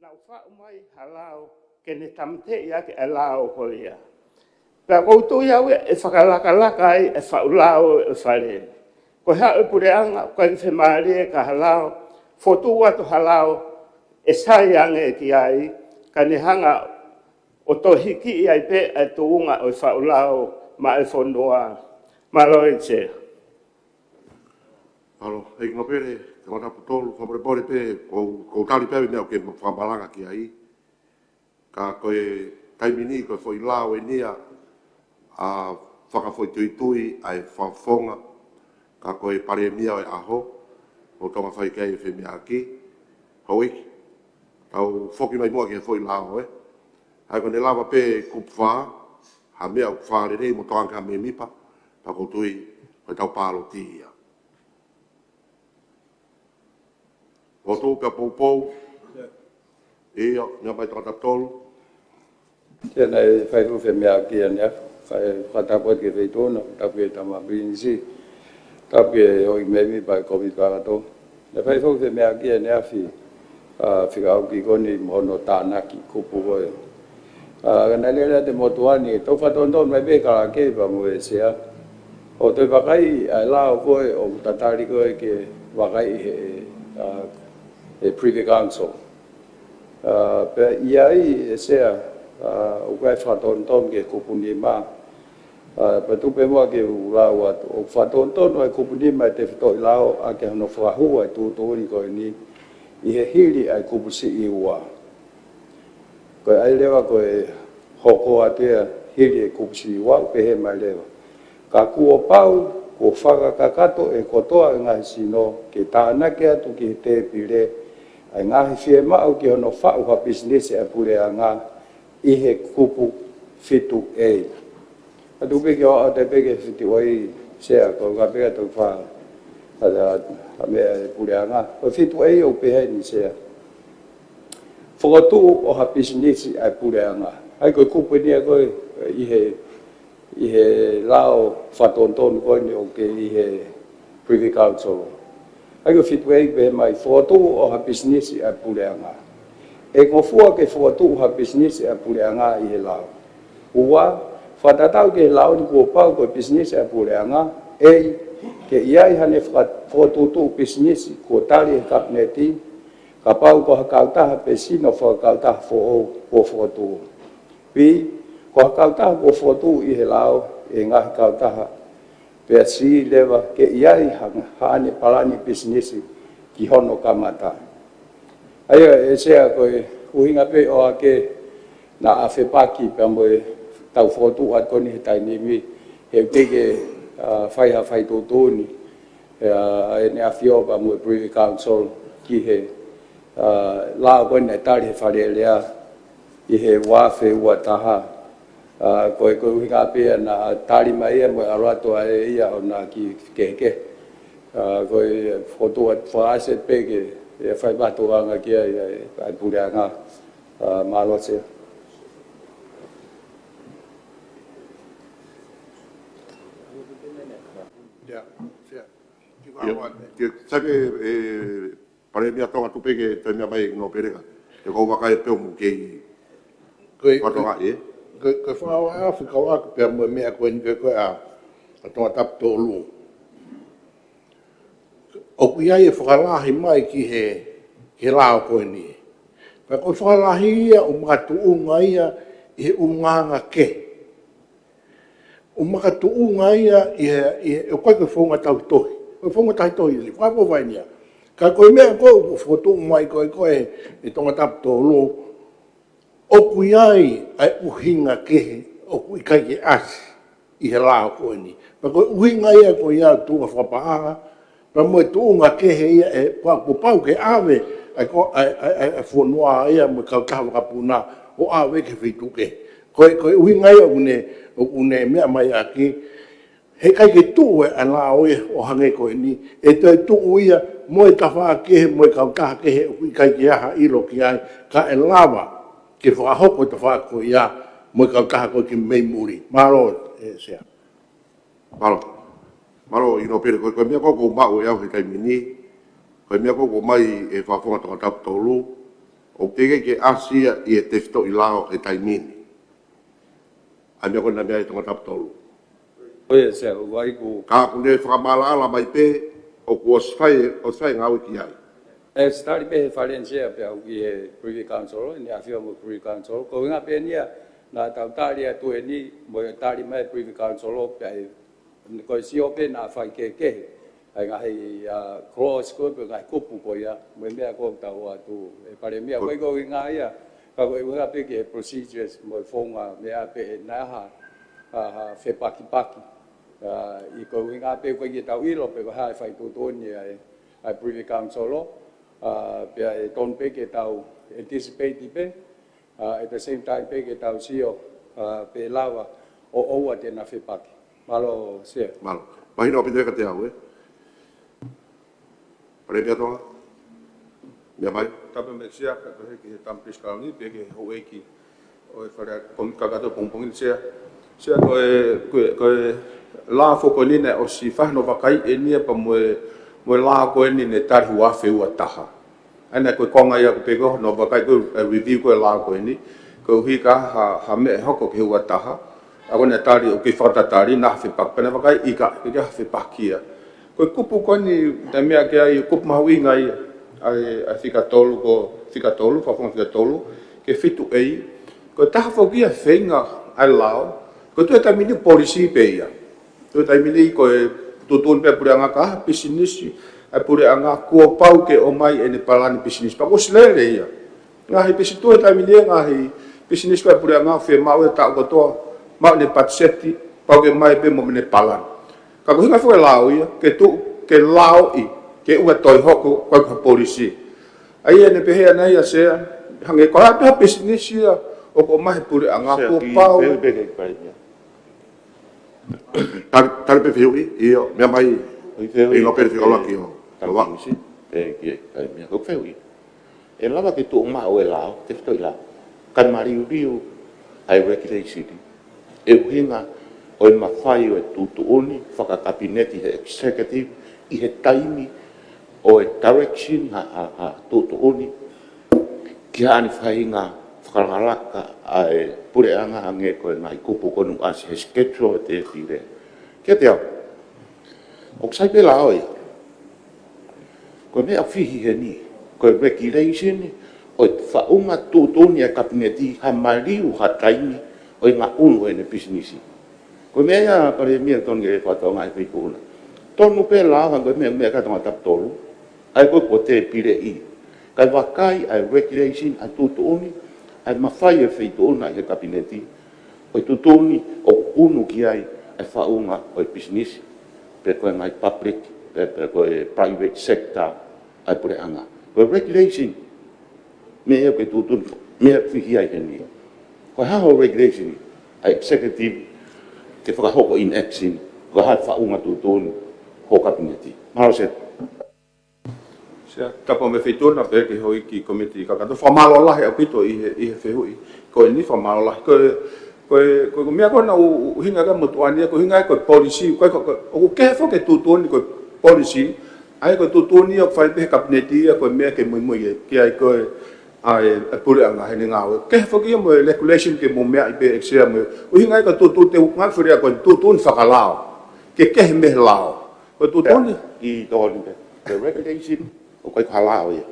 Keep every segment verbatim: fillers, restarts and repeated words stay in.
Naʻa ku faʻu mai ha lao ke ne tāmateʻi ʻaki e lao ko ia. Pea ʻoku ou tui au ia ʻe fakalakalaka ai e faʻu lao ʻo e fale ni. Ko e haʻu e puleʻanga, ʻoku ʻikai fiemālie ka ha lao, fotu atu ha lao ʻe sai ange ki ai, ka ne hanga ʻo tohikiʻi ai pē e tuʻunga ʻo e faʻu lao maʻa e fonua. Mālō e Sea. Mālō, ʻEiki Nōpele, Tongatapu tolu, fakamolemole pē, ʻoku ou, ʻoku ou tali pē au e meʻa ʻoku ke fakamalanga ki ai. Ka ko e taimi ni, ko e foʻi lao eni ia ʻa e fakafoʻituitui ʻa e Fakafofonga, ka ko e Palēmia ʻo e ʻaho, ʻoku tau fai ki ai e femeʻaʻaki, Houʻeiki. Tau foki mai muʻa ki he foʻi lao, ē. ʻA ia ko ʻene lava pē kupu fā, ha meʻa ʻoku fālelei mo tokanga ki ai e mēmipa, pea ʻoku ou tui, ko ʻetau pāloti ia. Fotu pea poupou. ʻIo, meʻa mai Tongatapu tolu. Tēnā e fai fuʻu femeʻaʻaki ʻaneafi, fai fakatapu atu ki he Feituʻuna, tapu ki he Tama Pilinisi, tapu ki he ʻOi Mēmipa e Komiti Kakato. Naʻe fai fuʻu femeʻaʻaki ʻaneafi, ʻa, fika au ki koni mo hono tānaki kupu ko ē. ʻA, ka naʻe lele atu e motuʻa ni, tau fakatonutonu mai pē Kalake pea mo e Sea. ʻO toe vakai ʻa e lao ko ē ʻoku tatali ko ē ke vakai he, ʻa, he Privy Council. ʻA, pea ʻi ai e Sea, ʻa, ʻoku ʻi ai e fakatonutonu ki he kupu nima. ʻA, pea tuku pē muʻa ke u lau atu. ʻOku fakatonutonu ʻa e kupu nima ʻi he tefitoʻi lao ʻaki hono fakahū ʻa e tuʻutuʻuni ko eni ʻi he hili ʻa e kupu siʻi ua. Ko e ʻai leva ko e hoko atu ia hili e kupu siʻi ua, ʻoku pehē mai leva. Ka kuo pau, kuo fakakakato ʻe kotoa e ngaahi sino ke tānaki atu ki he tēpile ʻa e ngaahi fiemaʻu ki hono faʻu ha pisinisi ʻa e puleʻanga ʻi he kupu fitu A. ʻA tuku pē ke ʻoatu pē ki he fitu A, Sea, ko ka pē ka tau fa, ʻa, ʻa, ʻa meʻa e puleʻanga. Ko e fitu A ʻoku pehē ni, Sea. Fokotuʻu ʻo ha pisinisi ʻa e puleʻanga. ʻA ia ko e kupu eni ia ko ē ʻi he, ʻi he lao fakatonutonu ko eni ʻoku ʻi he Privy Council. ʻA ia ko e fitu A ʻoku pehē mai, fokotuʻu ʻo ha pisinisi ʻa e puleʻanga. ʻE ngofua ke fokotuʻu ha pisinisi ʻa e puleʻanga ʻi he lao. Ua, fakatatau ki he lao ni kuo pau ko e pisinisi ʻa e puleʻanga, A, ke ʻi ai haʻane faka-, fokotuʻutuʻu pisinisi kuo tali ʻe he Kapineti, kapau ko ha kautaha pe sino fakakautaha foʻou kuo fokotuʻu. B, ko ha kautaha kuo fokotuʻu ʻi he lao ʻe he ngaahi kautaha, pea C leva ke ʻi ai ha-, haʻane palani pisinisi ki hono kamata. ʻA ia, ʻe Sea, ko e ʻuhinga pē ʻoku ʻikai ke naʻa fepaki pea mo e tau fokotuʻu atu ko eni he taimi ni, he ʻoku teʻeki ke, ʻa, fai ha fai tuʻutuʻuni, ʻa, ʻEne ʻAfio pea mo e Privy Council ki he, ʻa, lao ko eni naʻe tali he Fale Alea ʻi he ua afe ua taha. ʻA, ko e, ko e ʻuhinga pē ia naʻa tali mai ia mo e ʻalu atu ʻa e ia ʻo na ki kehekehe. ʻA, ko e fokotuʻu atu fakaʻasi pē ke, ʻe fai patu anga ki ai ʻa e, ʻa e puleʻanga. ʻA, mālō Sea. ʻIo, Sea. ʻIo, ʻikai ke, ʻe, Palēmia Tonga, tuku pē ke toe meʻa mai ʻEiki Nōpele ka. Te u kau vakai pē ʻoku mou kei. Ko e, ko e, ko e fakaʻaoʻaofi kau aku pea mo e meʻa ko eni ko ē ʻa, ʻa Tongatapu tolu. ʻOku ʻi ai e fakalahi mai ki he, ki he lao ko eni. Pea ko e fakalahi ia ʻoku makatuʻunga ia ʻi he ʻulungaanga kehe. ʻOku makatuʻunga ia ʻi he, ʻi he, ʻoku ʻikai ko e founga tauhi tohi. Ko e founga tauhi tohi, ʻi he fakapovaʻi ni ia. Ka ko e meʻa ko ē ʻoku fokotuʻu mai ko ē, ko ē, ʻe Tongatapu tolu, ʻoku ʻi ai ʻa e ʻuhinga kehe ʻoku ʻikai ke ʻasi ʻi he lao ko eni. Pea ko e ʻuhinga ia ko ia tuʻunga fakapaʻanga, pea mo e tuʻunga kehe ia ʻe pau, kuo pau ke ʻave ʻa e ko-, ʻa e, ʻa e, ʻa e, ʻa e fonua ia mo e kautaha vakapuna ʻo ʻave ki he feituʻu kehe. Ko e, ko e ʻuhinga ia ʻoku ne, ʻoku ne meʻa mai ʻaki, he ʻikai ke tuʻu e ʻa e lao ia ʻo hangē ko eni, ʻe toe tuʻu ia mo e tafaʻaki kehe, mo e kautaha kehe ʻoku ʻikai ke ʻi ai ha ʻilo ki ai, kae lava ke fakahoko e tafaʻaki ko ia mo e kautaha ko ē ki mei muli. Mālō, ʻe Sea. Mālō. Mālō ʻEiki Nōpele, ko e, ko e meʻa ko ē ʻoku ou maʻu ʻe au he taimi ni, ko e meʻa ko ē ʻoku ʻomai ʻe he Fakafofonga Tongatapu tolu, ʻOku teʻeki ke ʻasi ia ʻi he tefitoʻi lao he taimi ni. ʻA e meʻa ko ena meʻa ʻi Tongatapu tolu. ʻOi, Sea, ʻoku ʻai ku. Ka ʻoku ne fakamaʻalaʻala mai pē, ʻoku ʻosi fai, ʻosi fai ngāue ki ai. ʻE, ʻosi tali pē he Fale ni Sea pea ʻoku ʻi he Privy Council, ʻi he ʻafio mo e Privy Council. Ko e ʻuhinga pē eni ia, naʻa tau tali atu eni, mo e tali mai Privy Council, pea ʻe, ko e sio pē naʻa faikehekehe ʻa e ngaahi, ʻa, clause ko ē, pe ngaahi kupu ko ia, mo e meʻa ko ē ʻoku tau ʻoatu, ʻe Palēmia, ko e, ko e ʻuhinga ia, ka ko e ʻuhinga pē ki he procedures, mo e founga meʻa pē ʻe naʻa ha, ha, ha fepakipaki. ʻA, ʻi ko e ʻuhinga pē ko e ke tau ʻilo, pe ko e hā e fai tuʻutuʻuni ʻa e, ʻa e Privy Council, ʻa, pea ʻe tonu pē ke tau anticipate pē, ʻa, at the same time pē ke tau sio, ʻa, pe lava ʻo ʻoua te na fepaki. Mālō, Sea. Mālō. Mahino ʻaupito ia kiate au, ē? Palēmia Tonga? Meʻa mai? Tapu mo e Sea, ka ko e ki he Tama Pisikalauni, pea ki he houʻeiki ʻo e Fale Komiti Kakato pongipongi ni Sea. Sea ko e, ko e, ko e lao foki ko eni naʻe ʻosi fai hono vakai eni ia pea mo e, mo e lao ko eni ne tali ua afe ua taha. ʻA ia ko e konga ia ʻoku pehē ko hono vakai ko e, ʻe, review ko e lao ko eni, koeʻuhi ka ha, ha meʻa ʻe hoko ki he ua taha, ʻa ko ena tali ʻoku kei fakatatali, naʻa fepaki, pea na vakai ʻikai ke ha fepaki ia. Ko e kupu ko eni, te u meʻa ki ai, kupu mahuʻinga ia, ʻa e, ʻa e fika tolu ko, fika tolu, fakafofonga fika tolu, ki he fitu A, ko e taha foki ia e feinga ʻa e lao, ko e tuʻu he taimi ni policy pē ia. Tuʻu he taimi ni ko e tuʻutuʻuni pē ʻa e puleʻanga ka ha pisinisi ʻa e puleʻanga kuo pau ke ʻomai ʻene palani pisinisi. Pea kuo ʻosi lele ia. Ngaahi pisi-, tuʻu he taimi ni ngaahi pisinisi ko ē ʻa e puleʻanga ʻoku fiemaʻu ia taʻu kotoa, maʻu ʻene patiseti, pau ke ʻomai pē mo ʻene palani. Ka ko e ʻuhinga foki e lao ia, ke tuʻu, ke laoʻi, ke ʻoua toe hoko, ko e ko ha policy. ʻA ia ʻene pehē ʻana ia Sea, hangē ko e hā pē ha pisinisi ia, ʻoku ʻomai he puleʻanga, Sea, kuo pau. Tali, tali pē fehuʻi, ʻio, meʻa mai, ʻOi, fehuʻi, ʻi ngā pē pele fika laki ʻo, Tama Loa. Pisikalauni, pea ki he, ʻai meʻa, ko e fehuʻi. ʻE lava ke tuʻu maʻu e lao, tefitoʻi lao. Kae maliuliu ʻa e regulation. ʻE ʻuhinga ʻo e mafai ʻo e tuʻutuʻuni fakakapineti he executive ʻi he taimi ʻo e direction ha, ha, ha tuʻutuʻuni ki haʻane faʻahinga fakalakalaka ʻa e puleʻanga hangē ko e ngaahi kupu ko ena ʻoku ʻasi he schedule ʻo e tēpile. Kiate au, ʻoku sai pē lao ia. Ko e meʻa ʻoku fihi heni, ko e regulation ʻo e faʻunga tuʻutuʻuni ʻa e kapineti ha maliu ha taimi ʻo e ngaʻunu ʻo ʻene pisinisi. Ko e meʻa ia Palēmia tonu ke fakatokangaʻi pē ʻi he kupu na. Tonu pē lao hangē ko e meʻa, meʻa ʻa Tongatapu tolu, ʻa ia ko e ko e tēpileʻi. Kae vakai ʻa e regulation ʻa e tuʻutuʻuni, ʻa e mafai ʻo e feituʻu na ʻi he kapineti, ʻo e tuʻutuʻuni ʻoku ʻunu ki ai ʻa e faʻunga ʻo e pisinisi, pe ko e ngaahi public, pe, pe ko e private sector ʻa e puleʻanga. Ko e regulation, meʻa ia ʻoku tuʻutuʻuni, meʻa ʻoku fihi ai heni. Ko e hā hoʻo regulation ʻa e executive ke fakahoko in action, ko e hā e faʻunga tuʻutuʻuni ho kapineti. Mālō Sea. Sea, tapu mo e feituʻu na pea ki he houʻeiki komiti kakato. Fakamālō lahi ʻaupito ʻi he, ʻi he fehuʻi. Ko eni fakamālō lahi. Ko e, ko e, ko e meʻa ko ena ʻoku, ʻoku ʻuhinga ki ai e motuʻa ni, ko e ʻuhinga ia ko e policy, ko e, ko e, ʻoku kehe foki e tuʻutuʻuni ko e policy, ʻa ia ko e tuʻutuʻuni ʻoku fai pē he kapineti ia ko e meʻa ke muimui ia, ki ai ko e, ʻa e, ʻa e puleʻanga heʻene ngāue. Kehe foki ia mo e regulation ke mou meaʻi pē ʻEiki Sea mo e, ʻuhinga ia ko e tuʻutuʻuni te u ngaahi fili ia ko e tuʻutuʻuni fakalao. Ke kehe mei he lao. Ko e tuʻutuʻuni. ʻI tō ni pē. Ko e regulation, ʻoku ʻikai ko ha lao ia.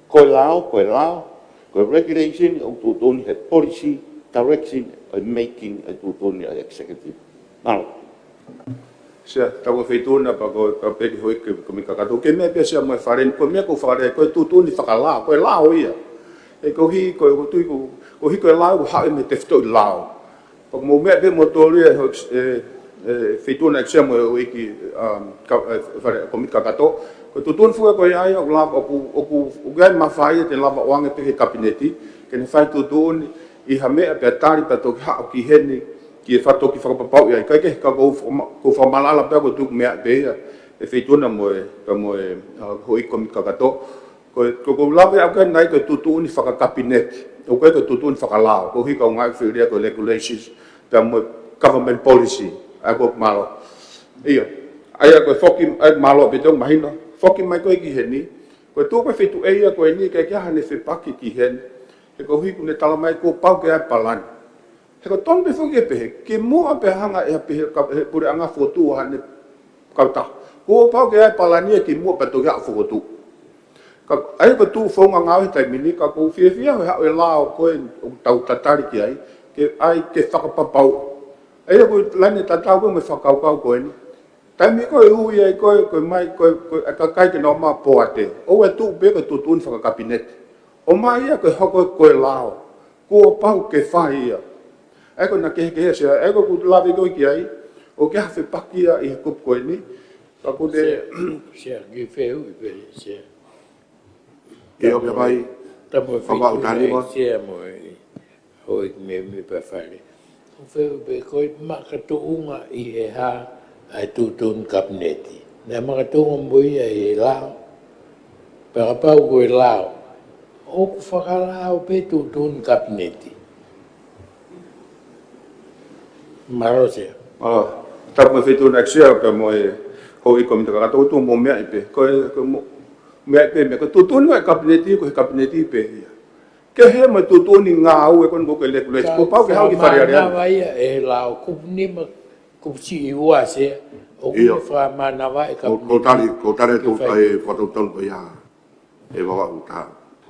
Ko e lao, ko e lao, ko e regulation, ʻoku tuʻutuʻuni he policy, direction, ʻo e making, ʻo e tuʻutuʻuni ʻa e executive. Mālō. Sea, tapu mo e feituʻu na pea ko, pea pehē ki he houʻeiki komiti kakato. Ke meʻa pē Sea mo e Fale ni, ko e meʻa ʻoku ou fakalea, ko e tuʻutuʻuni fakalao, ko e lao ia. ʻE koeʻuhi, ko e, ko e tui ko, koeʻuhi ko e lao, ʻoku haʻu mei he tefitoʻi lao. Pea ko e meʻa pē mo toli e, e, e, feituʻu na ʻEiki Sea mo e houʻeiki, um, ka, e, Fale, komiti kakato. Ko e tuʻutuʻuni foki ko ia ʻoku lava, ʻoku, ʻoku, ʻoku ʻi ai e mafai ia te lava ʻoange pē ki he kapineti, ke ne fai tuʻutuʻuni ʻi ha meʻa pea tali pea toki haʻu ki heni, ke fai toki fakapapauʻi ai. Kae kehe ka ʻoku ou fakama-, ʻoku ou fakamaʻalaʻala pē ko e tuku meʻa pē ia, e feituʻu na mo e, pea mo e, uh, houʻeiki komiti kakato. Ko e, ko, ko e lave ʻaʻaku ki ai ko e tuʻutuʻuni fakakapineti. ʻOku ʻikai ko e tuʻutuʻuni fakalao. Koeʻuhi ka u ngaahi fili ia ko e regulations, pea mo e government policy. ʻA ia ko e mālō. ʻIo. ʻA ia ko e foki, ʻa ia mālō ʻaupito mahino. Foki mai ko ē ki heni. Ko e tuʻu ko e fitu A ia ko eni ʻikai ke ʻi ai haʻane fepaki ki heni. He koeʻuhi kuo ne talamai kuo pau ke ʻi ai e palani. He ko e tonu pē foki ke pehē, kimuʻa pea hanga ʻe he, pehē, ka, he puleʻanga ʻo fokotuʻu haʻane kautaha. Kuo pau ke ʻi ai e palani ia kimuʻa pea toki haʻu ʻo fokotuʻu. Ka, ʻa ia ko e tuʻu founga ngāue he taimi ni, ka ʻoku ou fiefia he haʻu e lao ko ē ʻoku tau tatali ki ai, ke ʻai ke fakapapauʻi. ʻA ia ko e laine tatau pē mo e fakakaukau ko eni. Taimi ko ē ʻe ui ai ko ē, ko e mai, ko e, ko e kakai ke nau ō mai ʻo poate. ʻOua ʻe tuʻu pē ko e tuʻutuʻuni fakakapineti. ʻOmai ia ke hoko ko e lao. Kuo pau ke fai ia. ʻA ia ko ʻena kehekehe Sea, ʻa ia ko ʻeku lave ko ē ki ai, ʻoku ʻikai ha fepaki ia ʻi he kupu ko eni. Ka ʻoku ne Sea, Sea, kiʻi fehuʻi pē, Sea. ʻIo, pea mai. Tapu mo e Fakaʻuta fehuʻi, Lima. Sea mo e Houʻeiki Mēmipa Fale. ʻOku ou fehuʻi pē ko e makatuʻunga ʻi he hā ʻa e tuʻutuʻuni kapineti. Naʻe makatuʻunga mo ia ʻi he lao. Pea kapau ko e lao, ʻoku fakalao pē tuʻutuʻuni kapineti. Mālō Sea. Mālō. Tapu mo e Feituʻu na Sea pea mo e houʻeiki komiti kakato, ʻoku ou tui ʻoku mou meaʻi pē. Ko e, ko e mou meaʻi pē, meʻa ko e tuʻutuʻuni ʻa e kapineti, ko e kapineti pē ia. Kehe mo e tuʻutuʻuni ngāue ko eni ko e regulation. Kuo pau ke haʻu ki Fale Alea. Fakamānava ia ʻe he lao kupu nima, kupu siʻi ua Sea. ʻOku ʻIo. ne fakamānava e Ko, ko kapineti. tali, ko tali Ke tu fai. ʻa e fakatautau ko ia. ʻE Vavaʻu, tā.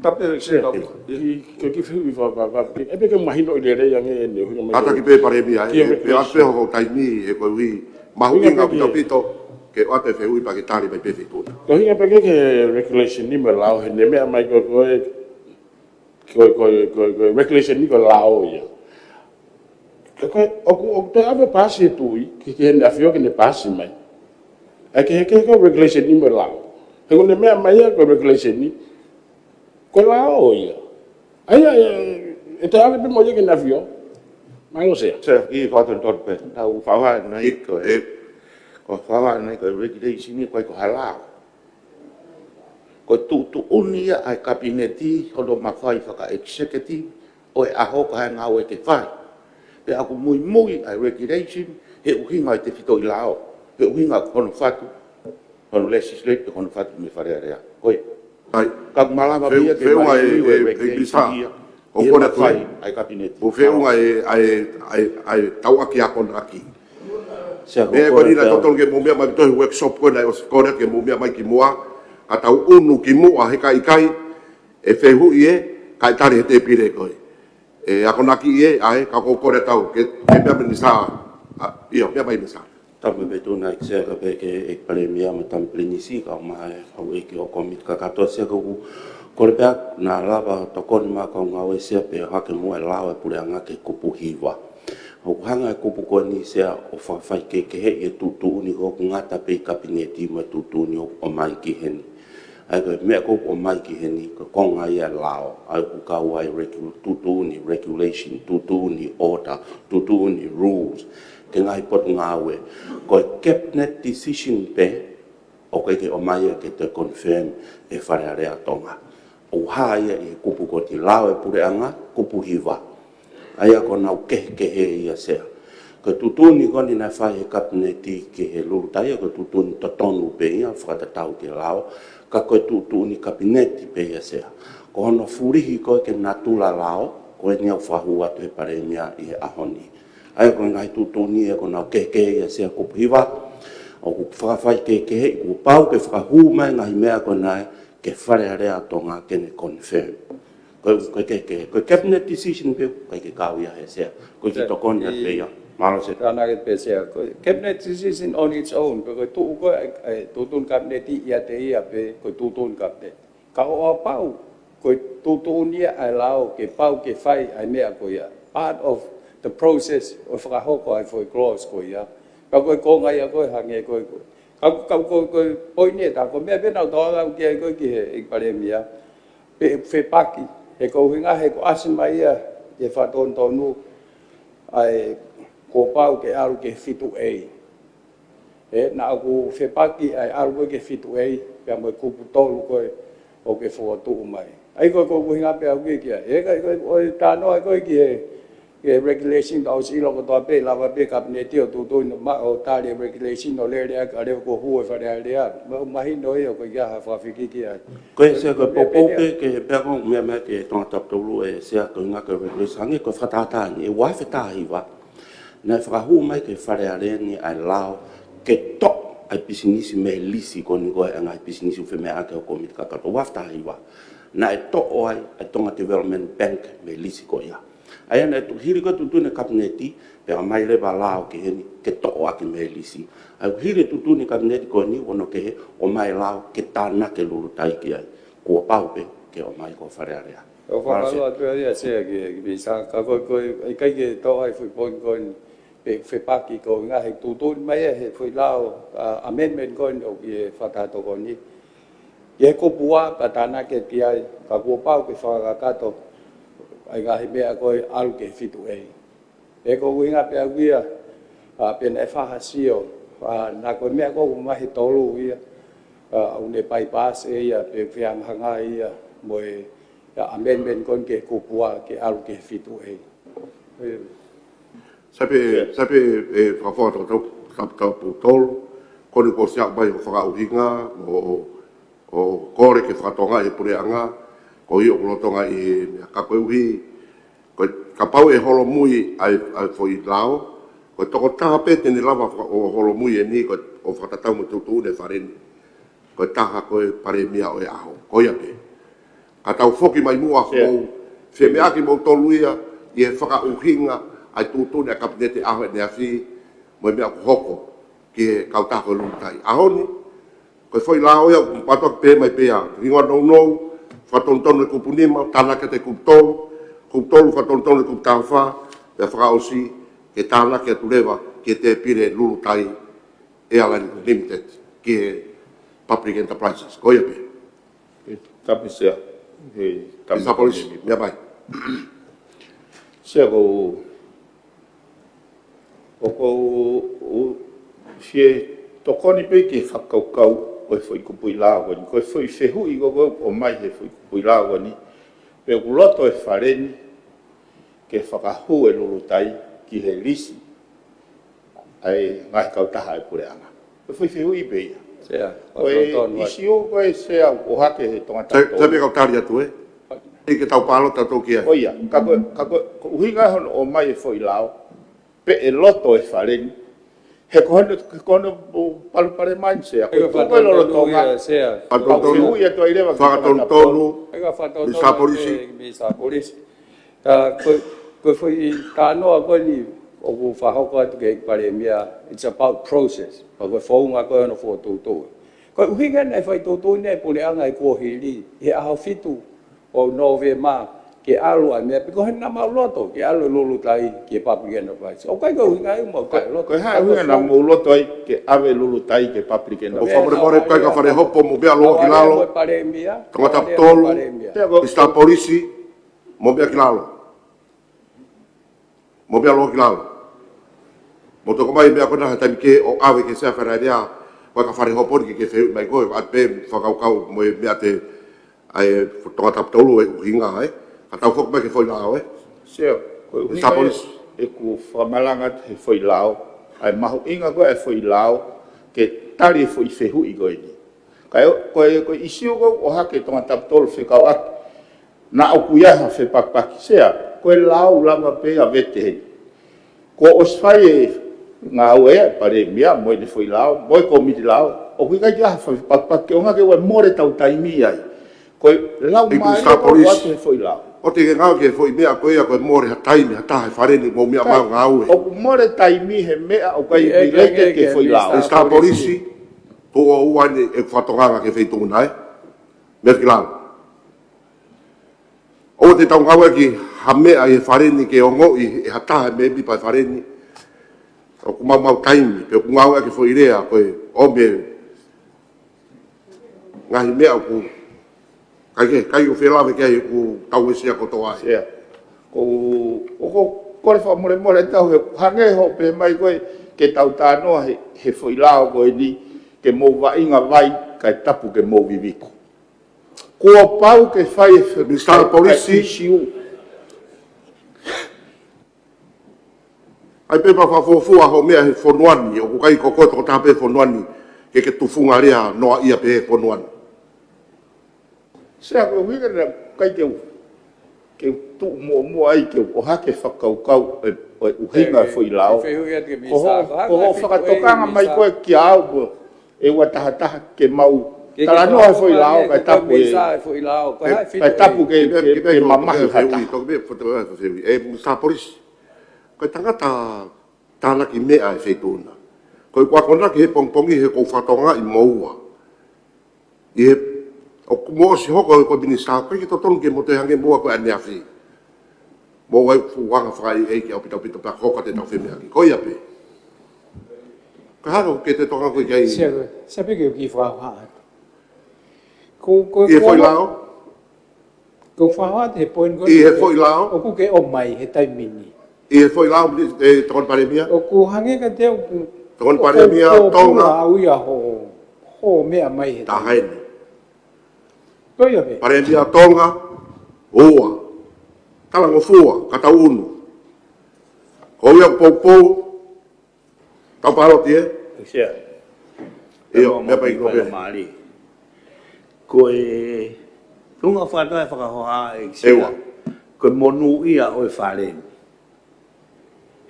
Tapu mo e Sea. Ki, ki, ki fehuʻi fa, fa, fa, ʻe pē ke mahinoʻi lelei ange ʻene ʻuhinga mai. Kātaki pē Palēmia, Ki ʻe, ʻe ʻoatu pē hoʻo taimi, he koeʻuhi mahuʻinga ʻaupito ke ʻoatu e fehuʻi pea ke tali mai pē Feituʻu. Ko e ʻuhinga pē ki he regulation ni mo e lao, he ne meʻa mai ko e, ko e, ko e, ko e, ko e regulation ni ko e lao ia. Ka ko e, ʻoku, ʻoku toe ʻave paasi e tuʻi, ki, ki heʻene ʻAfio ke ne paasi mai. ʻA ia ke, ke, ke regulation ni mo e lao. He ko ʻene meʻa mai ia ko e regulation ni, ko e lao ia. ʻA ia, ʻe, ʻe toe ʻave pē mo ia ki heʻene ʻAfio. Mālō Sea. Sea, kiʻi fakatonutonu pē. Naʻa ku fakahā ʻanenai ko e, ʻe. ko e fakahā ʻanenai ko e regulation ni ko e ko ha lao. Ko e tuʻutuʻuni ia ʻa e kapineti hono mafai faka-executive ʻo e ʻaho ko e hā e ngāue ke fai. Pea ʻoku muimui ʻa e regulation he ʻuhinga ʻi he tefitoʻi lao, he ʻuhinga hono fatu, hono legislate, hono fatu mei Fale Alea. Ko ia. ʻAi. Ka ʻoku malava Feu-, ia ke feʻunga mai e, ui e e, e regulation Minisitā. ia. ʻOku ʻi he kole atu mafai ʻa e kapineti. ʻOku feʻunga e, ʻa e, ʻa e, ʻa e tauʻaki akonaki. Sea, ko e meʻa ko eni naʻe totonu ke mou meʻa mai ki he workshop ko ē naʻe ʻosi kole ke mou meʻa mai kimuʻa, ka tau ʻunu kimuʻa he ka ʻikai, ʻe fehuʻi ē, kae tali he tēpile ko ē. ʻE akonaki ē, ʻa ē, ka ʻoku ou kole atu ke, ke meʻa mai Minisitā, ʻa, ʻio, meʻa mai Minisitā. Tapu mo e Feituʻu na Sea kae pehē ki he ʻEiki Palēmia mo e Tama Pilinisi kae ʻumaʻā e houʻeiki ʻo e komiti kakato Sea ka ʻoku ou kole pē ʻaku naʻa lava tokoni mai kau ngāue Sea pea ʻohake muʻa e lao e puleʻanga ki he kupu hiva. ʻOku hanga e kupu ko eni Sea ʻo fakafaikehekeheʻi e tuʻutuʻuni ko ē ʻoku ngata pē ʻi he kapineti mo e tuʻutuʻuni ʻoku ʻomai ki heni. ʻA ia ko e meʻa ko ē ʻoku ʻomai ki heni, ko e konga ia e lao, ʻa ia ʻoku kau ai regu-, tuʻutuʻuni, regulation, tuʻutuʻuni, order, tuʻutuʻuni, rules, ki he ngaahi potungāue. Ko e cabinet decision pē, ʻoku ʻikai ke ʻomai ia ke toe confirm ʻe Fale Alea ʻo Tonga. ʻOku hā ia ʻi he kupu ko eni lao e puleʻanga, kupu hiva. ʻA ia ko ʻenau kehekehe ia Sea. Ko e tuʻutuʻuni ko eni naʻe fai ʻe he kapineti ki he Lulutai ia, ko e tuʻutuʻuni totonu pē ia, fakatatau ki he lao, ka ko e tuʻutuʻuni kapineti pē ia Sea. Ko hono fulihi ko ē ki he natula lao, ko eni ʻoku fakahū atu ʻe he Palēmia ʻi he ʻaho ni. ʻA ia ko e ngaahi tuʻutuʻuni ia ko ʻenau kehekehe ia Sea, kupu hiva, ʻoku fakafaikehekeheʻi, kuo pau ke fakahū mai e ngaahi meʻa ko ena ē ki Fale Alea ʻo Tonga ke ne confirm. Ko e, ko e ke, ke, ko e cabinet decision pē, ʻikai ke kau ia he Sea. Ko e kiʻi tokoni atu pē ia. Mālō Sea. Tānaki pē Sea. Ko e cabinet decision on its own, pē ko e tuʻu ko ē, ʻa e tuʻutuʻuni kapineti ʻiate ia pē, ko e tuʻutuʻuni kapineti. Ka ʻo kapau ko e tuʻutuʻuni ia ʻa e lao ke pau ke fai ʻa e meʻa ko ia. Part of the process ʻo e fakahoko ʻa e foʻi clause ko ia. Ka ko e konga ia ko ē hangē ko ē ko ē. Ka, ka ko, ko e poini ē, tā ko e meʻa pē naʻa ku tokanga ki ai ko ē ki he ʻEiki Palēmia. Pe, fepaki, he ko e ʻuhinga he kuo ʻasi mai ia, he fakatonutonu, ʻa e kuo pau ke ʻalu ki he fitu A. ʻE, naʻa ku fepaki ʻa e ʻalu ko ē ki he fitu A, pea mo e kupu tolu ko ē ʻoku ke fokotuʻu mai. ʻA ia ko e, ko e ʻuhinga pē ʻaku ki ai. ʻE, ka, ko e, ʻo e talanoa ko ē ki he Ke regulation ʻoku ʻosi ʻilo kotoa pē, lava pē Kapineti ʻo tuʻutuʻuni ʻo ma-, ʻo tali e regulation ʻo lele ʻaki ʻa e level ko ē ʻo e Fale Alea. Ma-, mahino ia ʻoku ʻikai ha fakafikiki ai. Ko e Sea, ko e poupou pē ke pea ko e meʻa mai ki he Tonga Tapu Tolu ʻe Sea, ko e ʻuhinga ko e regulation hangē ko e fakatātā ni, ʻi he ua afe taha hiva, naʻe fakahū mai ki he Fale Alea ni ʻa e lao ke toʻo ʻa e pisinisi mei he lisi ko eni ko e ngaahi pisinisi ʻoku femeʻaʻaki ʻe he kōmiti kakato ua afe taha hiva. Naʻe toʻo ai ʻa e Tonga Development Bank mei he lisi ko ia. ʻA ia naʻe tuʻu hili ko e tuʻutuʻuni ʻa e Kapineti, pea ʻomai leva lao ki heni ke toʻo ʻaki mei he lisi. ʻA ia hili e tuʻutuʻuni ʻa e Kapineti ko eni, ʻoku ne kehe, ʻomai lao ke tānaki e lulutai ki ai. Kuo pau pē ke ʻomai ko e Fale Alea. ʻOku ou fakamālō atu ia Sea ki, ki he Minisitā, ka ko e, ko e, ʻikai ke toʻo ai e foʻi poini ko eni, pe fepaki ko e ngaahi tuʻutuʻuni mai ʻa e foʻi lao, ʻa, amendment ko eni ʻoku ʻi he fakatokoni. ʻI he kupu A pea tānaki ki ai, ka kuo pau ke fakakakato ʻa e ngaahi meʻa ko ē ʻalu ki he fitu A. He ko e ʻuhinga pē ʻaʻaku ia, ʻa, pea naʻe fai ha sio, ʻa, naʻa ko e meʻa ko ē ʻoku ʻomai he tolu ia, ʻa, ʻoku ne bypass ʻe ia, pe fehangahangai ia mo e, ʻa, amendment ko eni ki he kupu A ke ʻalu ki he fitu A. ʻE, Sai pē, sai pē, ʻe, Fakafofonga Tonga Tapu, Tapu, Tapu Tolu, ko eni kuo ʻosi aʻu mai hoʻo fakaʻuhinga, ʻo, ʻo, ʻo kole ke fakatokangaʻi ʻe he puleʻanga, ko ia ʻoku lolotonga ʻi he meʻa, ka koeʻuhi, ko e, kapau ʻe holomui ʻa e, ʻa e foʻi lao, ko e tokotaha pē te ne lava faka-, ʻo holomui eni, ko e, ʻo fakatatau mo e tuʻutuʻuni ʻa e Fale ni. Ko e taha ko e Palēmia ʻo e ʻaho, ko ia pē. Ka tau foki mai muʻa, Sea, mou femeʻaʻaki moutolu ia, ʻi he fakaʻuhinga ʻa e tuʻutuʻuni ʻa e Kapineti ʻaho ʻe niʻihi, mo e meʻa ʻoku hoko ki he kautaha ko e lulutai. ʻAho ni, ko e foʻi lao ia, ʻoku mātuʻaki pehē mai pē ia. Hingoa nounou, fakatonutonu e kupu nima, tānaki atu e kupu tolu, kupu tolu, fakatonutonu e kupu taha fā, pea fakaʻosi ke tānaki atu leva ki he tēpile lulutai Airline Limited ki he Public Enterprises. Ko ia pē. Tapu Sea. He tapu Minisitā Polisi, meʻa mai. Sea, ʻoku ou, ʻoku ou, ʻoku ou fie tokoni pē ki he fakakaukau ʻo e foʻi kupuʻi lao ko eni. Ko e foʻi fehuʻi ko ē ʻoku ʻomai he foʻi kupuʻi lao ko eni, pe ʻoku loto e Fale ni ke fakahū e lulutai ki he lisi ʻa e ngaahi kautaha ʻa e puleʻanga. Ko e foʻi fehuʻi pē ia. Sea, ko e fakatonutonu atu. ʻIsiū ko ē Sea ʻoku ʻohake he Tonga Tapu Tolu. Sai, sai pē kau tali atu ē. ʻIkai ke tau palota atu ki ai. Ko ia, ka ko e, ka ko e, ko e ʻuhinga hono ʻomai e foʻi lao, pe ʻe loto e Fale ni. He ko hono, ko hono palopalema eni Sea. Ko e, ʻIkai ko e fakatonutonu lolotonga ia Sea. Fakatonutonu. Kau fehuʻi atu ai leva ki he Tonga Tapu Tolu. Fakatonutonu. ʻIkai fakatonutonu Minisitā Polisi. Minisitā Polisi. Ka ko, ko e foʻi talanoa ko eni ʻoku fakahoko atu ki he Palēmia, it's about process. Pea ko e founga ko ē hono fokotuʻutuʻu. Ko e ʻuhinga naʻe fai tuʻutuʻuni ai e puleʻanga he kuohili, he ʻaho fitu ʻo Nōvema, ke ʻalu ʻa e meʻa, pe ko e hā naʻa mau loto ke ʻalu e lulutai ki he Public Enterprise. ʻOku ʻikai ko e ʻuhinga ia mau Ko, ʻikai loto. ko e hā e ʻuhinga naʻa mou loto ai ke ʻave e lulutai ki he Public Enterprise? ʻOku fakamolemole, ʻikai ka fale hopo, mou meʻa lōua ki lalo. Palēmia. Tonga Tapu Tolu. Palēmia. Pea ko Minisitā Polisi, mou meʻa ki lalo. Mou meʻa lōua ki lalo. Mou toki ʻomai e meʻa ko ena he taimi kehe ʻo ʻave ki he Sea Fale Alea, ʻikai ka fale hopo ni ke ke fehuʻi mai koe, ʻoatu pē fakakaukau mo e meʻa te, ʻa e Tonga Tapu Tolu e ʻuhinga, ē. Ka tau foki mai ki he foʻi lao, ē. Sea, ko e Minisitā ʻuhinga Polisi. ʻEku fakamalanga he foʻi lao, ʻa e mahuʻinga ko ē ʻa e foʻi lao, ke tali e foʻi fehuʻi ko eni. Ka ko e, ko e ʻisiū ko ē ʻoku ʻohake he Tonga Tapu Tolu fekauʻaki, naʻa ʻoku ʻi ai ha fepakipaki Sea, ko e lao lava pē ia vete heni. Kuo ʻosi fai e ngāue ʻa e Palēmia, mo ʻene foʻi lao, mo e Kōmiti Lao, ʻoku ʻikai ke ʻi ai ha fepakipaki, ʻuhinga ke ʻoua ʻe mole ʻetau taimi ai. Ko e lau ʻEiki mai Minisitā ko ē Polisi. ʻoatu he foʻi lao. ʻOua te ke ngāue ki he foʻi meʻa ko ia, ko e mole ha taimi, ha taha he Fale ni, mou meʻa mai ʻo ngāue. ʻOku mole taimi he meʻa ʻoku ʻikai ʻEiki, related ʻEiki, ki he foʻi lao. Minisitā Minisitā Polisi, Polisi. Tuʻu ʻo ʻoua ni e fakatokanga ki he feituʻu na, ē. Meʻa ki lalo. ʻOua te tau ngāueʻaki ha meʻa ʻi he Fale ni ke ongoʻi ʻe ha taha e mēmipa ʻo e Fale ni ʻoku maumau taimi, pe ʻoku ngāueʻaki e foʻi lea ko e ʻomi e ngaahi meʻa ʻoku ʻikai ke, ʻikai ke felave ki ai, ʻoku tau uesia kotoa ai. Sea. Ko, ko, ko, kole fakamolemole atu he hangē hoʻo pehē mai ko ē ke tau talanoa he, he foʻi lao ko eni, ke mou vaʻinga vai, kae tapu ke mou viviku. Kuo pau ke fai e fe-, Minisitā Polisi. ʻIsiū. ʻAi pē pea fakafuofua hoʻo meʻa he fonua ni, ʻoku ʻikai ko koe tokotaha pē he fonua ni, ke ke tufunga lea noaʻia pē he fonua ni. Sea, ko e ʻuhinga naʻe ʻikai ke u, ke u tuʻu muʻomuʻa ai ke u ʻohake fakakaukau e, e ʻuhinga e foʻi lao. Ko hoʻo, ko hoʻo fakatokanga mai ko ē kia au, ko e ua taha taha ke mau talanoa e foʻi lao, kae tapu e, kae tapu ke, ke, ke mamahi ha taha. Toki pē foto e feui. E, Mister Polisi. Ko e tangata tānaki meʻa e feituʻu na. Ko e kua konaki he pongipongi he ʻoku ou fakatokangaʻi moua. ʻI he, ʻoku mou ʻosi hoko ko e minisitā, ʻikai ke totonu ke mou toe hangē moua ko e ʻaneafi. Mou ʻai fuʻu anga fakaʻeiʻeiki ʻaupito ʻaupito pea hoko atu ʻetau femeʻaʻaki. Ko ia pē. Ko e hā ʻoku ke toe tokanga koe ki ai? Sea, sea pē ke u kiʻi fakahoha atu. Ko, ko, ʻI he ko foʻi lao? Ko e fakahoha atu he point ko ē. ʻI he foʻi lao? ʻOku ke ʻomai he taimi ni. ʻI he foʻi lao, e, Tokoni Palēmia? ʻOku hangē kiate au ʻoku, Tokoni ʻoku, Palēmia, ʻoku Tonga. Pula au ia hoʻo, hoʻo meʻa mai he taimi ni. Taha eni. Ko ia pē. Palēmia Tonga, ua. Talangofua, ka tau unu. Ko ia poupou, Tau paloti, ē? Sea. ʻIo, meʻa pē ʻEiki Nōpele. Mālie. Ko e tuʻunga fakataha e fakahoha ʻEiki Sea. ʻEua. Ko e monūʻia ʻo e fale ni.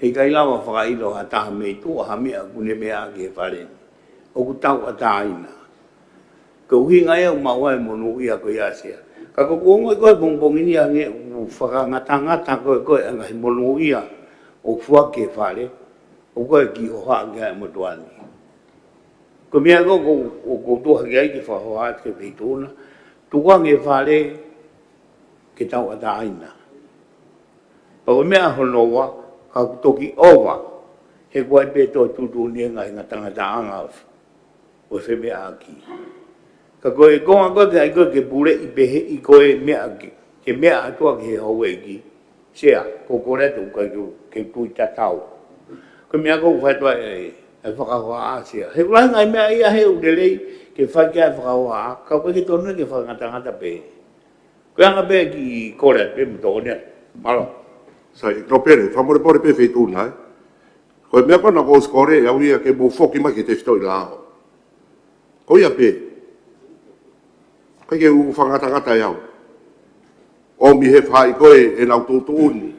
Heʻikai lava fakaʻilo ha taha mei tuʻa ha meʻa ʻoku ne meʻa ki he fale ni. ʻOku tauʻatāina. Ko e ʻuhinga ia ʻoku maʻu ai e monūʻia ko ia Sea. Ka ko ʻeku ongoʻi ko ē he pongipongi ni hangē ʻoku fakangatangata ko ē ko ē ʻa e ngaahi monūʻia ʻoku foaki ki he fale. ʻOku ʻikai ke hohaʻa ki ai e motuʻa ni. Ko e meʻa ko ē ʻoku, ʻoku ou tuʻu hake ai ke fakahoha atu ki he feituʻu na. Tukuange e fale ke tauʻatāina. Pea ko e meʻa hono ua, ka ʻoku toki ʻova, he ʻoku ʻikai pē toe tuʻutuʻuni e ngaahi ngatangataʻanga ʻo e femeʻaʻaki. Ka ko e konga ko ē ke ʻai ko ē ke puleʻi pehē ʻi ko e meʻa ke, ke meʻa atu ʻaki he houʻeiki. Sea, ko e kole atu ʻoku ʻikai ke, ke tui tatau. Ko e meʻa ko ē ʻoku fai atu ai e, e fakahoha Sea. He ʻoku lahi e ngaahi meʻa ia he ʻoku lelei ke fai ki ai e fakahoha, ka ʻoku ʻikai ke tonu ke fakangatangata pē. Ko e anga pē kiʻi kole pē mo tokoni atu. Mālō. Sai, ʻEiki Nōpele, fakamolemole pē feituʻu na, ē. Ko e meʻa ko ena ʻoku ou ʻosi kole ʻe au ia ke mou foki mai ki he tefitoʻi lao. Ko ia pē. ʻIkai ke u fakangatangata ʻe au. ʻOmi he faʻahi ko ē ʻenau tuʻutuʻuni.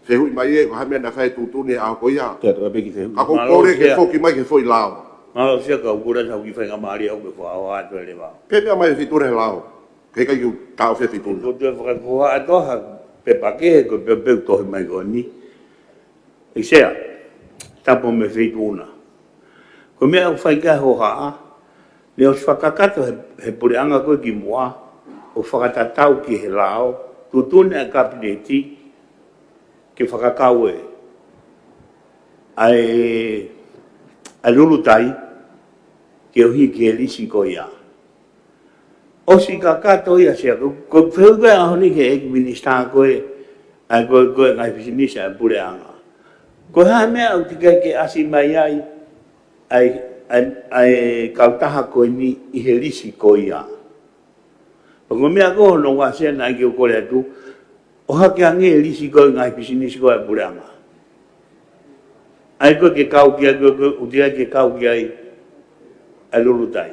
Fehuʻi mai ē, ko e hā e meʻa naʻe fai tuʻutuʻuni he ʻaho ko ia. Te atu pē ki he fehuʻi. Ka ʻoku ou kole ke foki mai ki he foʻi lao. Mālō Sea, ka u kole atu ha kiʻi faingamālie au ke fakahoha atu e leva. Pea meʻa mai e feituʻu he lao. Ke ʻikai ke u taʻofi e feituʻu. Ko e toe fakahoha atu ha pepa kehe ko e pepa ʻoku tohi mai ko eni. ʻEiki Sea, tapu mo e feituʻu na. Ko e meʻa ʻoku fai ki ai e hohaʻa, ne ʻosi fakakakato he, he puleʻanga ko ē kimuʻa, ʻo fakatatau ki he lao, tuʻutuʻuni ʻa e Kapineti, ke fakakau e, ʻa e, ʻa e Lulutai, koeʻuhi ki he lisi ko ia. ʻOsi kakato ia Sea, ko, ko e fehuʻi ko ē ʻaho ni ki he ʻEiki Minisitā ko ē, ʻa e ko, ko e ngaahi pisinisi ʻa e puleʻanga. Ko e hā e meʻa ʻoku teʻeki ai ke ʻasi mai ai, ʻa e, ʻa e, ʻa e kautaha ko eni ʻi he lisi ko ia. Pea ko e meʻa ko hono ua Sea naʻe ʻikai ke u kole atu, ʻohake ange e lisi ko ē ngaahi pisinisi ko ē ʻa e puleʻanga. ʻA ia ko ē ke kau ki ai, ko, ko, ʻoku teʻeki ai ke kau ki ai ʻa e Lulutai.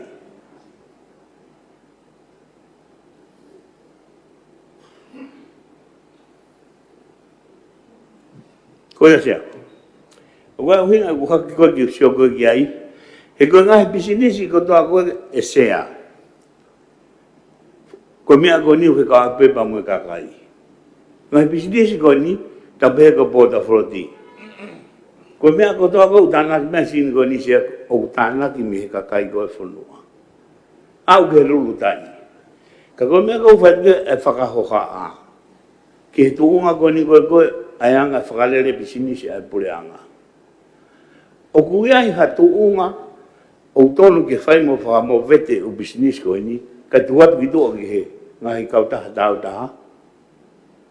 Ko ia Sea. ʻOku ʻi ai e ʻuhinga ʻoku ʻohake ko ē ke u sio ko ē ki ai. He ko e ngaahi pisinisi kotoa ko ē Sea. Ko e meʻa ko eni ʻoku fekauʻaki pē pea mo e kakai. Ngaahi pisinisi ko eni, tau pehē ko e pōta foloti. Ko e meʻa kotoa ko ē ʻoku tānaki mai e sini ko eni Sea ʻoku tānaki mei he kakai ko ē fonua. Aʻu ki he Lulutai. Ka ko e meʻa ʻoku fai atu ki ai e fakahohaʻa. Ki he tuʻunga ko eni ko ē ko ē ʻa e anga fakalele pisinisi ʻa e puleʻanga. ʻOku ʻi ai ha tuʻunga ʻoku tonu ke fai mo fakamovete ʻū pisinisi ko eni, kae tuku atu ki tuʻa ki he ngaahi kautaha taautaha.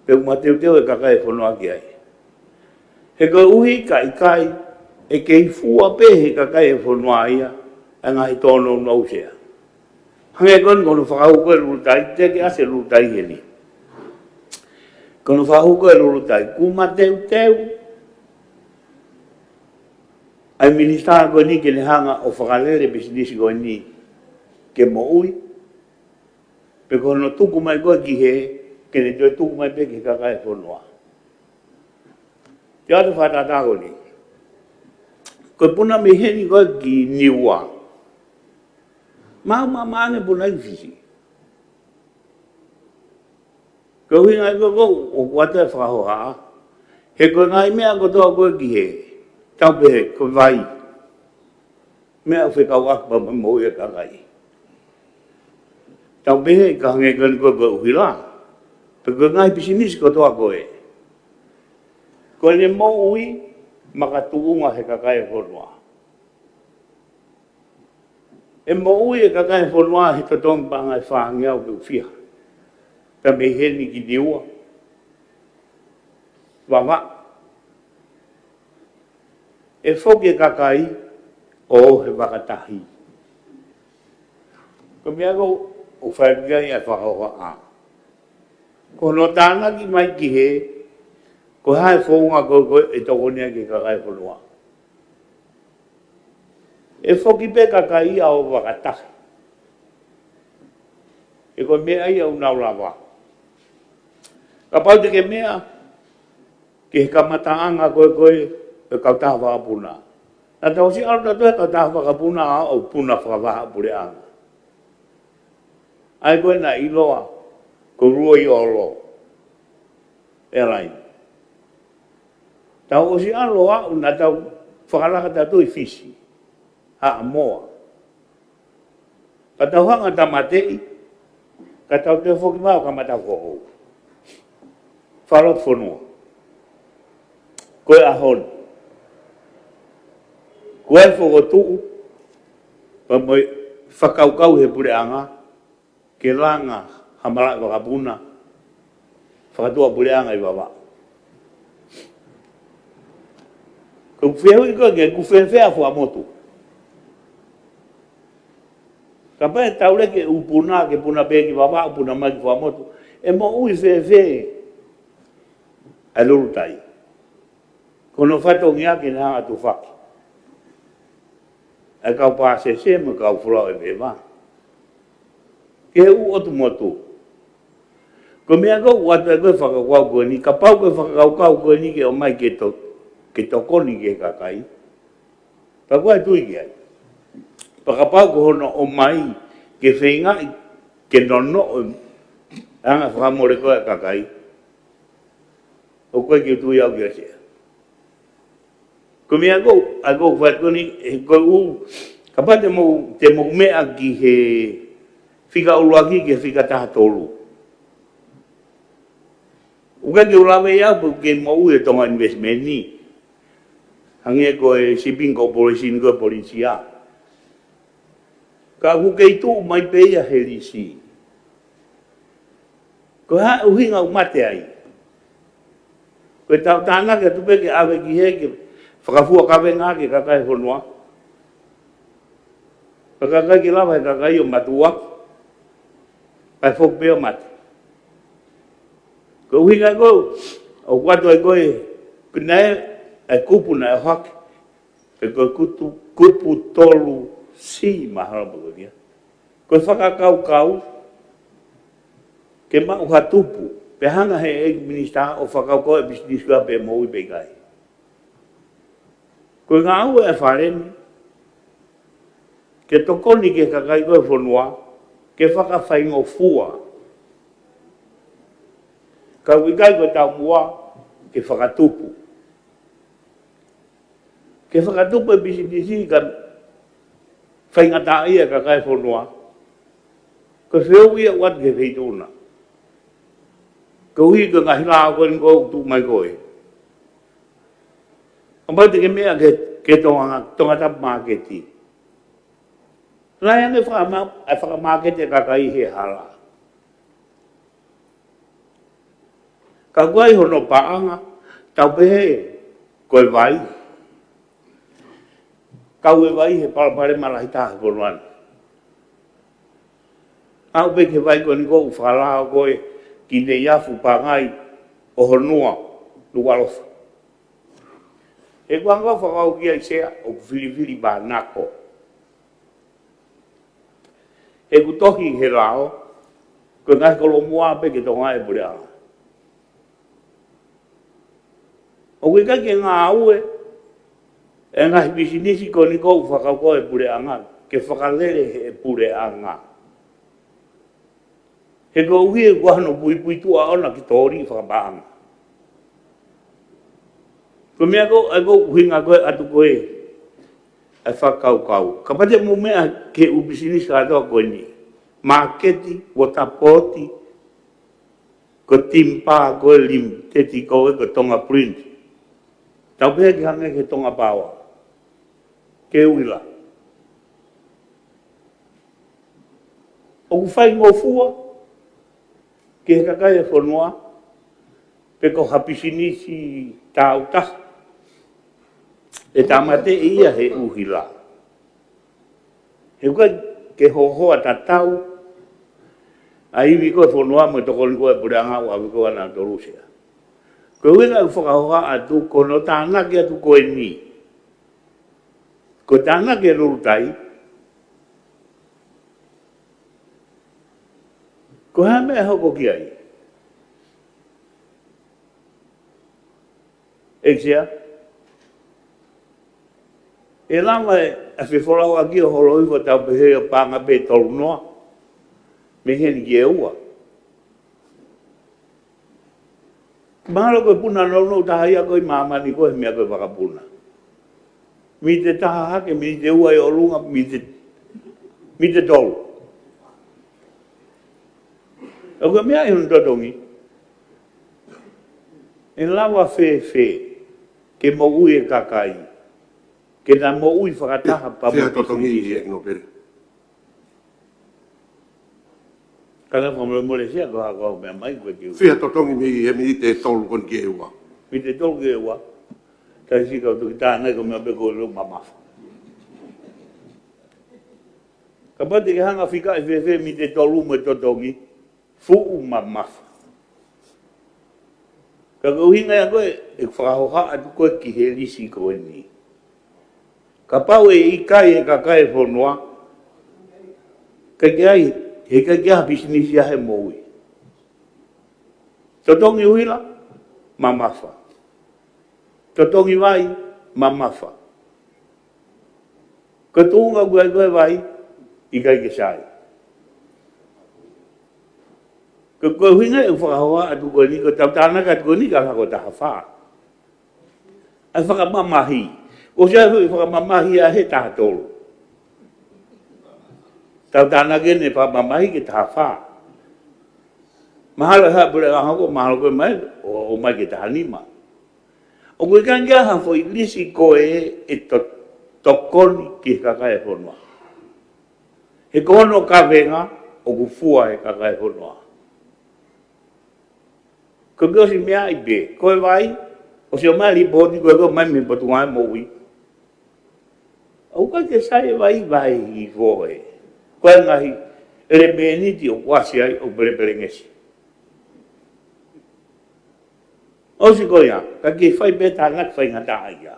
Pe ʻoku mateuteu e kakai e fonua ki ai. He koeʻuhi ka ʻikai, ʻe kei fua pē he kakai e fonua ia, ʻa e ngaahi tōnounou Sea. Hangē ko eni ko hono fakahū ko ē e Lulutai, teʻeki ʻasi e Lulutai heni. Ko hono fakahū ko ē e Lulutai, kuo mateuteu ʻa e minisitā ko eni ke ne hanga ʻo fakalele pisinisi ko eni ke moʻui, pe ko hono tuku mai ko ē ki hē, ke ne toe tuku mai pē ki he kakai e fonua. Te u ʻoatu e fakatātā ko eni. Ko e puna mei heni ko ē ki Niua, maʻu māmani e puna ki Fisi. Ko e ʻuhinga ia ko ē ʻoku ʻoatu e fakahohaʻa. He ko e ngaahi meʻa kotoa ko ē ki hē, tau pehē ko e vai, meʻa ʻoku fekauʻaki pē mo e moʻui e kakai. Tau pehē ka hangē ko eni ko ē ko e ʻuhila, pe ko e ngaahi pisinisi kotoa ko ē, ko ʻene moʻui makatuʻunga he kakai e fonua. ʻE moʻui e kakai e fonua he totongi paʻanga ʻe fāngeau pe ʻe fiha, pea mei heni ki Niua, Vavaʻu. ʻE foki e kakai ʻo ō he vaka tahi. Ko e meʻa ko ē ʻoku fai ki ai e fakahohaʻa. Ko hono tānaki mai ki hē, ko e hā e founga ko ē ʻe tokoni ai ki he kakai e fonua. ʻE foki pē kakai ia ʻo vaka tahi. He ko e meʻa ia ʻoku nau lava. Kapau te ke meʻa ki he kamataʻanga ko ē ko ē e kautaha vakapuna, naʻa tau ʻosi ʻalu nautolu he kautaha vakapuna ʻo puna fakavahaʻapuleʻanga. ʻA ia ko ē naʻe ʻiloa ko Ruaiolo Airline. Tau ʻosi ʻalu ʻo aʻu naʻa tau fakalaka tautolu ʻi Fisi, Haʻamoa. Ka tau hanga ʻo tāmateʻi, ka tau toe foki mai ʻo kamata foʻou. Fakalotofonua. Ko e ʻaho ni, ko e fokotuʻu pea mo e fakakaukau he puleʻanga ke langa ha malaʻe vakapuna fakatuʻapuleʻanga ʻi Vavaʻu. Ko e fehuʻi ko ē, ʻoku fēfē ʻa Fuaʻamotu? Kapau ʻe tauleke e ʻū puna ke puna pē ki Vavaʻu, puna mai ki Fuaʻamotu, ʻe moʻui fēfē ʻa e Lulutai? Ko hono fatongia ke ne hanga ʻo tufaki ʻa e kau pāsese mo e kau folau ʻeveʻeva ki he ʻū ʻotu motu. Ko e meʻa ko ē ʻoku ʻoatu ai ko ē e fakakaukau ko eni, kapau ko e fakakaukau ko eni ke ʻomai ke to-, ke tokoni ki he kakai, pea ʻoku ou tui ki ai. Pea kapau ko hono ʻomai ke feingaʻi ke nonoʻo e anga fakamole ko ē ʻa e kakai, ʻoku ʻikai ke u tui au ki ai. Ko e meʻa ko ē, ʻa ia ko e fai ko eni, he ko e ʻū, kapau te mou, te mou meʻa ki he fika ʻuluaki ki he fika taha tolu, ʻoku ʻikai ke u lave ia pe ʻoku kei moʻui e Tonga Investment ni, hangē ko e Shipping Corporation ko ē ʻa Polinisia. Ka ʻoku kei tuʻu mai pē ia he lisi. Ko e hā e ʻuhinga ʻoku mate ai? Ko ʻetau tānaki atu pē ke ʻave ki hē ke fakafua kavenga ki he kakai e fonua. Ka ʻikai ke lava he kakai ʻo matuʻuaki, kae foki pē ʻo mate. Ko e ʻuhinga ko ē ʻoku ʻoatu ai ko ē, ko e naʻe, ʻa e kupu naʻe ʻohake, pe ko e kutu, kupu tolu C mahalo pē ko ia. Ko e fakakaukau ke maʻu ha tupu, pea hanga he ʻEiki Minisitā ʻo fakakaukau e pisinisi ko ia pe ʻe moʻui pe ʻikai. Ko e ngāue ʻa e Fale ni ke tokoni ki he kakai ko ē e fonua ke fakafaingofua. Ka ʻoku ʻikai ko e taumuʻa ke fakatupu. Ke fakatupu e pisinisi ka faingataʻaʻia e kakai e fonua, ko e fehuʻi ia ʻoku ʻoatu ki he Feituʻu na. Koeʻuhi ko e ngaahi lao ko eni ʻoku tuʻu mai ko ē. Kapau te ke meʻa ki he, ki he Tonga, Tongatapu māketi, lahi ange e fakama-, e fakamāketi e kakai he hala. Ka ʻoku ʻi ai hono paʻanga, tau pehē ko e vai. Kau e vai he palopalema lahi taha he fonua ni. Aʻu pē ki he vai ko eni ʻoku fakalao ko ē ki Neiafu, Pangai, ʻOhonua, Nukuʻalofa. He ko e anga ʻoku fakau ki ai Sea, ʻoku filifili mānako. He ʻoku tohi he lao, ko e ngaahi kolomuʻa pē ke tonga e puleʻanga. ʻOku ʻikai ke ngāue e ngaahi pisinisi ko eni ʻoku fakau ko e puleʻanga, ke fakalele he puleʻanga. He koeʻuhi ʻoku ʻi ai hano puipuituʻa ʻona ki tōli fakapaʻanga. Ko e meʻa ko e, ko e ʻuhinga ko e ʻatu ko e, e fakakaukau. Kapau te mou meʻa ki he ʻū pisinisi kātoa ko eni. Māketi, water port, ko e timber ko e limited ko e ko e Tonga Print. Tau pehē ke hangē ko e Tonga Power. Ke uila. ʻOku faingofua ki he kakai e fonua, pe ko ha pisinisi tāutaha, ʻe tāmateʻi ia he ʻuhila. He ʻoku ʻikai ke hohoa tatau ʻa e ivi ko e fonua mo e tokoni ko e puleʻanga ʻoku ʻave ko ē ʻa nautolu Sea. Ko e ʻuhinga ʻoku fakahoha atu, ko hono tānaki atu ko eni. Ko e tānaki e Lulutai, ko e hā e meʻa ʻe hoko ki ai? ʻEiki Sea, ʻe lava e, ʻa e fefolauʻaki ʻo holo hifo tau pehē ʻo paʻanga pē tolu noa, mei heni ki he ua. Mahalo ko e puna nounou taha ia ko e ʻi māmani ko e meʻa ko e vakapuna. Mita ʻe taha hake, mita ʻe ua ʻi ʻolunga, mita, mita ʻe tolu. ʻOku ʻi ai e meʻa ʻi hono totongi. ʻE lava fēfē ke moʻui e kakai, ke na moʻui fakataha pea mo e Fē totongi pisinisi. ʻEiki Nōpele. Ka na fakamolemole Sea ko ha ko e meʻa mai ko e kiu. Fē totongi mei he mita ʻe tolu ko eni ki he ua. Mita ʻe tolu ki he ua. Taisi ka toki tānaki ko e meʻa pē ko e lou mamafa. Kapau te ke hanga fika ʻe fēfē mita ʻe tolu mo e totongi, fuʻu mamafa. Ka ko e ʻuhinga ia ko e, ʻe fakahoha atu ko e ki he lisi ko eni. Kapau ʻe ʻikai e kakai e fonua, ʻikai ke ʻi ai, he ʻikai ke ʻi ai ha pisinisi ia he moʻui. Totongi uila, mamafa. Totongi vai, mamafa. Ko e tuʻunga ʻoku ʻi ai ko e vai, ʻikai ke sai. Ko, ko e ʻuhinga ʻoku fakahoha atu ko eni, ko ʻetau tānaki atu ko eni ka ko e taha fā. ʻA e fakamamahi. ʻOsi ʻa e fakamamahi ʻa e taha tolu. Tau tānaki eni fakamamahi ki he taha fā. Mahalo ha puleʻanga ko, mahalo ko e mai, ʻo, ʻo mai ki he taha nima. ʻOku ʻikai ke ʻi ai ha foʻi lisi ko e, ʻe to-, tokoni ki he kakai e fonua. He ko hono kavenga, ʻoku fua he kakai e fonua. Ko e ʻosi meʻa ʻi pē, ko e vai, ʻosi ʻomai lipooti ko e ko e mai mei he Potungāue Moʻui. ʻOku ʻikai ke sai e vai, vai ʻi foe. Ko e ngaahi ʻelemēniti ʻoku ʻasi ai ʻoku pelepelengesi. ʻOsi ko ia, ka ke fai pē tānaki faingataʻaʻia.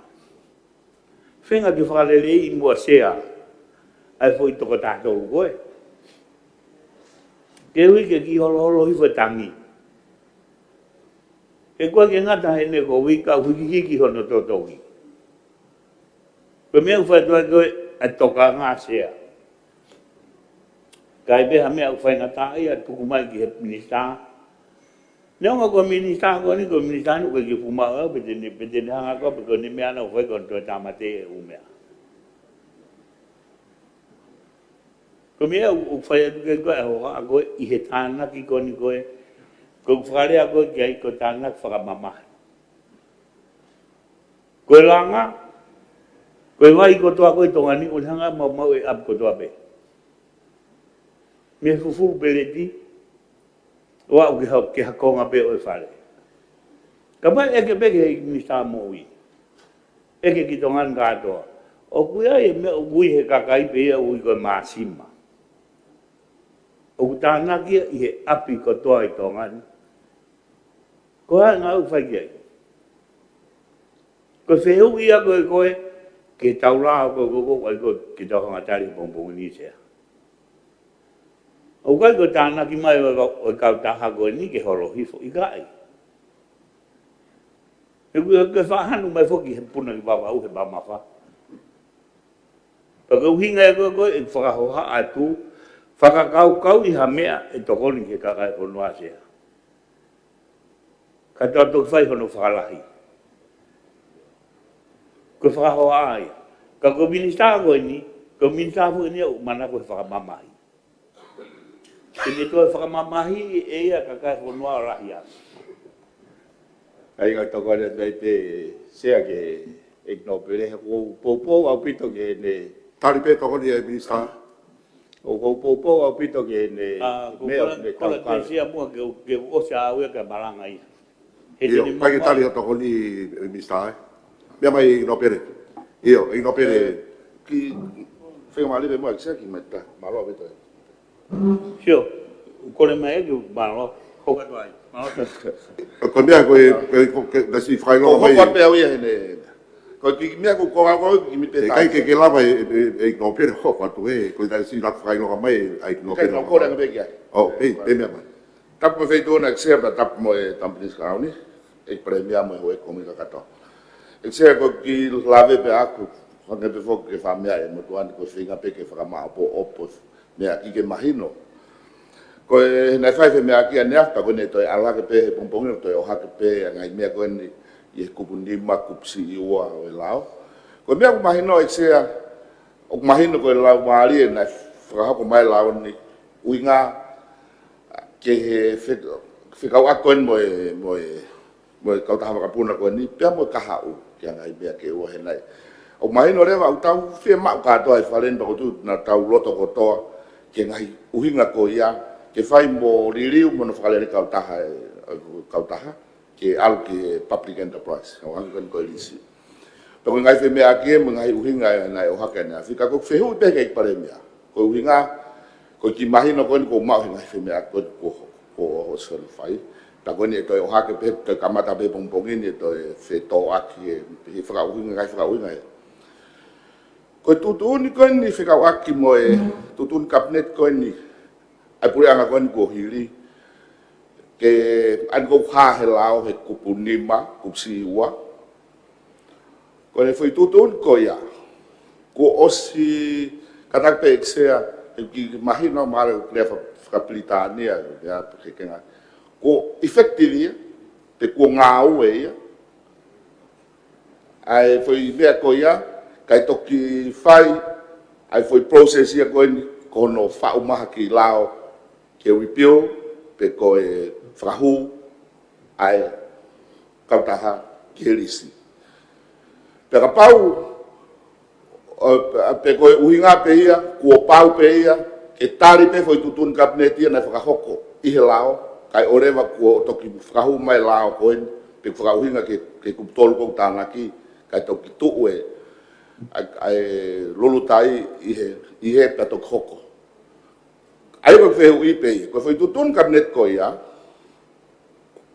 Feinga ke fakaleleiʻi muʻa Sea ʻa e foʻi toko taha tolu ko ē. Ke ui ke kiʻi holoholo hifo e tangi. He ʻoku ʻikai ke ngata heʻene kovi ka ʻoku hikihiki hono totongi. Ko e meʻa ʻoku fai atu ai ko e ʻa e tokanga Sea. Ka ʻi ai pē ha meʻa ʻoku faingataʻaʻia tuku mai ki he minisitā. Neongo ko e minisitā ko eni, ko e minisitā ni ʻoku ʻikai ke fuʻu maʻu au, pe te ne, pe te ne hanga ko ē, pe ko ʻene meʻa naʻa ku fai ko ʻene toe tāmateʻi e ʻū meʻa. Ko e meʻa ʻoku, ʻoku fai atu ke ko e hohaʻa ko ē ʻi he tānaki ko eni ko ē, ko e fakalea ko ē ki ai ko e tānaki fakamamahi. Ko e langa, ko e vai kotoa ko ē ʻi Tonga ni, ʻoku ne hanga maumauʻi e ʻapi kotoa pē. Mei he fufulu peleti, ʻo aʻu ki ha, ki ha konga pē ʻo e fale. Kapau ʻe ʻeke pē ki he minisitā moʻui. ʻEke ki Tonga ni kātoa. ʻOku ʻi ai e meʻa ʻoku ui he kakai pē ia ʻoku ui ko e māsima. ʻOku tānaki ia ʻi he ʻapi kotoa ʻi Tonga ni. Ko e hā e ngāue ʻoku fai ki ai? Ko e fehuʻi ia ko ē ko ē ke tau lava ko ē ko ē ko ē ke tau hanga ʻo tali he pongipongi ni, Sea. ʻOku ʻikai ko e tānaki mai ʻo e, ʻo e kautaha ko eni ke holo hifo, ʻikai. He ko e, ko e fakahanu mai foki he puna ki Vavaʻu he mamafa. Pea ko e ʻuhinga ia ko ē ko ē ʻeku fakahohaʻa atu, fakakaukauʻi ha meʻa ʻe tokoni ki he kakai e fonua, Sea. Ka tau toki fai hono fakalahi. Ko e fakahohaʻa ia. Ka ko e minisitā ko eni, ko e minisitā foki eni ʻoku manako he fakamamahi. Ke ne toe fakamamahiʻi ʻe ia e kakai e fonua ʻo lahi ange. ʻIkai, ka tokoni atu ai pē, Sea, ki he ʻEiki Nōpele, he ʻoku ou poupou ʻaupito ki heʻene... Tali pē, tokoni ʻa e minisitā. ʻOku ou poupou ʻaupito ki heʻene... ʻA, ko e meʻa kole, ʻoku ne kole tau kale. Sea, muʻa ke, ke ʻosi ʻa e ʻave ki he malanga ia. He... ʻIo, teʻeki ai ke tali ha tokoni, ʻe Minisitā, ē? Meʻa mai, ʻEiki Nōpele. ʻIo, ʻEiki Nōpele. Ki, fenga mali pe mua, ki Sea ki mata. Mālō ʻaupito. Sio, kole mai ʻEiki, mālō. Hoko atu ai. Mālō. Ko e meʻa ko ē, ko e, ko e, ko e, naʻe siʻi fakaʻilonga mai. Hoko atu pē au ia heni. Ko e kiʻi meʻa ko ē, ko e, ko e kiʻi meʻa pē. ʻE ʻikai ke, ke lava ʻe, ʻe, ʻe, ʻEiki Nōpele hoko atu ē, ko e naʻe siʻi lava fakaʻilonga mai ʻa ʻEiki Nōpele. ʻIkai, naʻa ku kole ange pē ki ai. ʻO, pē, pē meʻa mai. Tapu mo e Feituʻuna, ʻEiki Sea, pea tapu mo e Tama Pilinisi Kalauni, ʻEiki Palēmia mo e Houʻeiki Kōmiti kakato. ʻEiki Sea, ko e kiʻi lave pē ʻaʻaku, hangē pē foki ko e fakameaʻi ʻe he motuʻa ni, ko e feinga pē ke fakamāʻopoʻopo meʻa ke mahino. Ko e naʻe fai e femeʻaʻaki ʻanenai, pea ko eni ʻe toe ʻalu hake pē he pongipongi ni, toe ʻohake pē ʻa e ngaahi meʻa ko eni ʻi he kupu nima, kupu siʻi ua ʻo e lao. Ko e meʻa ʻoku mahino, ʻEiki Sea, ʻoku mahino ko e laumālie naʻe fakahoko mai e lao ni, ʻuhinga ki he fe-, fekauʻaki ko eni mo e, mo e, mo e kautaha vakapuna ko eni, pea mo e kahaʻu ki he ngaahi meʻa ke ua he nai. ʻOku mahino leva ʻoku tau fiemaʻu kātoa ʻi he Fale ni, pea ʻoku ou tui naʻa tau loto kotoa ki he ngaahi ʻuhinga ko ia, ke fai mo liliu mo hono fakalele kautaha, ʻe, kautaha, ke ʻalu ki he public enterprise, ʻo hangē ko eni ko e lisi. Pea ko e ngaahi femeʻaʻaki mo e ngaahi ʻuhinga naʻe ʻohake ʻanenai, ka ko e fehuʻi pē ki he ʻEiki Palēmia. Ko e ʻuhinga, ko e kiʻi mahino ko eni kuo maʻu he ngaahi femeʻaʻaki ko eni kuo, kuo ʻosi hono fai. Pea ko eni ʻe toe ʻohake pē, toe kamata pē pongipongi ni ʻe toe fetōʻaki ʻe he fakaʻuhinga, ngaahi fakaʻuhinga ē. Ko e tuʻutuʻuni ko eni fekauʻaki mo e tuʻutuʻuni Kapineti ko eni, ʻa e puleʻanga ko eni kuo hili, ke ʻanenai ko e hā he lao he kupu nima, kupu siʻi ua. Ko e foʻi tuʻutuʻuni ko ia, kuo ʻosi, kātaki pē ʻEiki Sea, he ʻoku kiʻi mahino mālie ʻoku lea faka-, faka-Pilitānia, ia pe ke kenga. Kuo effective ia, pe kuo ngāue ia, ʻa e foʻi meʻa ko ia, kae toki fai ʻa e foʻi process ia ko eni, ko hono faʻu mai ha kiʻi lao ke repeal, pe ko e fakahū ʻa e kautaha ki he lisi. Pea kapau, ʻo, pe ko e ʻuhinga pē ia, kuo pau pē ia, ke tali pē foʻi tuʻutuʻuni Kapineti ia naʻe fakahoko ʻi he lao, kae ʻoua leva kuo toki fakahū mai e lao ko eni, pe fakaʻuhinga ki he, ki he kupu tolu kuo tānaki, kae toki tuʻu e, ʻa e, ʻa e Lulutai ʻi he, ʻi he pea toki hoko. ʻA ia ko e fehuʻi pē ia, ko e foʻi tuʻutuʻuni Kapineti ko ia,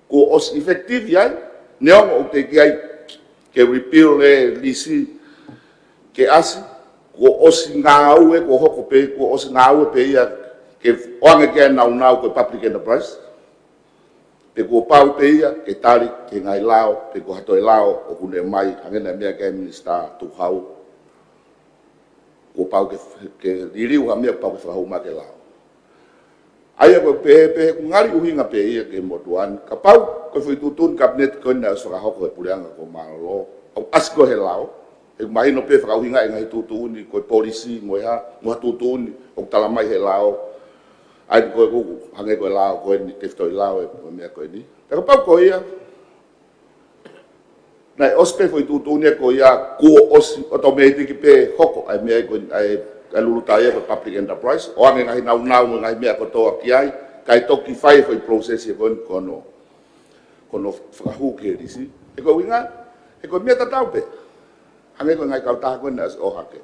kuo ʻosi effective ai, neongo ʻoku teʻeki ai ke repeal e lisi ke ʻasi, kuo ʻosi ngāue, kuo hoko pē, kuo ʻosi ngāue pē ia ke ʻoange ki ai e nāunau ko e public enterprise, pe kuo pau pē ia ke tali ki he ngaahi lao, pe ko ha toe lao ʻoku ne ʻomai, hangē naʻe meʻa ki ai e Minisitā Tukuhau, kuo pau ke, ke liliu ha meʻa kuo pau ke fakahū mai ki he lao. ʻA ia ko e pehē, pehē ʻoku ngali ʻuhinga pē ia ki he motuʻa ni, kapau ko e foʻi tuʻutuʻuni Kapineti ko eni naʻe ʻosi fakahoko ʻe he puleʻanga kuo mālōlō, ʻoku ʻasi ko ē he lao, he ʻoku mahino pē fakaʻuhingaʻi e ngaahi tuʻutuʻuni, ko e polisi, mo e hā, mo ha tuʻutuʻuni ʻoku tala mai he lao, ʻa ia ko e kuku, hangē ko e lao ko eni, tefitoʻi lao ē, ko e meʻa ko eni. Pea kapau ko ia, naʻe ʻosi pē foʻi tuʻutuʻuni ko ia, kuo ʻosi automatic pē hoko ʻa e meʻa ko ē, ʻa e, ʻa e Lulutai ia ko e public enterprise, ʻoange e ngaahi nāunau mo e ngaahi meʻa kotoa ki ai, kae toki fai e foʻi process ia ko eni ko hono, ko hono fakahū ki he lisi. He ko e ʻuhinga, he ko e meʻa tatau pē. Hangē ko e ngaahi kautaha ko ē naʻe ʻohake.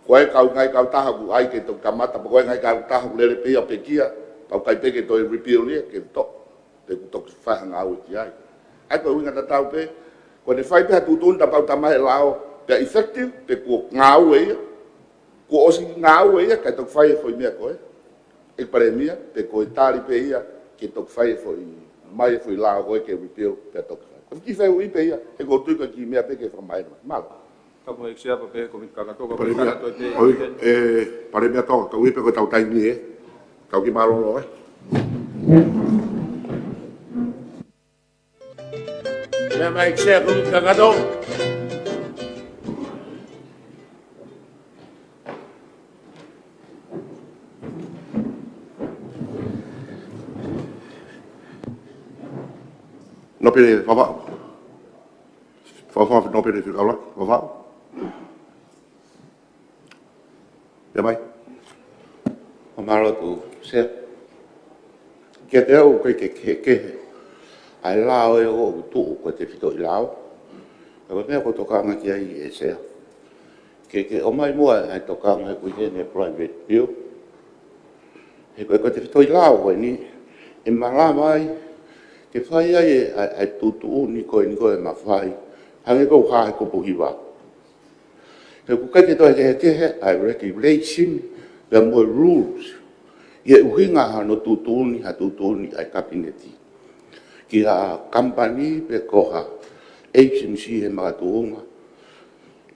Ko e kau, ngaahi kautaha ʻoku ʻai ke toki kamata, pe ko e ngaahi kautaha ʻoku lele pē ia ʻo pekia, pea ʻoku ʻikai pē ke toe repeal ia, ke toʻo, pe kuo toki fai ha ngāue ki ai. ʻA ia ko e ʻuhinga tatau pē, Ko ʻene fai pē ha tuʻutuʻuni, kapau ʻe talamai ʻe he lao pea effective, pe kuo ngāue ia, kuo ʻosi ngāue ia, kae toki fai e foʻi meʻa ko ē, ʻEiki Palēmia, pe ko e tali pē ia ke toki fai e foʻi, mai e foʻi lao ko ē ke repeal pea toki fai. Ko e kiʻi fehuʻi pē ia, he ʻoku ou tui ko e kiʻi meʻa pē ke fakamaʻa mai. Mālō. Tapu mo e ʻEiki Sea pea pehē ki he Kōmiti Kakato, ka Palēmia, ko e te- ʻOi, ʻe, Palēmia Tonga, ka ʻoku ʻi ai pē ko ʻetau taimi ē. Tau kiʻi mālōlō, ē. Meʻa mai ʻEiki Sea Kōmiti Kakato. Nōpele Vavaʻu. Fakafofonga Nōpele Fikaulaki Vavaʻu. Ia mai. Mālō atu Sea. Kiate au ʻoku ʻikai ke kehekehe ʻa e lao ʻe ʻoku tuʻu ko e tefitoʻi lao. Ka ko e meʻa ʻoku ou tokanga ki ai ʻe Sea, ke, ke ʻomai muʻa ʻa e tokanga ʻoku ʻi heni e private bill. He ko e, ko e tefitoʻi lao ko eni, ʻe malava ai ke fai ai e, ʻa e, ʻa e tuʻutuʻuni ko eni ko e mafai, hangē ko e hā he kupu hiva. He ʻoku ʻikai ke toe kehekehe ʻa e regulation pea mo e rules ʻi he ʻuhinga hano tuʻutuʻuni, ha tuʻutuʻuni ʻa e Kapineti ki ha company pe ko ha agency he makatuʻunga,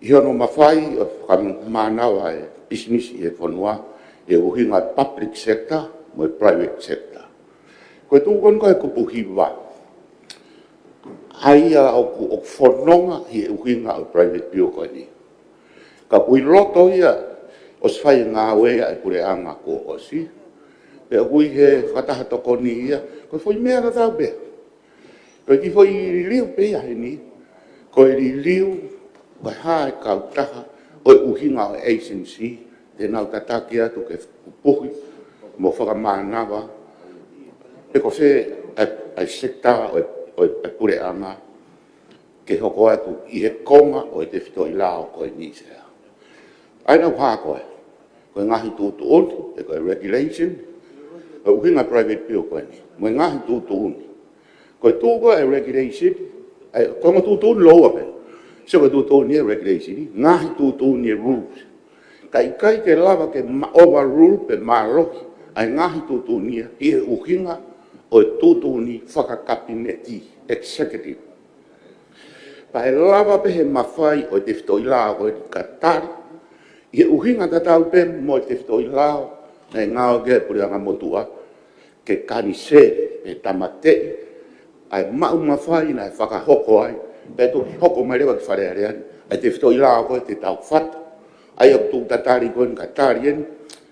ʻi hono mafai ʻo fakamānava e pisinisi ʻi he fonua, ʻi he ʻuhinga public sector mo e private sector. Ko e tuʻu ko eni ko e kupu hiva, ʻa ia ʻoku, ʻoku fononga ʻi he ʻuhinga ʻo e private bill ko eni. Ka ʻoku ʻi loto ia ʻosi fai e ngāue ia ʻa e puleʻanga kuo ʻosi, pea ʻoku ʻi he fakataha tokoni ia, ko e foʻi meʻa tatau pē. Ko e kiʻi foʻi liliu pē ia heni, ko e liliu ko e hā e kautaha ʻo e ʻuhinga ʻo e agency te nau tataki atu ke pupuhi mo fakamānava, pe ko fē ʻa e, ʻa e sector ʻo e, ʻo e, ʻa e puleʻanga ke hoko atu ʻi he konga ʻo e tefitoʻi lao ko eni Sea. ʻA ia naʻa ku hā ko ē, ko e ngaahi tuʻutuʻuni, pe ko e regulation, ʻo e ʻuhinga private bill ko eni, mo e ngaahi tuʻutuʻuni. Ko e tuʻu ko ē e regulation, ʻa e, ko e ongo tuʻutuʻuni lōua pē. Sio, ko e tuʻutuʻuni e regulation, ngaahi tuʻutuʻuni e rules. Ka ʻikai ke lava ke ma-, overrule pe mālohi ʻa e ngaahi tuʻutuʻuni ia ʻi he ʻuhinga ʻo e tuʻutuʻuni fakakapineti, executive. Pea ʻe lava pē he mafai ʻo e tefitoʻi lao ko eni ke tali, ʻi he ʻuhinga tatau pē mo e tefitoʻi lao naʻe ngāue ki ai e puleʻanga motuʻa, ke kaniseli pe tāmateʻi ʻa e maʻu mafai naʻe fakahoko ai, pea toki hoko mai leva ki Fale Alea ni ʻa e tefitoʻi lao ko ē te tau fatu, ʻa ia ʻoku tuʻu tatali ko eni ke tali eni.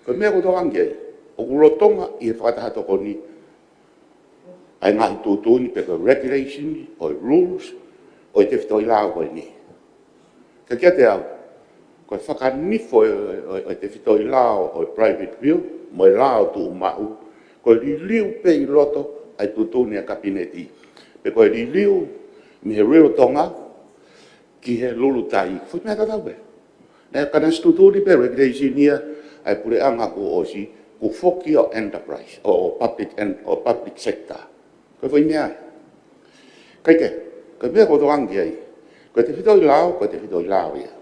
Ko e meʻa ʻoku ou tokanga ki ai, ʻoku lolotonga ʻi he fakataha tokoni ʻa e ngaahi tuʻutuʻuni pe ko e regulation, ʻo e rules ʻo e tefitoʻi lao ko eni. Ka kiate au, ko e fakanifo ʻo e, ʻo e, ʻo e tefitoʻi lao ʻo e private bill mo e lao tuʻumaʻu, ko e liliu pē ʻi loto ʻa e tuʻutuʻuni ʻa e Kapineti, pe ko e liliu mei he Real Tonga ki he Lulutai, foʻi meʻa tatau pē. Naʻe, ka naʻe ʻosi tuʻutuʻuni pē regulation ia ʻa e puleʻanga kuo ʻosi, kuo foki ʻo enterprise, ʻo, ʻo public en-, ʻo public sector. Ko e foʻi meʻa ia. Kae kehe, ko e meʻa ʻoku ou tokanga ki ai, ko e tefitoʻi lao, ko e tefitoʻi lao ia.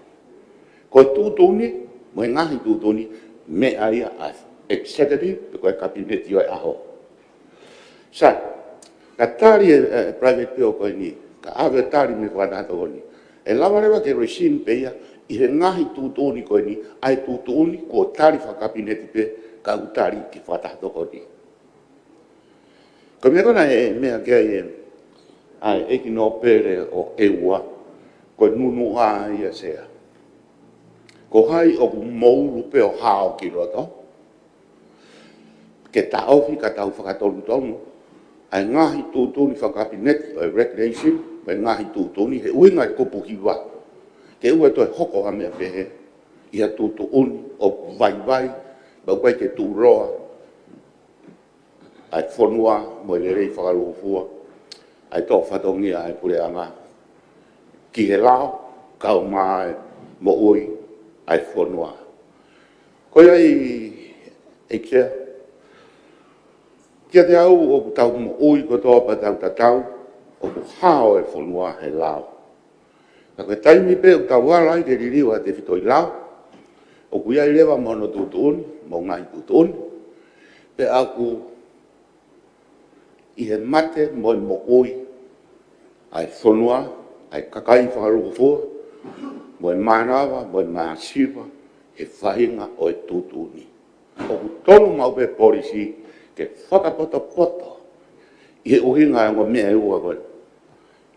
Ko e tuʻutuʻuni mo e ngaahi tuʻutuʻuni, meʻa ia ʻa e executive, pe ko e Kapineti ʻo e ʻaho. Sai, ka tali e, e private bill ko eni, ka ʻave tali mei he fakataha tokoni, ʻe lava leva ke rescind pē ia ʻi he ngaahi tuʻutuʻuni ko eni, ʻa e tuʻutuʻuni kuo tali fakakapineti pē, ka ʻoku tali ki he fakataha tokoni. Ko e meʻa ko ena ʻe meʻa ki ai e, ʻa e ʻEiki Nōpele ʻo ʻEua, ko e nunuʻa ia Sea. Ko hai ʻoku moulu pē ʻo hao ki loto ke taʻofi ka tau fakatonutonu ʻa e ngaahi tuʻutuʻuni fakakapineti ʻo e regulation, mo e ngaahi tuʻutuʻuni he ʻuhinga e kupu hiva. Ke ʻoua toe hoko ha meʻa pehē ʻi ha tuʻutuʻuni ʻoku vaivai, pea ʻoku ʻikai ke tuʻuloa ʻa e fonua mo e lelei fakalūkufua ʻa e tō fatongia ʻa e puleʻanga ki he lao, kau mai e moʻui ʻa e fonua. Ko ia ai, ʻEiki Sea, kiate au ʻoku tau moʻui kotoa pea tau tatau, ʻoku hao e fonua he lao. Ka ko e taimi pē ʻoku tau ala ai ke liliu ʻa e tefitoʻi lao, ʻoku ʻi ai leva mo hono tuʻutuʻuni, mo e ngaahi tuʻutuʻuni, pea ʻoku ʻi he mate mo e moʻui ʻa e fonua, ʻa e kakai fakalūkufua, mo e mānava, mo e masiva, he faʻahinga ʻo e tuʻutuʻuni. ʻOku tonu maʻu pē polisi ke fakapotopoto ʻi he ʻuhinga ʻa e ongo meʻa ʻe ua ko ē,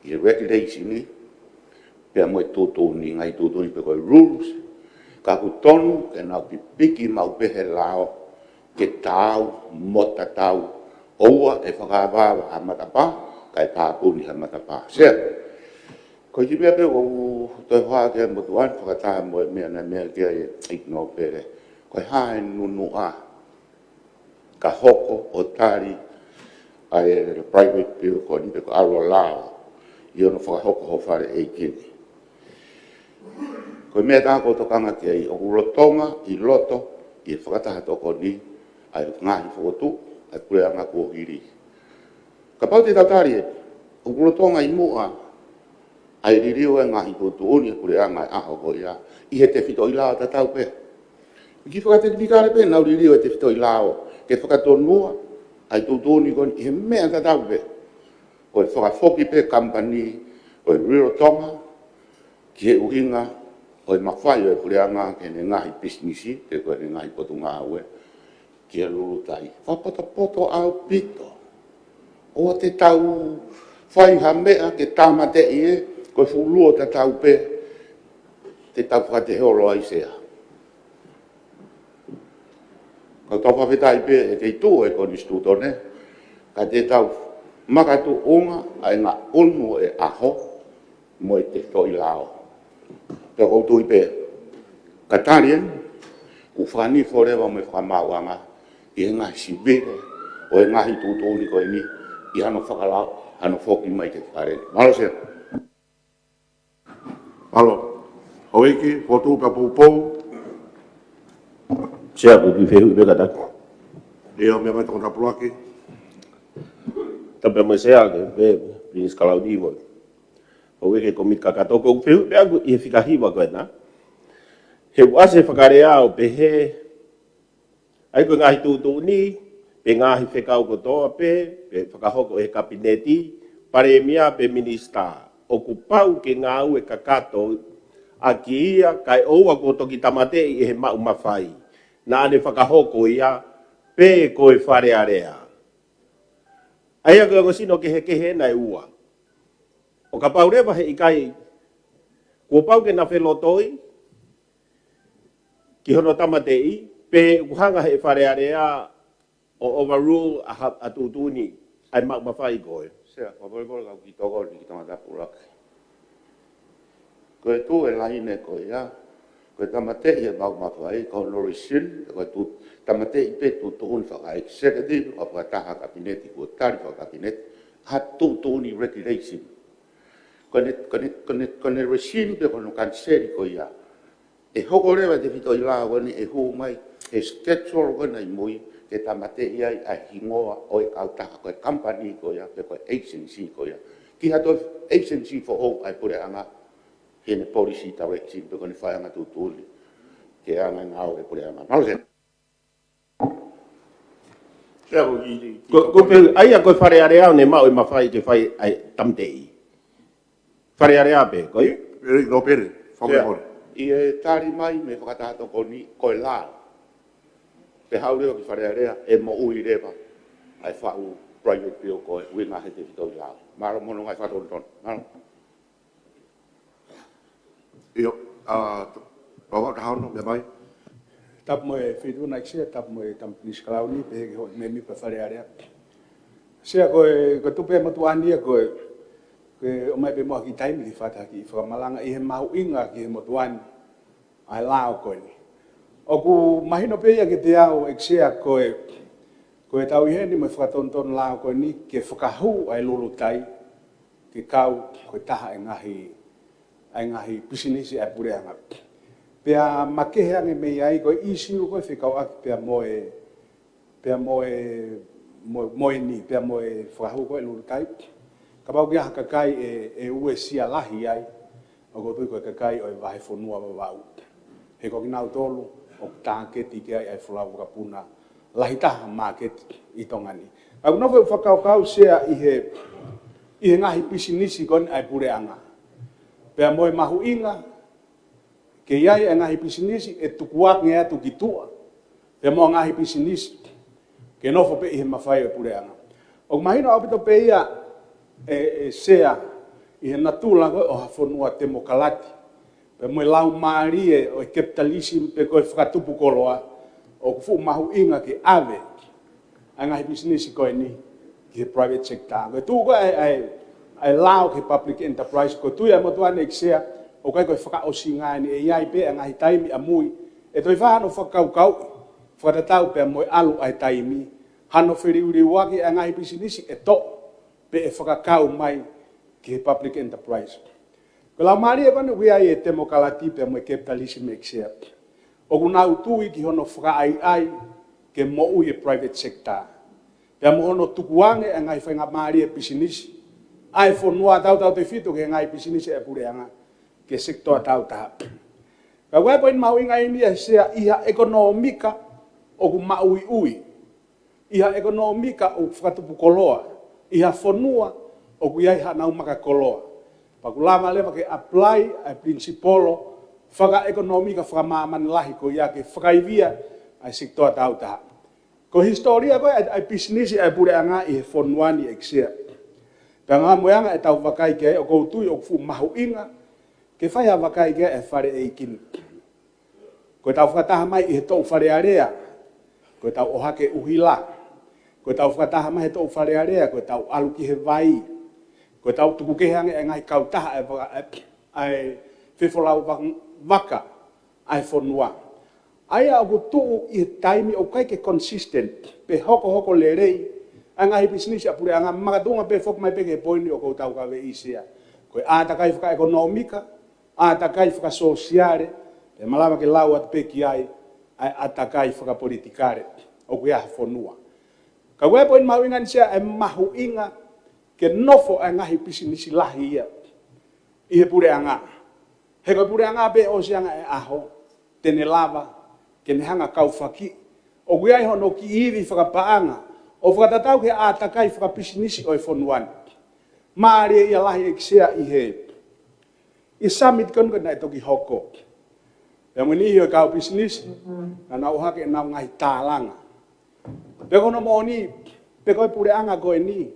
ʻi he regulation ni, pea mo e tuʻutuʻuni, ngaahi tuʻutuʻuni pe ko e rules, ka ʻoku tonu ke nau pipiki maʻu pē he lao ke taau mo tatau, ʻoua ʻe fakaavaava ha matapā, kae tāpuni ha matapā. Sea, ko e kiʻi meʻa pē ʻoku ou toe hohaʻa ki ai motuʻa ni fakataha mo e meʻa naʻe meʻa ki ai ʻEiki Nōpele. Ko e hā e nunuʻa ka hoko ʻo tali ʻa e private bill ko eni pe ko e ʻalu ʻo lao ʻi hono fakahoko ho fale ʻeiki ni. Ko e meʻa tā ko e tokanga ki ai, ʻoku lolotonga ʻi loto ʻi he fakataha tokoni ʻa e ngaahi fokotuʻu ʻa e puleʻanga kuo hili. Kapau te tau tali ē, ʻoku lolotonga ʻi muʻa ʻa e liliu ʻa e ngaahi tuʻutuʻuni ʻa e puleʻanga ʻi he ʻaho ko ia, ʻi he tefitoʻi lao tatau pē. Ki he fakatekinikale pē, nau liliu ʻa e tefitoʻi lao ke fakatonua ʻa e tuʻutuʻuni ko eni ʻi he meʻa tatau pē. Ko e fakafoki pē kamupani ʻo e Riro Tonga ki he ʻuhinga ʻo e mafai ʻo e puleʻanga ki heʻene ngaahi pisinisi, pe ko ʻene ngaahi potungāue ki he Lulutai. Fakapotopoto ʻaupito. ʻOua te tau fai ha meʻa ke tāmateʻi ē, ko e fuʻu luo tatau pē te tau fakateholo ai, Sea. Ka tau fakafetaʻi pē ʻe kei tuʻu e konisitūtone, ka te tau makatuʻunga ʻa e ngaʻunu ʻo e ʻaho mo e tefitoʻi lao. Pea ʻoku ou tui pē, ka tali eni, ʻoku fakanifo leva mo e fakamaauʻanga ʻi he ngaahi sivile ʻo e ngaahi tuʻutuʻuni ko eni ʻi hano fakalao, hano foki mai ki he fale. Mālō, Sea. Mālō. Houʻeiki, Fotu pea Poupou. Sea, ʻoku ou fehuʻi pē kātaki. ʻIo, meʻa mai tokoni ʻa Puluaki. Tapu mo e Sea, ke pē, Pilinisi Kalauni mo e houʻeiki komiti kakato, ʻoku ou fehuʻi pē ʻaku ʻi he fika hiva ko ena. He ʻoku ʻasi e fakalea ʻo pehē, ʻa ia ko e ngaahi tuʻutuʻuni, pe ngaahi fekau kotoa pē, pe fakahoko ʻe he Kapineti, Palēmia pe Minisitā, ʻoku pau ke ngāue kakato ʻaki ia, kae ʻoua kuo toki tāmateʻi ʻe he maʻu mafai naʻa ne fakahoko ia, pe ko e Fale Alea. ʻA ia ko e ongo sino kehekehe ena ʻe ua. ʻO kapau leva he ʻikai, kuo pau ke na felotoi ki hono tāmateʻi, pe ʻoku hanga ʻe he Fale Alea ʻo overrule ʻa ha, ʻa e tuʻutuʻuni ʻa e maʻu mafai ko ē. Sea, fakamolemole ka u kiʻi tokoni ki he tangata Puluaki. Ko e tuʻu e laine ko ia, ko e tāmateʻi e maʻu mafai, ko hono rescind, ko e tuʻu, tāmateʻi pē tuʻutuʻuni faka-executive, ʻa e fakataha Kapineti kuo tali faka-Kapineti, ha tuʻutuʻuni regulation. Ko ʻene, ko ʻene, ko ʻene, ko ʻene rescind pe ko hono kaniseli ko ia, ʻe hoko leva e tefitoʻi lao ko eni ʻe hū mai he schedule ko ena ʻi mui ke tāmateʻi ai ʻa e hingoa ʻo e kautaha, ko e kamupani ko ia, pe ko e agency ko ia. Ki ha toe agency foʻou ʻa e puleʻanga, heʻene policy direction, pe ko ʻene faiʻanga tuʻutuʻuni ke anga e ngāue ʻa e puleʻanga. Mālō, Sea. Sea, ko e, ko e, ko e, ko e pē, ʻa ia ko e Fale Alea ʻoku ne maʻu e mafai ke fai ʻa e tāmateʻi. Fale Alea pē, ko ia? ʻEiki Nōpele, fakamolemole. Sea, ʻi he tali mai mei he fakataha tokoni ko e lao. Pea haʻu leva ki Fale Alea ʻe moʻui leva ʻa e faʻu private bill ko ē ʻuhinga he tefitoʻi lao. Mālō mo hono ngaahi fakatonutonu. Mālō. ʻIo, ʻa, Papa Tahono, meʻa mai. Tapu mo e Feituʻu Naʻa ʻIke Sea, tapu mo e tama Pilinisi Kalauni, pehē ki he houʻeiki mēmipa Fale Alea. Sea, ko e, ko e tupe motuʻa ni ia ko e, ko e ʻomai pē muʻa ha kiʻi taimi ke fakataha ki he fakamalanga ʻi he mahuʻinga ki he motuʻa ni ʻa e lao ko eni. ʻOku mahino pē ia kiate au ʻEiki Sea ko e, ko e tau ʻi heni mo e fakatonutonu lao ko eni ke fakahū ʻa e Lulutai ke kau ko e taha e ngaahi, ʻa e ngaahi pisinisi ʻa e puleʻanga. Pea makehe ange mei ai ko e ʻīsiu ko ē fekauʻaki pea mo e, pea mo e, mo, mo eni, pea mo e fakahū ko ē Lulutai. Kapau ʻoku ʻi ai ha kakai ʻe, ʻe uesia lahi ai, ʻOku ou tui ko e kakai ʻo e Vahefonua Vavaʻu, he ko kinautolu ʻoku tāketi ki ai ʻa e folau vakapuna lahi taha māketi ʻi Tonga ni. Ka ʻoku ou nofo ʻo fakakaukau Sea ʻi he, ʻi he ngaahi pisinisi ko eni ʻa e puleʻanga, pea mo e mahuʻinga ke ʻi ai ʻa e ngaahi pisinisi ʻe tukuange atu ki tuʻa, pea mo e ngaahi pisinisi ke nofo pē ʻi he mafai ʻo e puleʻanga. ʻOku mahino ʻaupito pē ia ʻe, ʻe Sea ʻi he natula ko ē ʻo ha fonua temokalati, pea mo e laumālie ʻo e capitalism pe ko e fakatupu koloa, ʻoku fuʻu mahuʻinga ke ʻave ʻa e ngaahi pisinisi ko eni ki he private sector. Ko e tuʻu ko ē ʻa e, ʻa e, ʻa e lao ki he public enterprise, ʻoku ou tui ʻa e motuʻa ni ʻEiki Sea, ʻoku ʻikai ko e fakaʻosinga eni, ʻe ʻi ai pē ʻa e ngaahi taimi ʻamui ʻe toe fai hano fakakaukauʻi, fakatatau pea mo e ʻalu ʻa e taimi, hano feliuliuaki ʻa e ngaahi pisinisi ʻe toʻo pe ʻe fakakau mai ki he public enterprise. Ko e laumālie ko eni ʻoku ʻi ai e temokalati pea mo e capitalism ʻEiki Sea, ʻoku nau tui ki hono fakaʻaiʻai ke moʻui e private sector, pea mo hono tukuange ʻa e ngaahi faingamālie pisinisi ʻa e fonua, tautautefito ki he ngaahi pisinisi ʻa e puleʻanga, ki he sekitoa tāutaha. Ka ʻoku ʻi ai e poini mahuʻinga eni ia Sea ʻi ha ʻekonōmika ʻoku maʻuiʻui, ʻi ha ʻekonōmika ʻoku fakatupu koloa, ʻi ha fonua ʻoku ʻi ai haʻanau maka koloa. Pea ʻoku lava leva ke apply ʻa e principle fakaʻekonōmika fakamāmani lahi ko ia ke fakaivia ʻa e sekitoa tāutaha. Ko e hisitōlia ko ē ʻa e, ʻa e pisinisi ʻa e puleʻanga ʻi he fonua ni ʻEiki Sea, pea mo e anga ʻetau vakai ki ai, ʻoku ou tui ʻoku fuʻu mahuʻinga ke fai ha vakai ki ai ʻa e Fale ʻEiki ni. Ko ʻetau fakataha mai ʻi he Toʻu Fale Alea, ko ʻetau ʻohake ʻuhila. Ko ʻetau fakataha mai he Toʻu Fale Alea, ko ʻetau ʻalu ki he vai. Ko ʻetau tuku kehe ange ʻa e ngaahi kautaha ʻa e vaka-, ʻa e, ʻa e fefolau va-, vaka ʻa e fonua. ʻA ia ʻoku tuʻu ʻi he taimi ʻoku ʻikai ke consistent pe hokohoko lelei ʻa e ngaahi pisinisi ʻa e puleʻanga, makatuʻunga pē foki mai pē ki he poini ʻoku ou taukaveʻi Sea. Ko e ʻātakai fakaʻekonōmika, ʻātakai fakasōsiale, pea malava ke lau atu pē ki ai ʻa e ʻātakai fakapolitikale ʻoku ʻi ai ha fonua. Ka ʻoku ʻi ai e poini mahuʻinga eni Sea, ʻa e mahuʻinga ke nofo ʻa e ngaahi pisinisi lahi ia ʻi he puleʻanga. He ko e puleʻanga pē ʻosi ange ʻa e ʻaho te ne lava ke ne hanga ʻo kaufakiʻi. ʻOku ʻi ai hono kiʻi ivi fakapaʻanga ʻo fakatatau ki he ʻātakai fakapisinisi ʻo e fonua ni. Mālie ia lahi ʻEiki Sea ʻi he, ʻi he summit ko eni naʻe toki hoko. Pea mo e niʻihi ʻo e kau pisinisi, naʻa nau ʻohake ʻenau ngaahi tālanga. Pea ko hono moʻoni, pe ko e puleʻanga ko eni,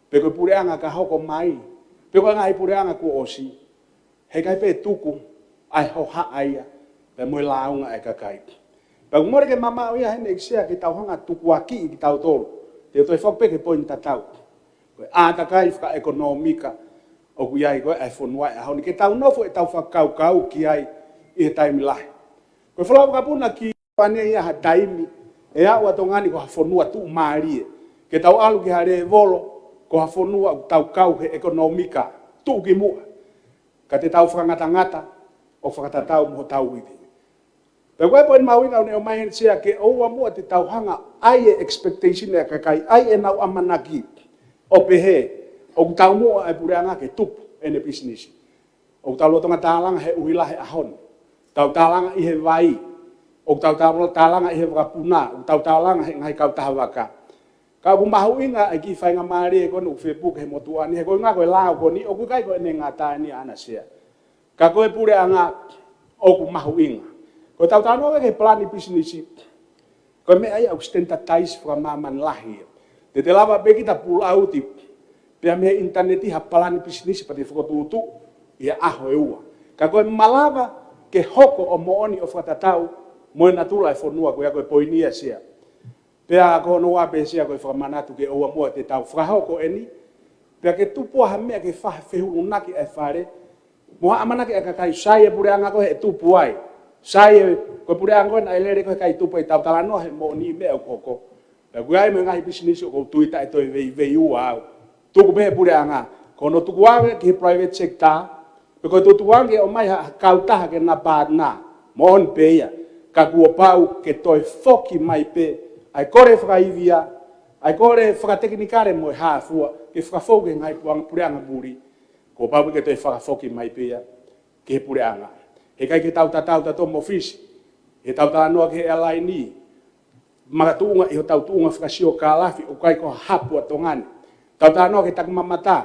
pe ko e puleʻanga ka hoko mai, pe ko e ngaahi puleʻanga kuo ʻosi, heʻikai pē tuku ʻa e hohaʻa ia pea mo e lāunga ʻa e kakai. Pea ʻoku mole ke mamaʻo ia heni ʻEiki Sea ke tau hanga ʻo tukuakiʻi kitautolu, te u toe foki pē ki he poini tatau. Ko e ʻātakai fakaʻekonōmika ʻoku ʻi ai ko ē ʻa e fonua he ʻaho ni, ke tau nofo ʻetau fakakaukau ki ai ʻi he taimi lahi. Ko e folau vakapuna ki pane ia ha taimi ʻe aʻu ʻa Tonga ni ko ha fonua tuʻumālie, ke tau ʻalu ki ha lēvolo ko ha fonua ʻoku tau kau he ʻekonōmika tuʻukimuʻa, ka te tau fakangatangata ʻo fakatatau mo hotau ivi. Pea ko e poini mahuʻinga ʻoku ne ʻomai heni Sea, ke ʻoua muʻa te tau hanga ʻai e expectation ʻa e kakai, ʻai ʻenau ʻamanaki ʻo pehē ʻoku taumuʻa ʻa e puleʻanga ke tupu ʻene pisinisi. ʻOku tau lolotonga tālanga he ʻuhila he ʻaho ni. Tau tālanga ʻi he vai. ʻOku tau tau tālanga ʻi he vakapuna. ʻOku tau tālanga he ngaahi kautaha vaka. Ka ʻoku mahuʻinga ʻa e kiʻi faingamālie ko eni ʻoku fepuke he motuʻa ni, he ko e ʻuhinga ko e lao ko eni, ʻoku ʻikai ko ʻene ngata eni ʻaʻana Sea. Ka ko e puleʻanga ʻoku mahuʻinga. Ko ʻetau talanoa ki he palani pisinisi, ko e meʻa ia ʻoku standardize fakamāmani lahi ia. Te te lava pē kita pull out pea mei he ʻinitaneti ha palani pisinisi pea te fokotuʻutuʻu ʻi he ʻaho ʻe ua. Ka ko e malava ke hoko ʻo moʻoni ʻo fakatatau mo e natula ʻo e fonua, ko ia ko e poini ia Sea. Pea ko hono ua pē Sea ko e fakamanatu ke ʻoua muʻa te tau fakahoko eni, pea ke tupu ha meʻa ke fai ha fehulunaki ʻa e Fale, mo ha ʻamanaki ʻa e kakai, sai e puleʻanga ko ē ʻe tupu ai. Sai e, ko e puleʻanga ko ē naʻe lele ko ē heʻikai tupu ai, tau talanoa he moʻoni meʻa ʻoku hoko. Pea ʻoku ʻi ai mo e ngaahi pisinisi ʻoku ou tui taʻe toe veiveiua au. Tuku pē he puleʻanga, ko hono tukuange ki he private sector, pe ko e tukuange ʻo ʻomai ha, ha kautaha ke na partner, moʻoni pē ia. Ka kuo pau ke toe foki mai pē ʻa e kole fakaivia, ʻa e kole fakatekinikale mo e hā fua, ke fakafou ki he ngaahi puleʻanga, puleʻanga muli. Kuo pau pē ke toe fakafoki mai pē ia ki he puleʻanga. He ʻikai ke tau tatau tautolu mo Fisi. He tau talanoa ki he airline, makatuʻunga ʻi hotau tuʻunga fakasiokālafi ʻoku ʻikai ko ha hapū ʻa Tonga ni. Tau talanoa ki he takimamata,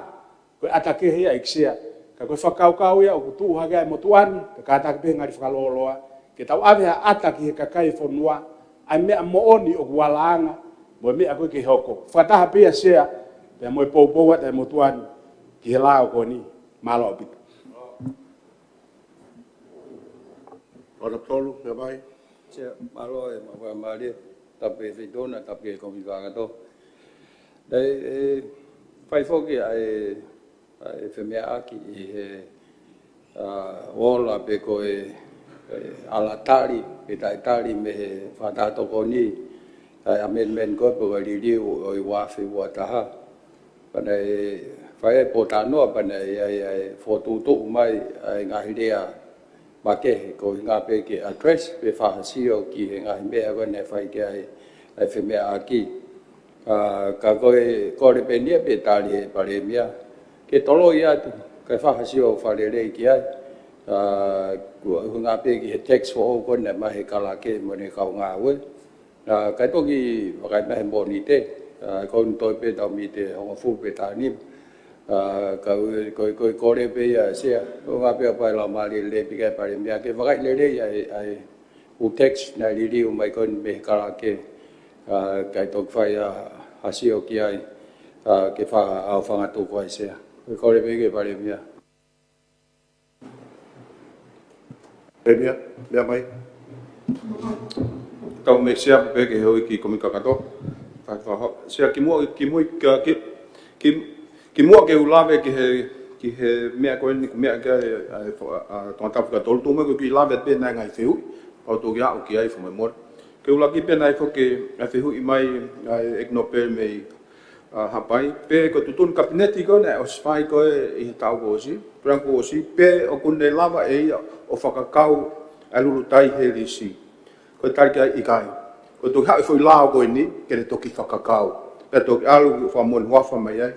ko e ʻata kehe ia ʻEiki Sea. Ka ko e fakakaukau ia ʻoku tuʻu hake ai e motuʻa ni, ka kātaki pē ngali fakalōloa. Ke tau ʻave ha ʻata ki he kakai e fonua, ʻa e meʻa moʻoni ʻoku ʻalu ange, mo e meʻa ko ē ke hoko. Fakataha pē ia Sea, pea mo e poupou ʻa e motuʻa ni, ki he lao ko eni. Mālō ʻaupito. Honourable, meʻa mai. Sea, mālō e maʻu faingamālie, tapu ki he Feituʻu na, tapu ki he Kōmiti Kakato. Naʻe, ʻe, fai foki ʻa e, ʻa e femeʻaʻaki ʻi he, ʻa, ola pe ko e, e, ʻalu tali, pe taʻetali mei he Fakataha Tokoni, ʻa e amendment ko ē pe ko e liliu ʻo e ua afe ua taha. Pea naʻe fai ai e pōtalanoa, pea naʻe ʻi ai ʻa e fokotuʻutuʻu mai ʻa e ngaahi lea makehe, ko e ʻuhinga pē ke address pe fakasio ki he ngaahi meʻa ko ē naʻe fai ki ai ʻa e femeʻaʻaki. ʻA, ka ko e kole pē eni ia pea tali ʻe he Palēmia, ke toloi atu, kae fakasio fakalelei ki ai. ʻA, ko e ʻuhinga pē ki he tax foʻou ko ē naʻe ʻomai ʻe he Kalake mo ʻene kau ngāue. ʻA, kae toki vakai mai he Mōnite, ʻa, ko eni toe pē tau Mōnite hongofulu pe tahanima. ʻA, ka ko e, ko e kole pē ia Sea, ʻuhinga pē ʻoku ʻi ai e laumālie lelei pē ki he Palēmia ke vakai lelei ʻa e, ʻa e ʻū tax naʻe liliu mai ko eni mei he Kalake, ʻa, kae toki fai ha, ha sio ki ai, ʻa, ke fakaʻaufangatuku ai Sea. Ko e kole pē ki he Palēmia. Palēmia, meʻa mai. Tau meʻa Sea pea ke hoko ki he Kōmiti Kakato. Fa-, fa-, fa-, Sea kimuʻa, kimuʻa, ki, ki, kimuʻa ke u lave ki he, ki he meʻa ko eni, meʻa ki he, ʻa, ʻa, ʻa, Tongatapu fika tolu, tuʻu mai ko e kiʻi lave pē naʻe ngaahi fehuʻi. Pau toki aʻu ki ai fo mai mole. Ke u lave pē naʻe foki ʻa e fehuʻi mai, ʻa, ʻEiki Nōpele mei ʻa, Haʻapai, pe ko e tuʻutuʻuni Kapineti ko ē naʻe ʻosi fai ko ē ʻi he taʻu kuo ʻosi, pea kuo ʻosi, pe ʻoku ne lava ʻe ia ʻo fakakau ʻa e Lulutai he lisi. Ko e tali ki ai ʻikai. Ko e toki haʻu e foʻi lao ko eni, ke ne toki fakakau. Pea toki ʻalu ki he fakamoʻoni huafa mai ai.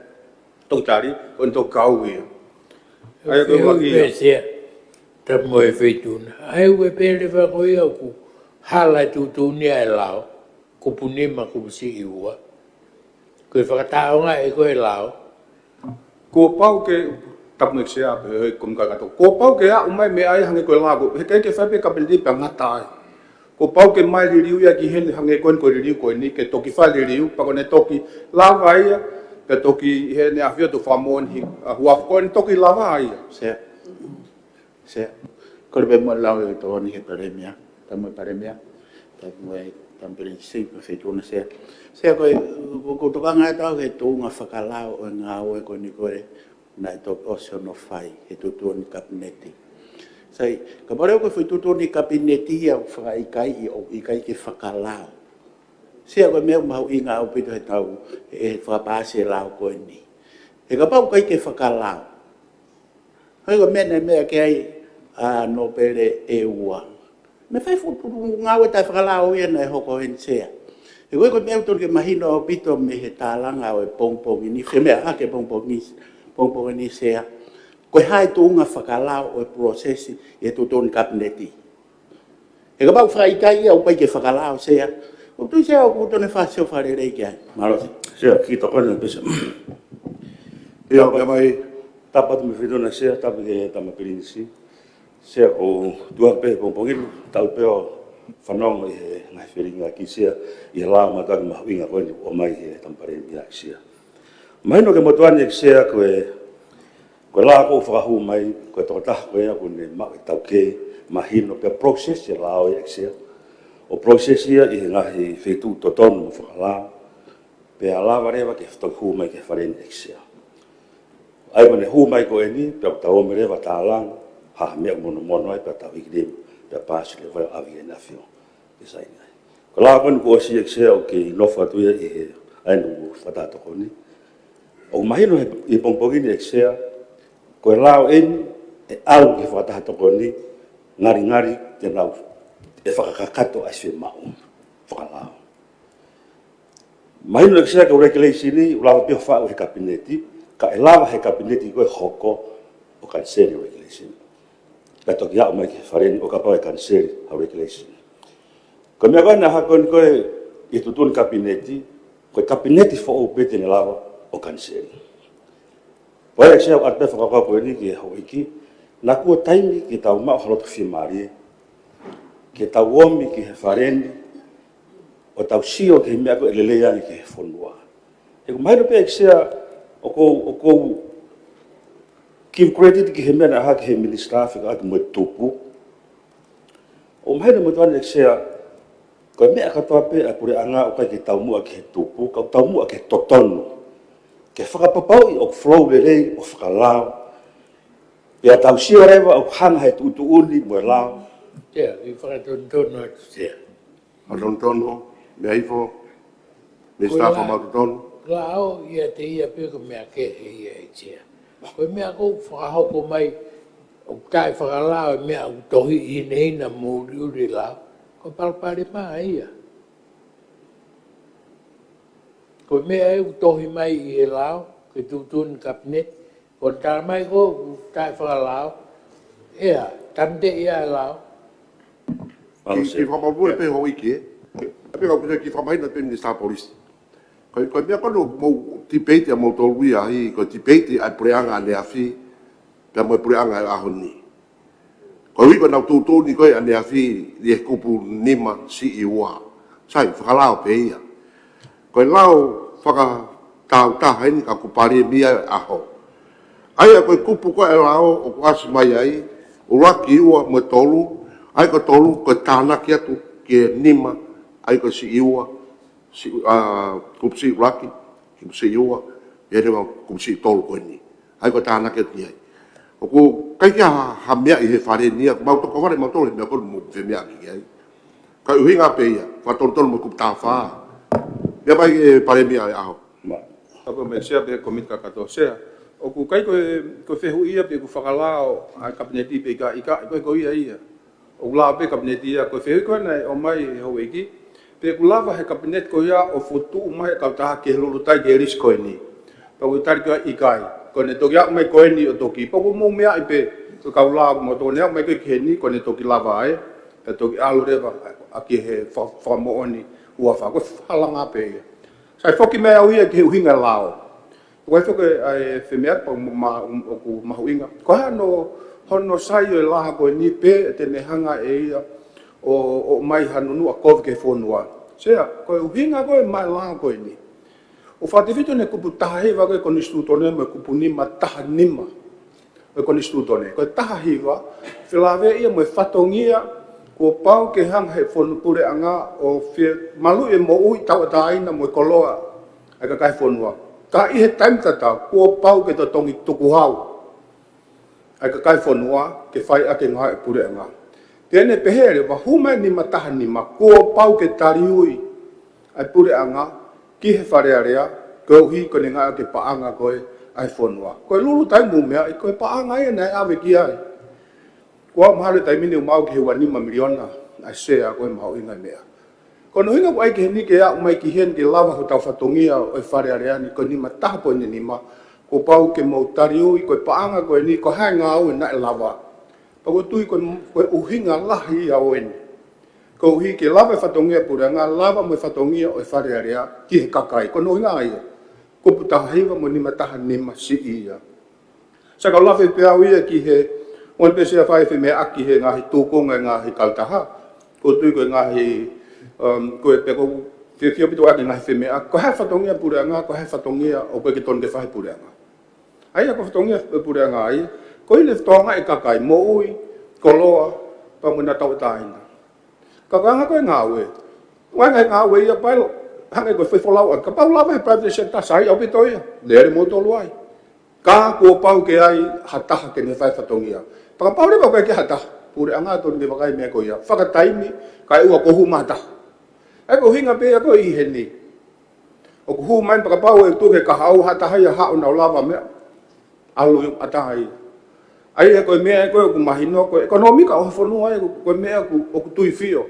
Toki tali, ko ʻene toki kau ia. ʻA ia ko e Fehuʻi ʻuluaki ia. Pē Sea, tapu mo e Feituʻu na. ʻA ia ʻoku pehē leva ko ia ʻoku hala e tuʻutuʻuni ʻa e lao, kupu nima, kupu siʻi ua. Ko e fakataʻeʻaongaʻi ko e lao. Kuo pau ke, tapu mo e Sea pea mo e Kōmiti Kakato. Kuo pau ke aʻu mai e meʻa ia hangē ko e lao ko ē. He ʻikai ke fai pē Kapineti pea ngata ai. Kuo pau ke ʻomai e liliu ia ki heni hangē ko eni ko e liliu ko eni ke toki fai e liliu, pea ko ʻene toki lava ia, pea toki ʻi heʻene ʻafio atu fakamoʻoni, ʻa, huafa ko ʻene toki lava ia. Sea. Sea, kole pē muʻa lau e tokoni ki he Palēmia, tapu mo e Palēmia, tapu mo e, tapu mo e Pilinisi, mo e Feituʻu na Sea. Sea ko e, ko, ko e tokanga atu au ki he tuʻunga fakalao ʻo e ngāue ko eni ko ē, naʻe toki ʻosi hono fai, he tuʻutuʻuni Kapineti. Sai, kapau leva ko e foʻi tuʻutuʻuni Kapineti ia ʻoku fakaʻikaiʻi ʻoku ʻikai ke fakalao. Sea ko e meʻa ʻoku mahuʻinga ʻaupito he tau, he fakapaasi e lao ko eni. He kapau ʻoku ʻikai ke fakalao. Hei ko e meʻa naʻe meʻa ki ai ʻa Nōpele ʻEua. Meʻa fai fuʻu ngāue taʻefakalao ia naʻe hoko heni Sea. He ko e, ko e meʻa ʻoku totonu ke mahino ʻaupito mei he tālanga ʻo e pongipongi ni, femeʻaʻaki e pongipongi, pongipongi ni Sea. Ko e hā e tuʻunga fakalao ʻo e process ʻi he tuʻutuʻuni Kapineti. He kapau fakaʻikaiʻi ia ʻoku ʻikai ke fakalao Sea. ʻOku tui Sea ʻoku totonu ke fakasio fakalelei ki ai. Mālō Sea. Sea, kiʻi tokoni pē Sea. ʻIo, meʻa mai. Tapu atu mo e Feituʻu na Sea, tapu ki he tama Pilinisi. Sea ʻoku tuʻu pē he pongipongi ni, tau pē ʻo fanongo ʻi he ngaahi felingiʻaki Sea, ʻi he lao mātuʻaki mahuʻinga ko eni ʻoku ʻomai ʻe he tama Palēmia ʻEiki Sea. Mahino ki he motuʻa ni ʻEiki Sea ko e Ko e lao ʻoku fakahū mai, ko e tokotaha ko ia ʻoku ne maʻu e taukei mahino pea process e lao ia ʻEiki Sea. ʻO process ia ʻi he ngaahi feituʻu totonu mo fakalao. Pea lava leva ke toki hū mai ki he Fale ni ʻEiki Sea. ʻA ia ko ʻene hū mai ko eni, pea ʻoku tau ō mai leva ʻo tālanga, ha meʻa monomono ai pea tau hiki leva, pea paasi leva ʻo ʻave ki heʻene ʻafio. Ke saini ai. Ko e lao ko eni kuo ʻosi ʻEiki Sea ʻoku kei nofo atu ia ʻi he ʻainu fakataha tokoni. ʻOku mahino he, ʻi he pongipongi ni ʻEiki Sea, ko e lao eni ʻe ʻalu ki he fakataha tokoni, ngalingali te nau ʻe fakakakato ʻa e fiemaʻu fakalao. Mahino ʻEiki Sea ko e regulation ni, ʻoku lava pē ʻo faʻu he Kapineti, ka ʻe lava he Kapineti ko ē ʻo hoko ʻo kaniseli e regulation. Pea toki aʻu mai ki he fale ni ʻo kapau ʻe kaniseli ha regulation. Ko e meʻa ko ē naʻe hoko ni ko ē ʻi he tuʻutuʻuni kapineti, ko e kapineti foʻou pē te ne lava ʻo kaniseli. Ko ia ʻEiki Sea, ʻoatu pē fakakaukau ko eni ki he houʻeiki, naʻa kuo taimi ke tau maʻu ha loto fiemālie, ke tau omi ki he fale ni, ʻo tau sio ki he meʻa ko ē ʻe lelei ange ki he fonua. He ʻoku mahino pē ʻEiki Sea, ʻoku ou, ʻoku ou give credit ki he meʻa naʻe hā ki he minisitā fekauʻaki mo e tupu. ʻOku mahino mo tuʻu ʻEiki Sea, ko e meʻa kātoa pē ʻa e puleʻanga ʻoku ʻikai ke taumuʻa ki he tupu, ka ʻoku taumuʻa ki he totonu. Ke fakapapauʻi ʻoku flow lelei ʻo fakalao. Pea tau sio leva ʻoku hanga ʻe he tuʻutuʻuni mo e lao. Ia, ʻi fakatonutonu atu Sea. Fakatonutonu, meʻa hifo, Minisitā Fakamaau Totonu. Lao ia te ia pē ko e meʻa kehe ia ʻEiki Sea. Ko e meʻa ʻoku fakahoko mai, ʻoku taʻefakalao e meʻa ʻoku tohi ʻi he hinehina mo e ʻuliʻuli lao. Ko e palopalema ia. Ko e meʻa ʻoku tohi mai ʻi he lao, ke tuʻutuʻuni kapineti, ʻoku tala mai ʻoku taʻefakalao, ʻe tāmateʻi ʻe he lao. Kiʻi, kiʻi fakapapauʻi pē houʻeiki, ē. Pea ʻoku ou kiʻi fakamahino pē Minisitā Polisi. Ko e, ko e meʻa ko ē ʻoku mou tipeiti ʻa moutolu ia ai, ko e tipeiti ʻa e puleʻanga ʻaneafi, pea mo e puleʻanga ʻo e ʻaho ni. Koeʻuhi ko ʻenau tuʻutuʻuni ko ē ʻaneafi ʻi he kupu nima siʻi ua. Sai, fakalao pē ia. Ko e lao fakatāutaha eni ka ʻoku palēmia ʻa e ʻaho. ʻA ia ko e kupu ko ē ʻa e lao ʻoku ʻasi mai ai, ʻuluaki, ua mo e tolu, ʻa ia ko e tolu ko e tānaki atu ki he nima, ʻa ia ko e siʻi ua, siʻi, ʻa, kupu siʻi ʻuluaki, kupu siʻi ua, pea mo e kupu siʻi tolu ko eni. ʻA ia ko e tānaki atu ki ai. ʻOku ʻikai ke ʻi ai ha, ha meʻa ʻi he fale ni ia, mau toko fale, mau tolo he meʻa ko ē mou femeʻaʻaki ki ai. Ka ʻuhinga pē ia, fakatonutonu mo e kupu taha fā. Meʻa mai e palēmia ʻo e ʻaho. Mālō. Tapu mo e Sea pea mo e komiti kakato Sea. ʻOku ʻikai ko e, ko e fehuʻi ia pe ʻoku fakalao ʻa e kapineti pe ʻikai, ʻikai, ʻikai ko ia ia. ʻOku lao pē kapineti ia, ko e fehuʻi ko ē naʻe ʻomai ʻe he houʻeiki, pe ʻoku lava ʻe he kapineti ko ia ʻo fokotuʻu mai e kautaha ke lulutai ki he lisi ko eni. Pea ʻoku tali ko ē ʻikai, ko ʻene toki aʻu mai ko eni ʻo toki, pea ʻoku mou meaʻi pē, ko e kau lao mo toko ʻene aʻu mai ko ē ki heni, ko ʻene toki lava ai, pea toki ʻalu leva ʻa ki he fa-, fakamoʻoni ua fā, ko e fakalanga pē ia. Sai, foki mai au ia ki he ʻuhinga lao. Ko e foki ʻa e femeʻa pea ma-, ma-, ʻoku mahuʻinga. Ko e hā hono, hono sai ʻo e laha ko eni pe te ne hanga ʻe ia ʻo, ʻo ʻomai ha nunuʻa kovi ki he fonua. Sea, ko e ʻuhinga ko ē maʻa e laha ko eni. ʻOku fakatefito ʻene kupu taha hiva ko ē konisitūtone mo e kupu nima taha nima ʻo e konisitūtone. Ko e taha hiva, felāveʻi ia mo e fatongia, kuo pau ke hanga ʻe he fonu puleʻanga ʻo fie maluʻi e moʻui tauʻatāina mo e koloa ʻa e kakai e fonua. Ka ʻi he taimi tatau, kuo pau ke totongi tukuhau ʻa e kakai e fonua ke fai ʻaki e ngāue ʻa e puleʻanga. Pea ne pehē leva hū mai nima taha nima, kuo pau ke taliui ʻa e puleʻanga ki he Fale Alea, koeʻuhi ko ʻene ngāue ʻaki e paʻanga ko ē ʻa e fonua. Ko e lulutai mo e meʻa, ʻi ko e paʻanga ia naʻe ʻave ki ai. Kuo mahalo e taimi ni ʻoku maʻu ki he ua nima miliona ʻa e sea ko ē mahuʻinga e meʻa. Ko hono ʻuhinga ʻoku ʻai ki heni ke aʻu mai ki heni ke lava hotau fatongia ʻo e Fale Alea ni ko e nima taha poini nima, kuo pau ke mou taliui ko e paʻanga ko eni ko e hā e ngāue naʻe lava. Pea ʻoku ou tui ko e, ko e ʻuhinga lahi ia ʻo eni. Koeʻuhi ke lava e fatongia puleʻanga, lava mo e fatongia ʻo e Fale Alea ki he kakai. Ko hono ʻuhinga ia. Kupu taha hiva mo e nima taha nima siʻi ia. Sai, kau lave pē au ia ki he, ʻoku ou pehē Sea fai femeʻaʻaki he ngaahi tūkunga e ngaahi kautaha. ʻOku ou tui ko e ngaahi, um, ko e pē ʻoku fiefia ʻaupito ʻaki e ngaahi femeʻa. Ko e hā e fatongia puleʻanga, ko e hā e fatongia ʻoku ʻikai ke tonu ke fai ʻe he puleʻanga. ʻA ia ko e fatongia e puleʻanga ai, ko ʻene tokangaʻi e kakai, moʻui, koloa, pea mo ʻena tauʻatāina. Ka ko e anga ko ē e ngāue. ʻOku ʻi ai e ngaahi ngāue ia pea ʻilo, hangē ko e fai folau ʻaki, kapau lava ʻe he private sector, sai ʻaupito ia, lele moutolu ai. Ka kuo pau ke ʻi ai ha taha ke ne fai e fatongia. Pea kapau leva ʻoku ʻikai ke ʻi ai ha taha, puleʻanga tonu ke vakai e meʻa ko ia. Fakataimi, kae ʻoua kuo hū mai ha taha. ʻA ia ko e ʻuhinga pē ia ko ē ʻi heni. ʻOku hū mai pea kapau ʻe tuku ki he kahaʻu ha taha ia haʻu nau lava meʻa. ʻAlu ʻa taha ia. ʻA ia ko e meʻa ko ē ʻoku mahino ko e ʻekonōmika ʻo e fonua ia ko e meʻa ʻoku, ʻoku tuifio.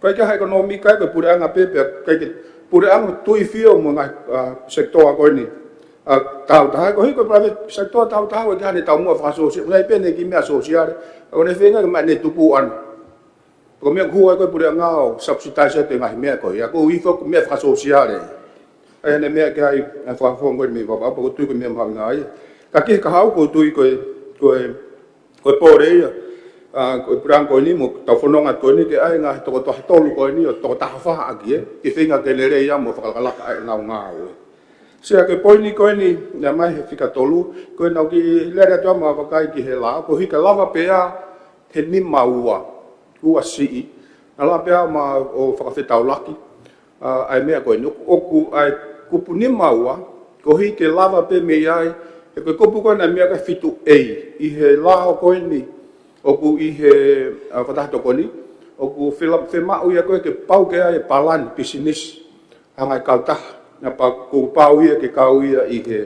ʻOku ʻikai ke ʻi ai ha ʻekonōmika ia ko e puleʻanga pē pea ʻikai ke puleʻanga tuifio mo e ngaahi, ʻa, sekitoa ko eni. ʻa, tau taha, ko hiko private sector tau taha, ko e ki hane tau mua fakasōsiale, ʻoku ʻi ai pē ʻene kiʻi meʻa sōsiale, ʻoku ne feinga ke maʻu ʻene tupu ʻana. Ko e meʻa ʻoku hua ko e puleʻanga ʻo subsidize atu e ngaahi meʻa ko ia, ko e hifo ko e meʻa fakasōsiale. ʻA ia ʻene meʻa ki ai, ʻa e fakafofonga ko e meʻa vava, pea ʻoku ou tui ko e meʻa mahuʻinga ia. Ka ki he kahaʻu ʻoku ou tui ko e, ko e, ko e pole ia, ʻa, ko e puleʻanga ko eni mo tau fononga ko eni ke ʻai ngaahi toko taha tolu ko eni ʻo toko taha fā ʻaki ē, ke feinga ke lelei ia mo fakalakalaka ʻa e ngāue. Sea, ko e poini ko eni, naʻe ʻomai he fika tolu, ko e naʻa ku kiʻi lele atu ʻa ma vakai ki he lao, ko e hika lava pē ʻa he nima ua, ua siʻi, naʻe lava pē ʻa ma ʻo fakafetaulaki, ʻa, ʻa e meʻa ko eni, ʻoku, ʻoku ʻa e kupu nima ua, ko e hika lava pē mei ai, he ko e kupu ko ena meʻa ko e fitu A, ʻi he lao ko eni, ʻoku ʻi he, ʻa, fakataha tokoni, ʻoku fela-, fiemaʻu ia ko e ke pau ke ʻai e palani pisinisi, ʻa e ngaahi kautaha, naʻa pau, kuo pau ia ke kau ia ʻi he,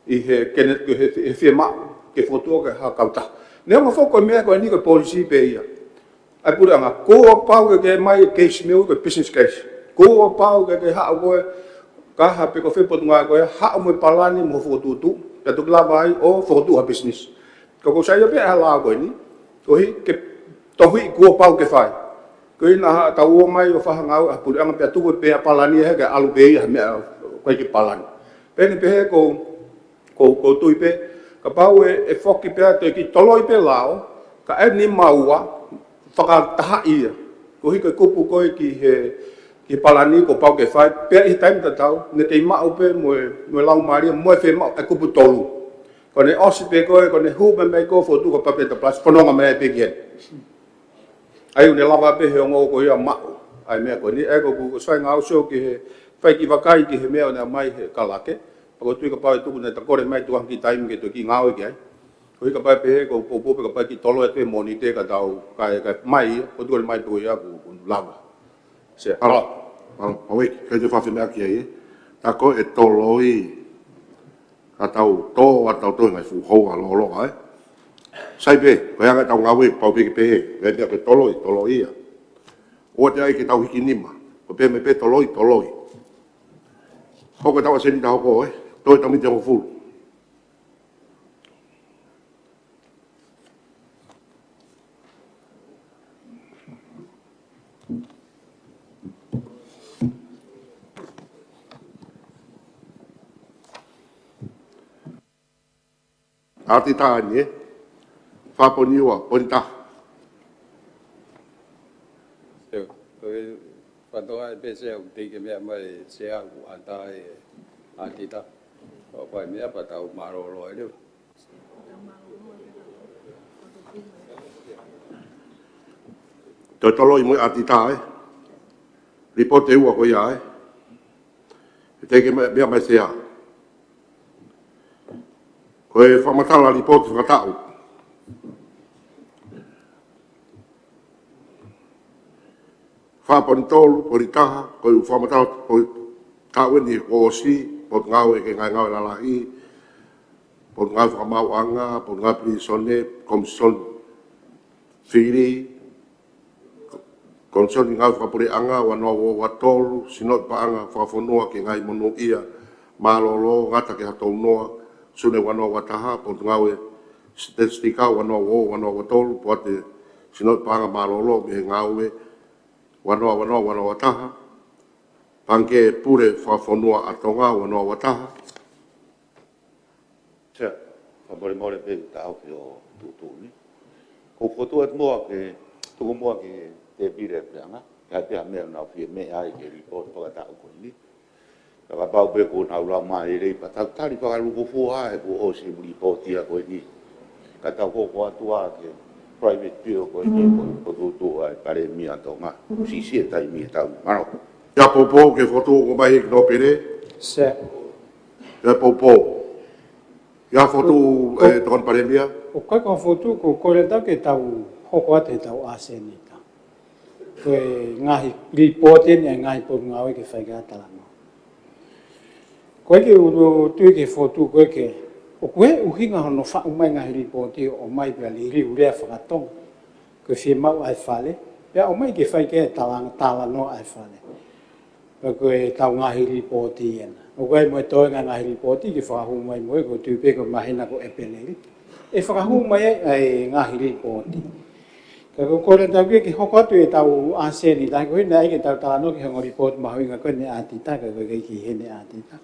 ʻi he kene, ke he, he fiemaʻu, ke fokotuʻu ke ha kautaha. Neongo foki ko e meʻa ko eni ko e policy pē ia ʻa e puleʻanga, kuo pau ke ke ʻomai e case meʻa ko e business case. Kuo pau ke ke haʻu koe, ka ha pe ko fē potungāue ko ē, haʻu mo e palani mo e fokotuʻutuʻu, pea toki lava ai ʻo fokotuʻu ha business. Ka ʻoku sai ia pē ʻa e lao ko eni, ko e hika tohi kuo pau ke fai. Ko e ʻuhinga ʻa e tau ō mai ʻo fakahā ngāue ʻa e puleʻanga pea tuku pē ʻa e palani he ke ʻalu pē ia ha meʻa ko e kiʻi palani. Pea ʻi heʻene pehē ko, ko, ʻoku ou tui pē, kapau ʻe, ʻe foki pē ʻa e toe kiʻi toloi pē lao, ka ʻe nima ua, fakatahaʻi ia. Ko e hika kupu ko e ki he, ki he palani kuo pau ke fai, pea ʻi he taimi tatau, ne kei maʻu pē mo e, mo e laumālie, mo e fiemaʻu ʻa e kupu tolu. Ko ʻene ʻosi pē ko ē, ko ʻene hū mai mai ko e fokotuʻu ko e public enterprise, fononga mai pē ki heni. ʻA ia ʻoku ne lava pē he ongo ko ia maʻu ʻa e meʻa ko eni, ʻa ia ko ʻeku ʻosi fai ngāue ʻo sio ki he, fai kiʻi vakai ki he meʻa naʻe ʻomai he Kalake, pea ʻoku ou tui kapau ʻe tuku naʻa ta kole mai tuku ha kiʻi taimi ke toe kiʻi ngāue ki ai. Ko e hika pē pehē, ʻoku ou poupou pē kapau kiʻi toloi atu e Mōnite ka tau, ka, ka mai ia, ʻoku ou tui ko e ʻomai pē ia ʻoku, ʻoku lava. Sea. Mālō, mālō, Haueki, ʻikai te u fakafiemaʻu ki ai ē. Tā ko e toloi, ka tau tō, ʻa tau tō he ngaahi fuʻu houa lōloa ē. Sai pē, ko e anga ʻetau ngāue, pau pē ke pehē, ko e meʻa ko e toloi, toloi ia. ʻOua te ʻai ke tau hiki nima, ko e pehē mai pē toloi, toloi. Hoko ʻetau ʻa e seniti hoko ē, tō ʻetau miniti hongofulu. ʻAtita ni ē, fā poini ua, poini taha. Io, ko e fatongia ʻe pehē ʻoku teʻeki ke meʻa mai Sea ʻoku ʻatā ʻe ʻAtita. Ko e fai meʻa pea tau mālōlō ai leva. Toe toloi mo ʻAtita ē. Lipooti ʻe ua ko ia ē. ʻE teʻeki ke meʻa, meʻa mai Sea. Ko e fakamatala lipooti fakataʻu. Fā poini tolu, poini taha, ko e fakamatala poini taha eni kuo ʻosi, Potungāue ki he Ngaahi Ngāue Lalahi, Potungāue Fakamaauʻanga, Potungāue Pilīsone, Komisoni Fili, Komisoni Ngāue Fakapuleʻanga, ua noa ua ua tolu, Sinoʻi Paʻanga Fakafonua ki he Ngaahi Monūʻia Mālōlō, Ngata ki he Haʻa Tounoa, Sune ua noa ua taha, Potungāue Sitetitika, ua noa ua ua, ua noa ua tolu, Poate Sinoʻi Paʻanga Mālōlō mei he Ngāue, ua noa ua noa, ua noa ua taha, Pangikē Pule Fakafonua ʻa Tonga, ua noa ua taha. Sea, fakamolemole pē ʻi he taʻofi ʻo tuʻutuʻu ni. Ko e fokotuʻu atu muʻa ke, tuku muʻa ki he tēpile ʻa e puleʻanga, ka ʻi ai pē ha meʻa ʻoku nau fie meʻa ai ki he lipooti fakataʻu ko eni. Ka kapau pē ʻoku nau lau mai lelei pea tau tali fakalūkufua he kuo ʻosi e lipooti ia ko eni. Ka tau hoko atu ā ki he private bill ko eni ko e fokotuʻutuʻu ʻa e Palēmia ʻa Tonga. Siʻisiʻi e taimi ʻe tau. Mālō. ʻIo, poupou ki he fokotuʻu ʻoku ʻomai ʻe he Nōpele. Sea. ʻIo, poupou. ʻIo, fokotuʻu, ʻe, Tokoni Palēmia. ʻOku ʻikai ko ha fokotuʻu, ko e kole atu ke tau hoko atu ʻetau ʻa e seniti. Ko e ngaahi lipooti eni ʻa e ngaahi potungāue ke fai ki ai e talanoa. Ko e ke u tui ki he fokotuʻu ko e ke, ʻoku ʻi ai e ʻuhinga hono faʻu mai e ngaahi lipooti ʻo ʻomai pea liliu lea faka-Tonga. Ko e fiemaʻu ʻa e Fale, pea ʻomai ke fai ki ai e talanga, talanoa ʻa e Fale. Pea ko e tau ngaahi lipooti ena. ʻOku ʻi ai mo e toenga ngaahi lipooti ke fakahū mai mo e, ʻoku ou tui pē ko e māhina ko ʻEpeleli ʻe fakahū mai ai ʻa e ngaahi lipooti. Ka ko e kole atu ke, ke hoko atu e tau ʻasenita, ko e hā naʻe ʻai ke tau talanoa ki he ongo lipooti mahuʻinga ko eni ʻa ʻAtita, ka ko e kei ki heni ʻa ʻAtita.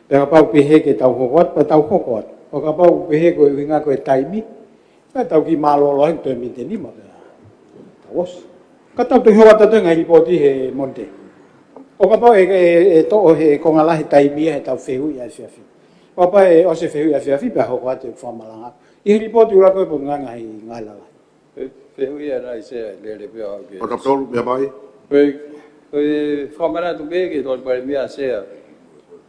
Pea kapau pehē ke tau hoko atu, pea tau hoko atu. Pea kapau pehē ko e ʻuhinga ko e taimi, pea tau kiʻi mālōlō ai toe miniti ʻe nima pea tau ʻosi. Ka tau toki hoko atu e ngaahi lipooti he Monday. ʻO kapau ʻe, ʻe, ʻe toʻo he konga lahi taimi ia he tau fehuʻi ʻafiafi. ʻO kapau ʻe ʻosi fehuʻi ʻafiafi pea hoko atu e fakamalanga. ʻI he lipooti ʻuluaki ko e pō ngaahi, ngaahi lalahi. Fe-, fehuʻi ʻa ʻAisea, lele pē au ke. Hoʻo tapu tolu, meʻa mai. Ko e, ko e fakamanatu pē ki he Tokoni Palēmia, Sea.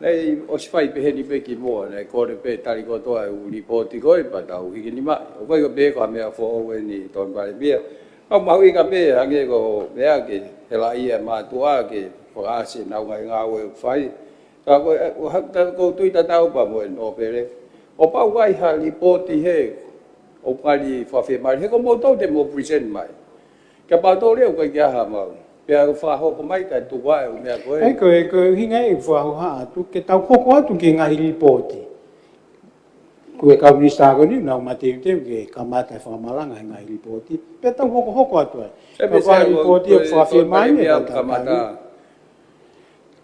Naʻe ʻosi fai peheni pē kimuʻa, naʻe kole pē tali kotoa e ʻū lipooti ko ē pea tau hiki nima. ʻOku ʻikai ko e pehē ko ha meʻa foʻou eni Tokoni Palēmia. Ka mahuʻinga pē hangē ko e meʻa ke helaʻia e mātuʻa ke fakaʻasi ʻenau ngaahi ngāue ʻoku fai. Ka ko e, ʻo ha-, ka ʻoku ou tui tatau pē mo e nōpele. ʻO pau ʻoku ʻi ai ha lipooti he, ʻoku pali fafie mali, he ko moutolu te mou present mai. Ka pau tolu ʻoku ʻikai ke ʻi ai ha mau. Pea ko e fakahoko mai ka tuku ʻa e ʻū meʻa ko ē. ʻAi ko e, ko e ʻuhinga ʻeku fakahoha atu, ke tau hoko atu ki he ngaahi lipooti. Ko e kau minisitā ko eni, nau mateuteu ke kamata e fakamalanga he ngaahi lipooti. Pea tau hokohoko atu ai. Ka ko e lipooti ʻoku fafie mai ʻe tau kamata.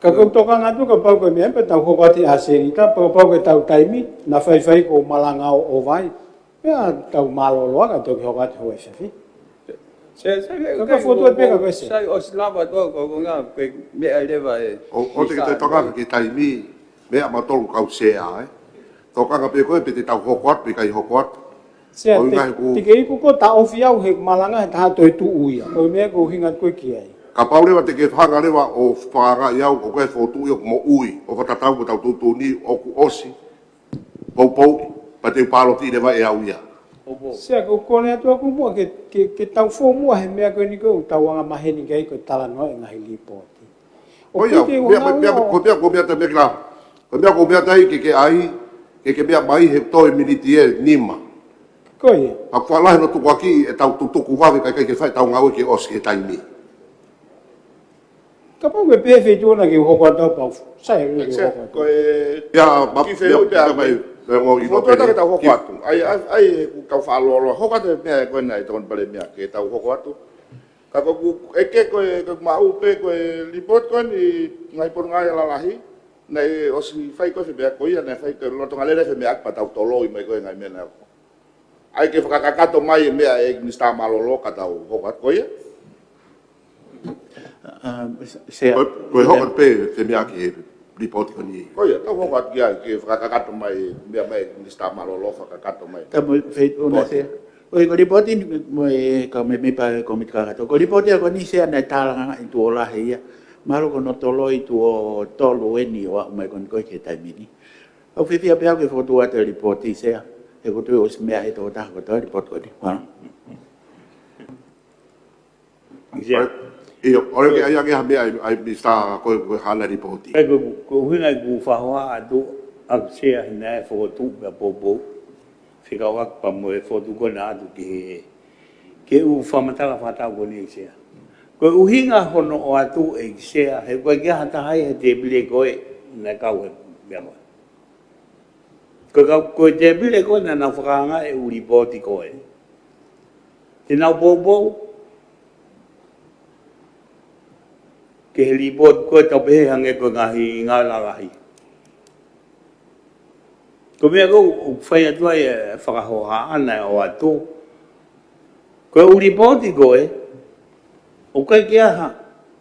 Ka ʻoku ou tokanga atu kapau ko e meʻa pea tau hoko atu ʻasenita, pea kapau ko e tau taimi, naʻa faifai ko e malanga ʻo, ʻo vai. Pea tau mālōlō ka toki hoko atu ho e safi. Sea, sea, ka, ka fotu pē ka ko e Sea. Sai ʻosi lava tō, ko, ko ngā, ko e meʻa leva e. ʻO, ʻo te ke tokanga ki he taimi, meʻa mautolu kau Sea, ē. Tokanga pē koe pe te tau hoko atu, pe ʻikai hoko atu. Sea, te ke iku ko e taʻofi au he malanga he taha toe tuʻu ia. Ko e meʻa ʻoku ou ʻuhinga atu ko ē ki ai. Kapau leva te ke hanga leva ʻo fakaangaʻi au, ʻoku ʻi ai e fokotuʻu ia ʻoku moʻui, ʻo fakatatau mo ʻetau tuʻutuʻuni ʻoku ʻosi. Poupou, pea te u pāloti leva ʻe au ia. Sea, ʻoku ou kole atu ʻaku muʻa ke, ke, ke tau fou muʻa he meʻa ko eni ko e tau anga maheni ki ai ko e talanoa e ngaahi lipooti. ʻOku ʻikai ke meʻa, ʻuhinga meʻa, ʻo ko e meʻa, ko e meʻa ta meʻa ki la. Ko e meʻa ko e meʻa ta ʻai ke, ke ʻai, ke, ke meʻa mai he toe miniti ʻe nima. Ko ia. ʻOku faʻa lahi hono tukuakiʻi ʻetau tutuku vave kae ʻikai ke fai ʻetau ngāue ke ʻosi he taimi. Kapau ʻe pehē feituʻu na ke u hoko atu pau. Sai, ke u hoko atu. Ko e, ia, ma-, ki he fehuʻi ia, pea ia, mai, mai, mo i fotu ata ke tau hoko atu. ʻAi, ʻai, ʻai, ʻoku tau faʻa lōloa. Hoko atu e meʻa ko ena ʻi he Tokoni Palēmia ke tau hoko atu. Ka ko ʻeku ʻeke ko e, ko ʻeku maʻu pē ko e lipooti ko eni ngaahi pononga ia lalahi. Naʻe ʻosi fai ko e femeʻa ko ia, naʻe fai ko e lolotonga lele femeʻa pea tau toloi mai ko e ngaahi meʻa naʻe ʻai ke fakakakato mai e meʻa ʻe he Minisitā Mālōlō ka tau hoko atu ko ia. ʻA, Sea. Ko, ko e hoko atu pē, pē meʻa ki he lipooti ko eni. Ko ia, tau hoko atu ki ai, ke fakakakato mai, meʻa mai, Minisitā Mālōlō fakakakato mai. Ka mo e feituʻu na Sea. Ko e, ko e lipooti mo e kau mēmipa Kōmiti Kakato. Ko e lipooti ia ko eni Sea naʻe tālanga ʻi tuʻo lahi ia. Mahalo ko hono toloi tuʻo tolu eni ʻo aʻu mai ko eni ko e ki he taimi ni. ʻOku fiefia pē au ke fokotuʻu atu e lipooti Sea. He ʻoku ou tui ʻosi meaʻi ʻe he tokotaha kotoa e lipooti ko eni. Mālō. Sea. ʻIo, ʻoku ʻi ai ange ha meʻa ʻa e, ʻa e Minisitā ko e, ko e hana lipooti. ʻAi ko, ko e ʻuhinga ʻeku fakahoha atu ʻaku Sea he naʻe fokotuʻu pea poupou. Fekauʻaki pea mo e fokotuʻu ko ena atu ki he, ki he ʻū fakamatala fakataʻu ko eni Sea. Ko e ʻuhinga hono ʻoatu ʻe Sea, he ʻoku ʻikai ke ʻi ai ha taha ia he tēpile ko ē naʻe kau he meʻa ko ē. Ko e kau, ko e tēpile ko ē naʻa nau fakaangaʻi e ʻū lipooti ko ē. Te nau poupou ki he lipooti ko ē tau pehē hangē ko e ngaahi ngāue lalahi. Ko e meʻa ʻoku ou fai atu ai e fakahoha ʻana ʻo ʻoatu. Ko e ʻū lipooti ko ē, ʻoku ʻikai ke ʻi ai ha,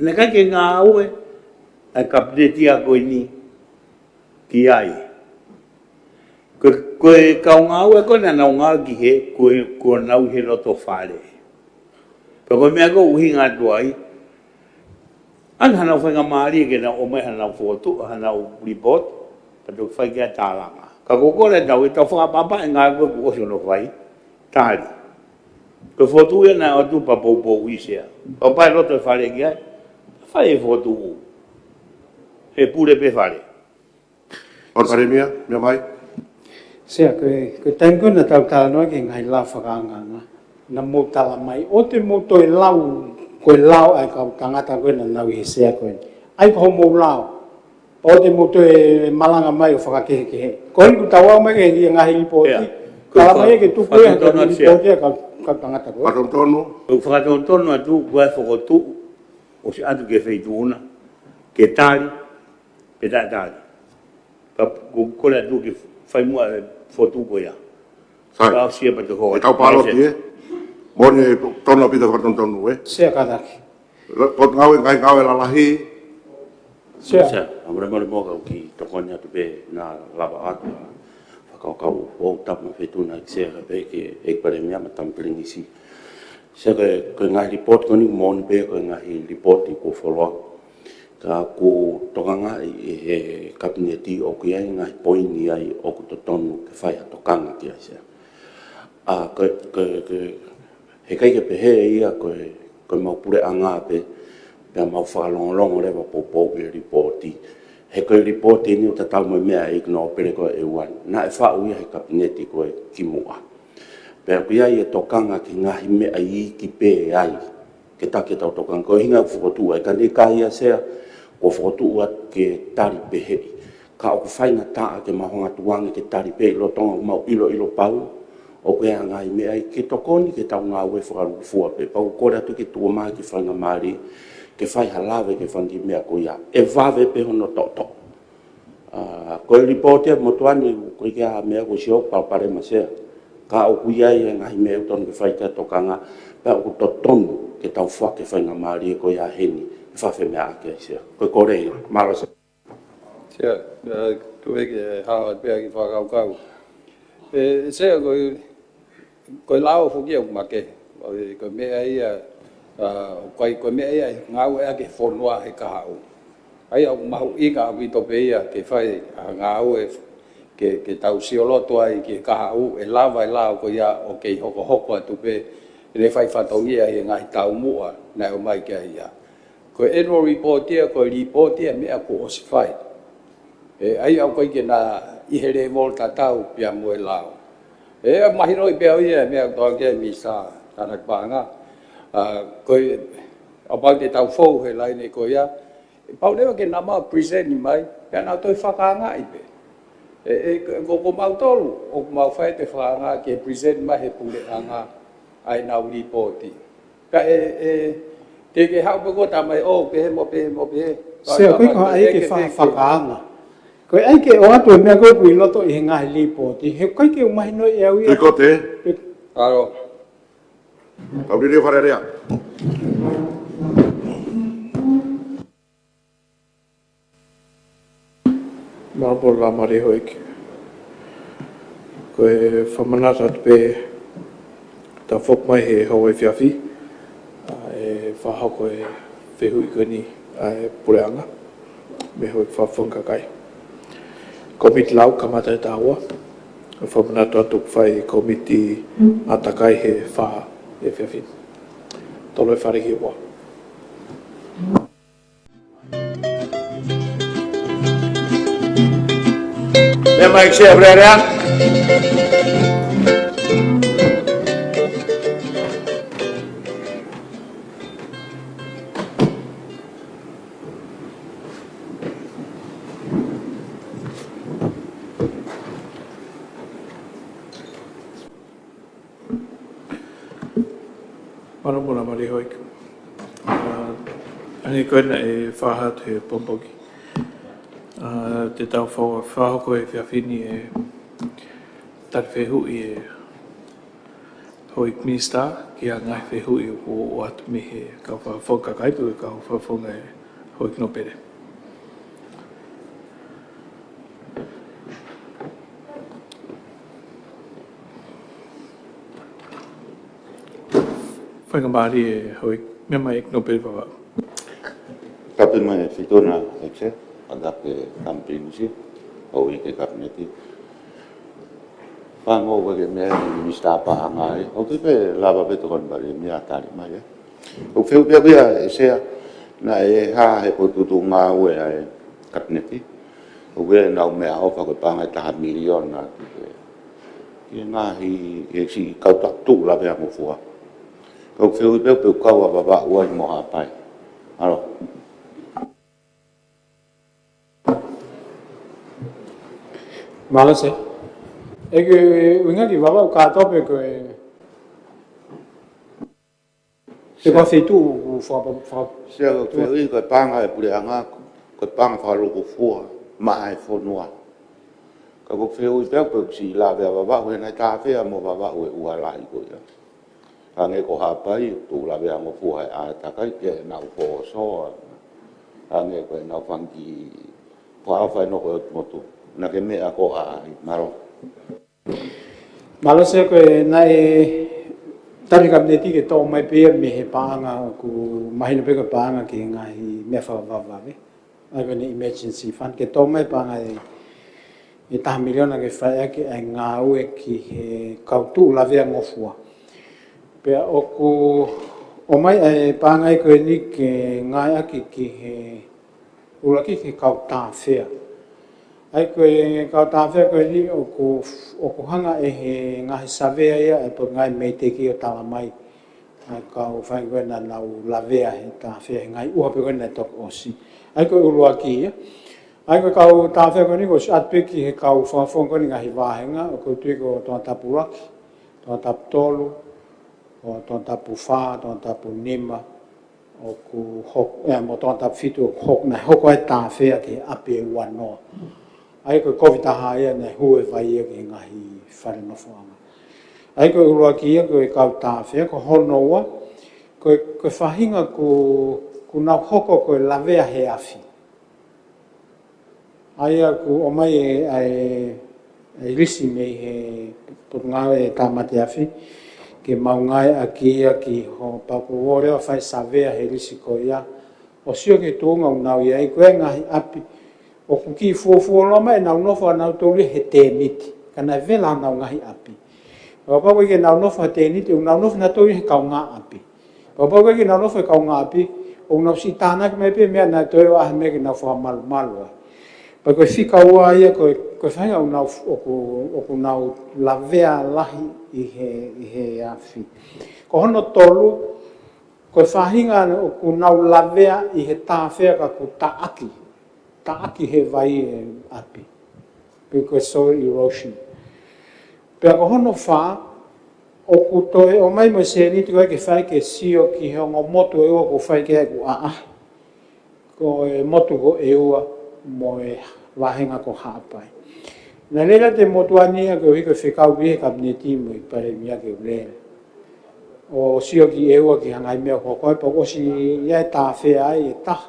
naʻe ʻikai ke ngāue ʻa e Kapineti ia ko eni ki ai. Ko, ko e kau ngāue ko ē naʻa nau ngāue ki hē, ko e, ko ʻenau ʻi he loto fale. Pea ko e meʻa ʻoku ou ʻuhinga atu ai, ʻa ia naʻa nau faingamālie ke nau ʻomai haʻanau fokotuʻu, haʻanau lipooti, pea toki fai ki ai e tālanga. Ka ʻoku ou kole atu au, ʻe tau fakaʻapaʻapa e ngāue ko ē kuo ʻosi hono fai, tali. Ko e fokotuʻu ia naʻe ʻoatu pea poupouʻi Sea. Kapau ʻe loto e fale ki ai, fai e fokotuʻu. He pule pē fale. Hono Palēmia, meʻa mai. Sea, ko e, ko e taimi ko ē naʻa tau talanoa ki he ngaahi lao fakaangaanga, naʻa mou tala mai, ʻoua te mou toe lau, ko e lao ʻa e kau tangata ko ē naʻa nau ʻi he Sea ko ē. ʻAi ko hoʻomou lao. Pau te mou toe malanga mai ʻo fakakehekehe. Ko eni kuo tau aʻu mai ki he ngaahi lipooti. Ia. Tala mai ke tuku e ngaahi lipooti ia ka, ka tangata ko ē. Fakatotonu. Ko e fakatotonu atu ko e fokotuʻu ʻosi atu ki he feituʻu na ke tali pe taʻetali. Ka ʻoku kole atu ke fai muʻa e fokotuʻu ko ia. Sai. Ka ʻosi ia pea te hoa. ʻE tau pāloti ē. Moʻoni, tonu ʻaupito e fakatotonu ē. Sea kātaki. Potungāue, ngaahi ngāue lalahi. Sea. Sea, ʻoku ou molemole muʻa kau kiʻi tokoni atu pē naʻa lava atu ʻa e fakakaukau ʻo tapu mo e feituʻu na, Sea, pea pehē ki he ʻEiki Palēmia mo e Tama Pilinisi. Sea, ko e, ko e ngaahi lipooti ko eni moʻoni pē ko e ngaahi lipooti kuo fuoloa. Ka ʻoku tokangaʻi ʻe he Kapineti ʻoku ʻi ai e ngaahi poini ai ʻoku totonu ke fai ha tokanga ki ai, Sea. ʻA, ko e, ko e, ko e, heʻikai ke pehē ia ko e, ko ʻemau puleʻanga pē, pea mau fakalongolongo leva poupou ki he lipooti. He ko e lipooti eni ʻoku tatau mo e meʻa ʻa e ʻEiki Nōpele ko ē ʻa e ʻEua ni. Naʻe faʻu ia ʻe he Kapineti ko ē kimuʻa. Pea ʻoku ʻi ai e tokanga ki he ngaahi meʻa iiki pē ai ke taki ʻetau tokanga. Ko e ʻuhinga ʻoku fokotuʻu ai, ka naʻe ʻikai ia, Sea, kuo fokotuʻu atu ke tali peheʻi. Ka ʻoku faingataʻa ke mau hanga ʻo tukuange ke tali pē ʻi loto, ʻoku mau ʻiloʻilo pau ʻoku ʻi ai e ngaahi meʻa ia ke tokoni ki heʻetau ngāue fakalūkufua pē. Pea ʻoku kole atu ke tuku mai ki he faingamālie ke fai ha lave ki he fanga kiʻi meʻa ko ia. ʻE vave pē hono toʻotoʻo. ʻA, ko e lipooti ʻa e motuʻa ni, ʻoku ʻikai ke ʻi ai ha meʻa ʻoku ou sio ʻoku palopalema, Sea. Ka ʻoku ʻi ai e ngaahi meʻa ʻoku totonu ke fai ki ai e tokanga, pea ʻoku totonu ke tau foaki e faingamālie ko ia heni ke fakafemeʻaʻaki ai, Sea. Ko e kole ia. Mālō, Sea. Sea, ʻe, tuku ke hao atu pē ʻa e kiʻi fakakaukau. ʻE, Sea, ko e, ko e lao foki ia ʻoku makehe. Ko e, ko e meʻa ia, ʻa, ko e, ko e meʻa ia ʻe ngāueʻaki ʻe he fonua he kahaʻu. ʻA ia ʻoku mahuʻinga ʻaupito pē ia ke fai ha ngāue ke, ke tau sioloto ai ki he kahaʻu, ʻe lava e lao ko ia ʻo kei hokohoko atu pē ʻene fai fatongia ʻi he ngaahi taumuʻa naʻe ʻomai ki ai ia. Ko e annual report ia, ko e lipooti ia ʻo e meʻa kuo ʻosi fai. ʻE, ʻa ia ʻoku ʻikai ke na ʻi he level tatau pea mo e lao. ʻE, mahinoʻi pē au ia ʻe he meʻa ʻoku tala ki ai ʻe Minisitā Tānaki Paʻanga. ʻA, ko e, ʻo kapau te tau fou he laine ko ia, ʻe pau leva ke nau maʻu e present mai, pea nau toe fakaangaʻi pē. ʻE, ʻe, ko, ko mautolu, ʻoku mau fai atu e fakaanga ke present mai ʻe he puleʻanga ʻa ʻenau lipooti. Ka ʻe, ʻe, te ke haʻu pē koe ʻo tala mai, ʻo, pehē mo pehē mo pehē. Sea, ʻoku ʻikai ke ʻai ke fa-, fakaanga. ʻOku ʻai ke ʻoatu e meʻa ko ē ʻoku ʻi loto ʻi he ngaahi lipooti. He ʻoku ʻikai ke u mahinoʻi ʻe au ia. Tui kote. Pe- Alo. Kau lili fare lea. Mālō Laumālie Houʻeiki. Ko e fakamanatu atu pē, tafoki mai he houa efiafi, ʻa, ʻe fakahoko e fehuʻi ko eni ʻa e puleʻanga mei he Houʻeiki Fakafofonga Kakai. Kōmiti Lau, kamata ʻe taua. Fakamanatu atu ʻoku fai Kōmiti ʻAtakai he fā efiafi. Tolo e fale ki he ua. Meʻa mai Sea Falealea. Mālō Laumālie Houʻeiki. ʻA, ʻa eni ko ena ʻe fakahā atu he pongipongi. ʻA, te tau fa-, fakahoko he efiafi ni e tali fehuʻi ʻa e Houʻeiki Minisitā ki he ngaahi fehuʻi ʻoku ʻoatu mei he kau Fakafofonga Kakai pe ko e kau Fakafofonga ʻa e Houʻeiki Nōpele. Faingamālie ʻe Houʻeiki, meʻa mai ʻEiki Nōpele Vavaʻu. Tapu mo e feituʻu na ʻEiki Sea, ʻa e Tama Pilinisi, Houʻeiki Kapineti. Fakaongo ko e meʻa ʻa e Minisitā Paʻanga ē, ʻoku pē lava pē tokoni pale meʻa tali mai ē. ʻOku fehuʻi pē ʻe au ia ʻe Sea, naʻe hā he potu tuʻu ngāue ʻa e Kapineti. ʻOku ʻi ai ʻenau meʻaʻofa ko e paʻanga ʻe taha miliona ki he, ki he ngaahi, ʻe siʻi kau taʻu tuʻu lave ʻa Mofua. ʻOku fehuʻi pē ʻoku pē kau ʻa Vavaʻu ai mo Haʻapai. Mālō. Mālō Sea. ʻE ke ʻuhinga ki Vavaʻu kātoa pe ko e, pe ko e feituʻu ʻoku faka-, faka-, Sea, ko e fehuʻi ko e paʻanga ʻa e puleʻanga, ko e paʻanga fakalūkufua maʻa e fonua. Ka ko e fehuʻi pē ʻoku pehē ʻoku siʻi lave ʻa Vavaʻu he naʻe tāfea mo Vavaʻu e ua lahi ko ia. Hangē ko Haʻapai, ʻoku lavea ngofua he ʻātakai ke nau fōsoa. Hangē ko ʻenau fanga kiʻi fakaʻofa ʻe nofo ʻi ʻOtumotu. Naʻa ke meʻa ko ʻaʻahi, mālō. Mālō Sea, ko e naʻe tali Kapineti ke toʻo mai pē ia mei he paʻanga ʻoku mahino pē ko e paʻanga ki he ngaahi meʻa fakavavevave. ʻA ia ko ʻene emergency fund, ke toʻo mai paʻanga ʻe, ʻe taha miliona ke fai ʻaki ʻa e ngāue ki he kau tuʻu lavea ngofua. Pea ʻoku ʻomai ʻa e paʻanga ko eni ke ngāueʻaki ki he ʻuluaki ki he kau tāfea. ʻA ia ko e kau tāfea ko eni ʻoku, ʻoku hanga ʻe he ngaahi savea ia ʻa e Potungāue Meiteki ʻo tala mai ʻa e kau fanga ko ē naʻa nau lavea he tāfea he ngaahi ʻuha pē ko ē naʻe toki ʻosi. ʻA ia ko e ʻuluaki ia. ʻA ia ko e kau tāfea ko eni kuo ʻosi ʻatu pē ki he kau fakafofonga ko eni ngaahi vāhenga, ʻoku ou tui ko Tongatapu ʻuluaki, Tongatapu tolu, ʻo Tongatapu fā, Tongatapu nima, ʻoku hoko, ʻe, mo Tongatapu fitu ʻoku hoko, naʻe hoko ai e tāfea ki he ʻapi ʻe ua noa. ʻA ia ko e kovi taha ia naʻe hū e vai ia ki he ngaahi fale nofoʻanga. ʻA ia ko e ʻuluaki ia ko e kau tāfea, ko hono ua, ko e, ko e faʻahinga ʻoku, ʻoku nau hoko ko e lavea he afi. ʻA ia ʻoku ʻomai e, ʻa e, e lisi mei he Potungāue Tāmate Afi, ke mau ngāueʻaki ia ki hono pau ʻoku ō leva ʻo fai savea he lisi ko ia. ʻO sio ki he tuʻunga ʻoku nau ʻi ai, ko e ngaahi ʻapi ʻoku kiʻi fuofua loa mai ʻenau nofo ʻa nautolu ia he tēniti. Ka naʻe vela honau ngaahi ʻapi. Kapau ʻoku ʻikai ke nau nofo he tēniti, ʻoku nau nofo nautolu ia he kaungāʻapi. Kapau ʻoku ʻikai ke nau nofo he kaungāʻapi, ʻoku nau siʻi tānaki mai pē meʻa naʻe toe ʻoange meʻa ke nau fakamalumalu ai. Pea ko e fika ua ia ko e, ko e faʻahinga ʻoku nau, ʻoku, ʻoku nau lavea lahi ʻi he, ʻi he afi. Ko hono tolu, ko e faʻahinga ʻoku nau lavea ʻi he tāfea ka ʻoku taʻaki, taʻaki he vai e ʻapi. Pe ko e soil erosion. Pea ko hono fā, ʻoku toe ʻomai mo e sēniti ko ē ke fai ke sio ki he ongo motu ʻe ua ʻoku fai ki ai ʻeku ʻaʻahi. Ko e motu ko ʻEua mo e vāhenga ko Haʻapai. Naʻe lele atu e motuʻa ni ia koeʻuhi ko e fekau pē he Kapineti mo e Palēmia ke u lele. ʻO sio ki ʻEua ki he ngaahi meʻa ʻoku hoko ai, pea ʻoku ʻosi ʻi ai e tāfea ai ʻe taha.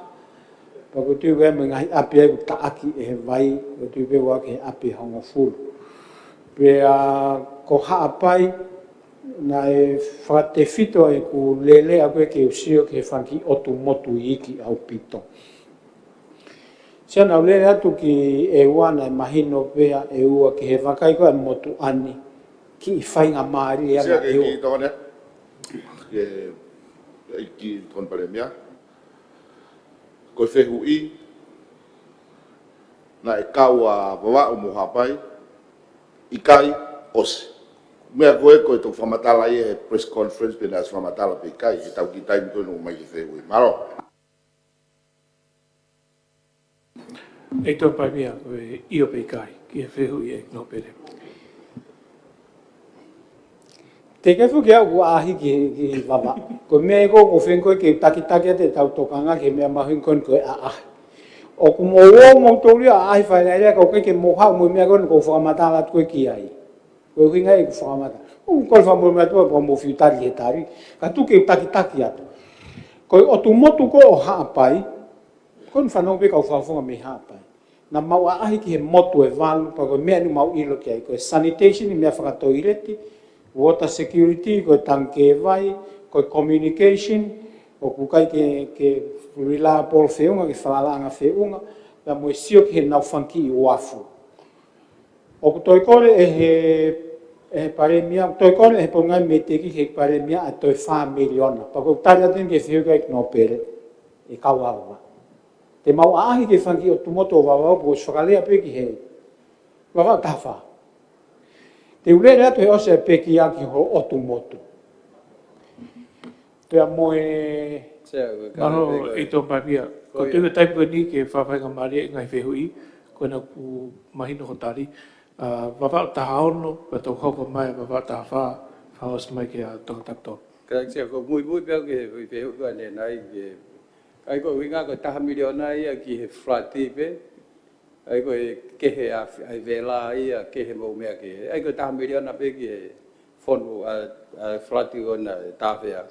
Pea ʻoku ou tui ko e meʻa ngaahi ʻapi ai ʻoku taʻaki ʻe he vai, ʻoku ou tui pē ʻoku ʻi ai e ʻapi ʻe hongofulu. Pea ko Haʻapai, naʻe fakatefito ʻeku lele ʻaʻaku ke u sio ki he fanga kiʻi ʻotu motu iiki ʻaupito. Sea, naʻa ku lele atu ki ʻEua, naʻe mahino pē ʻa ʻEua ki he vakai ko ē ʻa e motuʻa ni, kiʻi faingamālie ange ʻEua. Sea, ke kiʻi tokoni atu. Ke, ʻEiki Tokoni Palēmia. Ko e fehuʻi, naʻe kau ʻa Vavaʻu mo Haʻapai, ʻikai, ʻosi. Meʻa ko ē ko e toki fakamatala ia he press conference pe naʻe ʻosi fakamatala pe ʻikai, he tau kiʻi taimi ko ē naʻe ʻomai ki he fehuʻi. Mālō. ʻEiki Tokoni Palēmia, ko e ʻio pe ʻikai, ki he fehuʻi ʻa ʻEiki Nōpele. Teʻeki ai foki ke u ʻaʻahi ki, ki Vavaʻu. Ko e meʻa ia ʻoku ou feinga ko ē ke takitaki atu ʻetau tokanga ki he meʻa mahuʻinga ko eni ko e ʻaʻahi. ʻOku mou ō moutolu ia ʻo ʻaʻahi fale alea ka ʻoku ʻikai ke mou haʻu mo e meʻa ko eni ʻoku ou fakamatala atu ko ē ki ai. Ko e ʻuhinga ia ʻeku fakamatala. ʻOku ou kole fakamolemole atu pea mou fiu tali he tali. Ka tuku ke u takitaki atu. Ko e ʻotu motu ko ē ʻo Haʻapai, ko eni fanongo pē kau fakafofonga mei Haʻapai. Naʻa mau ʻaʻahi ki he motu ʻe valu, pea ko e meʻa eni ʻoku mau ʻilo ki ai, ko e sanitation, meʻa fakatoileti, water security, ko e tangikē vai, ko e communication, ʻoku ʻikai ke, ke reliable feʻunga, ke falalaʻanga feʻunga, pea mo e sio ki heʻenau fanga kiʻi uafu. ʻOku toe kole ʻe he, ʻe he Palēmia, ʻoku toe kole ʻe he Potungāue Meiteki ki he Palēmia ʻa e toe fā miliona. Pea ko e tali atu eni ki he fehuʻi ʻa ʻEiki Nōpele, ʻe kau ava. Te mau ʻaʻahi ki he fanga kiʻi ʻotu motu ʻo Vavaʻu, pea ʻosi fakalea pē ki he Vavaʻu taha fā. Te u lele atu he ʻosi e pekia ki hoʻo ʻotu motu. Pea mo e Mālō, ʻEiki Tokoni Palēmia. Ko e tui ko e taimi ko eni ke fakafaingamālieʻi e ngaahi fehuʻi, ko ena kuo mahino hoʻo tali. ʻa Vavaʻu taha ono, pea toki hoko mai Vavaʻu taha fā, fakaʻosi mai kia Tongatapu tolu. Kae ʻoku ou muimui pē au ki he, ki he fehuʻi ko ē naʻe ʻai ke, ʻa ia ko e ʻuhinga ko e taha miliona ia ki he flood pē, ʻa ia ko e kehe ʻa, ʻa e vela ia, kehe mo e meʻa kehe. ʻA ia ko e taha miliona pē ki he fonu ʻa, ʻa e flood ko ena ʻe taha fā.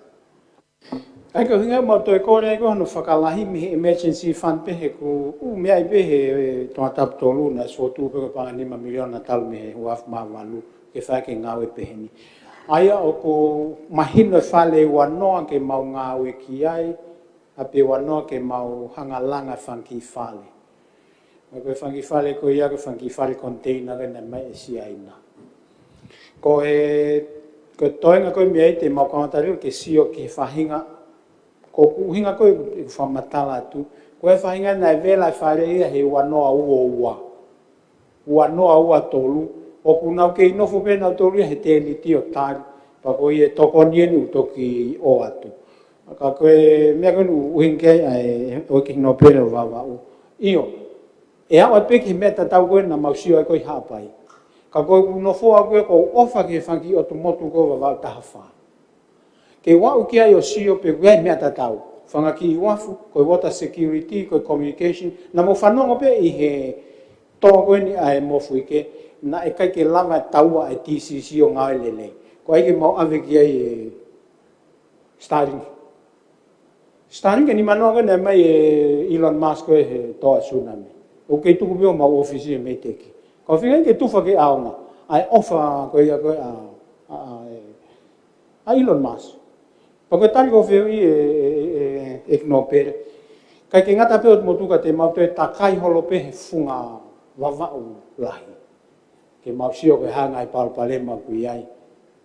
ʻA ia ko e ʻuhinga ia ʻoku mau toe kole ai ko hono fakalahi mei he emergency fund pē he ʻoku meʻa ai pē he Tongatapu tolu naʻe fotu pē ko e paʻanga nima miliona talu mei he ua afe mā valu ke fai ʻaki e ngāue pehē ni. ʻA ia ʻoku mahino e fale ua noa ke mau ngāue ki ai, ʻa pē ua noa ke mau hanga langa e fanga kiʻi fale. Ko e fanga kiʻi fale ko ia, ko e fanga kiʻi fale container ko ē naʻe ʻomai ʻe Siaina. Ko e, ko e toenga ko ē meʻa ia te mau kamata leva ke sio ki he faʻahinga, ko e ʻuhinga ko ē ʻeku fakamatala atu, ko e faʻahinga naʻe vela e fale ia he ua noa ua ua. Ua noa ua tolu, ʻoku nau kei nofo pē nautolu ia he tēniti ʻo tali, pea ko ia e tokoni eni ʻoku toki ʻoatu. Ka ko e meʻa ko eni ʻuhinga ki ai ʻa e ʻEiki Nōpele ʻo Vavaʻu. ʻIo, ʻe aʻu ai pē ki he meʻa tatau ko ē naʻa mau sio ai ko ē ʻi Haʻapai. Ka ko ʻeku nofo au ko ē ʻoku ou ʻofa ki he fanga kiʻi ʻotu motu ko Vavaʻu taha fā. Ke u aʻu ki ai ʻo sio pe ʻoku ʻi ai e meʻa tatau. Fanga kiʻi uafu, ko e water security, ko e communication, naʻa mau fanongo pē ʻi he tō ko eni ʻa e Mofuike, naʻe ʻikai ke lava e taua e T C C ʻo ngāue lelei. Ko e ʻai ke mau ʻave ki ai e Starlink. Starlink ʻe nima noa ko ē naʻe ʻomai ʻe Elon Musk ko ē he tō ʻa e tsunami. ʻOku kei tuku pē ʻi homau ʻōfisi ʻi he MEIDECC. Ko e feinga ke tufa ke ʻaonga. ʻA e ʻofa ko ia ko ē ʻa, ʻa, ʻa, ʻa Elon Musk. Pea ko e tali ko ē fehuʻi ʻe, ʻe, ʻe, ʻe, ʻEiki Nōpele. ʻIkai ke ngata pē ʻotu motu ka te mau toe takai holo pē he funga Vavaʻu lahi. Ke mau sio ko e hā e ngaahi palopalema ʻoku ʻi ai.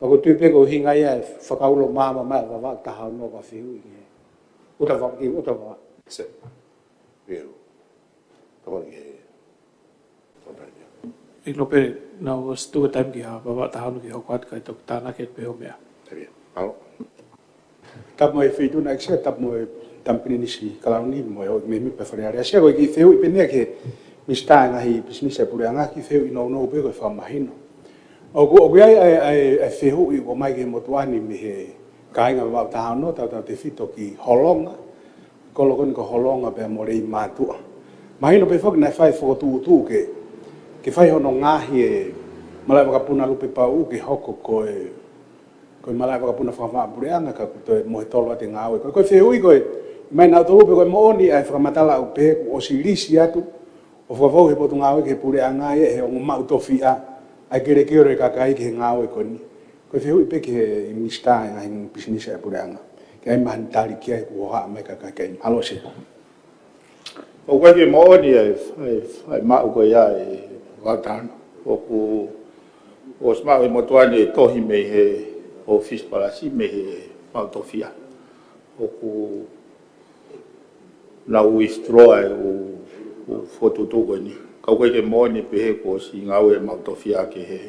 Pea ʻoku ou tui pē ko e ʻuhinga ia e fakaulo maama mai ʻa Vavaʻu taha ono ko e fehuʻi ki he ʻuta Vavaʻu, ki he ʻuta Vavaʻu. Se. View. Tokoni ki he. ʻEiki Nōpele, naʻa ku ʻosi tuku e taimi ki he Vavaʻu taha ono ke hoko atu kae toki tānaki atu pē hoʻo meʻa. Tēvia. Mālō. Tapu mo e Feituʻu na ʻEiki Sea, tapu mo e Tama Pilinisi Kalauni, mo e ʻOtu Mēmipa Fale Alea. Sea, ko e kiʻi fehuʻi pē eni ki he Minisitā ʻo e Ngaahi Pisinisi ʻa e Puleʻanga, kiʻi fehuʻi nounou pē ko e fakamahino. ʻOku, ʻoku ʻi ai ʻa e, ʻa e, ʻa e fehuʻi ʻoku ʻomai ki he motuʻa ni mei he kāinga Vavaʻu taha ono, tautautefito ki Holonga, kolo ko eni ko Holonga pea mo Leimātuʻa. Mahino pē foki naʻe fai e fokotuʻutuʻu ke, ke fai hono ngaohi e malaʻe vakapuna Lupepauʻu ke hoko ko e, ko e malaʻe vakapuna fakamaʻa puleʻanga ka kuo toe mohe tolo atu e ngāue. Ko e, ko e fehuʻi ko e, ʻomai nautolu pē ko e moʻoni ʻa e fakamatala ʻoku pehē kuo ʻosi lisi atu ʻo fakafou he Potungāue ki he Puleʻanga ia he ongo maʻu tofiʻa ʻa e kelekele ʻo e kakai ki he ngāue ko eni. Ko e fehuʻi pē ki he Minisitā ʻo e Ngaahi Pisinisi ʻa e Puleʻanga. Ke ʻai mahani tali ki ai kuo haʻu mai e kakai. Mālō Sea. ʻOku ʻikai ke moʻoni ʻa e, ʻa e, ʻa e maʻu ko ia ʻe Vavaʻu taha ono. ʻOku, ʻosi maʻu ʻe he motuʻa ni e tohi mei he ʻōfisi palasi mei he maʻu tofiʻa. ʻOku nau withdraw ai ʻū, ʻū fokotuʻutuʻu ko eni. Ka ʻoku ʻikai ke moʻoni pehē kuo ʻosi ngāue e maʻu tofiʻa ki he,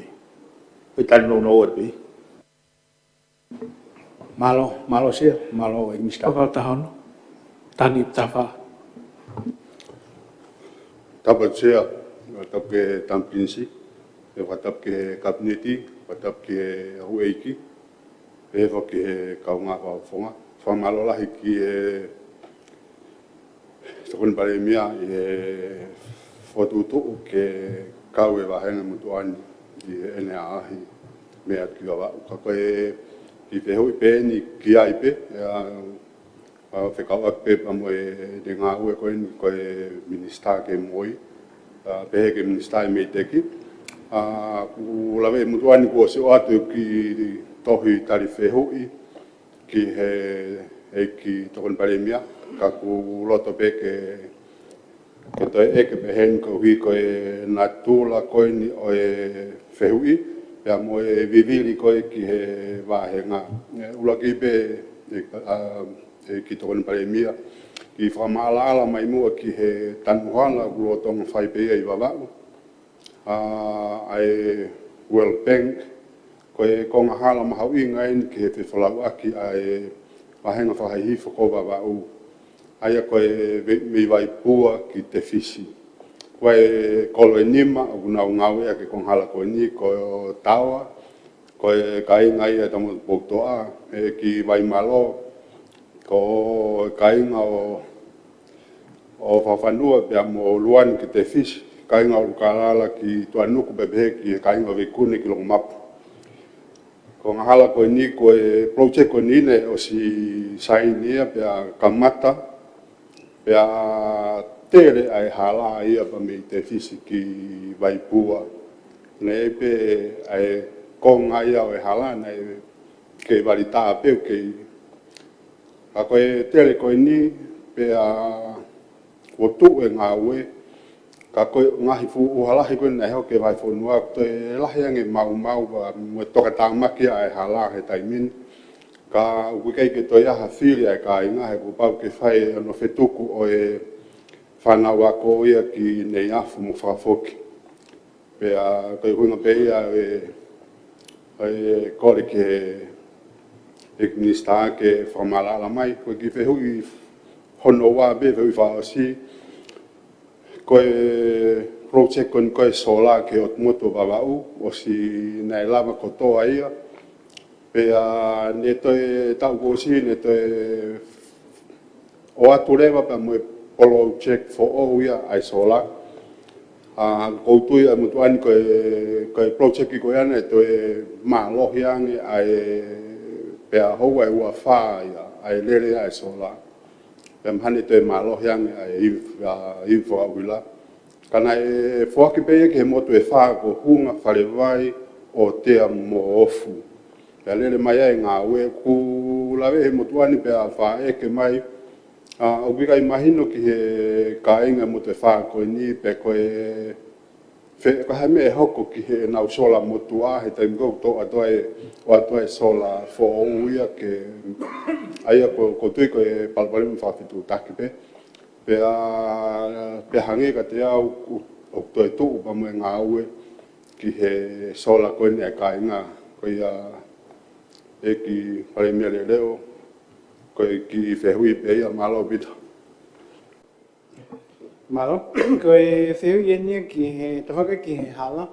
ko e tali nounou atu pē. Mālō, mālō Sea, mālō ʻEiki Minisitā. Vavaʻu taha ono, Tani Tafa. Tapu Sea, tapu ki he Tama Pilinisi, ʻe tapu ki he Kapineti, tapu ki he Houʻeiki, pehē foki ki he kaungā fakafofonga. Fakamālō lahi ki he Tokoni Palēmia ʻi he fokotuʻutuʻu ke kau e vāhenga motuʻa ni ʻi heʻene ʻaʻahi mei atu ki Vavaʻu. Ka ko e kiʻi fehuʻi pē eni ki ai pē, ʻa, ʻa fekauʻaki pē pea mo e, ʻene ngāue ko eni ko e Minisitā ki he Moʻui, ʻa, pehē ki he Minisitā ʻi he MEIDECC. ʻA, kuo lave ʻe he motuʻa ni kuo ʻosi ʻoatu e kiʻi tohi tali fehuʻi ki he ʻEiki Tokoni Palēmia, ka ʻoku ou loto pē ke, ke toe ʻeke pē heni koeʻuhi ko e natula ko eni ʻo e fehuʻi, pea mo e vivili ko ē ki he vāhenga. ʻE, ʻuluaki pē, ʻe, ʻa, ʻEiki Tokoni Palēmia, kiʻi fakamaʻalaʻala mai muʻa ki he tanu hala ʻoku lolotonga fai pē ia ʻi Vavaʻu. ʻA, ʻa e World Bank, ko e konga hala mahuʻinga eni ki he fefolauʻaki ʻa e vāhenga fakahihifo ko Vavaʻu. ʻA ia ko e Vei-, Veivai Pua ki Tefisi. Ko e kolo ʻe nima ʻoku nau ngāueʻaki e konga hala ko eni, ko Taoa, ko e kāinga ia ʻa Tamoto Poutoa, ʻEiki Vaimalo, ko e kāinga ʻo, ʻo Fafanua pea mo Luani ki Tefisi, kāinga ʻo Lukalala ki Tuʻanuku pea pehē ki he kāinga ʻo Veikune ki Longomapu. Ko e konga hala ko eni, ko e project ko eni naʻe ʻosi saini ia pea kamata, pea tele ʻa e hala ia pea mei Tefisi ki Vaipua. Naʻe pē ʻa e konga ia ʻo e hala naʻe kei vali tā pē ʻoku kei. Ka ko e tele ko eni pea kuo tuʻu e ngāue, ka ko e ngaahi fuʻu ʻuha lahi ko eni naʻe hoko he vahefonua, toe lahi ange maumau pea mo e tokatāmaki ʻa e hala he taimi ni. Ka ʻoku ʻikai ke toe ʻi ai ha fili ʻa e kāinga, he kuo pau ke fai hono fetuku ʻo e fānau ako ia ki Neiafu mo Fakafoki. Pea ko e ʻuhinga pē ia ʻe, ʻe kole ki he ʻEiki Minisitā ke fakamaʻalaʻala mai, ko e kiʻi fehuʻi hono ua pē, fehuʻi fakaʻosi, ko e project ko eni ko e sola ki he ʻotu motu ʻo Vavaʻu, ʻosi naʻe lava kotoa ia. Pea naʻe toe taʻu kuo ʻosi, naʻe toe ʻoatu leva pea mo e project foʻou ia ʻa e sola. ʻA, ʻoku ou tui ʻa e motuʻa ni ko e, ko e project ko ia naʻe toe mālohi ange ʻa e, pea houa ʻe ua fā ia, ʻa e lele ʻa e sola. Pea mahalo naʻe toe mālohi ange ʻa e ivi, ʻa, ivi fakaʻuhila. Ka naʻe foaki pē ia ki he motu ʻe fā ko Hunga, Falevai, ʻOtea mo Ofu. Pea lele mai ai e ngāue, ʻoku lave he motuʻa ni pea faʻeke mai, ʻa, ʻoku ʻikai mahino ki he kāinga motu ʻe fā ko eni pe ko e fē, ko e hā e meʻa ʻe hoko ki heʻenau sola motuʻa, he taimi ko ē ʻoku ʻoatu ai, ʻoatu ai e sola foʻou ia ke, ʻa ia ko, ʻoku ou tui ko e palopalema fakafetuʻutaki pē. Pea, pea hangē kiate au ʻoku, ʻoku toe tuʻu pea mo e ngāue ki he sola ko eni ʻa e kāinga, ko ia ʻEiki Palēmia Leʻoleʻo, ko e kiʻi fehuʻi pē ia, mālō Pita. Mālō, ko e fehuʻi eni ia ki he, tafaka ki he hala.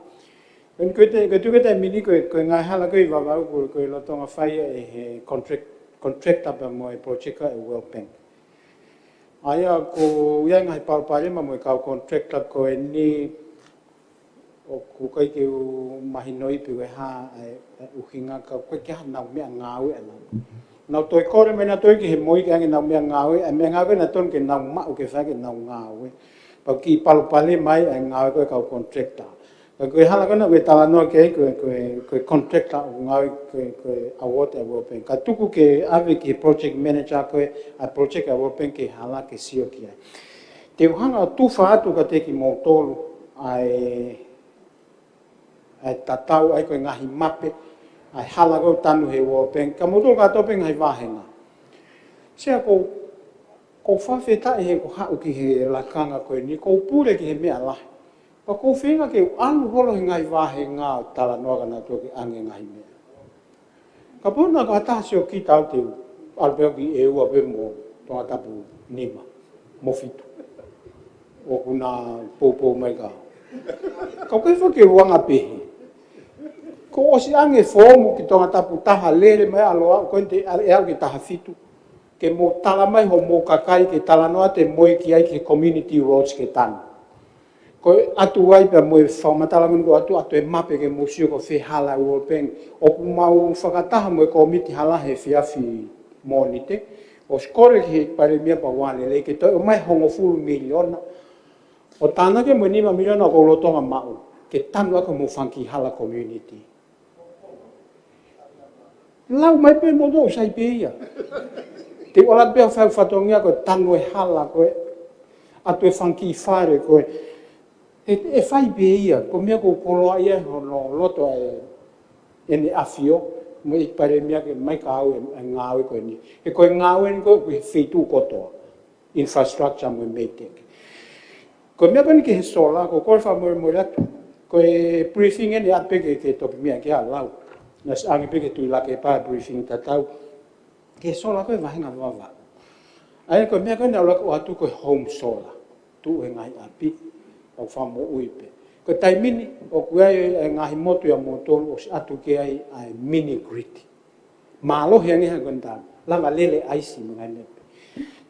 Ko e, ko e te, ko e tuku e taimi ni ko e, ko e ngaahi hala ko ē ʻi Vavaʻu ko e, ko e lolotonga fai ia ʻe he contract, contractor pea mo e project ʻa e World Bank. ʻA ia ʻoku ʻi ai e ngaahi palopalema mo e kau contractor ko eni, ʻoku ʻikai ke u mahinoʻi pe ko e hā e, e ʻuhinga ka ʻoku ʻikai ke ʻi ai haʻanau meʻangāue ʻanautolu. Nau toe kole mai nautolu ki he MOI ke ʻoange ʻenau meʻangāue, ʻa e meʻangāue naʻe totonu ke nau maʻu ke fai ʻaki ʻenau ngāue. Pea ʻoku kiʻi palopalema ai ʻa e ngāue ko ē ʻa e kau contractor. Ka ko e hala ko ena ʻoku ke talanoa ki ai ko e, ko e, ko e contractor ʻoku ngāue ko e, ko e award ʻa e World Bank. Ka tuku ke ʻave ki he project manager ko ē ʻa e project ʻa e World Bank ki he hala ke sio ki ai. Te u hanga ʻo tufa atu kiate kimoutolu ʻa e, ʻa e tatau ʻa e ko e ngaahi mape ʻa e hala ko ē ʻoku tanu he World Bank. Ka moutolu kātoa pē ngaahi vāhenga. Sea ʻoku ou, ʻoku ou fakafetaʻi he kuo haʻu ki he lakanga ko eni, ʻoku ou pule ki he meʻa lahi. Pea ʻoku ou feinga ke u ʻalu holo he ngaahi vāhenga ʻo talanoa kia nautolu ke ʻoange ngaahi meʻa. Kapau naʻa ko ha taha siokita au te u ʻalu pē au ki ʻEua pē mo Tongatapu nima mo fitu. ʻOku na poupou mai ka. Ka ʻoku ʻikai foki ke u anga pehē. Kuo ʻosi ʻoange foomu ki Tongatapu taha, lele mai ʻa Loʻau ko eni te, ʻe aʻu ki Tahafitu. Ke mou tala mai hoʻomou kakai ke talanoa atu e MOI ki ai ki he community roads ke tanu. Ko e ʻoatu ai pea mo e fakamatala ko eni ʻoku ʻoatu, ʻoatu e mape ke mou sio ko fē hala ʻa e World Bank. ʻOku mau fakataha mo e kōmiti hala he efiafi Mōnite, ʻosi kole ki he Palēmia pea ʻoange lelei ke toe ʻomai hongofulu miliona. ʻO tānaki mo e nima miliona ʻoku ou lolotonga maʻu, ke tanu ʻaki hoʻomou fanga kiʻi hala community. Lau mai pē mo ʻoku sai pē ia. Te u ʻalu pē ʻo fai fatongia ko e tanu e hala ko ē, ʻoatu e fanga kiʻi fale ko ē. ʻE, ʻe fai pē ia, ko e meʻa ʻoku ou koloaʻia hono loto ʻa e ʻEne ʻAfio, mo e ʻEiki Palēmia ke ʻomai kia au e, e ngāue ko eni. He ko e ngāue eni ko ē ʻoku ʻi he feituʻu kotoa. Infrastructure mo e MEIDECC. Ko e meʻa ko eni ki he sola, ʻoku ou kole fakamolemole atu. Ko e briefing eni ʻe ʻoatu pē ke, ke toki meʻa ke ʻalu. Naʻe ʻosi ʻoange pē ki he Tuʻi Lakepa e briefing tatau. Ki he sola ko e vāhenga Vavaʻu. ʻA ia ko e meʻa ko eni naʻa ku ʻoatu ko e home solar. Tuʻu he ngaahi ʻapi. ʻoku fakamoʻui pē. Ko e taimi ni, ʻoku ʻi ai e ngaahi motu ʻia moutolu ʻosi ʻatu ki ai ʻa e mini grid. Mālohi ange ha konta, langa lele ʻaisi mo e ngaahi meʻa pē.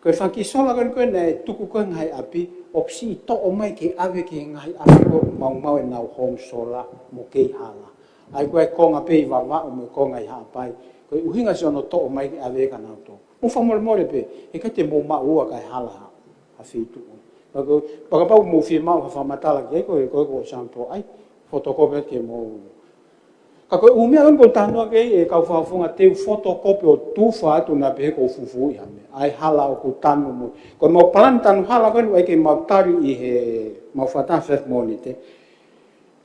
Ko e fanga kiʻi sola ko eni ko ē naʻe tuku ko ē ngaahi ʻapi, ʻoku siʻi toʻo mai ke ʻave ki he ngaahi ʻapi ko ē ʻoku maumau ʻenau home solar mo kei hala. ʻA ia ko e konga pē ʻi Vavaʻu mo e konga ʻi Haʻapai. Ko e ʻuhinga siʻono toʻo mai ke ʻave kia nautolu. Mou fakamolemole pē, heʻikai te mou maʻu ua kae hala ha, ha feituʻu. Pea ko, pea kapau mou fiemaʻu ha fakamatala ki ai, ko e, ko e, ko e sample ai, photocopy ke mou. Ka ko e ʻū meʻa ko eni ʻoku ou talanoa ki ai, ʻe kau fakafofonga, te u photocopy ʻo tufa atu naʻa pehē ʻoku ou fufuuʻi ha meʻa. ʻA e hala ʻoku tanu mo. Ko ʻemau palani tanu hala ko eni ʻoku ʻikai ke mau tali ʻi heʻemau fakataha Fifth Monite.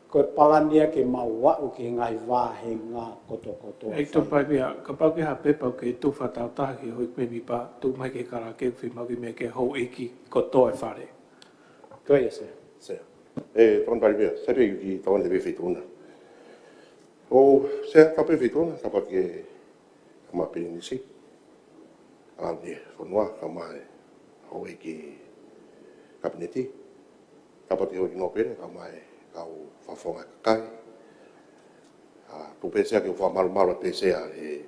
Ko e palani ia ke mau aʻu ki he ngaahi vāhenga kotokotoa. ʻEiki Tokoni Palēmia, kapau ʻoku ʻi ai ha pepa ʻoku ke tufa tauhi ki he houʻeiki mēmipa, tuku mai ki he kalake, fiemaʻu ke meʻa ki he houʻeiki kotoa e fale. Ko ia, Sea. Sea. ʻE, Tokoni Palēmia, Sea, pea ʻoku ou tokoni pē ki he Feituʻu na. ʻO, Sea, tapu pē Feituʻu na, tapu ki he Kau Pilinisi, Laʻauli fonua, kae ʻumaʻā e houʻeiki Kapineti, tapu ki he houʻeiki nōpele, kae ʻumaʻā e kau fakafofonga kakai. ʻA, tuku pē Sea ke u fakamalumalu pē Sea he,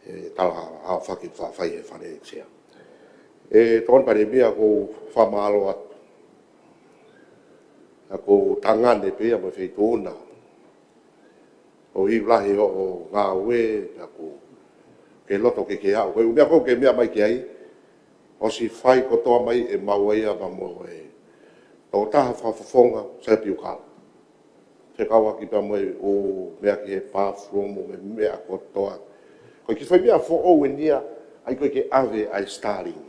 he tala aofaki ʻoku fai he fale ʻEiki Sea. ʻE, Tokoni Palēmia, ʻoku ou fakamālō atu. ʻA, ʻoku ou tangane pē ia mo e Feituʻu na. ʻOku ou lahi hoʻo ngāue, pea ʻoku ke loto ke ke aʻu. Ko e ʻū meʻa ko ē ʻoku ke meʻa mai ki ai, ʻosi fai kotoa mai ʻe maua ia pea mo e tokotaha fakafofonga, Sea Piukala. Fekauʻaki pea mo e ʻū meʻa ki he bathroom mo e meʻa kotoa. Ko e kiʻi foʻi meʻa foʻou eni ia, ʻa ia ko e ke ʻave ʻa e Starlink.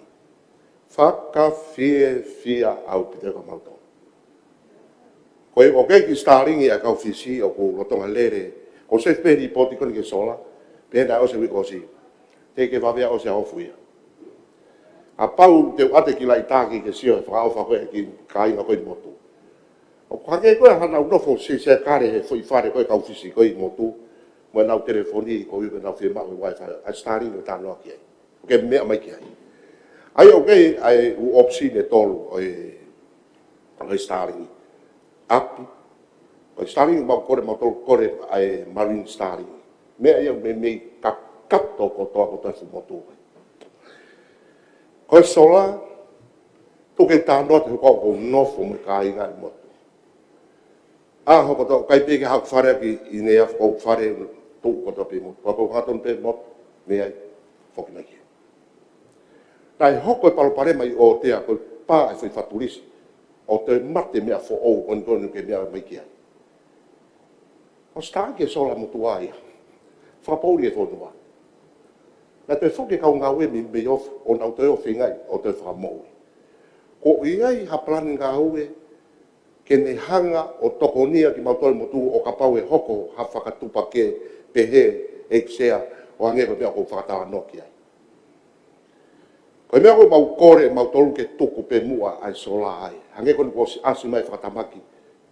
Fakafiefia ʻaupito kia mautolu. Ko e ʻoku ʻi ai e kiʻi Starlink ʻa e kau Fisi ʻoku lolotonga lele, ʻoku ou save pē lipooti ko eni ki he sola, pea naʻe ʻosi e uike kuo ʻosi. Teʻeki ke vave ʻo ʻosi ʻa hofu ia. Kapau te u ʻoatu e kiʻi laʻitā ke ke sio he fakaʻofa ko ē ki he kāinga ko ē ʻi motu. ʻOku hangē ko ē hanau nofo siʻisiʻi kale he foʻi fale ko ē kau Fisi ko ē ʻi motu, mo ʻenau telefoni ko ē ʻoku nau fiemaʻu e Wi-Fi, ʻa e Starlink ʻoku talanoa ki ai. ʻOku ke meʻa mai ki ai. ʻA ia ʻoku ʻi ai e ʻū option ʻe tolu ʻo e, ʻo e Starlink. ʻApi, ko e Starlink ʻoku mau kole, mau tolu kole ʻa e Marine Starlink. Meʻa ia ʻoku meimei kakato kotoa kotoa e fuʻu motu. Ko e sola, tuku ke u talanoa atu he ʻoku ou nofo mo e kāinga ʻi motu. ʻA, hoko tau kai pē ke haʻu ki fale ʻaki ʻi Neiafu, ko e fale tuʻu kotoa pē motu. Ko e hanga tonu pē motu, meʻa ai, foki mai ki ai. Naʻe hoko e palopalema ʻi ʻOtea ko e pā e foʻi fatu lisi, ʻo toe mate meʻa foʻou, ʻo ne tonu ke meʻa mai ki ai. ʻOsi tā ki he sola motuʻa ia. Fakapoʻuli e fonua. Naʻe toe foki e kau ngāue mei, mei ofi, ʻo nau toe ofi ngai, ʻo toe fakamoʻui. ʻOku ʻi ai ha palani ngāue, ke ne hanga ʻo tokonia kimautolu motu ʻo kapau ʻe hoko ha fakatupa ke pehē ʻEiki Sea ʻo hangē ko e meʻa ʻoku ou fakatalanoa ki ai. Ko e meʻa ʻoku mau kole mautolu ke tuku pē muʻa ʻa e sola ai. Hangē ko eni kuo ʻosi ʻasi mai fakatamaki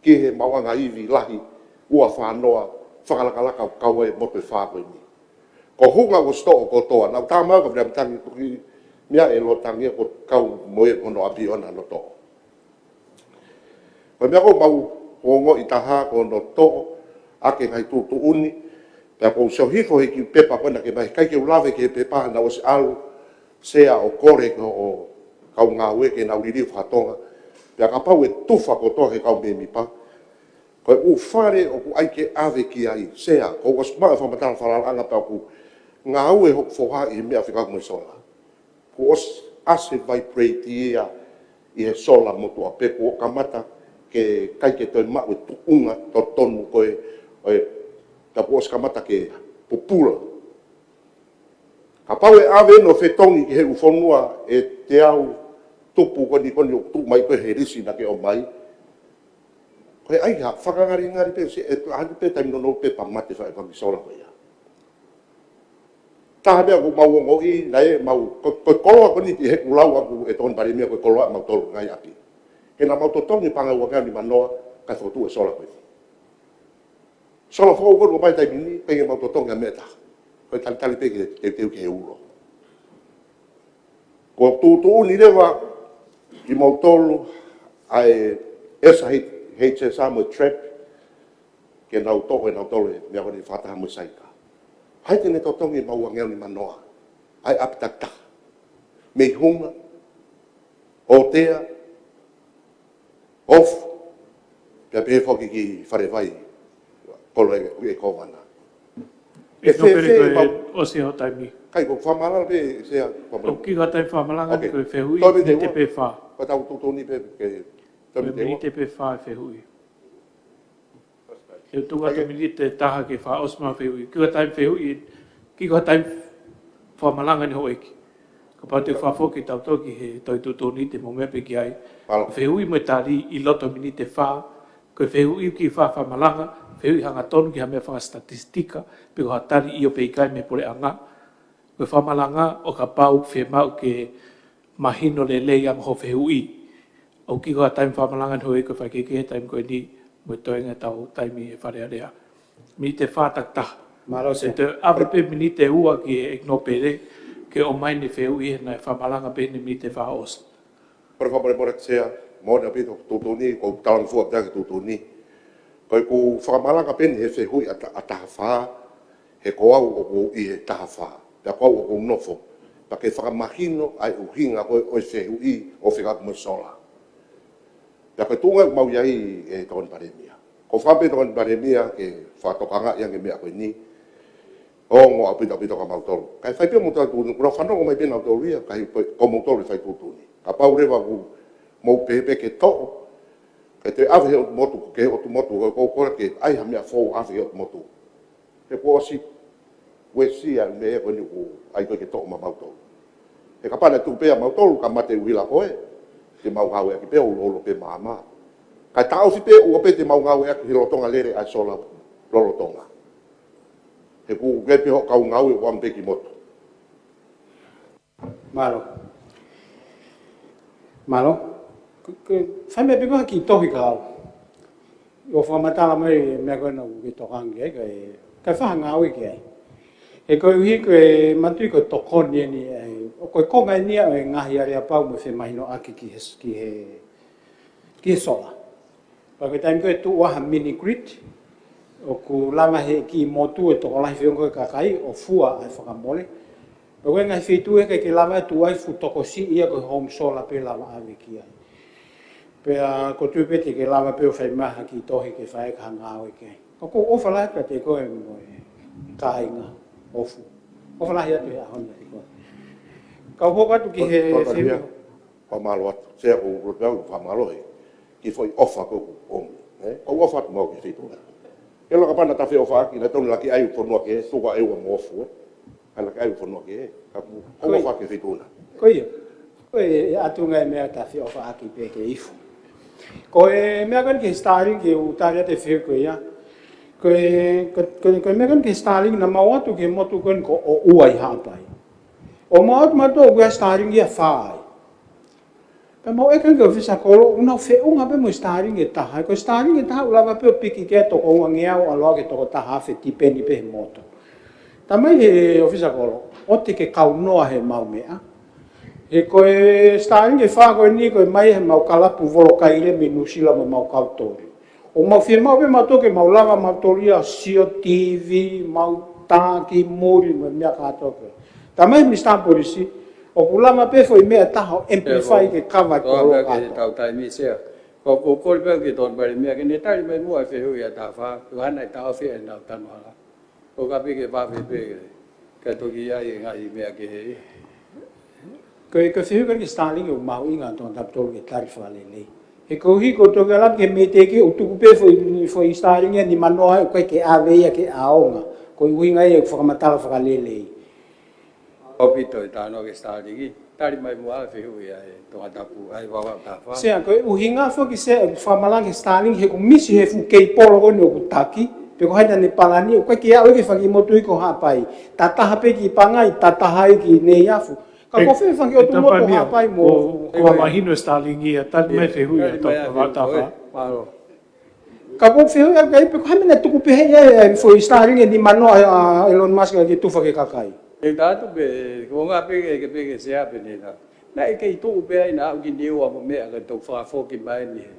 ki he maʻuʻanga ivi lahi ua fā noa fakalakalaka ʻoku kau ai e motu ʻe fā ko eni. Ko hunga ʻoku ʻosi toʻo kotoa, naʻa ku tā mai ka pina mitangi tuki mia e lo tangi ko kau mo e hono ʻapi ʻona no toʻo. Ko e meʻa ʻoku mau ongoʻi taha ko hono toʻo ʻaki e ngaahi tuʻutuʻuni, pea ʻoku ou sio hifo he kiʻi pepa ko ena ke mai, ʻikai ke u lave ki he pepa naʻa ʻosi ʻalu Sea ʻo kole ki hoʻo kau ngāue ke nau liliu fakatonga, pea kapau ʻe tufa kotoa he kau mēmipa. Ko e ʻū fale ʻoku ʻai ke ʻave ki ai, Sea, kuo ʻosi maʻu e fakamatala falalaʻanga pea ʻoku ngāue hoku foha ʻi he meʻa fekauʻaki mo e sola. Kuo ʻosi ʻasi e vibrate ia ʻi he sola motuʻa pea kuo kamata ke ʻikai ke toe maʻu e tuʻunga totonu ko ē, ʻo e, ka kuo ʻosi kamata ke pupula. Kapau ʻe ʻave ʻo fetongi ki he ʻū fonua ʻe teau tupu ko eni ko eni ʻoku tuʻu mai ko ē he lisi naʻa ke ʻomai. Ko e ʻai ha fakangalingali pē, Sea, ʻe tuʻu ʻalu pē taimi nounou pē pea mate fai e kiʻi sola ko ia. Taha meʻa ʻoku mau ongoʻi, naʻe mau, ko, ko e koloa ko eni ʻi heʻeku lau ʻaku ʻe Tokoni Palēmia ko e koloa ʻa mautolu ngaahi ʻapi. He naʻa mau totongi pangauʻanga ni manoa, kae fokotuʻu e sola ko eni. Sola foʻou ko eni ʻoku ʻomai taimi ni, ʻikai ke mau totongi ha meʻa ʻe taha. Ko e talitali pē ke teuteu ki he ulo. Ko e tuʻutuʻuni leva kimautolu ʻa e ʻEsa H S R mo e TREP, ke nau toʻo ʻe nautolu e meʻa ko eni fakataha mo e saika. Hai te ne totongi mau angeau ni manoa. ʻAi ʻapi takitaha. Mei Hunga, ʻOtea, Ofu, pea pehē foki ki Falevai, kolo e, e Kōvana. ʻE Nōpele, fēfē ko e mau ʻosi hoʻo taimi. Kai ko e fakamalanga pē, Sea, fakamalanga. ʻOku ʻikai ko ha taimi fakamalanga ni, ko e fehuʻi, miniti pē fā. Ko ʻetau tuʻutuʻuni pē, ke, miniti pē fā e fehuʻi. ʻE tuku atu miniti ʻe taha ke fakaʻosi mai e fehuʻi. ʻOku ʻikai ko ha taimi fehuʻi, ʻoku ʻikai ko ha taimi fakamalanga ni, Houʻeiki. Kapau te u fakafoki kitautolu ki he tohi tuʻutuʻuni te mou meʻa pē ki ai. Fehuʻi mo e tali ʻi loto miniti ʻe fā. Ko e fehuʻi ʻoku ʻikai fakamalanga, fehuʻi hangatonu ki ha meʻa fakasitatistika, pe ko ha tali ʻio pe ʻikai mei he puleʻanga. Ko e fakamalanga ʻo kapau fiemaʻu ke mahino lelei ange hoʻo fehuʻi. ʻOku ʻikai ko ha taimi fakamalanga ni, Houʻeiki, ko e faikehekehe he taimi ko eni mo e toenga ʻetau taimi he Fale Alea. Miniti ʻe fā takitaha. Mālō, Sea. Te u ʻave pē miniti ʻe ua ki he ʻEiki Nōpele ke ʻomai ʻene fehuʻi he naʻe fakamalanga pē ʻene miniti ʻe fā ʻosi. Kole fakamolemole, Sea, moʻoni ʻaupito e tuʻutuʻuni, ʻoku ou talangofua ʻaupito ki he tuʻutuʻuni. Ko ʻeku fakamalanga pē eni he fehuʻi ʻa ta-, ʻa taha fā, he ko au ʻoku ou ʻi he taha fā, pea ko au ʻoku ou nofo, pea ke fakamahino ʻa e ʻuhinga ko ē ʻo e fehuʻi ʻo fekauʻaki mo e sola. Pea ko e tuʻunga ʻoku mau ʻi ai, ʻe Tokoni Palēmia. ʻOku ou fakaʻamu pē Tokoni Palēmia ke fakatokangaʻi ange e meʻa ko eni. Ongo ʻaupito ʻaupito kia mautolu. Kae fai pē mo tau tuʻutuʻuni, kuo nau fanongo mai pē nautolu ia, kae ko mautolu ʻe fai tuʻutuʻuni. Kapau leva ʻoku mou pehē pē ke toʻo, ke toe ʻave he ʻotu motu, ke he ʻotu motu, ko, ko, ko, ke ʻai ha meʻa foʻou ʻave he ʻotu motu. He kuo ʻosi uesia e meʻa ko eni ʻoku ʻai ko ē ke toʻo maʻa mautolu. He kapau naʻe tuku pē ʻa mautolu, ka mate ʻuhila ko ē, te mau ngāueʻaki pē ʻo uloulo pē maama. Kae taʻofi pē ʻoua pē te mau ngāueʻaki he lolotonga lele ʻa e sola lolotonga. He ʻoku ʻikai pē hoʻo kau ngāue, ʻoku ʻamu pē ki motu. Mālō. Mālō. Ko, ko, fai mai pē ko ha kiʻi tohi ka au. ʻO fakamatala mai e meʻa ko ena ʻoku ke tokanga ki ai, kae, kae fai ha ngāue ki ai. He koeʻuhi ko e manatuʻi ko e tokoni eni, ʻa e, ʻo ko e konga eni ia ʻo e ngaahi aleapau mo e femahinoʻaki ki he, ki he, ki he sola. Pea ko e taimi ko ē ʻe tuʻu ai ha mini grid, ʻoku lava he kiʻi motu ʻe tokolahi feʻunga ko ē e kakai ʻo fua ʻa e fakamole. Pea ko e ngaahi feituʻu ʻe ʻikai ke lava ʻe tuʻu ai e fuʻu tokosiʻi ia, ko e home solar pē lava ʻave ki ai. Pea ʻoku ou tui pē te ke lava pē ʻo fai mai ha kiʻi tohi ke fai ai ha ngāue ki ai. Ka ʻoku ou ʻofa lahi atu kiate koe mo e kāinga Ofu. ʻOfa lahi atu he ʻaho ni kiate koe. Kau hoko atu ki he Tokoni Palēmia, fehuʻi. Fakamālō atu. Sea, ʻoku ou loto pē au ʻo fakamālō he kiʻi foʻi ʻofa ko ē ʻoku ʻomi, ē? ʻOku ou ʻofa atu maʻu ki he feituʻu na. ʻE laka pana ta feʻofaʻaki, naʻe tonu laki ai ʻū fonua kehe, tuku ʻa ʻEua mo Ofu, ē? Ka laki ai ʻū fonua kehe, ka ʻoku ou ʻofa ki he feituʻu na. Ko ia. Ko e, ʻe ʻatu ngai e meʻa ta feʻofaʻaki pē ke ifu. Ko e meʻa ko eni ki he Starlink, ke u tali atu e fehuʻi ko ia. Ko e, ko, ko, ko e meʻa ko eni ki he Starlink naʻa mau ʻoatu ki he motu ko eni ko ʻOua ʻi Haʻapai. ʻO mau ʻoatu mautolu ko e Starlink ia fā ai. Pea mau ʻeke ki he ʻōfisa kolo, ʻoku nau feʻunga pē mo e Starlink ʻe taha. Ko e Starlink ʻe taha ʻoku lava pē ʻo piki ki ai e toko uangeau ʻalu ki he toko taha afe, tipeni pē he motu. Talamai ʻe he ʻōfisa kolo, ʻoua te ke kaunoa he mau meʻa. He ko e Starlink ʻe fā ko eni ko e ʻomai ʻe he mau kalapu volo kaile mei Nuʻusila mo e mau kau toli. ʻOku mau fiemaʻu pē mautolu ke mau lava mautolu ia ʻo sio TV, mau tā ki muli mo e meʻa kātoa ko ē. Talamai ʻe Misitā Polisi, ʻoku lava pē foʻi meʻa ʻe taha ʻo amplify ke kava e kolo kātoa. Tau taimi, Sea. Ko, ko, kole pē au ki he Tokoni Palēmia ke ne tali mai muʻa e fehuʻi ʻa taha fā, ko e hā naʻe taʻofi ai ʻenau talanoa. ʻOku ou kole pē ke vave pē, kae toki ʻi ai e ngaahi meʻa kehe. Ko e, ko e fehuʻi ko eni ki he Starlink ʻoku mahuʻinga ʻa Tongatapu tolu ke tali fakalelei. He koeʻuhi ko e toki ala ki he meʻa teʻeki ke u tuku pē foʻi, foʻi Starlink ʻe nimanoa ʻoku ʻikai ke ʻave ia ki he ʻaonga. Ko e ʻuhinga ia ʻeku fakamatala fakalelei. ʻAupito e talanoa ki he Starlink. Tali mai muʻa e fehuʻi ʻa e Tongatapu, ʻa e Vavaʻu taha fā. Sea, ko e ʻuhinga foki, Sea, ʻeku fakamalanga ki he Starlink, he ʻoku misi he fuʻu keipolo ko eni ʻoku taki, pe ko hai naʻa ne palani, ʻoku ʻikai ke aʻu ia ki he fanga kiʻi motu ʻi ko Haʻapai. Tataha pē ki Pangai, tataha ai ki Neiafu. Ka ko fē fanga kiʻi ʻotu motu ʻo Haʻapai mo. Ko, ko mahino e Starlink ia, tali mai e fehuʻi ʻa e Vavaʻu taha fā. Mālō. Ka ʻoku ou fehuʻi atu ki ai pe ko e hā e meʻa naʻe tuku pehē ai e foʻi Starlink ʻe nimanoa ʻa Elon Musk ke tufa ki he kakai. ʻE tatu pē, ko ngā pē ke, ke pē ke Sea pē nei na. Naʻe kei tuʻu pē ai naʻa aʻu ki Niua mo e meʻa ka toki fakafoki mai ni he.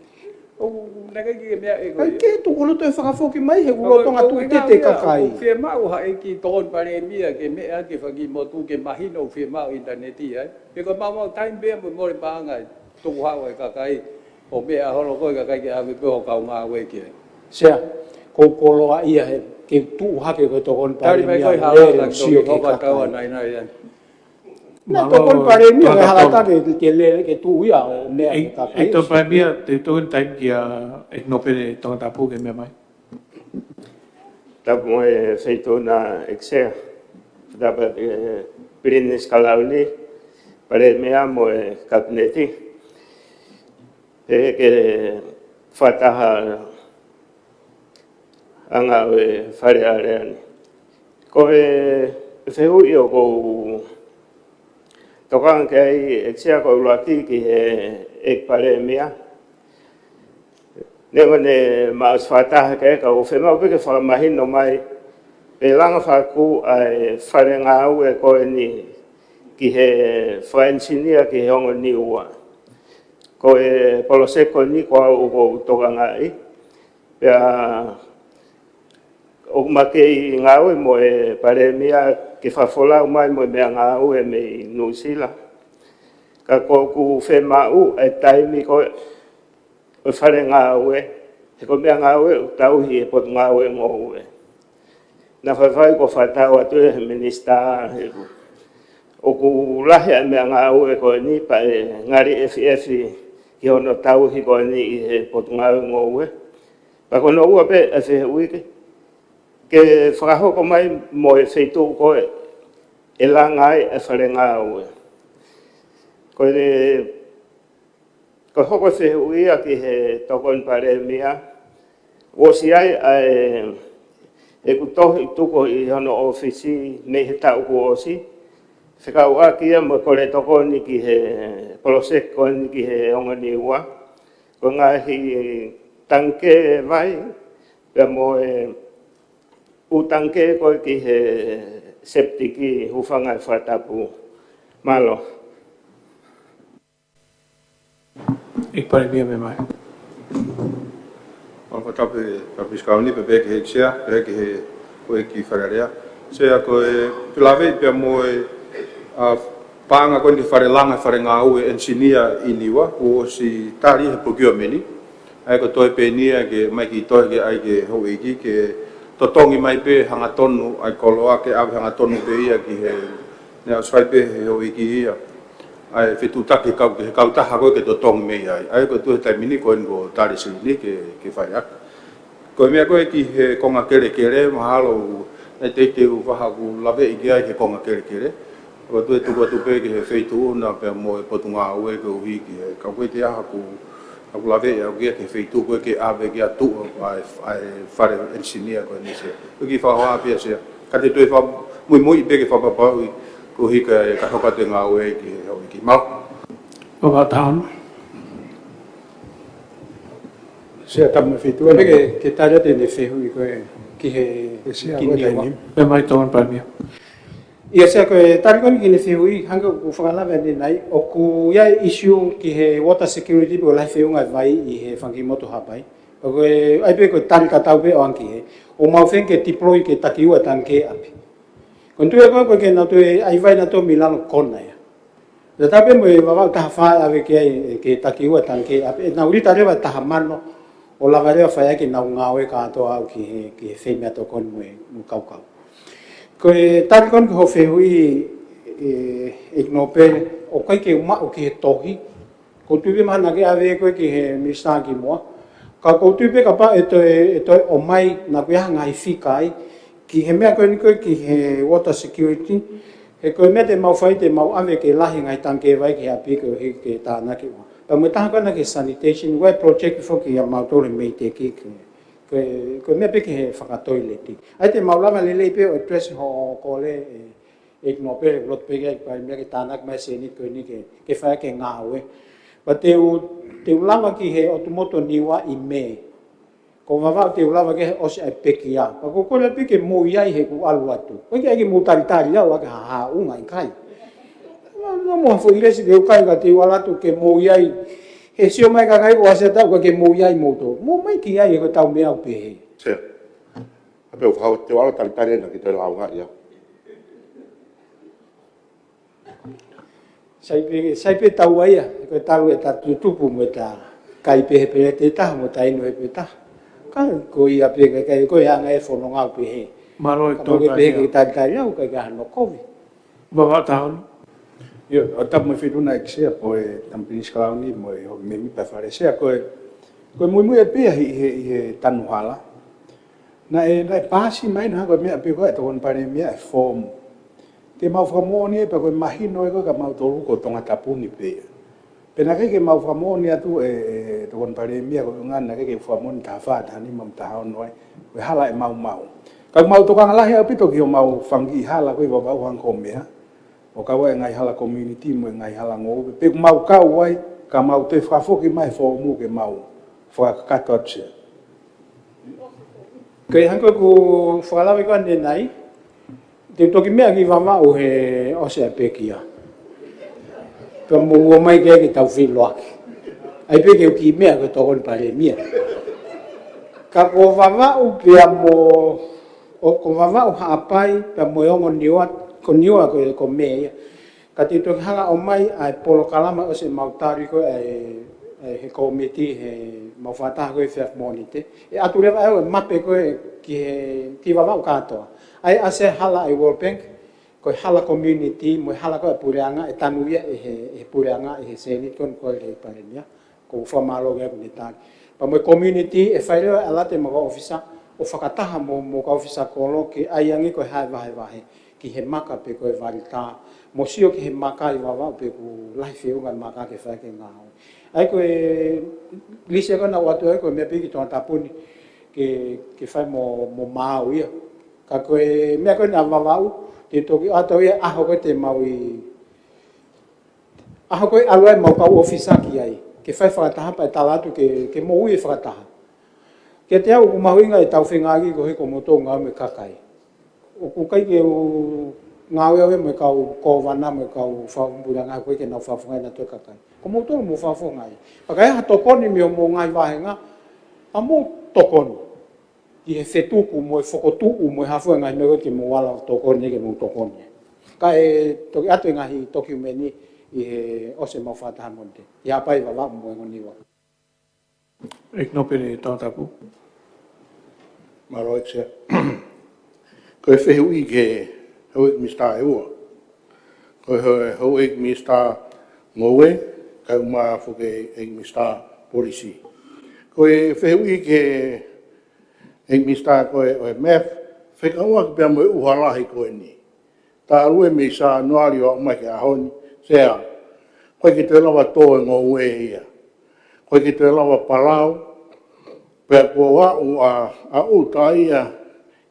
ʻOku ʻikai ke meʻa ʻe koe. ʻIkai ke tuku loto e fakafoki mai he ʻoku lolotonga tuʻu tete kakai. ʻOku fiemaʻu ha ʻEiki Tokoni Palēmia ke meʻa ki he fanga kiʻi motu ke mahino ʻoku fiemaʻu ʻinitaneti ai. He ko e maumau taimi pē ia mo e mole paʻanga ʻe tuku haʻu e kakai ʻo meʻa holo ko e kakai ke ʻave pē ho kau ngāue ki ai. Sea, ko e koloa ia he ke tuʻu hake ko e Tokoni Palēmia. Tali mai ko e hala lele ka sio ki he kakai. Naʻe Tokoni Palēmia ke hala taki ke lele ke tuʻu ia ʻo meʻa ki he kakai. ʻEiki Tokoni Palēmia, te u toki ʻoange taimi kia ʻEiki Nōpele Tongatapu ke meʻa mai. Tapu mo e Feituʻu na ʻEiki Sea. Tapu e Pilinisi Kalauni, Palēmia mo e Kapineti. He ke fakataha anga ʻo e Fale Alea ni. Ko e fehuʻi ʻoku ou tokanga ki ai ʻEiki Sea ko e ʻuluaki ki he ʻEiki Palēmia. Neongo ne ma ʻosi fakataha ki ai ka ʻoku fiemaʻu pē ke fakamahino mai pe langa fakakū ʻa e fale ngāue ko eni ki he fakaʻenisinia ki he ongo Niua. Ko e poloseki ko eni ko au ʻoku ou tokangaʻi. Pea ʻoku ma kei ngāue mo e Palēmia ke fakafolau mai mo e meʻangāue mei Nuʻusila. Ka ʻoku fiemaʻu e taimi ko ē ʻo e fale ngāue, he ko e meʻangāue ʻoku tauhi ʻe he Potungāue Ngoue. Naʻa faifai ko e fakatau atu ʻe he Minisitā he ʻoku lahi ʻa e meʻangāue ko eni pea ʻe ngali efiʻefi ki hono tauhi ko eni ʻi he Potungāue Ngoue. Pea ko hono ua pē ʻa e fehuʻi ke, ke fakahoko mai mo e feituʻu ko ē ʻe langa ai e fale ngāue. Ko e, ko e hoko e fehuʻi ia ki he Tokoni Palēmia, ʻosi ʻi ai ʻa e, ʻeku tohi tuku ʻi hono ʻōfisi mei he taʻu kuo ʻosi, fekauʻaki ia mo e kole tokoni ki he poloseki ko eni ki he ongo Niua, ko e ngaahi tangikē vai, pea mo e ʻū tangikē ko ē ki he septic, hūfanga he fakatapu. Mālō. ʻEiki Palēmia, meʻa mai. Mālō, fakatapu, Kapinisi Kalauni, pea pehē ki he ʻEiki Sea, pehē ki he houʻeiki Fale Alea. Sea, ko e, te u lave pea mo e, ʻa, paʻanga ko eni ki he fale langa, fale ngāue ʻenisinia ʻi Niua, kuo ʻosi tali he procurement. ʻA ia ko e toe pē eni ia ke ʻomai e kiʻi tohi ke ʻai ki he houʻeiki ke totongi mai pē hangatonu ʻa e koloa ke ʻave hangatonu pē ia ki he, naʻe ʻosi fai pē ʻe he houʻeiki ia ʻa e fetuʻutaki kau, ki he kautaha ko ē ke totongi mei ai. ʻA ia ko e tuʻu he taimi ni ko eni kuo tali ʻe Silini ke, ke fai ʻaki. Ko e meʻa ko ē ki he konga kelekele, mahalo naʻe teitei ʻoku faʻa ʻoku laveʻi ki ai he konga kelekele. Ko e tuʻu, tuku atu pē ki he feituʻu na pea mo e Potungāue koeʻuhi ki he, ka ko e ʻaho ko ē ʻoku laveʻi ʻaki ia ki he feituʻu ko ē ke ʻave ki ai ʻa e tuʻu ʻa e, ʻa e fale ʻenisinia ko eni, Sea. Ko e kiʻi fakahohaʻa pē ia, Sea. Ka te u toe fakamuimui pē ke fakapapauʻi koeʻuhi ka, ka hoko atu e ngāue ki he houʻeiki. Mālō. Fakataha. Sea, tapu mo e feituʻu. Pea ke, ke tali atu ʻene fehuʻi ko ē ki he, ʻe Sea, ki ko e Niua. Taimi. Meʻa mai Tokoni Palēmia. ʻIa Sea, ko e tali ko eni ki heʻene fehuʻi, hangē ko ʻeku fakalave ʻanenai, ʻoku ʻi ai e issue ki he water security pe ko e lahi feʻunga e vai ʻi he fanga kiʻi motu Haʻapai. Ko e, ʻai pē ko e tali tatau pē ʻo ʻange ki he, ʻoku mau feinga ke deploy ke taki ua tangikē ʻapi. Ko e tuʻu ia ko ē, ko e ke nau toe ʻai vai nautolu mei lalo kona ia. Tatau pē mo e Vavaʻu taha fā ʻe ʻave ki ai, ʻe, ke taki ua tangikē ʻapi, ʻe nau lita leva taha mano ʻo lava leva fai ʻaki ʻenau ngāue kātoa ʻo aʻu ki he, ki he fai meʻatokoni mo e, mo e kaukau. Ko e tali ko eni ki hoʻo fehuʻi, ʻe, ʻEiki Nōpele, ʻoku ʻikai ke u maʻu ki he tohi, ʻoku ou tui pē mahalo naʻa ke ʻave ko ē ki he Minisitā kimuʻa. Ka ʻoku ou tui pē kapau ʻe toe, ʻe toe ʻomai naʻa ku ʻi ai ha ngaahi fika ai, ki he meʻa ko eni ko ē ki he water security, he ko e meʻa te mau fai te mau ʻave ke lahi e ngaahi tangikē vai ki he ʻapi koeʻuhi ke tānaki ua. Pea mo e taha ko ena ki he sanitation, ʻoku ʻi ai e project foki ʻia mautolu ʻi Meiteki ke, ko e, ko e meʻa pē ki he fakatoileti. ʻA ia te mau lava lelei pē ʻo address hoʻo kole, ʻe, ʻEiki Nōpele, loto pē ke ʻai pē meʻa ke tānaki mai seniti ko eni ke, ke fai ʻaki e ngāue. Pea te u, te u lava ki he ʻotu motu ʻo Niua ʻi Mē. Ko Vavaʻu te u lava ki he ʻosi ʻa e pekia. Pea ʻoku ou kole pē ke mou ʻi ai heʻeku ʻalu atu. ʻOku ʻikai ke mou talitali au ʻaki ha haʻunga, ʻikai. Naʻa, naʻa mo ha foʻi lesi te u kai ka te u ʻalu atu ke mou ʻi ai He sio mai kakai ko ʻAsia Tau, ʻoku ʻikai ke mou ʻi ai moutolu. Mou ʻomai ki ai ʻa e tau meʻa ʻoku pehē. Sea. Hape ʻoku fau te wala talitali ena ki te lau nga ia. Sai pē, sai pē tau ai ia, ko e talu ʻeta tutupu mo ʻeta kai pē he peleti ʻe taha mo ʻeta inu he pē taha. Ka ko ia pē ka, ka ko ia ʻa e ngaahi fononga ʻoku pehē. Mālō e Ka tau mou ke pehē ke talitali au, ʻikai ke ʻi ai hano kovi. Vava taon. Io, ʻoku tapu mo e feilaulau ʻEiki Sea, ko e Tamapinisi Kalauni mo e houʻeiki mēmipa Fale Sea, ko e, ko e muimui ʻe pē ʻi he, ʻi he, ʻi he tanu hala. Naʻe, naʻe paasi mai naʻa ko e meʻa pē ko e Tokoni Palēmia e foomu. Ke mau fakamoʻoni ē pea ko e mahino ē ko e ka mautolu ko Tongatapu ni pē ia. Pea naʻe ʻikai ke mau fakamoʻoni atu ē, ē, Tokoni Palēmia ko e ʻuhinga naʻe ʻikai ke fakamoʻoni taha fā, taha nima mo taha ono ai. Ko e hala ʻe maumau. Ka mau tokanga lahi ʻaupito ki homau fanga kiʻi hala ko e Vavaʻu hangē ko e meʻa. ʻO kau ai e ngaahi hala community mo e ngaahi hala ngoue. Pea ʻoku mau kau ai, ka mau toe fakafoki mai e foomu ke mau fakakakato atu Sea. Ko e hangē ko ʻeku fakalave ko ē ʻanenai, te u toki meʻa ki Vavaʻu he ʻosi ʻa e pekia. Pea mou ō mai ke ke tau feʻiloaki. ʻAi pē ke u kiʻi meʻa ko e Tokoni Palēmia. Ka ko Vavaʻu pea mo, ʻo ko Vavaʻu Haʻapai, pea mo e ongo Niua, ko Niua ko e, ko e meʻa ia. Ka te u toki hanga ʻo ʻomai ʻa e polokalama ʻosi ʻemau tali ko ē ʻa e, ʻa e he kōmiti he mau fakataha ko ē he efiafi Mōnite. ʻE ʻatu leva ʻe au e mape ko ē ki he, ki Vavaʻu kātoa. ʻA ia ʻa e hala ʻa e World Bank, ko e hala community, mo e hala ko ē ʻa e puleʻanga, ʻe tanu ia ʻe he, ʻe he puleʻanga, ʻe he Senate ko ē ko e Palēmia. Ko u fakamālō ki ai ʻoku ne taki. Pea mo e community ʻe fai leva e ʻalu atu ʻemau kau ʻōfisa ʻo fakataha mo, mo e kau ʻōfisa kolo ke ʻai ange ko e hā e vahevahe ki he maka pe ko e vali tā. Mo sio ki he maka ʻi Vavaʻu pe ʻoku lahi feʻunga e maka ke fai ki ai e ngāue. ʻA ia ko e lisi ko ē naʻa ku ʻoatu ai ko e meʻa pē ki Tongatapu ni ke, ke fai mo, mo maau ia. Ka ko e meʻa ko ē ʻa Vavaʻu, te u toki ʻoatu ia ʻaho ko ē te mau ʻi ʻaho ko ē ʻalu ai ʻemau kau ʻōfisa ki ai, ke fai fakataha pea ʻe tala atu ke, ke moʻui e fakataha. Kiate au ʻoku mahuʻinga ʻetau fengāueʻaki ko e hiko mo tō ngāue mo e kakai. ʻOku ʻikai ke u ngāue au ia mo e kau kōvana mo e kau fakapuleʻanga ko ē ke nau fakafofongaʻi nautolu e kakai. Ko moutolu mou fakafofongaʻi. Pea ka ʻi ai ha tokoni mei homou ngaahi vāhenga, ʻa mou tokoni. Ki he fetuku mo e fokotuʻu mo e hā fua e ngaahi meʻa ko ē ke mou ala ʻo tokoni ke mou tokoni. Kae toki ʻoatu e ngaahi tokiumeni ʻi he ʻosi ʻemau fakataha Mōnite. ʻI Haʻapai, Vavaʻu mo e ongo Niua. ʻEiki Nōpele Tongatapu. Mālō ʻEiki Sea. Ko e fehuʻi ki he houʻeiki minisitā ʻe ua. Ko e hou-, houʻeiki minisitā ngoue, kae ʻumaʻā foki e ʻeiki minisitā polisi. Ko e fehuʻi ki he ʻeiki minisitā ko ē ʻo e MEF, fekauʻaki pea mo e ʻuha lahi ko eni. Talu ē mei Sānuali ʻo aʻu mai ki he ʻaho ni, Sea, ʻoku ʻikai ke toe lava tō e ngoue ia. ʻOku ʻikai ke toe lava palau, pea kuo aʻu ʻa, ʻa ʻuta ia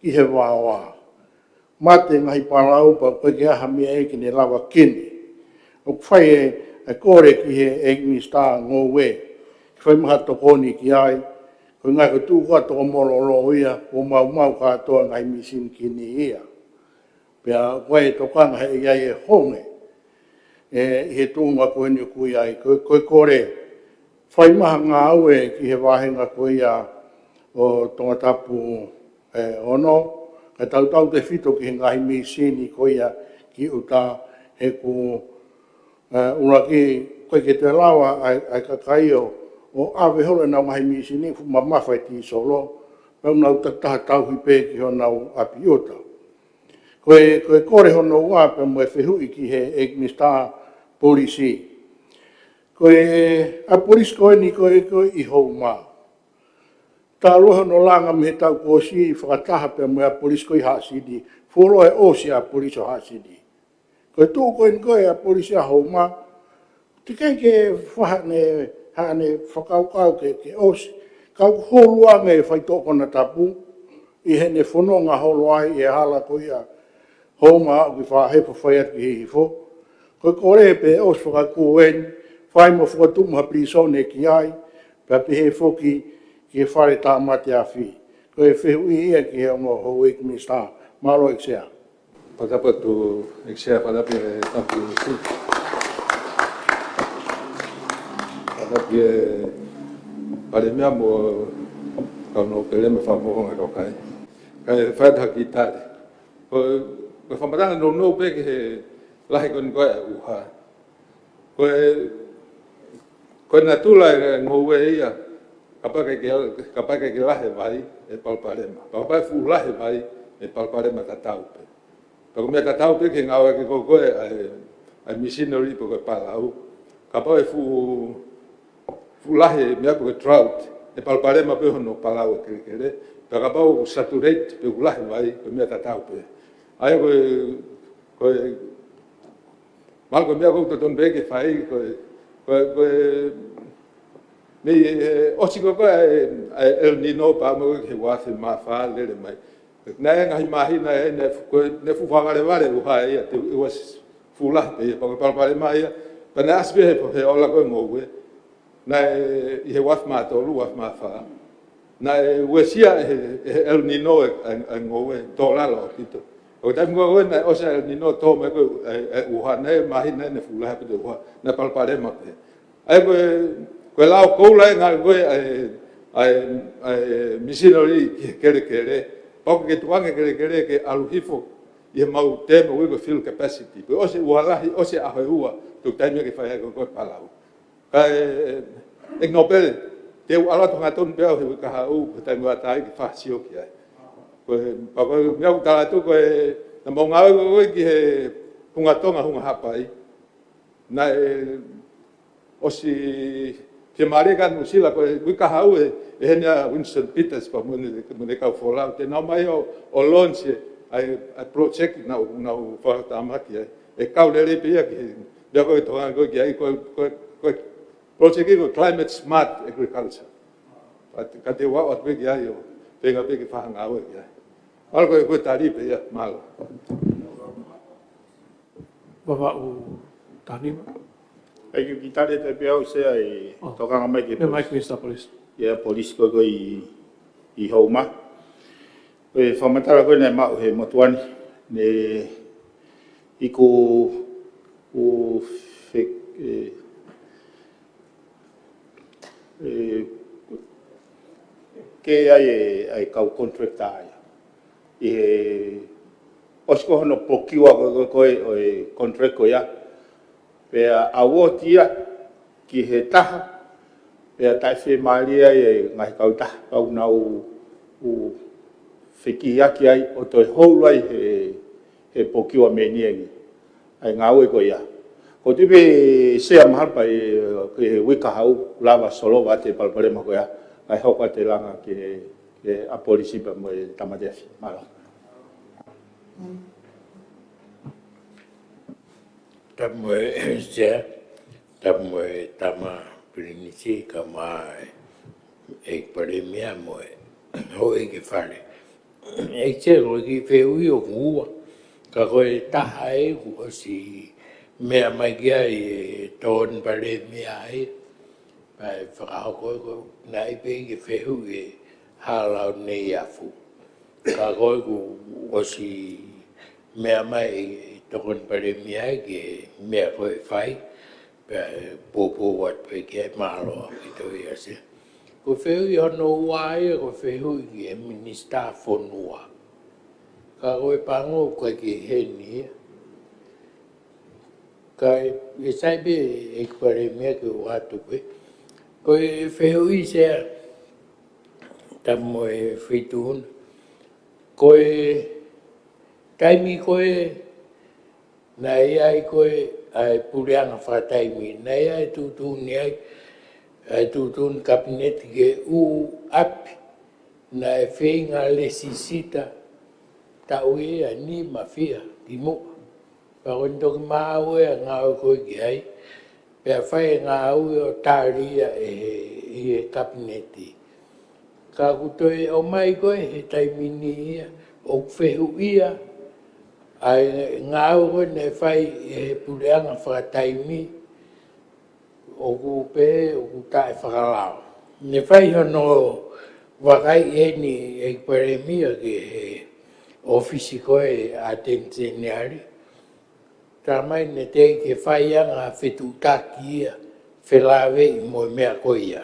ki he vaoa. Mate ngaahi palau pea ʻoku ʻikai ke ʻi ai ha meʻa ia ke ne lava kini. ʻOku fai e, e kole ki he ʻeiki minisitā ngoue, ke fai mai ha tokoni ki ai, ko e ngaahi ko e tuʻu ko ē ʻa e toko mālōlō ia, kuo maumau kātoa e ngaahi mīsini kini ia. Pea ʻoku ʻi ai e tokanga he ʻi ai e honge, ē, ʻi he tuʻunga ko eni ʻoku ʻi ai, ko, ko e kole, fai mai ha ngāue ki he vāhenga ko ia ʻo Tongatapu ē, ono, kae tautautefito ki he ngaahi mīsini ko ia ki ʻuta he ʻoku, ē, ʻuluaki ʻoku ʻikai ke toe lava ʻa e, ʻa e kakai ʻo, ʻo ʻave holo ʻenau ngaahi mīsini ʻoku fuʻu mamafa e tīsolo, pea ʻoku nau takitaha tauhi pē ki honau ʻapi ʻuta. Ko e, ko e kole hono ua pea mo e fehuʻi ki he ʻeiki minisitā polisi. Ko e, ʻa e polisi ko eni ko e, ko e ʻi Houma. Talu hono langa mei he taʻu kuo ʻosi fakataha pea mo e ʻa e polisi ko ē ʻi Haʻasini. Fuoloa e ʻosi ʻa e polisi ʻo Haʻasini. Ko e tuʻu ko eni ko e ʻa e polisi ʻa Houma. Teʻeki ai ke fai haʻane, haʻane fakakaukau ke, ke ʻosi. Ka ʻoku hulu ange e faitoʻo konatapu ʻi heʻene fononga holo ai ʻi he hala ko ia Houma ʻo aʻu ki Faʻahepo fai atu ki Hihifo. Ko e kole pē ʻosi fakakū eni, fai mo fokotuʻu mo ha pilīsone ki ai, pea pehē foki ki he fale tāmate afi. Ko e fehuʻi ia ki he ongo houʻeiki minisitā. Mālō ʻEiki Sea. Fakatapu atu ʻEiki Sea, fakatapu ʻe Tamapinisi. Ki he Palēmia mo e kau nōpele mo e fakamoʻoni ʻa e kakai. Kae fai atu ha kiʻi tali. Ko, ko e fakamatala nounou pē ki he lahi ko eni ko ē ʻa e ʻuha. Ko e, ko e natula e ngoue ia, kapau ʻoku ʻikai ke, kapau ʻoku ʻikai ke lahi e vai, ʻe palopalema. Kapau ʻe fuʻu lahi e vai, ʻe palopalema tatau pē. Pea ko e meʻa tatau pē ki he ngāue ko ē ʻa e, ʻa e machinery pe ko e palau. Kapau ʻe fuʻu, fuʻu lahi e meʻa pe ko e drought, ʻe palopalema pē hono palau e kelekele. Pea kapau ʻoku saturate pe ʻoku lahi e vai, ko e meʻa tatau pē. ʻA ia ko e, ko e, mahalo ko e meʻa ʻoku totonu pē ke fai, ko e, ko e, ko e, mei he, ʻosi ko ē ko ē ʻa e, ʻa e El Nino pea mo e ua afe mā fā lele mai. Naʻe ngaahi māhina ia, naʻe fu-, ko e, naʻe fuʻu fakavalevale e ʻuha ia, te u, ʻe ua s-, fuʻu lahi pē ia, pea ko e palopalema ia, pea naʻe ʻasi pē he, he ola ko ē e ngoue. Naʻe ʻi he ua afe mā tolu, ua afe mā fā. Naʻe uesia ʻe he, ʻe he El Nino e, e, e ngoue, tō lalo ʻaupito. Ko e taimi ko ē naʻe ʻosi ʻa e El Nino tō mai ko ē e, e ʻuha, naʻe māhina naʻe fuʻu lahi ʻaupito e ʻuha, naʻe palopalema pē. ʻA ia ko e, ko e lao koula ʻa e ngāue ko ē ʻa e, ʻa e, ʻa e machinery ki he kelekele. Pau ke tukuange e kelekele ke ʻalu hifo ʻi heʻemau tēmeni ʻoku ui ko e fill capacity. Pea ʻosi e ʻuha lahi, ʻosi e ʻaho ʻe ua, tuku taimi ke fai ai ko ē ko ē palau. Kae, ʻEiki Nōpele, te u ʻalu atu hangatonu pē au he uike kahaʻu, ko e taimi ʻoku ʻatā ai ke fai ha sio ki ai. Ko e, pea ko e meʻa ʻoku tala atu ko e, naʻa mau ngāue ko ē ki he Hunga Tonga, Hunga Haʻapai. Naʻe ʻosi fiemālie kia Nuʻusila ko e uike kahaʻu ʻe, ʻe ʻi heni ʻa Winston Peters pea mo ʻene, mo ʻene kau folau. Te nau ō mai ʻo, ʻo launch e, ʻa e, ʻa e project naʻa nau, nau fakatamaki ai. ʻE kau lelei pē ia ki he, meʻa ko ē ʻoku tokanga ko ē ki ai, ko e, ko e, ko e project ko e Climate Smart Agriculture. Ka te, ka te u ʻalu atu pē ki ai ʻo feinga pē ke fai ha ngāue ki ai. Mālō ko e, ko e tali pē ia, mālō. Vavaʻu taha nima. ʻEiki, kiʻi tali atu pē au Sea ʻi he Oh. tokanga mai ki he Yeah, Mike, Mister Police. ʻIa, Police ko ē ko ē ʻi, ʻi Houma. Ko e fakamatala ko ē naʻe maʻu he motuʻa ni, ne iku u fe-, ʻe, ʻe, ke ʻai e, ʻai e kau contractor ia. ʻI he ʻosi ko ē hono procure ko ē, ko ē, ko ē, ʻo e contract ko ia. Pea award ia ki he taha, pea taʻefiemālie ai e ngaahi kautaha, pea ʻoku nau fekihiaki ai ʻo toe hold ai he, he procurement ia ʻa e ngāue ko ia. Ko e tui pē Sea mahalo pea ʻi he uike kahaʻu lava solova atu e palopalema ko ia, kae hoko atu e langa ki he, ki he ʻa Polisi pea mo e Tāmate Afi. Mālō. Tapu mo e Sea, tapu mo e Tama Pilinisi, kae ʻumaʻā e ʻEiki Palēmia mo e houʻeiki fale. ʻEiki Sea, ko e kiʻi fehuʻi ʻoku ua, ka ko e taha ʻoku ʻosi meʻa mai ki ai e Tokoni Palēmia ai, pea ʻe fakahoko ko ē naʻe ʻi ai pē ke fehuʻi e Haʻa Lao Nei Afu. Ka ko ē kuo ʻosi meʻa mai e Tokoni Palēmia ai ki he meʻa ko ē ʻe fai, pea ʻe poupou atu pē ki ai, mālō ʻaupito ia Sea. Ko e fehuʻi hono ua ia, ko e fehuʻi ki he Minisitā Fonua. Ka ko e pango ʻoku ʻikai ke ʻi heni ia. Kae, ʻe sai pē ʻEiki Palēmia ke u ʻoatu pē. Ko e fehuʻi Sea, tapu mo e Feituʻu na. Ko e taimi ko ē naʻe ʻi ai ko ē ʻa e puleʻanga fakataimi, naʻe ʻi ai e tuʻutuʻuni ai, ʻa e tuʻutuʻuni Kapineti ke ʻū ʻapi, naʻe feinga lēsisita taʻu ʻe nima fiha ki muʻa. Pea ko eni toki maʻu e ngāue ko ē ki ai, pea fai e ngāue ʻo tali ia ʻe he, ʻe he Kapineti. Ka kuo toe ʻomai ko ē he taimi ni ia, ʻoku fehuʻia ʻa e ngāue ko ē naʻe fai ʻe he puleʻanga fakataimi, ʻoku pehē ʻoku taʻefakalao. Ne fai hono vakaiʻi eni ʻEiki Palēmia ki he ʻōfisi ko ē ʻa e ʻAteni Seniale. Talamai ne teʻeki ke fai ʻa e ngaahi fetuʻutaki ia felāveʻi mo e meʻa ko ia.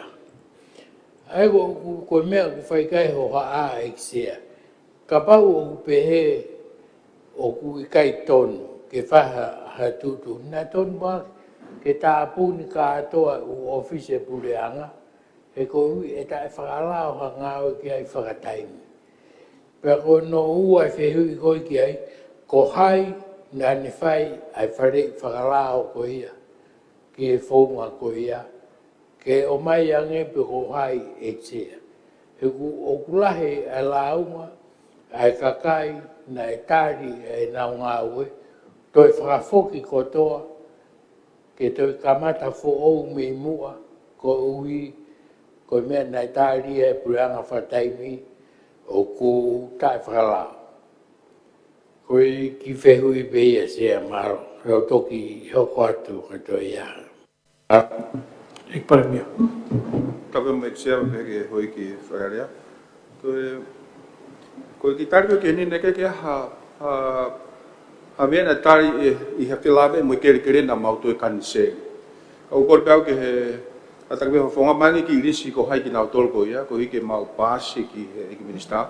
ʻA ia ko, ko, ko e meʻa ʻoku fai ki ai hoʻo haʻa ʻEiki Sea. Kapau ʻoku pehē ʻoku ʻikai tonu ke fai ha, ha tuʻutuʻuni, naʻe tonu pē ke tāpuni kātoa ʻū ʻōfisi ʻo e puleʻanga, he koeʻuhi ʻe taʻefakalao ha ngāue ki ai fakataimi. Pea ko hono ua e fehuʻi ko ē ki ai, ko hai naʻa ne fai ʻa e faleʻi fakalao ko ia ki he founga ko ia, ke ʻomai ange pe ko hai ʻEiki Sea. He ʻoku, ʻoku lahi ʻa e lāunga ʻa e kakai naʻe tali ʻenau ngāue, toe fakafoki kotoa, ke toe kamata foʻou mei muʻa, koeʻuhi ko e meʻa naʻe tali ʻe he puleʻanga fakataimi ʻoku taʻefakalao. Ko e kiʻi fehuʻi pē ia Sea, mālō, he ʻoku toki hoko atu ka toe ia. ʻEiki Palēmia. Tapu mo e Sea, pea ki he Houʻeiki Falealea. Ko e, ko e kiʻi tali ko ē ki heni, naʻe ʻikai ke ʻi ai ha, ha, ha meʻa naʻe tali ʻi, ʻi ha felāveʻi mo e kelekele naʻa mau toe kaniseli. ʻOku ou kole pē au ki he, ʻa e Takitaha Fakafofonga, mahino e kiʻi lisi ko hai kinautolu ko ia, koeʻuhi ke mau paasi ki he ʻEiki Minisitā,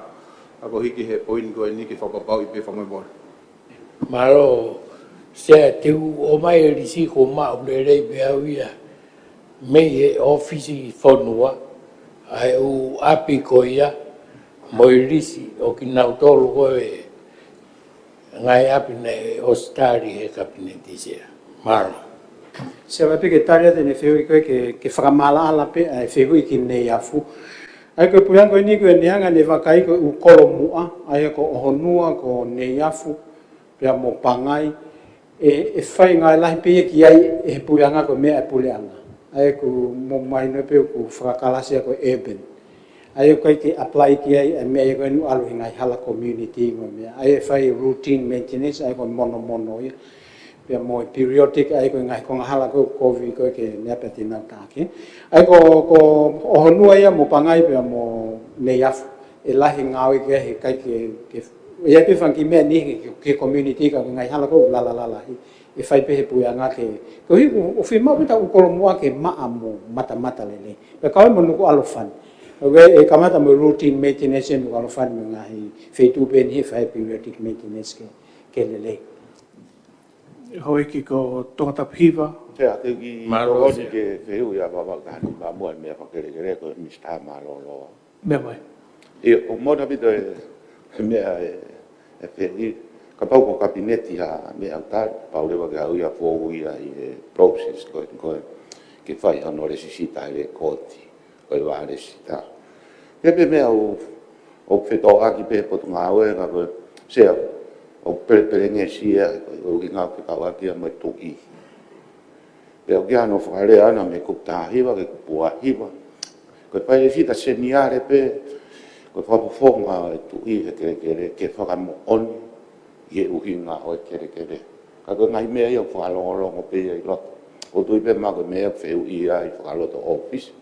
ʻa koeʻuhi ki he poini ko eni ke fakapapauʻi pē fakamolemole. Mālō, Sea, te u ʻomai e lisi, ʻoku maʻu lelei pē au ia mei he ʻōfisi fonua, ʻa e ʻū ʻapi ko ia, mo e lisi ʻo kinautolu ko e ngaahi ʻapi naʻe ʻosi tali ʻe he Kapineti, Sea. Mālō. Sea, ʻoku ou pehē ke tali atu ʻene fehuʻi ko ē ke, ke fakamaʻalaʻala pē ʻa e fehuʻi ki Neiafu. ʻA ia ko e puleʻanga ko eni ko ʻene anga ʻene vakai ko e ʻū kolomuʻa, ʻa ia ko ʻOhonua, ko Neiafu, pea mo Pangai, ʻe, ʻe fai ngāue lahi pē ia ki ai ʻe he puleʻanga ko e meʻa ʻa e puleʻanga. ʻA ia ʻoku mou mahino pē ʻoku fakakalasi ia ko e urban. ʻA ia ʻoku ʻikai ke apply ki ai ʻa e meʻa ia ko eni ʻoku ʻalu he ngaahi hala community mo e meʻa. ʻA ia ʻe fai routine maintenance, ʻa ia ko e monomono ia. Pea mo e periodic, ʻa ia ko e ngaahi konga hala ko ē ʻoku kovi ko ē ke ne ʻapatina taki. ʻA ia ko, ko ʻOhonua ia mo Pangai pea mo Neiafu, ʻe lahi e ngāue ki ai he ʻikai ke, ke, ʻe ʻi ai pē fanga kiʻi meʻa ni he, ki he community ka ko e ngaahi hala ko ē ʻoku lalalalahi, ʻe fai pē he puleʻanga ke, koeʻuhi ʻoku, ʻoku fiemaʻu pē ʻetau ʻū kolomuʻa ke maʻa mo matamata lelei. Pea kau ai mo Nukuʻalofa ni. ʻOku ʻe kamata mo e routine maintenance ʻi Nukuʻalofa ni mo e ngaahi feituʻu pē ʻe niʻihi ʻe fai periodic maintenance ke, ke lelei. Houʻeiki ko Tongatapu Hiva. Sea, ke ki Mālō, Sea. Ke fehuʻi ʻa Vavau Tahanima mo e meʻa fakakelekele ko e Minisitā Mālōlō. Meʻa mai. ʻIo, ʻoku mou ʻaupito e, e meʻa e, e fehuʻi, kapau ko e Kapineti ha meʻa ʻoku tali, pau leva ke ʻalu ia ʻo fou ia ʻi he process ko ē, ko ē ke fai hano lēsisita ʻi he kōti, ko e vā lēsisita. Pea pē meʻa ʻoku, ʻoku fetōʻaki pē he Potungāue, ka ko e Sea, ʻoku pelepelengesi ia, ko e ʻuhinga ʻoku fekauʻaki ia mo e Tuʻi. Pea ʻoku ʻi ai hano fakalea ʻana mei he kupu taha hiva ki he kupu ua hiva. Ko e fai lēsisita seniale pē, ko e fakafofonga ʻo e Tuʻi he kelekele ke fakamoʻoni ʻi he ʻuhinga ʻo e kelekele. Ka ko e ngaahi meʻa ia ʻoku fakalongolongo pē ia ʻi loto. ʻOku ou tui pē maʻu ko e meʻa ʻoku fehuʻia ai fakaloto ʻōfisi.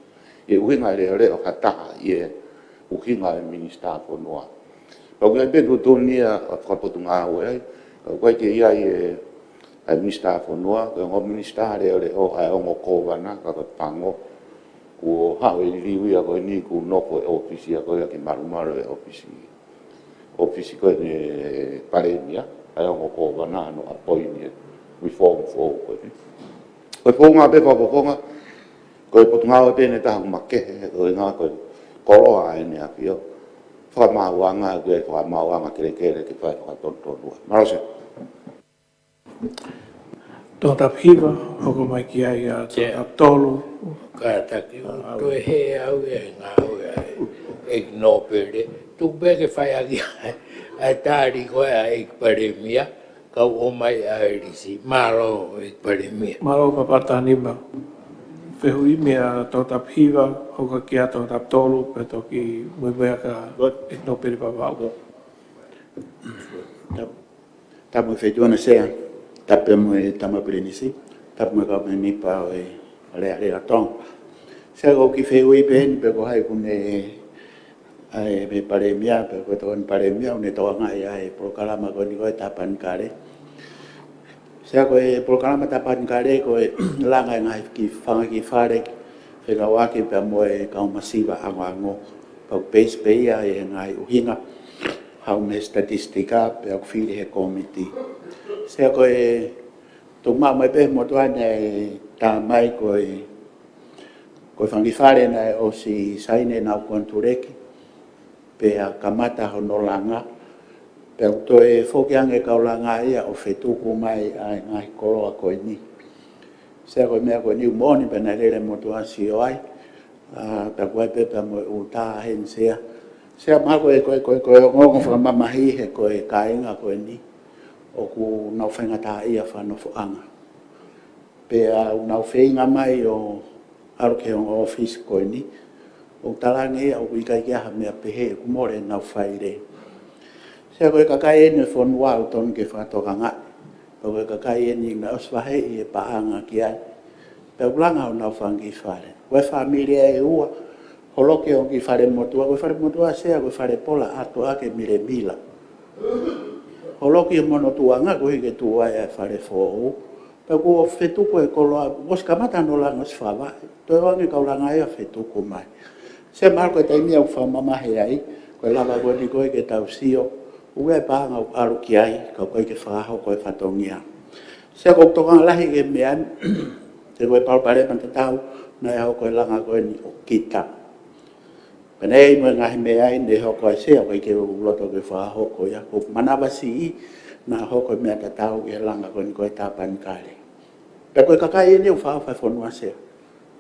ʻI he ʻuhinga e leʻoleʻo ha taha ʻi he ʻuhinga e Minisitā Fonua. Pea ʻoku ʻi ai pē tuʻutuʻuni ia ʻa e fakapotungāue ai, ka ʻoku ʻikai ke ʻi ai e, ʻa e Minisitā Fonua, ko e ongo Minisitā Leʻoleʻo, ʻa e ongo Kōvana, ka ko e pango, kuo haʻu e liliu ia ko eni kuo nofo e ʻōfisi ia ko ia ki Malumalu e ʻōfisi. ʻŌfisi ko eni e Palēmia, ʻa e ongo Kōvana ʻa hono appoint e reform foʻou ko eni. Ko e founga pē fakafofonga, ko e Potungāue pē ʻe taha ʻoku makehe, ko e ʻuhinga ko e koloa ʻEne ʻAfio. Fakamaauʻanga, ko e fakamaauʻanga kelekele ke fai fakatonutonu. Mālō Sea. Tongatapu hiva, hoko mai ki ai ʻa Sea. Tongatapu tolu. Kātaki, ʻoku toe hē au ia he ngāue ʻa e ʻEiki Nōpele. Tuku pē ke fai ʻaki ʻa e tali ko ē ʻa e ʻEiki Palēmia, kau ʻomai ʻa e lisi. Mālō ʻEiki Palēmia. Mālō Papa Tahanima. Fehuʻi meia Tongatapu hiva, hoko ki ai ʻa Tongatapu tolu, pea toki muimui ʻaki ʻa e ʻEiki Nōpele Vavaʻu. Tapu. Tapu mo e feituʻu ʻana Sea, tapu mo e Tama Pilinisi, tapu mo e kau mēmipa ʻo e Fale Alea ʻo Tonga. Sea, ko e kiʻi fehuʻi pē eni pe ko hai ʻoku ne, ʻa e Palēmia, pe ko e Tokoni Palēmia, ʻoku ne tokangaʻi ʻa e polokalama ko eni ko e Tāpanekale. Sea, ko e polokalama Tāpanekale ko e langa e ngaahi kiʻi fanga kiʻi fale fekauʻaki pea mo e kau masiva angoango. Pea ʻoku peisi pē ia ʻi he ngaahi ʻuhinga, haʻu mei he statistika pea ʻoku fili he kōmiti. Sea, ko e tuʻu maʻu mai pē he motuʻa naʻe tā mai ko e, ko e fanga kiʻi fale naʻe ʻosi saini ʻenau konituleki, pea kamata hono langa, pea ʻoku toe foki ange e kau langa ia ʻo fetuku mai ʻa e ngaahi koloa ko eni. Sea, ko e meʻa ko eni ʻoku moʻoni pē naʻe lele e motuʻa ʻo sio ai, ʻa, pea ʻoku ʻi ai pē pea mo e ʻuta heni, Sea. Sea, mahalo ko e, ko e, ko e, ko e ongoongo fakamamahi he ko e kāinga ko eni ʻoku nau faingataʻaʻia fakanofoʻanga. Pea ʻoku nau feinga mai ʻo ʻalu ki he ongo ʻōfisi ko eni, ʻoku talaange ia ʻoku ʻikai ke ʻi ai ha meʻa pehē, ʻoku mole ʻenau faile. Sea, ko e kakai eni e fonua ʻoku totonu ke fakatokangaʻi. Pea ko e kakai eni naʻe ʻosi vaheʻi e paʻanga ki ai, pea ʻoku langa honau fanga kiʻi fale. Ko e fāmili ʻe ua, holoki e ongo kiʻi fale motuʻa, ko e fale motuʻa, Sea, ko e fale pola ʻoatu ʻaki e milemila. Holoki e mono tuʻuʻanga koeʻuhi ke tuʻu ai e fale foʻou. Pea kuo fetuku e koloa, kuo ʻosi kamata hono langa, ʻosi fakavaʻe. Toe ō ange e kau langa ia ʻo fetuku mai. Sea, mahalo ko e taimi ia ʻoku fakamamahi ai, ko e lava ko eni ko ē ke tau sio, ʻoku ʻi ai e paʻanga ʻoku ʻalu ki ai, ka ʻoku ʻikai ke fakahoko e fatongia. Sea, ko e tokanga lahi ki he meʻa ni, he ko e palopalema tatau naʻe hoko he langa ko eni ʻo kita. Pea naʻe ʻi ai mo e ngaahi meʻa ia naʻe hoko ai, Sea, ʻoku ʻikai ke u loto ke fakahoko ia, ko e manavasiʻi naʻe hoko e meʻa tatau ki he langa ko eni ko e Tāpanekale. Pea ko e kakai eni ʻoku fakaʻofa e fonua, Sea.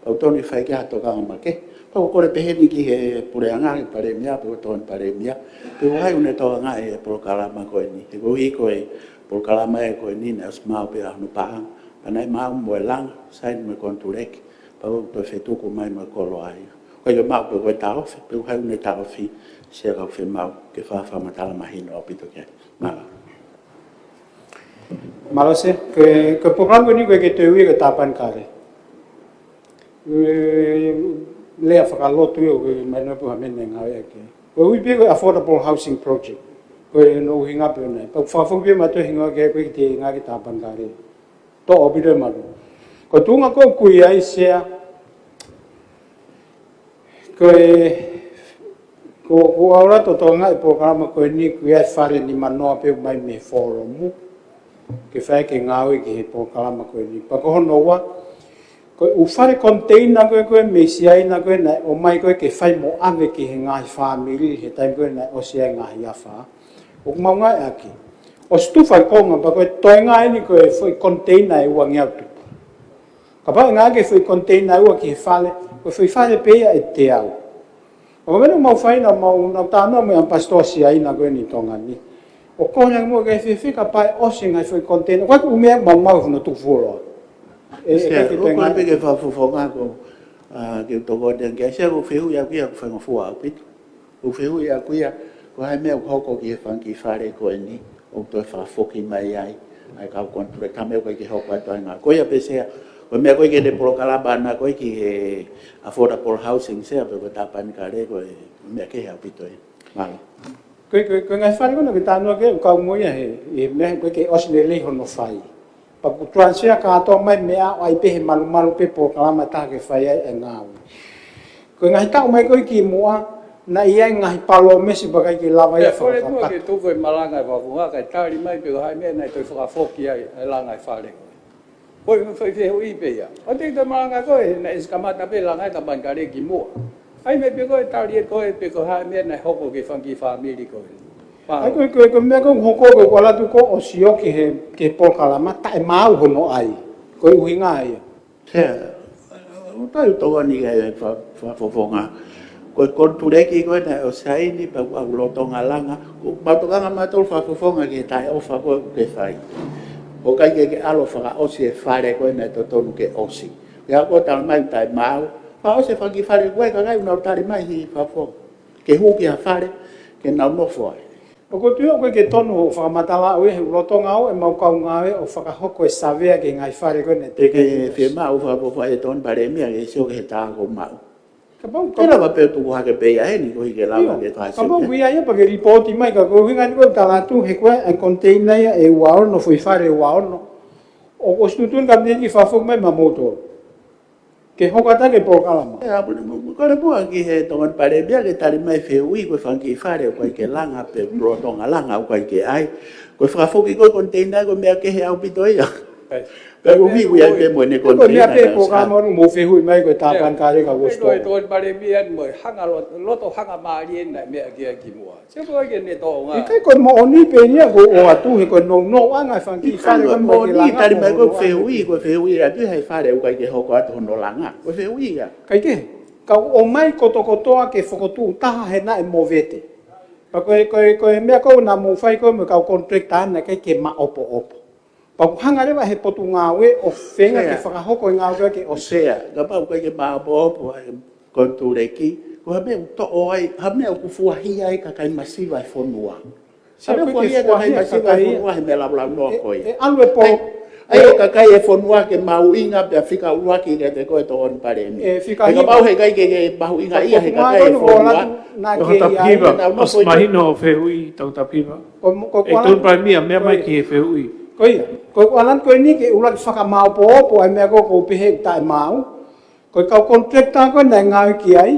Pea ʻoku totonu ke fai ki ai ha tokanga makehe. Pea ʻoku ou kole pehē ni ki he puleʻanga, ki he palēmia, pe ko e tokoni palēmia, pe ko hai ʻoku ne tokangaʻi e polokalama ko eni. He koeʻuhi ko e polokalama ē ko eni naʻe ʻosi maʻu pē ʻa hono paʻanga. Pea naʻe maʻu mo e langa, saini mo e konituleki. Pea ʻoku toe fetuku mai mo e koloa ia. ʻOku ʻikai ke maʻu pe ko e taʻofi, pe ko hai ʻoku ne taʻofi, Sea, ka ʻoku fiemaʻu ke fai ha fakamatala mahino ʻaupito ki ai. Mālō. Mālō, Sea, ko e, ko e polokalama ko eni ʻoku ʻikai ke toe ui ko e Tāpanekale. E, lea fakalotu ia ʻoku ʻikai ke mahino pe ko e hā e meʻa naʻe ngāueʻaki. Ko e ui pē ko e Affordable Housing Project. Ko hono ʻuhinga pē ʻona ia. Pea ʻoku fakafoki pē mautolu e hingoa ki ai, ʻoku ʻikai ke toe ngāueʻaki e Tāpanekale. Toʻo ʻaupito e malu. Ko e tuʻunga ko ē ʻoku ui ai, Sea, ko e, ko, ko e ʻalu atu ʻo tokangaʻi e polokalama ko eni, ʻoku ʻi ai e fale nimanoa pē ʻoku ʻomai mei he folofola ke fai ke ngāue ki he polokalama ko eni. Pea ko hono ua, ko e ʻū fale koniteina ko ē, ko ē mei Siaina ko ē naʻe ʻomai ko ē ke fai mo ʻave ki he ngaahi fāmili he taimi ko ē naʻe ʻosi ʻi ai e ngaahi afā, ʻoku mau ngāueʻaki. ʻOsi tufa e konga, pea ko e toenga eni ko e foʻi koniteina ʻe uangeau tupu. Kapau ʻe ngāueʻaki e foʻi koniteina ʻe ua ki he fale, ko e foʻi fale pē ia ʻe teau. ʻO ka mena mau fai na mau, nau talanoa mo e ʻamipasitoa Siaina ko eni ʻi Tonga ni. ʻOku ou kole ange muʻa ke fefeka pea ʻosi e ngaahi foʻi koniteina. Ko e ʻū meʻa mau maʻu hono tuku fuoloa. ʻE, ʻe Sea, ʻikai ke ʻoku ou kole pē ke fakafofonga ko, ʻa, ke u tokoni ange ki ai, Sea, ʻoku ou fehuʻi ʻaʻaku ia ʻoku faingofua ʻaupito. ʻOku ou fehuʻi ʻaʻaku ia, ko e hā e meʻa ʻoku hoko ki he fanga kiʻi fale ko eni, ʻoku toe fakafoki mai ai ʻa e kau konituleki, ka ko e meʻa ʻoku ʻikai ke hoko atu ai ngā. Ko ia pē, Sea, ko e meʻa ko ē ki heʻene polokalama ʻana ko ē ki he Affordable Housing, Sea, pe ko e Tāpanekale, ko e meʻa kehe ʻaupito ia. Mālō. Ko e, ko e, ko e ngaahi fale ko ena ʻoku ke talanoa ki ai, ʻoku kau mo ia he, he meʻa, ʻoku ʻikai ke ʻosi lelei hono fai. Pea ʻoku transfer kātoa mai e meʻa ʻo ʻai pē he malumalu pē polokalama ʻe taha ke fai ai e ngāue. Ko e ngaahi taʻu mai ko ē kimuʻa, naʻe ʻi ai e ngaahi palōmesi pea ʻikai ke lava ia ʻo fakafata. Pea kole muʻa ke tuku e malanga ʻa e fakafofonga kae tali mai pe ko e hā e meʻa naʻe toe fakafoki ai e langa ʻa e fale ko ē. Ko e foʻi fehuʻi pē ia. ʻOua te ke toe malanga koe, naʻe ʻosi kamata pē e langa ʻa e Tāpanekale kimuʻa. ʻAi mai pē koe, tali ʻe koe pe ko e hā e meʻa naʻe hoko ki he fanga kiʻi fāmili ko ē. ʻAi, ko e, ko e, ko e meʻa ko ē ʻoku hoko ko ē, ʻoku ʻalu atu ko ē ʻo sio ki he, ki he polokalama, taʻemaau hono ʻai. Ko e ʻuhinga ia. Sea, ʻoku ou tui ʻoku tokoni ki ai e fa-, fakafofonga. Ko e konituleki ko ē naʻe ʻosi saini pea kuo lolotonga langa. Ko e mau tokanga mautolu fakafofonga ki he taʻeʻofa ko ē ʻoku ke fai. ʻOku ʻikai ke ke ʻalu ʻo fakaʻosi e fale ko ē naʻe totonu ke ʻosi. Pea ko e tala mai taʻemaau. Fakaʻosi e fanga kiʻi fale ko ē, kae ʻikai ke nau tali mai ʻe he fakafofonga ke hū ki ha fale ke nau nofo ai. ʻOku ou tui ʻoku ʻikai ke tonu hoʻo fakamatala ʻaʻau ia he ʻoku lolotonga ʻemau kau ngāue ʻo fakahoko e savea ki he ngaahi fale ko ē naʻe teʻeki ai ke ʻosi. Ke fiemaʻu fakafofonga ʻe he Tokoni Palēmia ke sio ki he tā kuo maʻu. Kapau, kapau. Ke lava pē ʻo tuku hake pē ia heni koeʻuhi ke lava ke fai. Kapau ʻoku ʻi ai ia pea ke lipooti mai, ka ko e ʻuhinga eni ko e tala atu he ko e, ʻa e koniteina ia ʻe ua ono, foʻi fale ʻe ua ono. ʻOku ʻosi tuʻutuʻuni Kapineti ke fakafoki mai maʻamoutolu ke hoko atu ki he polokalama. ʻE, ʻaupito, mo, mo, kole muʻa ki he Tokoni Palēmia ke tali mai e fehuʻi ko e fanga kiʻi fale ʻoku ʻikai ke langa pe lolotonga langa ʻoku ʻikai ke ʻai. Ko e fakafoki ko ē e koniteina ko e meʻa kehe ʻaupito ia. ʻE. Pea ko e ʻuhi ʻoku ʻi ai pē mo ʻene koniteina. Ko e meʻa pē ko e polokalama ʻoku mou fehuʻi mai ko e tāpanekale ka ʻosi. Ko e Tokoni Palēmia mo e hanga loto, loto hanga mālie ʻena meʻa ki ai kimuʻa. Sio ko ē ke ne tō ngā. ʻIkai ko e moʻoni pē eni ia ʻoku ou ʻoatu he ko e nounou anga e fanga kiʻi fale ko e moʻoni langa tali mai ko e fehuʻi, ko e fehuʻi atu he fale ʻoku ʻikai ke hoko atu hono langa. Ko e fehuʻi ia. ʻIkai ke. Ka ʻomai kotokotoa ke fokotuʻu taha he naʻe movete. Pea ko e, ko e, ko e meʻa ko ē naʻa mou fai ko ē mo e kau contractor naʻe ʻikai ke maopoopo. Pea ʻoku hanga leva he potungāue ʻo feinga ke fakahoko e ngāue ke ʻosi. Sea, kapau ʻoku ʻikai ke maopoopo ai e konituleki, ko e hā e meʻa ʻoku toʻo ai, hā e meʻa ʻoku fuahia ai e kakai masiva e fonua. Hā e meʻa ʻoku fuahia ai e kakai masiva e fonua he meʻa laulau noa ko ia. ʻE, ʻe ʻalu e po. ʻAi, ʻai e kakai e fonua ke mahuʻinga pea fika ʻuluaki kiate koe Tokoni Palēmia. ʻE, fika hiva. He kapau he ʻikai ke, ke mahuʻinga ia he kakai e fonua. Ko e potungāue ko ē naʻe ʻoatu, naʻe ʻOku ʻi ai, Tapu Hiva, naʻa nau ʻosi mahino e fehuʻi, Tokoni Tapu Hiva. Ko, ko, ʻE Tokoni Palēmia, meʻa mai ki he fehuʻi. Ko ia, ko e ʻalu ko eni ke ʻuluaki fakamaopoopo ʻa e meʻa ko ē ʻoku pehē ʻoku taʻemaau. Ko e kau contractor ko ē naʻe ngāue ki ai.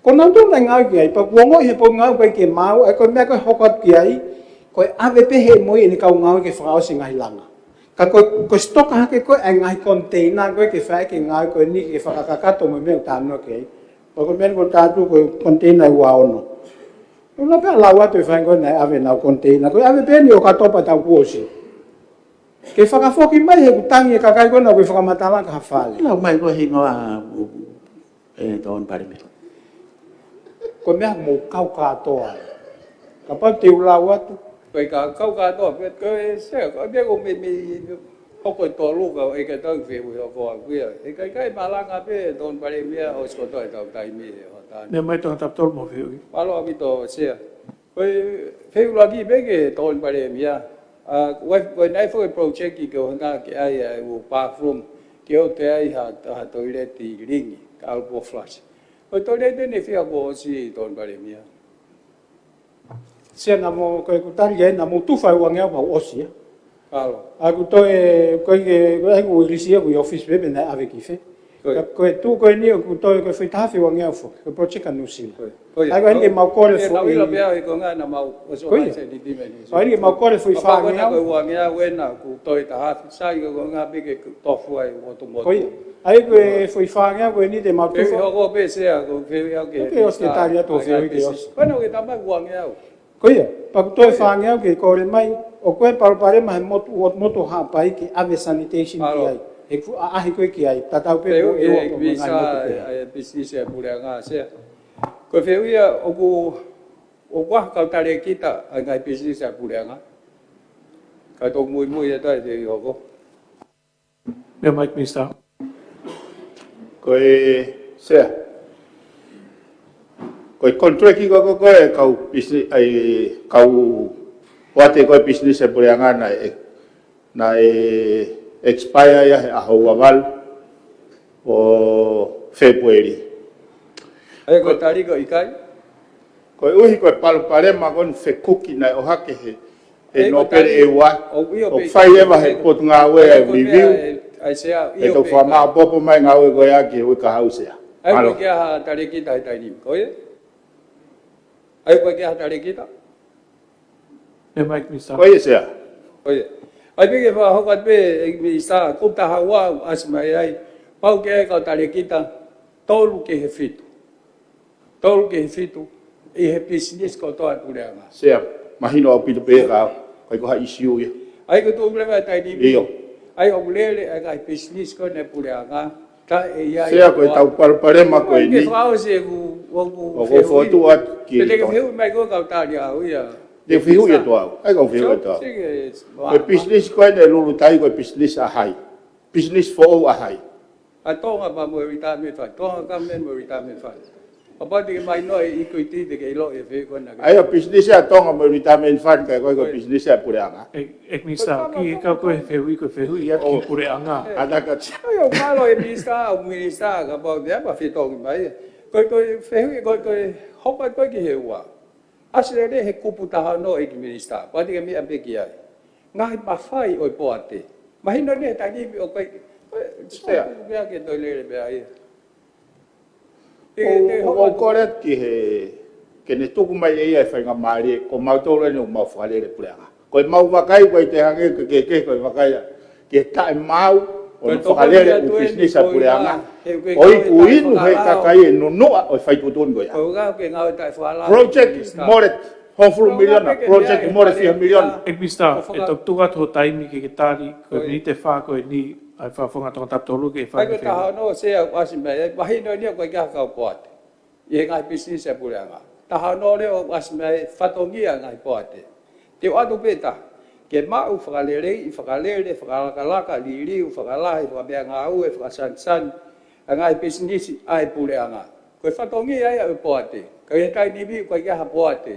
Ko nautolu naʻe ngāue ki ai, pea kuo ongoʻi he potungāue ʻoku ʻikai ke maau, ʻa ia ko e meʻa ko ē hoko atu ki ai, ko e ʻave pē he moʻui ʻene kau ngāue ke fakaʻosi e ngaahi langa. Ka ko e, ko e sitoka hake ko ē ʻa e ngaahi koniteina ko ē ke fai ki he ngāue ko eni ke fakakakato mo e meʻa ʻoku talanoa ki ai. Pea ko e meʻa ko ē ʻoku talanoa ko e koniteina ʻe ua ono. ʻOku na pea lau atu e fanga ko ē naʻe ʻave ʻenau koniteina. Ko e ʻave pē eni ʻo kātoa pea tau kuo ʻosi. Ke fakafoki mai he ʻoku tangi e kakai ko ē naʻa nau fakamatala ki ha fale. Lau mai ko e hingoa, ʻe Tokoni Palēmia. Ko e meʻa mou kau kātoa ai. Kapau te u lau atu. Ko e ka-, kau kātoa, pe ko e sea, ko e meʻa ko e meʻa, meʻa, hoko e tolu ka ʻe ʻikai tau fehuʻi hoko atu ia. ʻE ʻikai ke malanga pē Tokoni Palēmia ʻosi kotoa ʻetau taimi he hoʻatā ni. Meʻa mai Tokoni Tapu Tolu mo e fehuʻi. Mālō ʻaupito sea. Ko e fehuʻi ʻuluaki pē ki he Tokoni Palēmia. ʻA, ko e, ko e naʻe fai e project ke ʻoange ke ʻai ʻa e ʻū bathroom, ke ʻoatu ai ha, ha toileti lingi, ka ʻalu ko e flush. Ko e toileti eni ʻe fiha kuo ʻosi Tokoni Palēmia? Sea naʻa mou, ko e ʻeku tali ia naʻa mou tufa e uangeau pea ʻosi ia. Mālō. ʻA ia ʻoku toe, ko e, ko e, ko e ʻeku ʻilisi ia ʻoku ʻi ʻōfisi pē pe naʻe ʻave ki fē. Ko ia. Ka ko e tuʻu ko eni ʻoku toe ko e foʻi taha afe uangeau foki, ko e project ʻa Nuʻusila. Ko ia. Ko ia. ʻA ia ko eni ke mau kole foʻi. Tau ʻilo pē ʻa e ko e ngaahi naʻa mau ʻosi. Ko ia. ʻOsi ʻa e ni dime ni. ʻA ia ko eni ke mau kole foʻi fāngeau. Ko e uangeau ʻena ʻoku toe taha afe, sai ko e ngaahi pē ke tofu ai ʻo tomoto. Ko ia. ʻA ia ko e foʻi fāngeau ko eni te mau tufa. Fehuʻi hoko pē sea, ko e fehuʻi au ke. Ko e ʻosi ke tali atu ʻo fehuʻi ke ʻosi. Ko ena ʻoku ke tama uangeau. Ko ia, pea ʻoku toe fāngeau ke kole mai, ʻoku ʻi ai e palopalema he motu, ʻo motu Haʻapai ke ʻave sanitation ki ai. He ʻoku ʻaʻahi ko ē ki ai, tatau pē ko e ʻoku ʻi ai e ngaahi motu ko ē. Fehuʻi ʻa e pisinisi ʻa e puleʻanga sea. Ko e fehuʻi ia ʻoku, ʻoku ʻi ai ha kau talēkita ʻa e ngaahi pisinisi ʻa e puleʻanga. Ka toki muimui atu ai e fehuʻi hoko. Meʻa mai Minisitā. Ko e sea. Ko e contract ko ē ko ē kau pisinisi, ʻa e kau ʻoatu ko ē pisinisi ʻa e puleʻanga naʻe, naʻe expire ia he ʻaho ua valu ʻo Fēpueli. ʻA ia ko e tali ko e ʻikai? Koeʻuhi ko e palopalema ko eni fekuki naʻe ʻohake he, he nōpele ʻe ua. ʻOku fai leva he potungāue ʻa e review. ʻE tau fakamaopoopo mai ngāue ko ia ki he uike kahaʻu sea. ʻA ia ko e ʻikai ha talēkita he taimi ni, ko ia? ʻA ia ko e ʻikai ha talēkita? Meʻa mai Minisitā. Ko ia sea. Ko ia. ʻA ia pē ke fakahoko atu pē ʻe Minisitā, ko e taha ua ʻasi mai ai. Pau ke ʻi ai e kau talēkita, tolu ki he fitu. Tolu ki he fitu, ʻi he pisinisi kotoa ʻa e puleʻanga. Sea, mahino ʻaupito pē ka, ʻikai ko ha ʻisiū ia. ʻA ia ko e tuʻu leva e taimi ni. ʻIo. ʻA ia ʻoku lele ʻa e ngaahi pisinisi ko ē ʻa e puleʻanga, ka ʻe ʻi ai. Sea ko e tau palopalema ko eni. Ke fakaʻosi ʻeku, ʻoku fehuʻi. ʻOku fotu atu ki. Pea te ke fehuʻi mai ko e kau tali au ia. Te fehuʻi atu au. ʻA ia kau fehuʻi atu au. Ko e pisinisi ko eni ʻa e Lulutai ko e pisinisi ʻa hai? Pisinisi foʻou ʻa hai? ʻA Tonga pea mo e Retirement Fund. Tonga Government mo e Retirement Fund. Kapau te ke mahinoʻi e equity te ke ʻiloʻi e fehuʻi ko ena. ʻA ia pisinisi ʻa Tonga mo e Retirement Fund ka ko e, ko e pisinisi ʻa e puleʻanga. ʻE, ʻe Minisitā, ki he kau ko e fehuʻi ko e fehuʻi ia ki he puleʻanga. ʻE. ʻA ia ʻoku mālō e Minisitā, ʻo Minisitā kapau te ʻai pea fetongi mai. Ko e, ko e fehuʻi, ko e, ko e hoko ko ē ki he ua. ʻAsi lele he kupu taha ono ʻEiki Minisitā, pea te ke meʻa pē ki ai. Ngaahi mafai ʻo e poate. Mahino ni e taimi ʻoku ʻikai ke, ko e, Sea. Ko e meʻa ke toe lele pē ai. Te, te ʻOku, hoko ʻoku atu. Kole atu ki he, ke ne tuku mai ʻe ia e faingamālie, ko mautolu eni ʻoku mau fakalele puleʻanga. Ko e mau vakai, ʻoku ʻikai te hangē ke, ke, ke, ko e vakai ia. Ke taʻe mau, ʻo Ko e ne tokoni fakalele atu ʻū eni, pisinisi ʻa e ko e puleʻanga. Ngā, he ʻoku ʻIkai ʻo iku inu he fakalao. Kakai e nunuʻa ʻo e fai tuʻutuʻuni ko ia. Ko e ngā, ʻoku ʻikai ngā ʻo e taʻe fakalao, Project Minista. More, hongofulu Ko e ngā miliona, pē ke project meʻa e more fie pale miliona. Minista. ʻEiki Minisitā, Ko e faka- toki tuku atu ho taimi ke ke tali, ko e Ko e miniti ʻe fā ko eni, ʻa e fakafofonga Tongatapu tolu ke fai Kai ko e fē. Taha ono Sea ʻoku ʻasi mai, ʻe mahino ni ʻoku ʻikai ke ha kau poate ʻi he ngaahi pisinisi ʻa e puleʻanga. Taha ono leva ʻoku ʻasi mai e fatongia ʻa e ngaahi poate. Te u ʻoatu pē taha, ke maʻu fakaleleiʻi, fakalele, fakalakalaka, liliu, fakalahi, fakameʻangāue, fakasanisani, ʻa e ngaahi pisinisi ʻa e puleʻanga. Ko e fatongia ia ʻo e poate. Ka ʻi he taimi ni ʻoku ʻikai ke ha poate.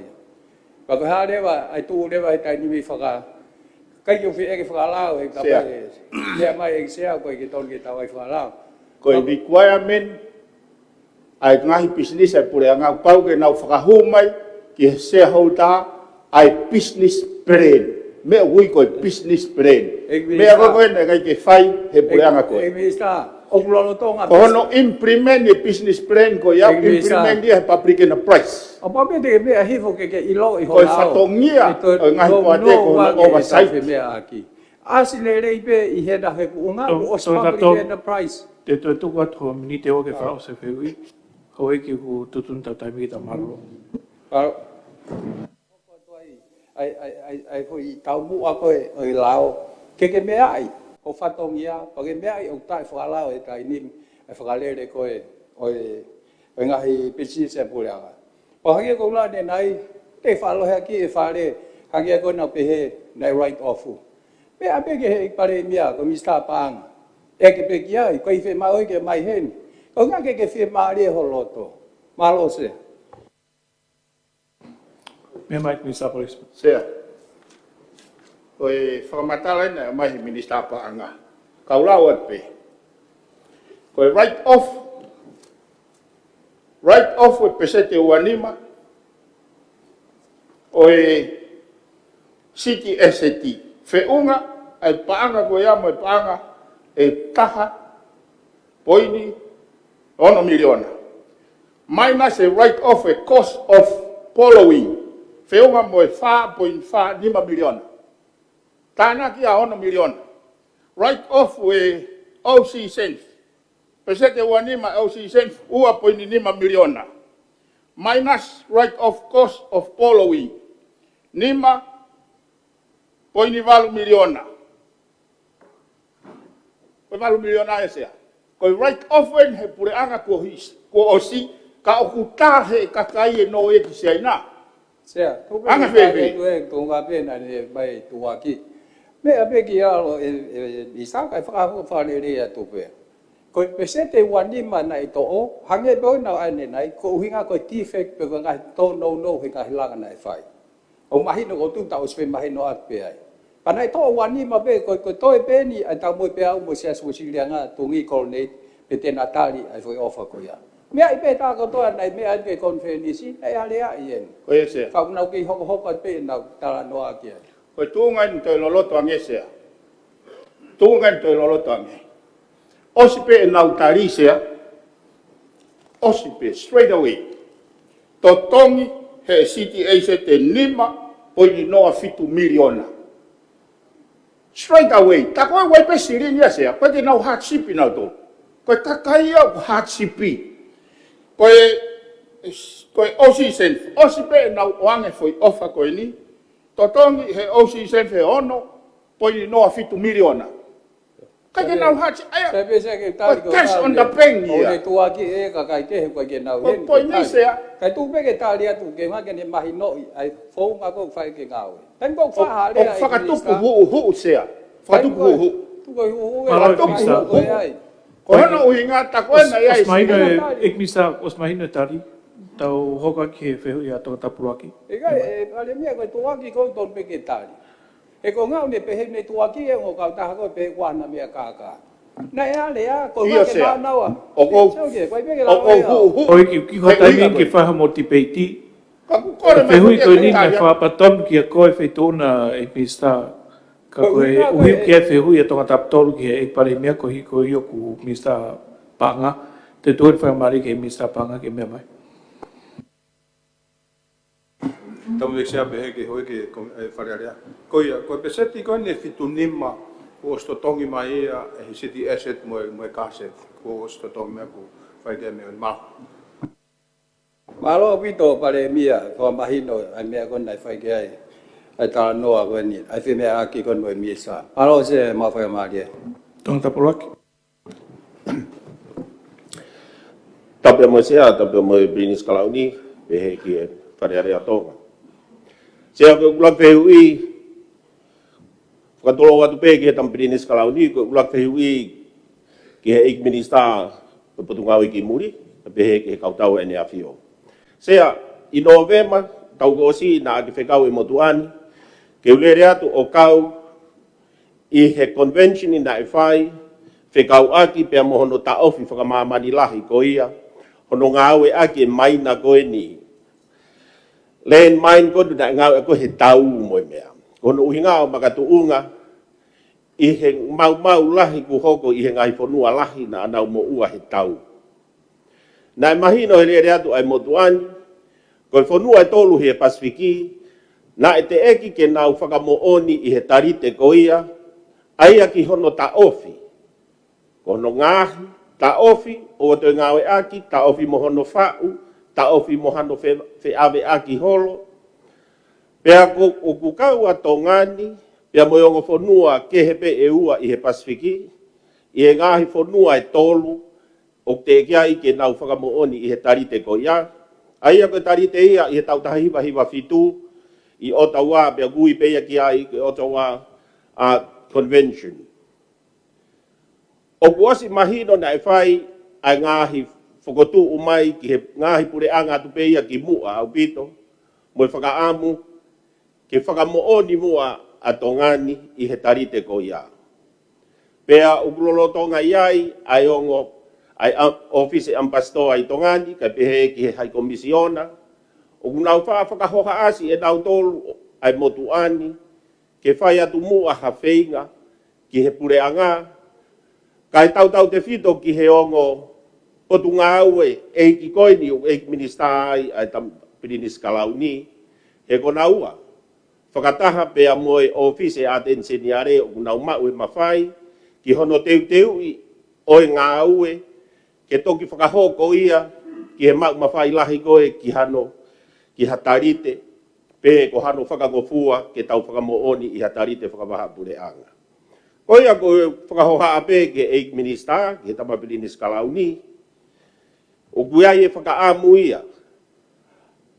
Pea ko e hā leva, ʻa e tuʻu leva he taimi ni faka-, ʻikai ke u fie ʻeke fakalao, he Sea. Kapau ʻe meʻa mai e Sea, ʻoku ʻikai ke tonu ke tau ʻai fakalao. Ko e Ka- requirement, ʻa e ngaahi pisinisi ʻa e puleʻanga, pau ke nau fakahū mai ki he shareholder, ʻa e business plan. Meʻa ʻoku ui ko e business plan. ʻEiki Meʻa Minisitā. Ko ē ko ē naʻe ʻikai ke fai he puleʻanga ko ē. ʻEiki Minisitā, ʻoku lolotonga Ko hono implement e business plan ko ia, ʻEiki Minisitā. Implement ia he public enterprise. ʻOku pau pē te ke meʻa hifo ke ke ʻiloʻi Ko e hola au. fatongia ʻE toe ʻo e ngaahi no, poate no, ko hono ua ke oversight. tau fie meʻa ʻaki. ʻAsi lelei pē ʻi he na he kuʻunga, Tau, kuo ʻosi tau public kato. enterprise. Te u toe tuku atu ho miniti ʻe ua ke fakaʻosi e fehuʻi. Houʻeiki, kuo tuʻutuʻuni ʻetau taimi ki heʻetau mālōlō. Pau. ʻAi, ʻai, ʻai, ʻai, foʻi taumuʻa ko ē ʻo e lao. Ke ke meaʻi, ko e fatongia, pea ke meaʻi ʻoku taʻefakalao he taimi ni, ʻa e fakalele ko ē ʻo e, ʻo e ngaahi pisinisi ʻa e puleʻanga. Pea hangē ko ʻeku lave ʻanenai, te u fakalōloa ki he Fale, hangē ko ʻenau pehē, naʻe write off. Meʻa pē ki he Palēmia, ko e Minisitā Paʻanga. ʻEke pē ki ai, ko e fiemaʻu ke mai heni. Ko e ʻuhinga ke ke fiemālie ho loto. Mālō Sea. Meʻa mai Minisitā Police. Sea. Ko e fakamatala ena mai he Minisitā Paʻanga. Kau lau atu pē. Ko e write off, write off ʻo e peseti ʻe ua nima ʻo e city asset. Feʻunga ʻa e paʻanga ko ia mo e paʻanga ʻe taha poini ono miliona. Minus e write off e cost of borrowing. Feʻunga mo e fā poini fā nima miliona. Tānaki ʻa ono miliona. Write off e O C SANFF. Peseti ʻe ua nima O C SANFF ua poini nima miliona. Minus write off cost of borrowing. Nima poini valu miliona. Ko e valu miliona ʻe Sea. Ko e write off eni he puleʻanga kuo his-, kuo ʻosi, ka ʻoku tā he kakai ʻe nō ia ki Siaina. Sea, tuku pē Anga ki fēfē? Fale tu e, tuku ngā pē naʻe ne mai tuʻaki. Meʻa pē ki alo e, e, e, i saka e fakafo-, fakalele atu pē. Ko e peseti ʻe ua nima naʻe toʻo, hangē pē ʻoku nau ʻanenai, ko e ʻuhinga ko e defect pe ko e ngaahi tōnounou he ngaahi langa naʻe fai. ʻOku mahino ko tu tau ʻosi pē mahino atu pē ai. Pea naʻe toʻo ua nima pē, ko, ko e toe pē eni, ʻa e tau mo e pē au mo e Siasi Uēsiliana Tonga Colonnade, pea te na tali ʻa e foʻi ʻofa ko ia. Meʻa ʻi pē tā kotoa naʻe meʻa ʻi he konifelenisi, naʻe aleaʻi eni. Ko ia Sea. Ka ʻoku nau kei hokohoko atu pē ʻenau talanoa ki ai. Ko e tuʻunga eni toe loloto ange Sea. Tuʻunga eni toe loloto ange. ʻOsi pē ʻenau tali Sea. ʻOsi pē straight away. Totongi he city asset ʻe nima poini noa fitu miliona. Straight away. Tā ko e ʻai pē silini ia Sea. Ko e te nau hardship ʻi nautolu. Ko e kakai ia ʻoku hardship. Ko e, ko e O C SANFF. ʻOsi pē ʻenau ʻoange foʻi ʻofa ko eni. Totongi he O C SANFF he ono poini noa fitu miliona. ʻIkai ke nau hati, ʻai, Sai pē Sea ke tali ko e cash on the bank ia. ʻO ne tuʻaki e kakai kehe ko e ke nau Ko e heni poini ke tali. Sea. Kai tuku pē ke tali atu ke ngā ke ne mahinoʻi, ʻai founga ko fai ke ngāue. Taimi ko ʻOku, faha lea ʻoku e fakatupu Minisitā. huʻuhuʻu Sea. Fakatupu Kai huʻuhuʻu. tuku huʻuhuʻu e Mālō, Minisitā. Ko e ai. Ko hono ʻuhinga tā ko ena ia ʻOsi mahino e, Minisitā. ʻEiki Minisitā, ʻosi mahino e tali, tau hoko ki he fehuʻi ʻa Tongatapu ʻuluaki. ʻIkai, e, Palēmia ko e tuʻaki ko tonu pē ke tali. He ko e ngāue ne pehē ne tuʻaki e ongo kautaha ko e pehē kuo ʻana meʻa kākā. Naʻe alea, ko e ʻIo ngā ke Sea. nānaua. ʻOku ou, Sea, ʻoku ou, ko e pehē ke ʻoku ou lau e au. huʻuhuʻu. ʻOi ki, ki ko He taimi ʻuhinga ke ko e. faha mo tipeiti. Ka ku kore mai Fehuʻi ko e ko e ni tali na atu. fa patonu ki a ko e feituʻu na e Minisitā. Ka ko e ʻuhinga ʻoku ʻi ai e fehuʻi ʻa Tongatapu tolu ki he ʻEiki Palēmia, koeʻuhi ko ia ʻoku Minisitā Paʻanga. Te u tuku e faingamālie ki he Minisitā Paʻanga ke meʻa mai. Tapu mo e Sea, pehē ki he houʻeiki ko e Fale Alea. Ko ia, ko e peseti ko eni ʻe fitu nima kuo ʻosi totongi mai ia ʻe he city asset mo e, mo e car shed. Kuo ʻosi totongi mai, kuo fai ki ai e meʻa ni. Mālō. Mālō ʻaupito Palēmia, fakamahino ʻa e meʻa ko eni naʻe fai ki ai ʻa e talanoa ko eni, ʻa e femeʻaʻaki ko eni mo e Minisitā. Mālō Sea, mo e faingamālie. Tongatapu ʻuluaki. Tapu mo e Sea, tapu mo e Pilinisi Kalauni, pehē ki he Fale Alea ʻo Tonga. Sea, ko ʻeku ʻuluaki fehuʻi, fakatulou atu pē ki he tama Pilinisi Kalauni, ko ʻeku ʻuluaki fehuʻi ki he ʻEiki Minisitā ʻo e Potungāue ki Muli, pehē ki he kau tau ʻEne ʻAfio. Sea, ʻi Nōvema taʻu kuo ʻosi naʻá ke fekau e motuʻa ni ke u lele atu ʻo kau ʻi he convention naʻe fai fekauʻaki pea mo hono taʻofi fakamāmani lahi ko ia hono ngāueʻaki e maina ko eni landmine ko eni naʻe ngāueʻaki he tau mo e meʻa. Ko hono ʻuhinga ʻo makatuʻunga ʻi he maumau lahi kuo hoko ʻi he ngaahi fonua lahi naʻa nau moʻua he tau. Naʻe mahino he lele atu ʻa e motuʻa ni, ko e fonua ʻe tolu he Pasifiki naʻe teʻeki ke nau fakamoʻoni ʻi he talite ko ia, ʻa ia ki hono taʻofi. Ko hono ngaohi, taʻofi ʻo toe ngāueʻaki, taʻofi mo hono faʻu, taʻofi mo hano fe-, feʻaveʻaki holo. Pea ko, ʻoku kau ʻa Tonga ni, pea mo e ongo fonua kehe pē ʻe ua ʻi he Pasifiki, ʻi he ngaahi fonua ʻe tolu, ʻoku teʻeki ai ke nau fakamoʻoni ʻi he talite ko ia. ʻA ia ko e talite ia ʻi he taʻu taha hiva hiva fitu, ʻi Ottawa, pea ʻoku ui pē ia ki ai ko e Ottawa, ʻa, Convention. ʻOku ʻosi mahino naʻe fai ʻa e ngaahi fokotuʻu mai ki he ngaahi puleʻanga atu pē ia ki muʻa ʻaupito, mo e fakaʻamu ke fakamoʻoni muʻa ʻa Tonga ni ʻi he talite ko ia. Pea ʻoku lolotonga ʻi ai ʻa e ongo, ʻa e ʻa-, ʻōfisi ʻamipasitoa ʻi Tonga ni, kae pehē ki he High Commissioner, ʻoku nau faʻa fakahohaʻasi ʻe nautolu ʻa e motuʻa ni ke fai atu muʻa ha feinga ki he puleʻanga, kae tautautefito ki he ongo potungāue ʻeiki ko eni ʻoku ʻEiki Minisitā ai ʻa e tama Pilinisi Kalauni, he ko naua, fakataha pea mo e ʻōfisi ʻa e ʻAteni Seniale, ʻoku nau maʻu e mafai ki hono teuteuʻi ʻo e ngāue, ke toki fakahoko ia ki he maʻu mafai lahi ko ē ki hano, ki ha talite, pe ko hano fakangofua ke tau fakamoʻoni ʻi ha talite fakavahaʻapuleʻanga. Ko ia ko e fakahohaʻa pē ki he ʻEiki Minisitā, ki he tama Pilinisi Kalauni, ʻoku ʻi ai e fakaʻamu ia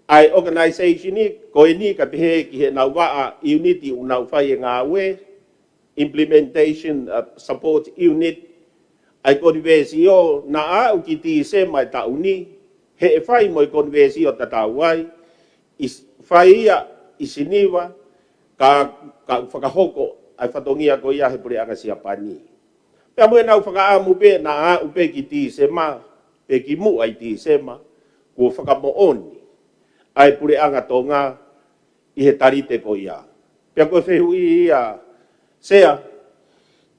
ʻa e organization ni, ko eni kae pehē ki heʻenau vaʻa ʻiuniti ʻoku nau fai e ngāue, implementation, uh, support unit, ʻa e konivēsio naʻa aʻu ki Tīsema e taʻu ni, he ʻe fai mo e konivēsio tatau ai, ʻi s-, fai ia ʻi Siniva, ka, ka fakahoko ʻa e fatongia ko ia he puleʻanga Siapani. Pea mo ʻenau fakaʻamu pē naʻa aʻu pē ki Tīsema, pe ki muʻa ʻi Tīsema, kuo fakamoʻoni ʻa e puleʻanga Tonga ʻi he talite ko ia. Pea ko e fehuʻi ia, Sea,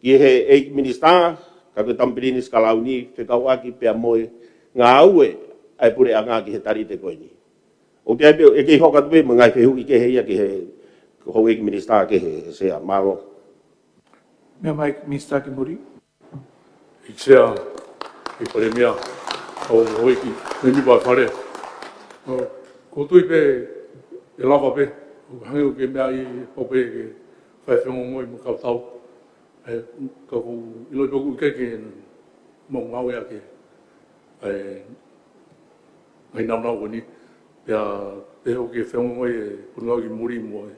ki he ʻEiki Minisitā, ka ko e tama Pilinisi Kalauni, fekauʻaki pea mo e ngāue ʻa e puleʻanga ki he talite ko eni. ʻOku ʻi ai pē, ʻe kei hoko atu pē mo e ngaahi fehuʻi kehe ia ki he houʻeiki Minisitā kehe, Sea, mālō. Meʻa mai Minisitā ki muli. ʻEiki Sea, ʻEiki Palēmia, ʻa e houʻeiki, mēmipa Fale. ʻO, ʻoku ou tui pē ʻe lava pē, ʻo hangē ʻoku ke meaʻi, ʻoku pau pē ke fai fengongoʻi mo e kau tau. ʻE, ka ʻoku ou ʻiloʻi pē ʻoku ʻikai ke mau ngāueʻaki ʻa e ngaahi nāunau ko eni, pea pehē ʻoku ke fengongoʻi e Potungāue ki Muli mo e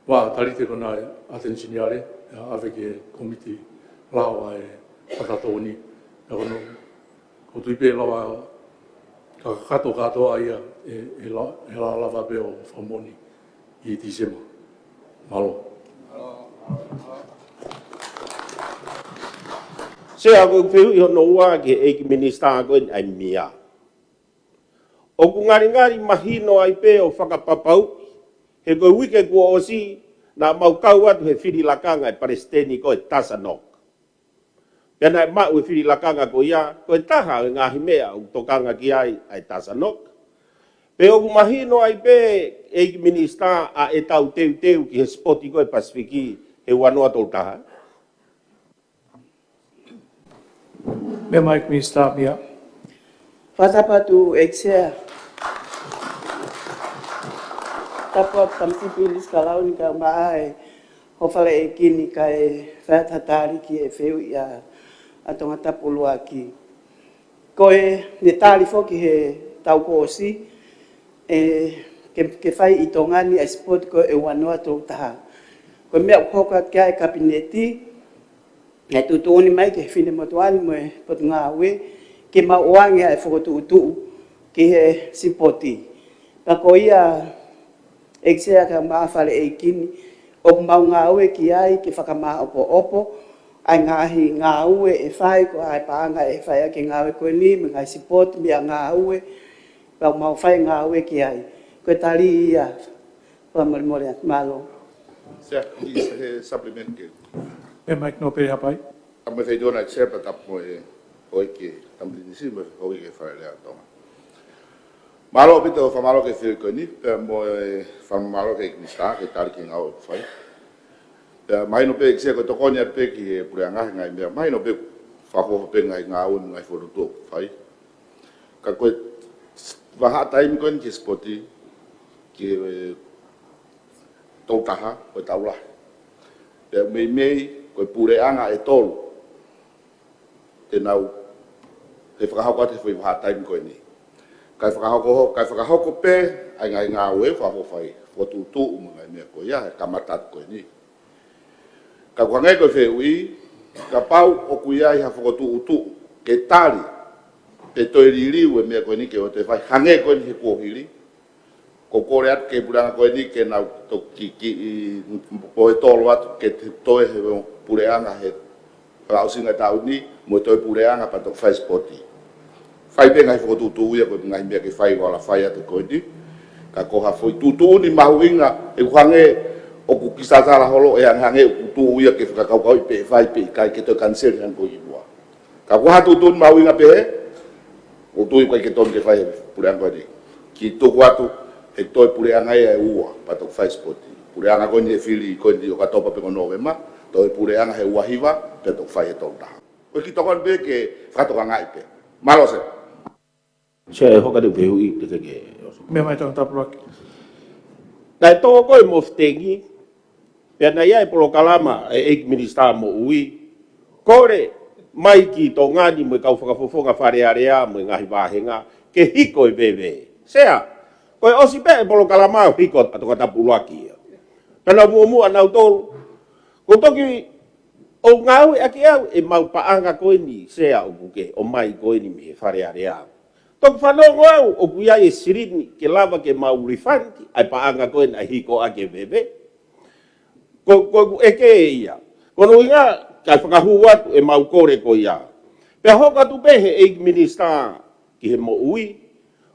vaʻa talite ko ena ʻa e ʻAteni Seniale, pea ʻave ki he kōmiti lao ʻa e fakatō ni. Pea ko hono, ʻoku ou tui pē ʻe lava, ka kakato kātoa ia, ʻe, ʻe la-, ʻe la-, lava pē ʻo fakamoʻoni ʻi Tīsema. Mālō. Sea, ko e fehuʻi hono ua ki he ʻEiki Minisitā ko eni ʻa e M I A. ʻOku ngalingali mahino ai pē ʻo fakapapauʻi, he ko e uike kuo ʻosi, naʻa mau kau atu he fili lakanga ʻa e palesiteni ko e TASANOC. Pea naʻe maʻu e fili lakanga ko ia, ko e taha ʻo e ngaahi meʻa ʻoku tokanga ki ai ʻa e TASANOC. Pea ʻoku mahino ai pē, ʻEiki Minisitā, ʻa ʻetau teuteu ki he sipoti ko e Pasifiki he ua noa tolu taha. Meʻa mai Minisitā Mia. Fakatapu atu ʻEiki Sea. Tapu atu Tama Sipilis Kalauni kae ʻumaʻā e Houʻeiki Fale ʻEiki ni kae fai atu ha tali ki he fehuʻi ʻa Tongatapu ʻUluaki. Ko e ne tali foki he taʻu kuo ʻosi, ʻe, ke, ke fai ʻi Tonga ni ʻa e sipoti ko e ua noa tolu taha. Ko e meʻa ʻoku hoko atu ki ai e Kapineti, ʻe tuʻutuʻuni mai ki he Finemotuʻa ni mo e Potungāue, ke mau ʻoange ʻa e fokotuʻutuʻu ki he sipoti. Pea ko ia ʻEiki Sea kae ʻumaʻā Fale ʻEiki ni, ʻoku mau ngāue ki ai ke fakamāʻopoʻopo ʻa e ngaahi ngāue ʻe fai, ko e hā e paʻanga ʻe fai ʻaki e ngāue ko eni, mo e ngaahi sipoti, meʻangāue, pea ʻoku mau fai ngāue ki ai. Ko e tali ia, fakamolemole atu, mālō. Sea, ʻi he supplement ke. Meʻa mai Nōpele Haʻapai. Tama Feituʻu na Sea, pea tapu mo e houʻeiki Tama Pilinisi mo e houʻeiki Fale Alea ʻo Tonga. Mālō ʻaupito, fakamālō ki he fehuʻi ko eni, pea mo e fakamālō ki he Minisitā ki he tali ki he ngāue ʻoku fai. Pea mahino pē ʻEiki Sea ko e tokoni atu pē ki he puleʻanga he ngaahi meʻa, mahino pē fakaʻofoʻofa pē ngaahi ngāue mo e ngaahi fokotuʻutuʻu ʻoku fai. Ka ko e vahaʻa taimi ko eni ki he sipoti, ki he tolu taha, ko e taʻu lahi. Pea meimei ko e puleʻanga ʻe tolu te nau, he fakahoko atu he foʻi vahaʻa taimi ko eni. Kae fakahoko, kae fakahoko pē ʻa e ngaahi ngāue fakaʻofoʻofa, fokotuʻutuʻu mo e ngaahi meʻa ko ia, he kamata atu ko eni. Ka ʻoku hangē ko e fehuʻi, kapau ʻoku ʻi ai ha fokotuʻutuʻu ke tali, pe toe liliu e meʻa ko eni ke ʻoua toe fai, hangē ko eni he kuohili, ʻoku ou kole atu ki he puleʻanga ko eni ke nau toki kiʻi pohe tolo atu ke toe he puleʻanga he fakaʻosinga e taʻu ni, mo e toe puleʻanga pea toki fai sipoti. Fai pē ngaahi fokotuʻutuʻu ia ko e ngaahi meʻa ke fai ʻo ala fai atu ko eni. Ka ko ha foʻi tuʻutuʻuni mahuʻinga, ʻoku hangē ʻoku kiʻi sasala holo ʻe hangē ʻoku tuʻu ia ke fakakaukauʻi pe ʻe fai pe ʻikai, ke toe kaniseli hangē ko e ʻi muʻa. Ka ko ha tuʻutuʻuni mahuʻinga pehē, ʻoku ou tui ʻoku ʻikai ke tonu ke fai he puleʻanga ko eni. Kiʻi tuku atu, he toe puleʻanga ia ʻe ua, pea toki fai sipoti. Puleʻanga ko eni ʻe fili ko eni ʻOkatopa pe ko Nōvema, toe puleʻanga he ua hiva, pea toki fai he tolu taha. ʻOku kiʻi tokoni pē ke fakatokangaʻi pē. Mālō Sea. Sea, ʻe hoko atu e fehuʻi, te ke ke. Meʻa mai Tongatapu ʻUluaki. Naʻe tō ko e mofuteki, pea naʻe ʻi ai e polokalama ʻa e ʻEiki Minisitā Moʻui, kole mai ki Tonga ni mo e kau fakafofonga Fale Alea mo e ngaahi vāhenga, ke hiko e veve. Sea, ko e ʻosi pē e polokalama ʻo hiko ʻa Tongatapu ʻUluaki ia. Pea nau muʻomuʻa nautolu. Ko e toki ʻoku ngāueʻaki au ʻemau paʻanga ko eni Sea ʻoku ke ʻomai ko eni mei he Fale Alea. Toki fanongo au ʻoku ʻi ai e silini ke lava ke mau refund ʻa e paʻanga ko ena ʻa e hiko ʻaki e veve. Ko, ko ʻeku ʻeke ia. Ko hono ʻuhinga, kae fakahū atu ʻemau kole ko ia. Pea hoko atu pē he ʻEiki Minisitā ki he Moʻui.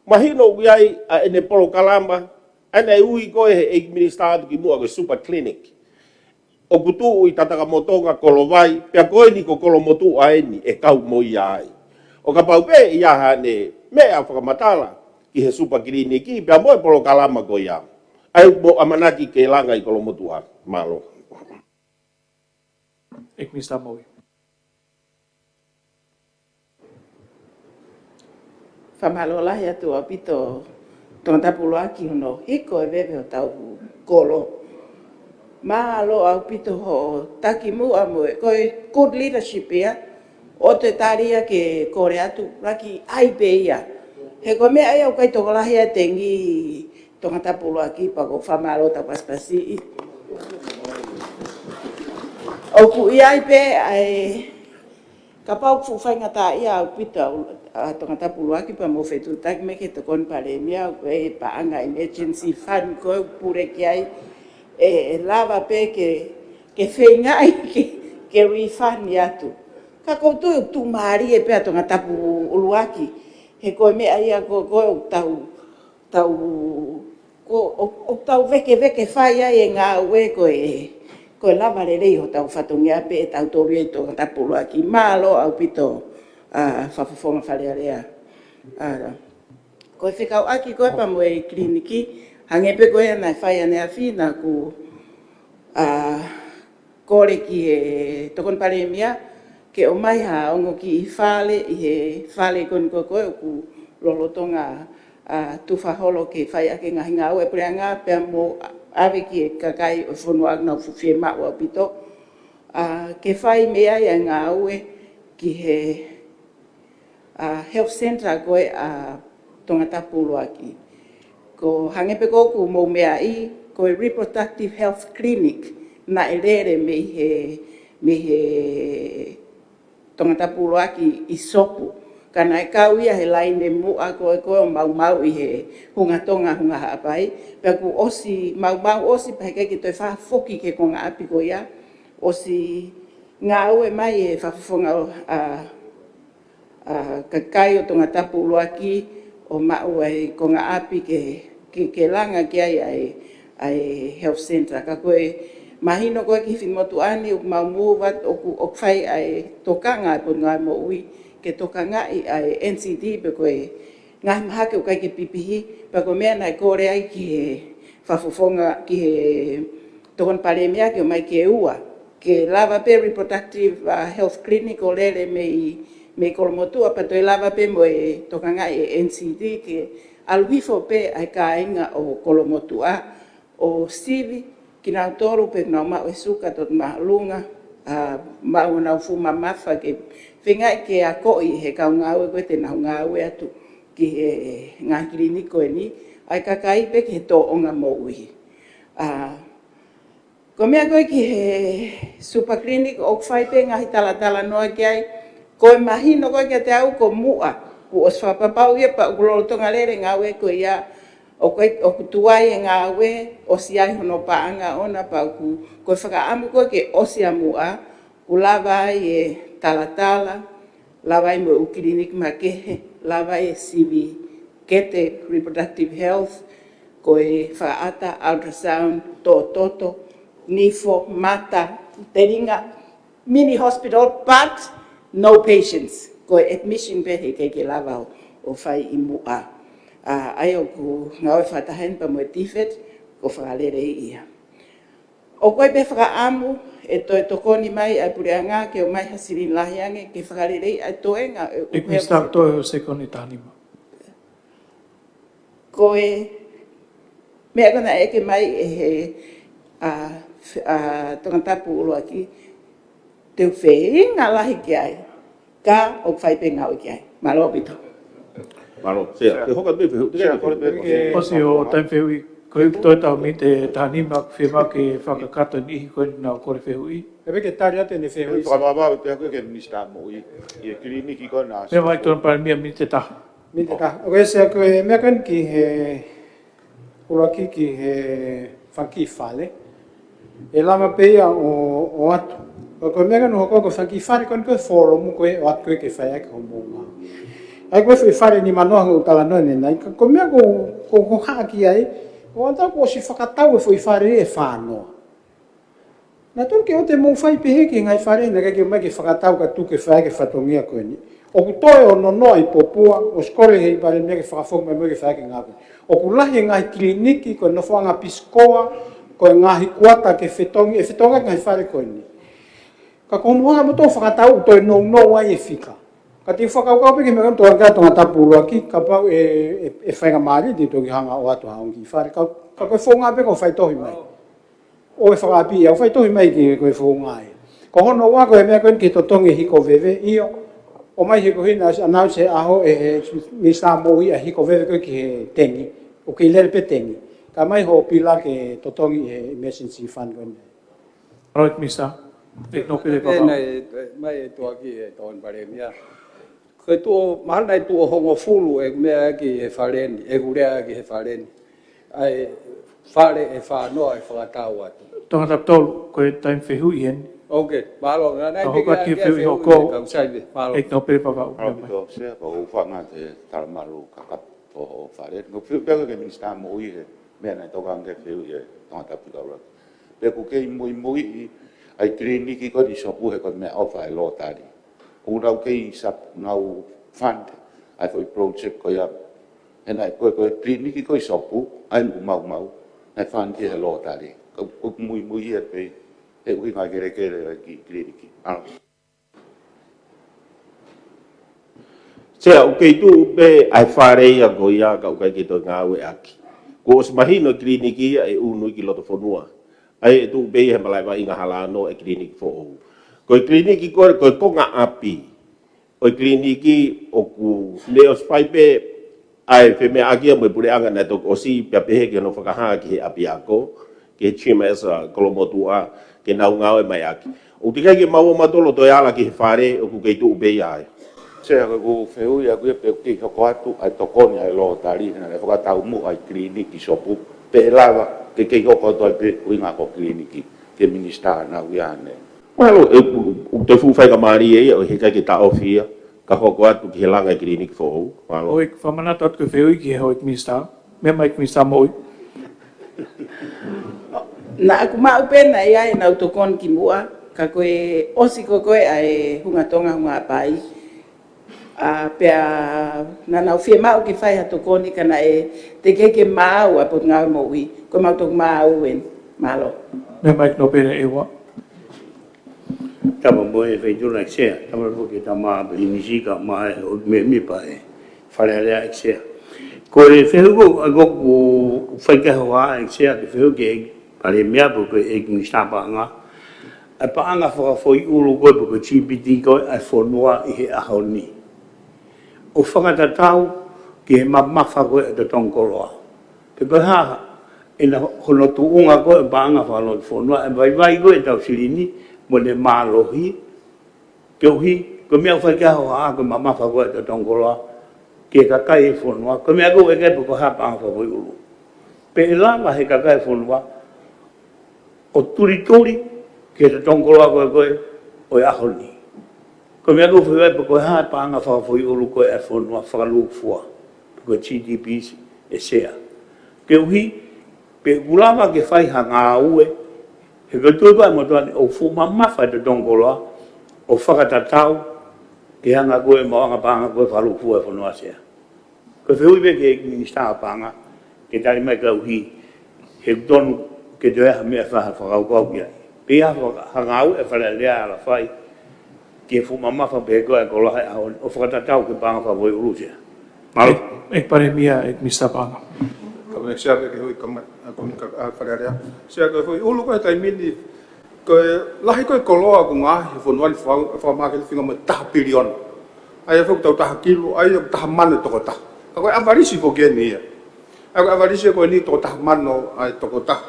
Mahino ʻoku ʻi ai ʻa ʻene polokalama, ʻa ena ʻe ui ko ē he ʻEiki Minisitā atu ki muʻa ko e Super Clinic. ʻOku tuʻu ʻi Tatakamotonga, Kolovai, pea ko eni ko Kolomotuʻa eni ʻe kau mo ia ai. ʻO kapau pē ʻe ʻi ai haʻane meʻa fakamatala ki he Super Clinic, pea mo e polokalama ko ia. ʻA ia ʻoku mou ʻamanaki ke langa ʻi Kolomotuʻa. Mālō. ʻEiki Minisitā Moʻui. Fakamālō lahi atu ʻaupito Tongatapu ʻUluaki hono hiko e veve hotau kolo. Mālō ʻaupito hoʻo taki muʻa mo e, ko e good leadership ia, ʻoua te tali ia ke kole atu, ʻuluaki ʻai pē ia. He ko e meʻa ia ʻoku ʻikai tokolahi ʻa e tengi Tongatapu ʻUluaki, pea ʻoku ou fakamālō tau pasipasiʻi. ʻOku ʻi ai pē ʻa e, kapau ʻoku fuʻu faingataʻaʻia ʻaupito ʻa Tongatapu ʻUluaki pea mo e fetuʻutaki mai ki he Tokoni Palēmia, ʻoku ʻi ai e paʻanga emergency fund ko ē ʻoku pule ki ai, ʻe, ʻe lava pē ke, ke feingaʻi ke, ke refund atu. Ka ʻoku ou tui ʻoku tuʻumālie pē ʻa Tongatapu ʻUluaki, he ko e meʻa ia ko, ko ē ʻoku tau, tau ʻo, ʻo, ʻoku tau vekeveke fai ai e ngāue ko e, ko e lava lelei hotau fatongia pē ʻe tautolu ʻi he tongatapu ʻuluaki. Mālō ʻaupito, ʻa, Fakafofonga Fale Alea. ʻA, ko e fekauʻaki ko ē pea mo e kiliniki, hangē pē ko ia naʻe fai ʻaneafi naʻa ku, ʻa, kole ki he Tokoni Palēmia ke ʻomai ha ongo kiʻi fale ʻi he fale ko eni ko ē ʻoku lolotonga, ʻa, tufa holo ke fai ʻaki e ngaahi ngāue ʻa e puleʻanga pea mo ʻave ki he kakai ʻo e fonua ʻoku nau fuʻu fiemaʻu ʻaupito, ʻa, ke fai mei ai ʻa e ngāue ki he, ʻa, health centre ko ē ʻa Tongatapu ʻUluaki. Ko hangē pē ko ʻoku mou meaʻi, ko e reproductive health clinic naʻe lele mei he, mei he Tongatapu ʻUluaki ʻi Sopu. Ka naʻe kau ia he laine muʻa ko ē ko ē ʻo maumau ʻi he Hunga Tonga, Hunga Haʻapai. Pea kuo ʻosi maumau ʻosi pea heʻikai ke toe fakafoki ki he konga ʻapi ko ia. ʻOsi ngāue mai e Fakafofonga, ʻa, ʻa, kakai ʻo Tongatapu ʻUluaki ʻo maʻu ʻa e konga ʻapi ke, ke, ke langa ki ai ʻa e, ʻa e health centre. Ka ko e mahino ko ē ki he finemotuʻa ni ʻoku mau move atu ʻoku, ʻoku fai ʻa e tokanga ʻa e Potungāue Moʻui ke tokangaʻi ʻa e N C D pe ko e ngaahi mahaki ʻoku ʻikai ke pipihi, pea ko e meʻa naʻe kole ai ki he Fakafofonga, ki he Tokoni Palēmia ke ʻomai ke ua. Ke lava pē reproductive, ʻa, health clinic ʻo lele mei, mei Kolomotuʻa, pea toe lava pē mo e tokangaʻi e N C D ke ʻalu hifo pē ʻa e kāinga ʻo Kolomotuʻa ʻo sivi kinautolu pē ʻoku nau maʻu e suka, toto māʻolunga, ʻa, maʻu honau fuʻu mamafa ke feingaʻi ke akoʻi he kau ngāue ko ē te nau ngāue atu ki he ngaahi kiliniki ko eni, ʻa e kakai pē ki he tōʻonga moʻui. ʻA, ko e meʻa ko ē ki he super clinic ʻoku fai pē ngaahi talatalanoa ki ai, ko e mahino ko ē kiate au ko muʻa, kuo ʻosi fakapapau ia pea ʻoku lolotonga lele ngāue ko ia, ʻoku, ʻoku tuai e ngāue, ʻosi ai hono paʻanga ʻona pea ʻoku, ko e fakaʻamu ko ē ke ʻosi ʻa muʻa, ʻoku lava ai e talatala, lava ai mo e ʻū kiliniki makehe, lava ai e sivi kete reproductive health, ko e fakaʻata, ultrasound, toʻototo, nifo, mata, telinga, mini hospital, but no patients. Ko e admission pē heʻikai ke lava ʻo, ʻo fai ʻi muʻa. ʻA, ʻa ia ʻoku ngāue fakataha eni pea mo e TVET, ko e fakaleleiʻi ia. ʻOku ʻi ai pē fakaʻamu ʻe toe tokoni mai ʻa e puleʻanga ke ʻomai ha silini lahi ange ke fakaleleiʻi ʻa e toenga ʻo e ʻEiki Minisitā, toe ʻo sekoni taha nima. Ko e meʻa ko ē naʻe ʻeke mai ʻe he, ʻa, ʻa, Tongatapu ʻUluaki, te u feinga lahi ki ai, ka ʻoku fai pē ngāue ki ai. Mālō ʻaupito. Mālō, Sea. Te hoka pē fehuʻi, te Sea, kai kole pē fehuʻi. Ke ʻosi ʻo taimi fehuʻi, ko e toe tau miniti ʻe taha nima, fiemaʻu ke fakakakato e niʻihi ko ē ʻoku nau kole fehuʻi. ʻE pē ke tali atu ʻene fehuʻi. Fakavavevave pē ʻaku ki he Minisitā Moʻui, ʻi he kiliniki ko ena. Meʻa mai Tokoni Palēmia miniti ʻe taha. Miniti ʻe taha. ʻOku ʻi ai Sea ko e meʻa ko eni ki he ʻUluaki ki he fanga kiʻi fale. ʻE lava pē ia ʻo, ʻo ʻoatu. Ka ko e meʻa ko ē naʻe hoko ko e fanga kiʻi fale ko eni ko e folomu ko ē ʻoatu ko ē ke fai ʻaki hoʻomou ngāue. ʻA ia ko e foʻi fale nimanoa ʻoku talanoa ʻanenai. Ka ko e meʻa ko, ko, ko haʻa ki ai. ʻOku ʻatā kuo ʻosi fakatau e foʻi fale ʻe fānoa. Naʻa tonu ke ʻoua te mou fai pehē ki he ngaahi fale, naʻe ʻikai ke ʻomai ke fakatau ka tuku ke fai ʻaki e fatongia ko eni. ʻOku toe ʻo nonoʻo ʻi Popua, ʻosi kole ʻe he Palēmia ke fakafoki mai mo ke fai ʻaki e ngāue ko ē. ʻOku lahi e ngaahi kiliniki, ko e nofoʻanga Peace Corps, ko e ngaahi kuata ke fetongi, ʻe fetongi ʻaki e ngaahi fale ko eni. Ka ko hono ʻuhinga mo e toe fakatau, toe nounou ai e fika. Ka te u fakakaukau pē ki he meʻa ko eni Tongatapu ʻUluaki, kapau ʻe, ʻe, ʻe faingamālie, te u toki hanga ʻo ʻoatu ha ongo kiʻi fale. Ka, ka ko e founga pē ko e faitohi mai. ʻO e fakaʻapi ia, ʻo faitohi mai ki he ko e founga ia. Ko hono ua ko e meʻa ko eni ke totongi e hiko veve, ʻio. ʻOmai he ko ē naʻe ʻosi announce he ʻaho ʻe he Minisitā Moʻui ʻa e hiko veve ko ē ki he tengi. ʻOku kei lele pē tengi. Kae ʻomai hoʻo pila ke totongi e emergency fund ko eni. All right, Minisitā. ʻEiki Nōpele Vavaʻu. Naʻe, mai e tuʻuaki ʻe Tokoni Palēmia. Ko e tuʻo, mahalo naʻe tuʻo hongofulu ʻeku meʻa ki he fale ni, ʻeku lea ki he fale ni. ʻA e fale ʻe fānoa ʻe fakatau atu. Tongatapu tolu, ko e taimi fehuʻi eni. Ok, mālō, naʻe Ka hoko atu ki he fehuʻi hoko. Kae sai pē, mālō. ʻEiki Nōpele Vavaʻu. Mālō ʻaupito, Sea, ka u fanga te talamalu ka ka ʻo, ʻo fale. Ko e fehuʻi pē ki he Minisitā Moʻui he meʻa naʻe tokanga ki ai e fehuʻi ʻa e tangata pika ʻuluaki. Pea ʻoku kei muimuiʻi ʻa e kiliniki ko eni ʻi Sopu he ko e meʻaʻofa ʻa e Lottery. ʻOku nau kei sap-, nau fund ʻa e foʻi project ko ia. He naʻe ko e, ko e kiliniki ko ē ʻi Sopu, ʻa eni ʻoku maumau, naʻe fund ʻe he Lottery. ʻOku, ʻoku muimui ia pē, he ʻuhinga kelekele ʻa e kiʻi kiliniki. ʻAlo. Sea, ʻoku kei tuʻu pē ʻa e fale ia ko ia ka ʻoku ʻikai ke toe ngāueʻaki. Kuo ʻosi mahino e kiliniki ia ʻe ʻunu ki loto fonua. ʻA ia ʻe tuʻu pē ia he malaʻe vaʻinga Halano e kiliniki foʻou. Ko e kiliniki ko ē, ko e konga ʻapi ʻo e kiliniki ʻoku ne ʻosi fai pē ʻa e femeʻaʻaki ia mo e puleʻanga naʻe toki ʻosi pea pehē ki hono fakahā ki he ʻapiako, ki he G M S, ʻa, Kolomotuʻa, ke nau ngāue mai ʻaki. ʻOku teʻeki ke maua mautolu ʻo toe ala ki he fale ʻoku kei tuʻu pē ia ai. Sea, ko ʻeku fehuʻi ʻaku ia pe ʻoku kei hoko atu ʻa e tokoni ʻa e Lottery, naʻe fakataumuʻa ʻa e kiliniki ʻi Sopu, pe ʻe lava ke kei hoko atu ai pē ʻuhinga ko e kiliniki, ki he minisitā naʻa ʻi ai ʻanenai. Mālō, ʻe, ʻoku, ʻoku te fuʻu faingamālie ia, ʻo heʻikai ke taʻofi ia, ka hoko atu ki he langa e kiliniki foʻou. Mālō. Houʻeiki, fakamanatu atu ki he fehuʻi ki he houʻeiki minisitā. Meʻa mai ki he minisitā moʻui. Naʻa ku maʻu pē naʻe ʻi ai ʻenau tokoni kimuʻa, ka ko e ʻosi ko ē ʻa e Hunga Tonga Hunga ʻApai. ʻA, pea naʻa nau fiemaʻu ke fai ha tokoni ka naʻe teʻeki ke maʻu ʻa e Potungāue Moʻui, ko e maʻu toki maʻu eni. Mālō. Meʻa mai ki he nōpele ʻe ua. Tama mo e Feituʻuna ʻEiki Sea, tama mo e tama Pilinisi kae ʻumaʻā e ʻo me mi pa e Fale Alea ʻEiki Sea. Ko e fehuʻi ko, ʻa ko ʻoku fai ki ai e hohaʻa ʻEiki Sea, ke fehuʻi ki he Palēmia pe ko e ʻEiki Minisitā Paʻanga. ʻA e paʻanga fakafoʻiʻulu ko ē pe ko e G B T ko ē ʻa e fonua ʻi he ʻaho ni. ʻO fakatatau ki he mamafa ko ē ʻa e totongi koloa. Pe ko e hā, ʻena hono tuʻunga ko ē paʻanga fakalotofonua, ʻa e vaivai ko ē ʻetau silini, mo ʻene mālohi, koeʻuhi, ko e meʻa ʻoku fai ki ai e hohaʻa ko e mamafa ko ē ʻa e totongi koloa, ki he kakai e fonua, ko e meʻa ko ē ʻoku ʻeke pe ko e hā paʻanga fakafoʻiʻulu. Pe ʻe lava he kakai e fonua, ʻo tulituli ki he totongi koloa ko ē ko ē ʻo e ʻaho ni. Ko e meʻa ʻoku fai ai pe ko e hā paʻanga fakafoʻiʻulu ko ē ʻa e fonua fakalūkufua, pe ko e G D P ʻEiki Sea. Koeʻuhi, pe ʻoku lava ke fai ha ngāue, he ko e tui ko ē ʻa e motuʻa ni ʻoku fuʻu mamafa e totongi koloa, ʻo fakatatau ki he anga ko ē maʻuʻanga paʻanga ko ē fakalūkufua e fonua Sea. Ko e fehuʻi pē ki he Minisitā Paʻanga, ke tali mai koeʻuhi, he ʻoku tonu ke toe ʻi ai ha meʻa ʻe fai ha fakakaukau ki ai. Pea ʻi ai ha faka-, ha ngāue ʻa e Fale Alea ʻe ala fai, ki he fuʻu mamafa pē ko ē ʻa e koloa he ʻaho ni, ʻo fakatatau ki he paʻanga fakafoʻiʻulu Sea. Mālō. ʻEiki, ʻEiki Palēmia, ʻEiki Minisitā Paʻanga. Ka me Sea pē ki he fehuʻi kama-, ʻa, ko e ka-, ʻa, Fale Alea. Sea ko e foʻiʻulu ko ē he taimi ni, ko e lahi ko ē e koloa ʻoku ngaohi he fonua ni faka-, fakamāketi fika mo e taha piliona. ʻA ia ʻoku tau taha kilu, ʻa ia ʻoku taha mano e tokotaha. Ka ko e ʻavalisi foki eni ia. ʻA ia ko e ʻavalisi ko eni tokotaha mano ʻa e tokotaha.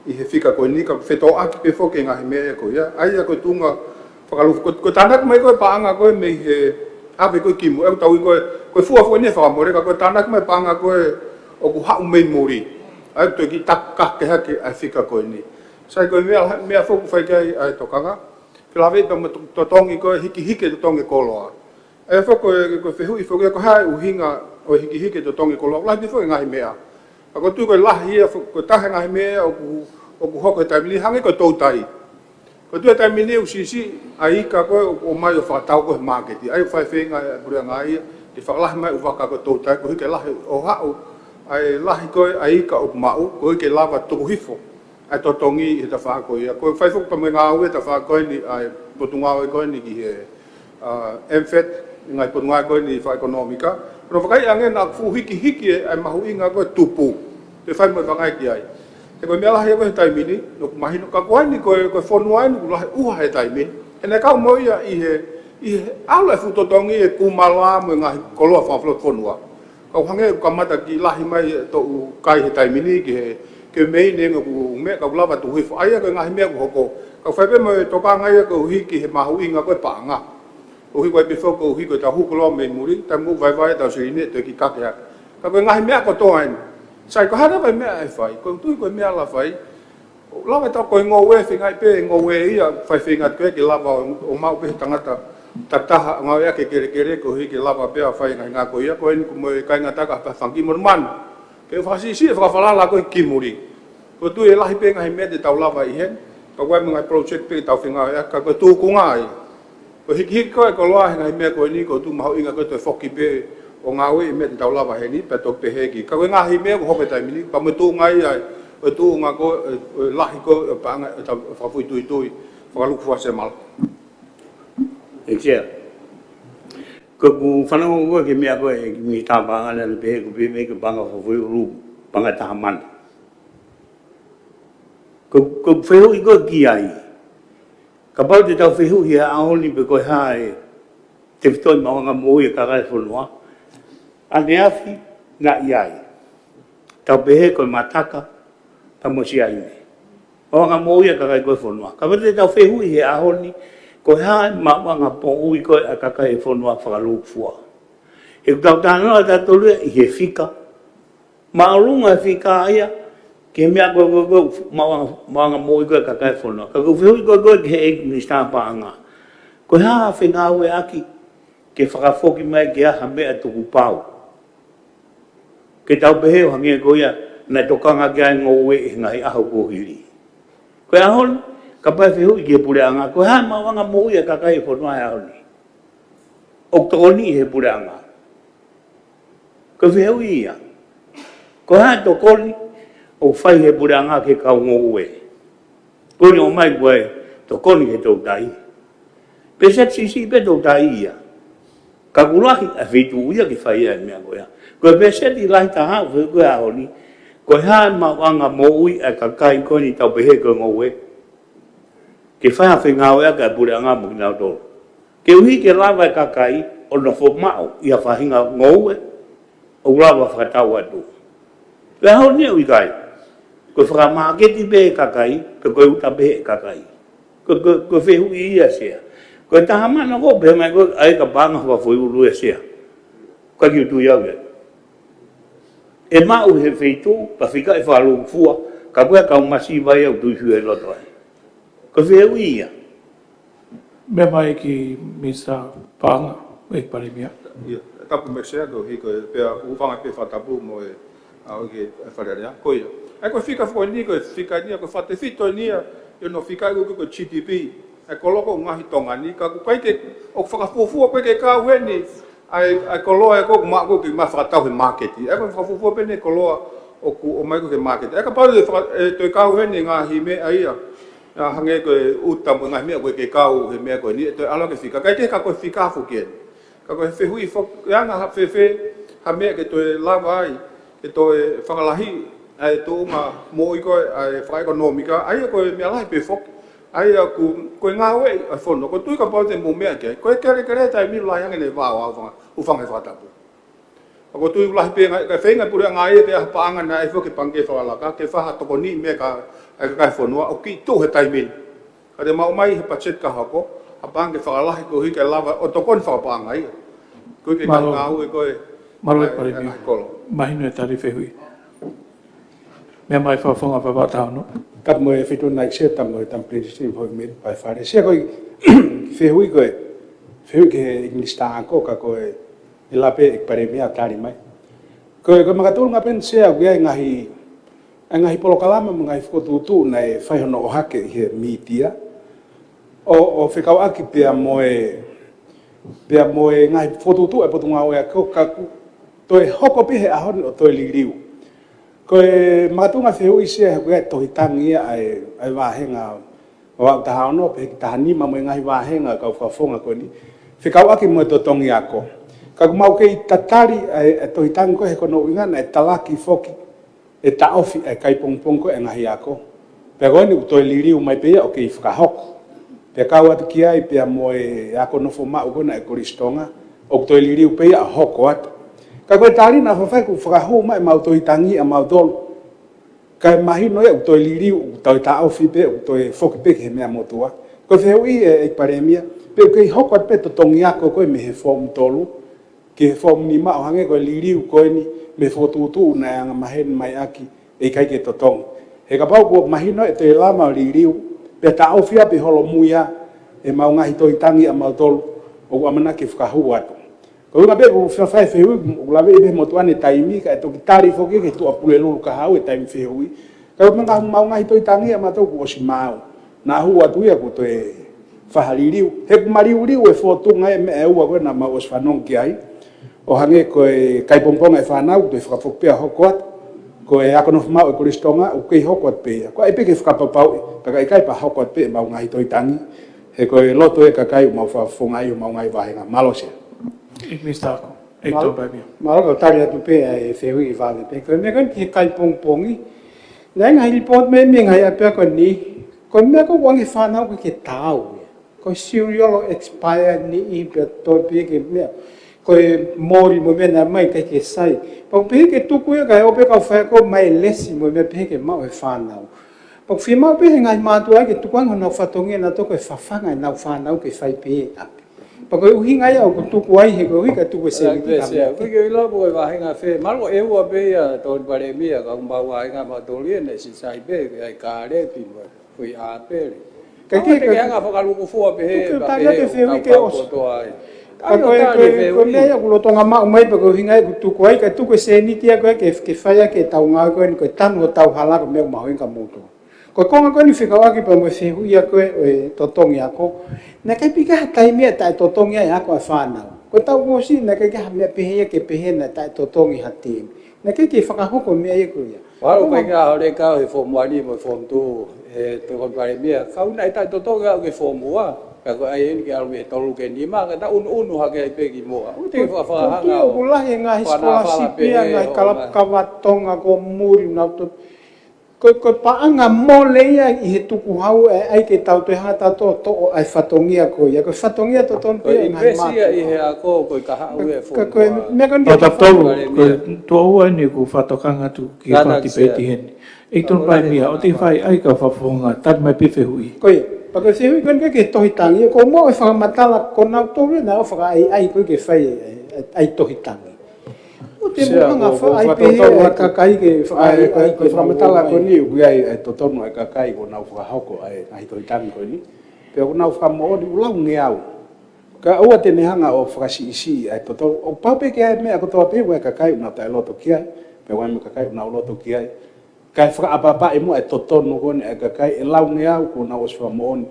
ʻI he fika ko eni ka fetōʻaki pē foki e ngaahi meʻa ko ia. ʻA ia ko e tuʻunga fakalūkufua, ko e, ko e tānaki mai ko ē paʻanga ko ē mei he ʻave ko ē ki mui, ʻoku tau ui ko e, ko e fua foki eni e fakamole, ka ko e tānaki mai paʻanga ko ē ʻoku haʻu mei muli. ʻA ia ʻoku toe kiʻi takake hake ʻa e fika ko eni. Sai ko e meʻa, meʻa foki ʻoku fai ki ai ʻa e tokanga. Ke lave pē mo e to-, totongi ko e hikihiki e totongi e koloa. ʻA ia foki ko e, ko e fehuʻi foki ko e hā e ʻuhinga ʻo e hikihiki e totongi e koloa. Lahi pē foki e ngaahi meʻa. Ka ko e tui ko e lahi ia foki, ko e taha e ngaahi meʻa ʻoku, ʻoku hoko he taimi ni hangē ko e toutai. Ko e tui he taimi ni ʻoku siʻisiʻi ʻa e ika ko ē ʻoku ʻomai ʻo fakatau ko ē he māketi. ʻA ia ʻoku fai e feinga ʻa e puleʻanga ia, ke fakalahi mai e ʻū vaka ko e toutai, koeʻuhi ke lahi ʻo haʻu ʻa e lahi ko ē ʻa e ika ʻoku maʻu, koeʻuhi ke lava tuku hifo ʻa e totongi he tafaʻaki ko ia. Ko e fai foki pē mo e ngāue he tafaʻaki ko eni ʻa e potungāue ko eni ki he, ʻa, MFAT, ngaahi potungāue ko eni fakaʻekonōmika. Ko hono vakai ange naʻa fuʻu hikihiki e, ʻa e mahuʻinga ko ē tupu. Te fai mo e vakai ki ai. He ko e meʻa lahi ko ē he taimi ni, ʻoku mahino ka ko eni ko e, ko e fonua eni ʻoku lahi ʻuha he taimi ni. He naʻe kau mo ia ʻi he, ʻi he ʻalu e fuʻu totongi e kūmala mo e ngaahi koloa fakalotofonua. Kau hangē ʻoku kamata kiʻi lahi mai e toʻu kai he taimi ni ki he, ki he mei ni ʻoku meʻa kau lava tuku hifo. ʻA ia ko e ngaahi meʻa ʻoku hoko. Kau fai pē mo e tokanga ia koeʻuhi ki he mahuʻinga ko ē paʻanga. Koeʻuhi ko e pē foki koeʻuhi ko e tau hū koloa mei muli, taimi ʻoku vaivai ʻetau silini ʻe toe kiʻi kake hake. Ka ko e ngaahi meʻa kotoa eni. Sai ko e hā leva e meʻa ʻe fai, ko e tui ko e meʻa lava fai, lava ʻetau ko e ngoue, feingaʻi pē ngoue ia, fai feinga ko ē ke lava ʻo, ʻo maʻu pē he tangata, tataha, ngāue ʻaki e kelekele, koeʻuhi ke lava pē ʻo fai e ngaahi ngāue ko ia, ko eni ko e mo e kāinga taka, pea fanga kiʻi monumanu. He fakasiʻisiʻi e fakafalala ko ē ki muli. Ko e tui ʻe lahi pē ngaahi meʻa te tau lava ʻi heni. Ka ko e ngaahi project pē tau fengāueʻaki, ka ko e tūkunga ia. Ko e hikihiki ko ē e koloa he ngaahi meʻa ko eni, ko e tuʻu mahuʻinga ko e toe foki pē ʻo ngāueʻi e meʻa te tau lava heni, pea toki pehē ki. Ka ko e ngaahi meʻa ʻoku hoko he taimi ni, pea mo e tuʻunga ia, ʻo e tuʻunga ko ē, ʻo e lahi ko ē e paʻanga ʻetau fakafoʻituitui, fakalūkufua Sēmala. ʻEiki Sea. Ko ʻeku fanongo ko ē ki he meʻa ko ē ʻa e Minisitā Paʻanga naʻa ne pehē ʻoku pehē mai ko e paʻanga fakafoʻiʻulu, paʻanga ʻe taha mano. Ko, ko e fehuʻi ko ē ki ai. Kapau te tau fehuʻi he ʻaho ni pe ko e hā e tefitoʻi maʻuʻanga moʻui ʻa e kakai e fonua. ʻAneafi naʻe ʻi ai. Tau pehē ko e mataka, pea mo siaine. Maʻuʻanga moʻui ʻa e kakai ko ē e fonua. Kapau te tau fehuʻi he ʻaho ni, ko e hā e maʻuʻanga moʻui ko ē ʻa e kakai e fonua fakalūkufua. He ʻoku tau talanoa ʻa tautolu ia ʻi he fika. Māʻolunga e fika ia, ki he meʻa ko ē, ko ē, ko ē, maʻuʻanga, maʻuʻanga moʻui ko ē ʻa e kakai e fonua. Ka ko e fehuʻi ko ē, ko ē ki he ʻEiki Minisitā Paʻanga. Ko e hā e fengāueʻaki, ke fakafoki mai ke ʻi ai ha meʻa tukupau. Ke tau pehē ʻo hangē ko ia naʻe tokanga ki ai e ngoue he ngaahi ʻaho kuo hili. Ko e ʻaho ni, kapau ʻe fehuʻi ki he puleʻanga, ko e hā e maʻuʻanga moʻui ʻa e kakai e fonua he ʻaho ni. ʻOku tokoniʻi ʻe he puleʻanga. Ko e fehuʻi ia. Ko e hā e tokoni ʻoku fai ʻe he puleʻanga ki he kau ngoue. Ko eni ʻomai ko e tokoni ki he toutai. Peseti siʻisiʻi pē toutai ia. Ka ʻoku lahi ʻa e feituʻu ia ke fai ai e meʻa ko ia. Ko e peseti lahi taha ʻoku fehuʻi ko ē he ʻaho ni. Ko e hā e maʻuʻanga moʻui ʻa e kakai ko eni tau pehē ko e ngoue. Ke fai ha fengāueʻaki ʻa e puleʻanga mo kinautolu. Koeʻuhi ke lava e kakai ʻo nofo maʻu ʻi ha faʻahinga ngoue ʻoku lava fakatau atu. Pea ʻaho ni ʻoku ʻikai. Ko e fakamāketi pē e kakai, pe ko e uta pē e kakai. Ko, ko, ko e fehuʻi ia Sea. Ko e taha mano ko ē pehē mai ko ē ʻa e ka paʻanga fakafoʻiʻulu ia Sea. Ka kiʻi tui au ia. ʻE maʻu he feituʻu, pea fika ʻe fakalūkufua, ka ko e kau masiva ia ʻoku tuʻu hifo ʻi loto ai. Ko e fehuʻi ia. Meʻa mai ki Minisitā Paʻanga, ʻEiki Palēmia. Ia, tapu mo e Sea, koeʻuhi ko e pea ʻoku fanga pē fakatapu mo e, ʻa, ʻo e Fale Alea, ko ia. ʻA ia ko e fika foki eni, ko e fika eni, ko e fakatefito eni ia, ʻi hono fika ʻoku ko e G D P, ʻa e koloa ko ē ʻo e ngaahi Tonga ni, ka ʻoku ʻikai ke, ʻoku fakafuofua ko ē ke kau heni, ʻa e, ʻa e koloa ʻe ko ē ʻoku maʻu ko ē ke ma fakatau he māketi. ʻA ia ko e fakafuofua pē eni e koloa ʻoku ʻomai ko ē ki he māketi. ʻA ia kapau ʻe faka-, ʻe toe kau heni e ngaahi meʻa ia, ʻa, hangē ko e uta mo e ngaahi meʻa ko ē ke kau he meʻa ko eni, ʻe toe ʻalu ki he fika. ʻIkai ke ka ko e fika foki eni. Ka ko e fehuʻi foki, ʻe anga ha fēfē ha meʻa ke toe lava ai, ke toe fakalahi ʻa e tuʻunga moʻui ko ē ʻa e fakaʻekonōmika, ʻa ia ko e meʻa lahi pē foki, ʻa ia ʻoku, ko e ngāueʻi ʻa e fono, ko e tui kapau te mou meʻa ki ai, ko e kelekele taimi lahi ange ne vā ʻo ʻalu hūfanga, hūfanga he fakatapu. ʻA ko e tui lahi pē ngaahi, ka feinga e puleʻanga ia ke ʻai ha paʻanga naʻe foki ki he pangikē fakalaka, ke fai ha tokoni meʻa ki he kakai e fonua, ʻoku kiʻi tuʻu he taimi ni. Ka te mau ʻomai he patiseti ka hoko, ha paʻanga ke fakalahi koeʻuhi ke lava ʻo tokoni fakapaʻanga ia. Koeʻuhi ke Mālō. Ngāue ko ē, Mālō e ʻai, Palēmia. ʻAi kolo. Mahino e tali fehuʻi. Meʻa mai Fakafofonga Vavaʻu taha ono. Tapu mo e Feituʻu na ʻEiki Sea, tapu mo e Tamupalesiteni Foʻi Meli Pae Fale. Sea ko e fehuʻi ko ē, fehuʻi ki he Minisitā Ako ka ko e ʻe lava pē ʻEiki Palēmia ʻo tali mai. Ko e, ko e makatuʻunga pē eni Sea ʻoku ʻi ai e ngaahi, e ngaahi polokalama mo e ngaahi fokotuʻutuʻu naʻe fai hono ʻohake ʻi he mītia. ʻO, ʻo fekauʻaki pea mo e, pea mo e ngaahi fokotuʻutuʻu ʻa e Potungāue Ako ka ʻoku toe hoko pē he ʻaho ni ʻo toe liliu. Ko e makatuʻunga fehuʻi Sea he ʻoku ʻi ai e tohi tangi ia ʻa e, ʻa e vāhenga Vavaʻu taha ono, pehē ki he taha nima mo e ngaahi vāhenga ʻa e kau fakafofonga ko eni. Fekauʻaki mo e totongi ako. Ka ʻoku mau kei tatali ʻa e, ʻa e tohi tangi ko ē he ko hono ʻuhinga naʻe talaki foki ʻe taʻofi ʻa e kai pongipongi ko ē ʻa e ngaahi ako. Pea ko eni ʻoku toe liliu mai pē ia ʻo kei fakahoko. Pea kau atu ki ai pea mo e ako nofo maʻu ko ē naʻe Kolisi Tonga, ʻoku toe liliu pē ia ʻo hoko atu. Ka ko e tali naʻa faifai ʻoku fakahū mai ʻemau tohi tangi ʻamautolu. Kae mahino ia ʻoku toe liliu, ʻoku toe taʻofi pē, ʻoku toe foki pē ki he meʻa motuʻa. Ko e fehuʻi ē, ʻEiki Palēmia, pe ʻoku kei hoko atu pē totongi ako ko ē mei he foomu tolu ki he foomu nima ʻo hangē ko e liliu ko eni mei he fokotuʻutuʻu naʻe angamaheni mai ʻaki ʻe ʻikai ke totongi. He kapau kuo mahino ʻe toe lava ʻo liliu, pea taʻofi ʻa pē holomui ʻa ʻemau ngaahi tohi tangi ʻamautolu ʻoku ʻamanaki ke fakahū atu. Ko e ʻuhinga pē ʻoku fafai fehuʻi, ʻoku laveʻi pē he motuʻa ni e taimi, kae toki tali foki ki he Tuʻapulelulu Kahaʻu e taimi fehuʻi. Ka ko e meʻa ko e ngaahi tohi tangi ʻa mautolu kuo ʻosi maau. Naʻa hū atu ia kuo toe fakaliliu. He ʻoku maliuliu e fōtunga e meʻa ʻe ua ko ē naʻa mau ʻosi fanongo ki ai. ʻO hangē ko e kai pongipongi e fānau, toe fakafoki pē ʻa hoko atu. Ko e ako nofo maʻu e Kolisi Tonga, ʻoku kei hoko atu pē ia. Ko e ʻai pē ke fakapapauʻi, ka ʻikai pē hoko atu pē ʻemau ngaahi tohi tangi. He ko e loto e kakai ʻoku mau fakafofongaʻi ʻi homau ngaahi vāhenga. Mālō Sea. ʻEiki Minisitā Ako, ʻEiki Tokoni Palēmia. Mālō ka u tali atu pē ʻa e fehuʻi vave pē. Ko e meʻa ko eni ki he kai pongipongi. Naʻe ngaahi lipooti mai mei he ngaahi ʻapiako ni. Ko e meʻa ko ē ʻoku ʻoange fānau ko ē ke taau ia. Ko e cereal expire ni ʻi pea toe pē ke meʻa. Ko e moli mo e meʻa naʻe mai ʻikai ke sai. Pea ʻoku pehē ke tuku ia kae ʻoua pē kau faiako mai lesi mo e meʻa pehē ke maʻu e fānau. Pea ʻoku fiemaʻu pē he ngaahi mātuʻa ke tuku ange honau fatongia naʻa toko e fafanga ʻenau fānau ke fai pē ʻapi. Pea ko e ʻuhinga ia ʻoku tuku ai he ko e ʻuhi ka tuku e sēniti ka meʻa. Ko e ke ʻilo ko e vāhenga fē, mālō ʻe ua pē ia Tokoni Palēmia, ka ʻoku mau vāhenga mautolu ia ne sisai pē, ke ʻai kālepi mo e kui ʻāpele. Ka ke ke hanga fakalukufua pē he, tuku ka pē pē he ke fehuʻi ke ʻosi. Ka ko e, ko e, ko e meʻa ia ʻoku lolotonga maʻu mai pea ko e ʻuhinga ia ʻoku tuku ai, ka tuku e sēniti ia ko ē ke, ke fai ʻaki ʻetau ngāue ko eni ko e tanu hotau hala ko e meʻa ʻoku mahuʻinga kia moutolu. Ko e konga ko eni fekauʻaki pea mo e fehuʻi ia ko ē ʻo e totongi ako. Naʻe ʻikai pē ke ʻi ai ha taimi ia ʻe taʻetotongi ai e ako ʻa e fānau. Ko e taʻu kuo ʻosi naʻe ʻikai ke ʻi ai ha meʻa pehē ia ke pehē naʻe taʻetotongi ha temi. Naʻe ʻikai ke fakahoko e meʻa ia ko ia. Mahalo ʻoku ʻikai ke ʻi ai ha leka ʻi he Form One mo e Form Two ʻe Tokoni Palēmia. Kau naʻe taʻetotongi ʻaki e Form One. Ka ko e ʻai eni ke ʻalu mei he tolu ki he nima, ka ta ʻunuʻunu hake ai pē ki muʻa. ʻOku te fakafakahanga ʻoku lahi e ngaahi scholarship ia, ngaahi kalapu kava Tonga ko muri nau to Ko, ko e paʻanga mole ia ʻi he tukuhau ʻe ʻai ke tau toe hanga ʻo toʻo ʻa e fatongia ko ia. Ko e fatongia totonu pē ia ʻi he ngaahi mātuʻa. Ko e invest ia ʻi he ako, ko e kahaʻu ia e Form One. Ka ko e meʻa ko eni ke tau tolu, ko e tuʻo ua eni ʻoku fakatokanga atu ki he fakatipeiti heni. ʻEiki Tokoni Palēmia, ʻoua te ke fai ai ka fakafofonga, tali mai pē fehuʻi. Ko ia, pea ko e fehuʻi ko eni ki he tohi tangi, ko e moʻo e fakamatala, ko nautolu naʻe ʻo fakaʻaiʻai ko ē ke fai e, e, e, ʻai tohi tangi. ʻOku te muʻanga fakaʻai pē he kakai ke fakaʻai, ko e fakamatala ko eni, ʻoku ʻi ai e totonu e kakai ʻoku nau fakahoko ʻa e ngaahi tohi tangi ko eni. Pea ʻoku nau fakamoʻoni ʻoku laungeau. Ka ʻoua te ne hanga ʻo fakasiʻisiʻi ʻa e totonu. ʻOku pau pē ke ʻi ai e meʻa kotoa pē ʻoku ʻi ai e kakai ʻoku nau taʻeloto ki ai. Pea ʻoku ʻi ai mo e kakai ʻoku nau loto ki ai. Kae fakaʻapaʻapaʻi muʻa e totonu ko eni ʻa e kakai ʻe laungeau kuo nau ʻosi fakamoʻoni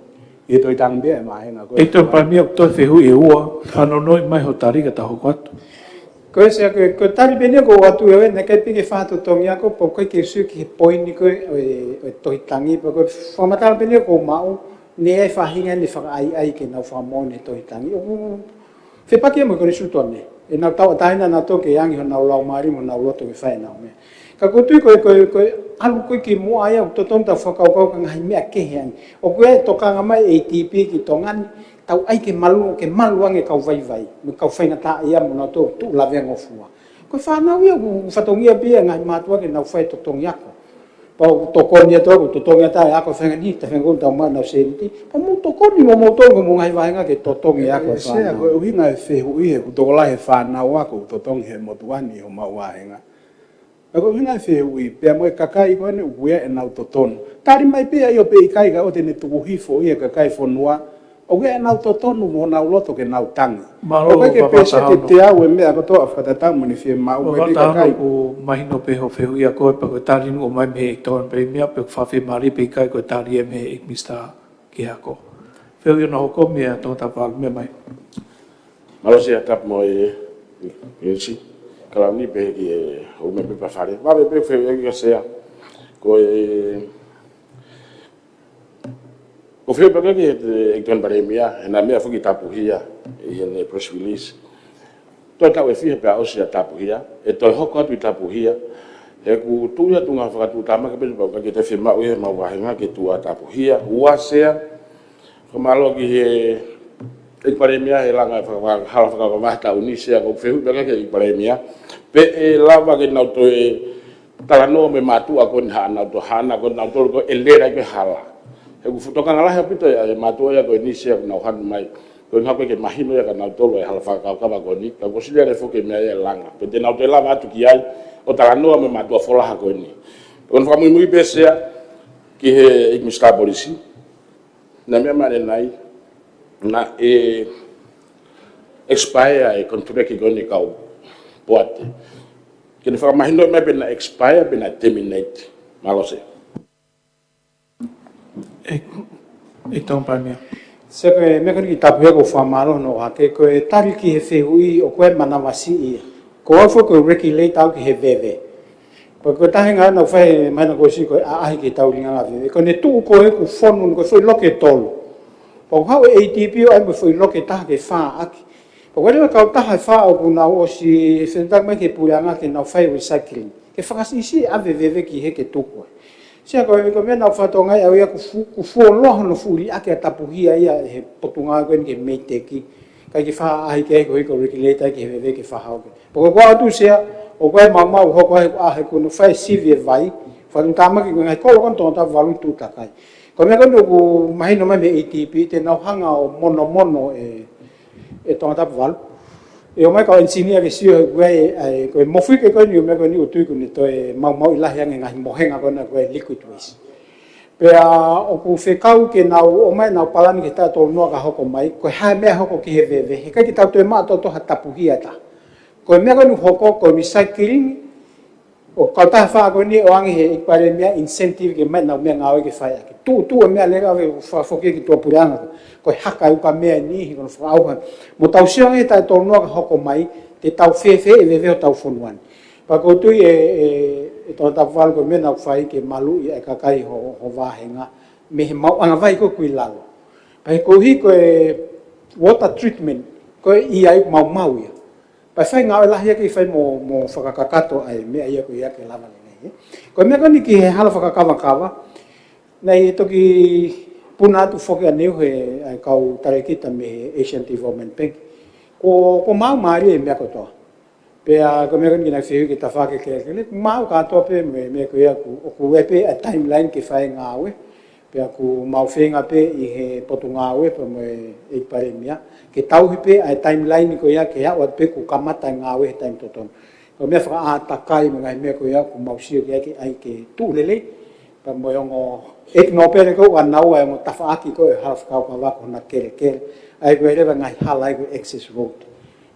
ʻi he tohi tangi pē ʻa e vāhenga ko ē. ʻEiki Tokoni Palēmia, ʻoku toe fehuʻi ʻe ua, fanongoʻi mai hoʻo tali ka ta hoko atu. Ko e Sea, ko e, ko e tali pē eni ʻoku ou atu ia ʻo ʻai naʻe ʻikai pē ke fai ha totongi ako, pea ʻoku ʻikai ke u sio ki he poini ko ē ʻo e, ʻo e tohi tangi, pea ko e fakamatala pē eni ʻoku ou maʻu, naʻe ʻi ai e faʻahinga ʻene fakaʻaiʻai ke nau fakamoʻoni he tohi tangi. ʻOku fepaki ia mo e Konisitūtone. ʻE nau tauʻatāina nautolu ke angi honau laumālie mo honau loto ke fai ʻenau meʻa. Ka ʻoku ou tui ko e, ko e, ko e ʻalu ko ē ki muʻa ia ʻoku totonu tau fakakaukau ki he ngaahi meʻa kehe ange. ʻOku ʻi ai e tokanga mai ʻa e ADB ki Tonga ni, tau ʻai ke malu, ke malu ange kau vaivai, mo e kau faingataʻaʻia mo nautolu tuʻu lavengofua. Ko e fānau ia ʻoku fatongia pē ia e ngaahi mātuʻa ke nau fai totongi ako. Pea ʻoku tokoni atu ʻoku totongi atu e ako fenga ni, ta fenga ko ē tau maʻu ʻenau sēniti. Pea mou tokoni mo moutolu mo e ngaahi vāhenga ke totongi e ako e fānau. Sea, ko e ʻuhinga e fehuʻi he ʻoku tokolahi e fānau ako ʻoku totongi he motuʻa ni ʻi homau vāhenga. Ka ko e ʻuhinga e fehuʻi, pea mo e kakai ko eni ʻoku ʻi ai ʻenau totonu. Tali mai pē ia ʻo pehē ʻikai ka ʻoua te ne tuku hifo ia e kakai fonua. ʻOku ʻi ai ʻenau totonu mo honau loto ke nau tangi. Mālō. ʻOku ʻikai ke pēseti ʻe teau e meʻa kotoa ʻoku fakatatau mo ʻene fiemaʻu ʻe he kakai. Ua fakataha hono. ʻOku mahino pē hoʻo fehuʻi ʻa koe pea ko e tali eni ʻoku ʻomai mei he ʻEiki Tokoni Palēmia pea ʻoku fakafiemālie pē ʻikai ko e tali ia mei he ʻEiki Minisitā ki he Ako. Fehuʻi ʻoku nau hoko mei he Tokoni Palēmia mai. Mālō Sea, tapu mo e, e, ʻEiki Kalauni pea ki he, ʻo me pepa fale. Vave pē fehuʻi ʻa e Sea. Ko e, ʻoku ou fie pehē ki he, ʻEiki Tokoni Palēmia, he naʻe meʻa foki Tapuhia, ʻi heʻene press release. Toe taʻu ʻe fiha pea ʻosi ʻa Tapuhia, ʻe toe hoko atu ʻi Tapuhia, he ʻoku tuʻu ia ʻi he tuʻunga fakatuʻutāmaki pē, pea ʻoku ʻikai ke toe fiemaʻu ia ʻe he mau vāhenga ke tuʻu ʻa Tapuhia, ua Sea, fakamālō ki he, ʻEiki Palēmia he langa e faka-, faka-, hala fakakaukau he taʻu ni Sea, ko e fehuʻi pē ki he ʻEiki Palēmia, pe ʻe lava ke nau toe talanoa mo e mātuʻa ko eni haʻanau to-, haʻanau ko ē nautolu ko ē ʻe lele ai ko ē hala. He ʻoku fuʻu tokanga lahi ʻaupito ia ʻa e mātuʻa ia ko eni Sea ʻoku nau hanu mai. Ko e ʻuhinga ko ē ke mahino ia kia nautolu e hala fakakaukau ko eni, ka ʻoku ʻosi lele foki e meʻa ia ʻe langa. Pe te nau toe lava atu ki ai, ʻo talanoa mo e mātuʻa folaha ko eni. Ko hono fakamuimui pē Sea, ki he ʻEiki Minisitā Polisi, naʻe meʻa mai ʻanenai, naʻe, ʻe expire e contract ko eni kau poate. Ke ne fakamahino mai pe naʻe expire pe naʻe terminate. Mālō Sea. ʻE, ʻe Tongatapu Palēmia. Sea, ko e meʻa ko eni ki tapu he ko fakamālō hono ʻohake, ko e tali ki he fehuʻi ʻoku ʻi ai e manavasiʻi ia. Ko au foki ko e regulator au ki he veve. Ko e, ko e taha e ngāue naʻa ku fai he māhina kuo ʻosi ko e ʻaʻahi ki he taulinga veve. Ko ʻene tuʻu ko ē ʻoku fonu ko e foʻi loki ʻe tolu. Pea ʻoku haʻu e ADB ʻo ʻai mo e foʻi loki ʻe taha ke fā ʻaki. Pea ko e leva kautaha ʻe fā ʻoku nau ʻosi fetaki mai ki he puleʻanga ke nau fai recycling. Ke fakasiʻisiʻi ʻave veve ki he ke tuku ai. Sea, ko e, ko e meʻa naʻa ku fakatokangaʻi au ia ʻoku fu-, ʻoku fuoloa hono fuʻu liʻaki ʻa e tapuhia ia ʻe he Potungāue ko eni ki he MEIDECC. ʻIkai ke fā ʻaʻahi ki ai koeʻuhi ko e regulator ki he veve ke fakahoko. Pea ko e ʻoatu Sea, ʻoku ʻi ai e maumau ʻoku hoko ai ʻa e, ʻoku nau fai e sivi e vai, faʻahinga tāmaki ko e ngaahi kolo ko eni Tongatapu valu tuʻu takai. Ko e meʻa ko eni ʻoku mahino mai mei he ADB te nau hanga ʻo monomono e, e Tongatapu valu. ʻE ʻomai kau engineer ke sio he ko e, ʻa e, ko e mofuike ko eni ʻo e meʻa ko eni ʻoku ou tui ʻoku ne toe maumauʻi lahi ange e ngaahi mohenga ko ena ko e liquid waste. Pea ʻoku fekau ke nau ʻomai ʻenau palani ki he taʻu ʻe tolu noa ka hoko mai, ko e hā e meʻa ʻe hoko ki he veve, he ʻikai ke tau toe maʻu ʻe tautolu ha tapuhia ʻe taha. Ko e meʻa ko eni ʻoku hoko, ko e recycling, ʻoku kautaha ʻe fā ko eni ʻoange ʻe he ʻEiki Palēmia incentive ke ʻomai ʻenau meʻangāue ke fai ʻaki. Tuʻutuʻu e meʻa leva ʻoku fakafoki ki tuʻapuleʻanga. Ko e haka e ukamea ʻe niʻihi ko hono fakaʻauha. Mo tau sio ange he taʻu ʻe tolu noa ka hoko mai, te tau fēfē e veve hotau fonua ni. Pea ʻoku ou tui ʻe, ʻe, ʻe Tongatapu valu ko e meʻa naʻa ku fai ke maluʻi e kakai ho, ho vāhenga mei he maʻuʻanga vai ko ē ʻoku ʻi lalo. Pea koeʻuhi ko e water treatment, ko e ʻi ai ʻoku maumau ia. Pea fai ngāue lahi ia ke fai mo, mo fakakakato ʻa e meʻa ia ko ia ke lava lelei, ē. Ko e meʻa ko eni ki he hala fakakavakava, naʻe toki puna atu foki ʻaneuhu ʻa e kau talēkita mei he Asian Development Bank. Ko, ʻoku maumau mālie e meʻa kotoa. Pea ko e meʻa ko eni ke nau fehuʻi ki he tafaʻaki kelekele, ʻoku maʻu kātoa pē mo e meʻa ko ia ʻoku, ʻoku ʻi ai pē ʻa e timeline ke fai e ngāue. Pea ʻoku mau feinga pē ʻi he Potungāue pea mo e ʻEiki Palēmia ke tauhi pē ʻa e timeline ko ia ke aʻu atu pē kuo kamata e ngāue he taimi totonu. Ko e meʻa fakaʻātakai mo e ngaahi meʻa ko ia ʻoku mau sio ki ai ke ʻai ke tuʻu lelei. Pea mo e ongo ʻEiki Nōpele ko ē ʻoku ʻanaua e ongo tafaʻaki ko ē hala fakakavakava ko hona kelekele. ʻA ia ko e leva e ngaahi hala ia ko e access road.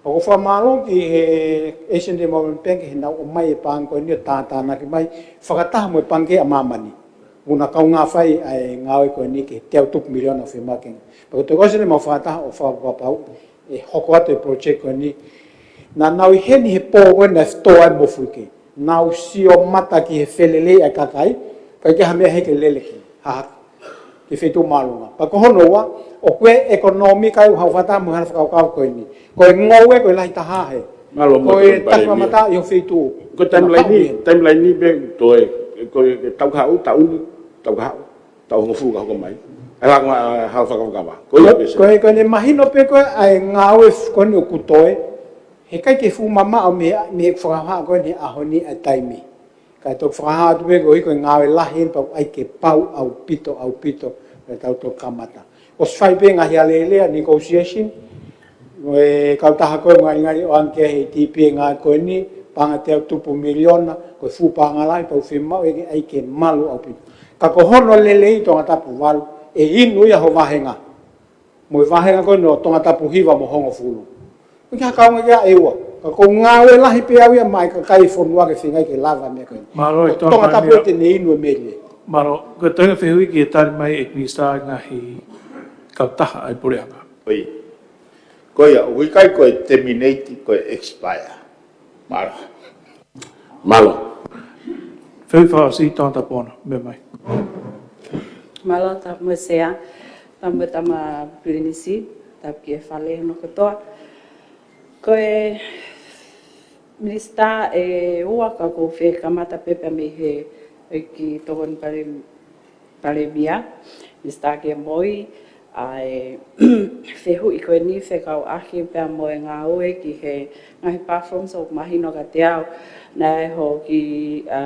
ʻOku ou fakamālō ki he Asian Development Bank heʻenau ʻomai e paʻanga ko eni ʻo tātānaki mai fakataha mo e Pangikē ʻa Māmani. ʻOku na kaungā fai ʻa e ngāue ko eni ki he teau tupu miliona ʻoku fiemaʻu ke. Pea ko e toki ʻosi eni mau fakataha ʻo fakapapauʻi ʻe hoko atu e project ko eni. Naʻa nau ʻi heni he pō ko ē naʻe tō ai e mofuike. Nau sio mata ki he felelei ʻa e kakai, ʻikai ke ha meʻa he ke lele ki. Ha, ha. Ki he feituʻu māʻolunga. Pea ko hono ua, ʻoku ʻi ai e ʻekonōmika ʻoku haʻu fakataha mo e hala fakakavakava ko eni. Ko e ngoue, ko e lahi taha he. Mālō mo Ko e Tongatapu Palēmia. Takimakamata ʻi ho feituʻu. Ko e timeline ni, Naʻa pau ia. Timeline ni pē toe, ko e taʻu kahaʻu, taʻu ni, taʻu kahaʻu, taʻu hongofulu ka hoko mai. ʻA e hala, hala fakakavakava. Ko ia pē Sea. Ko e, ko ʻene mahino pē ko ē ʻa e ngāue f-, ko eni ʻoku toe, he ʻikai ke fuʻu mamaʻo mei, mei he fakahā ko eni he ʻaho ni ʻa e taimi. Kae toki fakahā atu pē koeʻuhi ko e ngāue lahi eni pea ʻoku ʻai ke pau ʻaupito, ʻaupito, ʻe tau toki kamata. ʻOsi fai pē ngaahi alēlea, negotiation, mo e kautaha ko ē ngalingali ʻoange ki he ADB e ngāue ko eni, paʻanga teau tupu miliona, ko e fuʻu paʻanga lahi, pea ʻoku fiemaʻu ke ʻai ke malu ʻaupito. Ka ko hono lelei Tongatapu valu, ʻe inu ia ho vāhenga. Mo e vāhenga ko eni ʻo Tongatapu hiva mo hongofulu. ʻOku ʻikai ha kaunga ia ʻe ua. Ka ko e ngāue lahi pē au ia maʻa e kakai e fonua ke feinga ke lava e meʻa ko eni. Mālō ʻe Ko Tongatapu Tongatapu Palēmia. Te ne inu e melie. Mālō, ko e toenga fehuʻi ki he tali mai ʻe Minisitā ngaahi kautaha ʻa e puleʻanga. ʻOi. Ko ia, ʻoku ʻikai ko e terminate, ko e expire. Mālō. Mālō. Fehuʻi fakaʻosi Tongatapu ono, meʻa mai. Mālō Tama Sea, Tama Tama Pilinisi, tapu ki he fale hono kotoa. Ko e Minisitā ʻe ua ka ʻoku ou fie kamata pē pea mei he ʻEiki Tokoni Pale Palēmia, Minisitā Kiamoi, ʻa e fehuʻi ko eni fekauʻaki pea mo e ngāue ki he ngaahi bathrooms ʻoku mahino kiate au naʻe hoki, ʻa,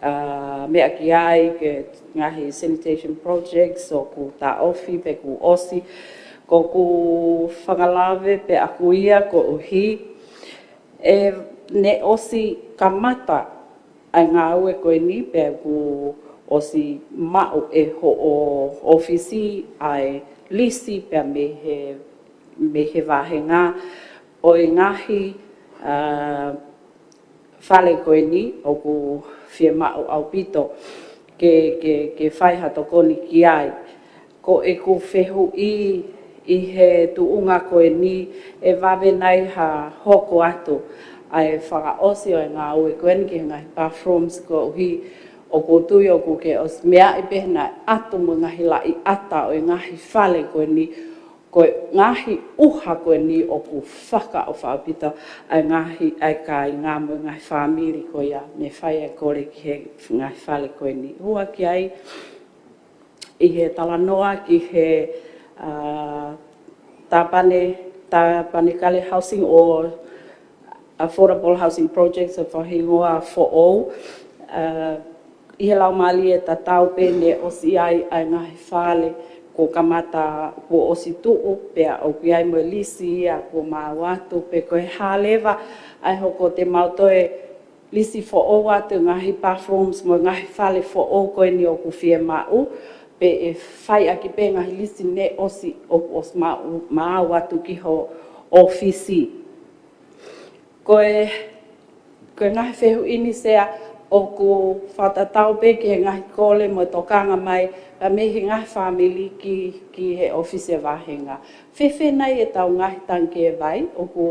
ʻa, meʻa ki ai ki he ngaahi sanitation projects ʻoku taʻofi pe kuo ʻosi. Ko ʻeku fanga lave pē ʻaku ia koeʻuhi ʻe ne ʻosi kamata ʻa e ngāue ko eni pea kuo ʻosi maʻu ʻe hoʻo ʻōfisi ʻa e lisi pea mei he mei he vāhenga ʻo e ngaahi, ā, fale ko eni ʻoku fiemaʻu ʻaupito ke, ke, ke fai ha tokoni ki ai. Ko ʻeku fehuʻi ʻi he tuʻunga ko eni, ʻe vave nai ha hoko atu ʻa e fakaʻosi ʻo e ngāue ko eni ki he ngaahi bathrooms koeʻuhi ʻoku ou tui ʻoku ke ʻosi meaʻi pē naʻe ʻatu mo e ngaahi laʻiʻata ʻo e ngaahi fale ko eni, ko e ngaahi ʻuha ko eni ʻoku fakaʻofa ʻaupito ʻa e ngaahi, ʻa e kāinga mo e ngaahi fāmili ko ia ne fai ʻa e kole ki he ngaahi fale ko eni. Ua ki ai ʻi he talanoa ki he, ā, tāpane, tāpane kale housing ʻo affordable housing projects ʻo e faʻahingoa foʻou, ā, ʻi he laumālie tatau pē ne ʻosi ʻi ai ʻa e ngaahi fale kuo kamata kuo ʻosi tuʻu pea ʻoku ʻi ai mo e lisi ia kuo maau atu pe ko e hā leva ʻa e hoko te mau toe lisi foʻou atu e ngaahi bathrooms mo e ngaahi fale foʻou ko eni ʻoku fiemaʻu pe ʻe fai ʻaki pē ngaahi lisi ne ʻosi ʻoku ʻosi maau, maau atu ki ho ʻōfisi. Ko e, ko e ngaahi fehuʻi ni Sea ʻoku fakatatau pē ki he ngaahi kole mo e tokanga mai ʻa mei he ngaahi fāmili ki, ki he ʻōfisi ʻa e vāhenga. Fēfē nai ʻetau ngaahi tangikē vai ʻoku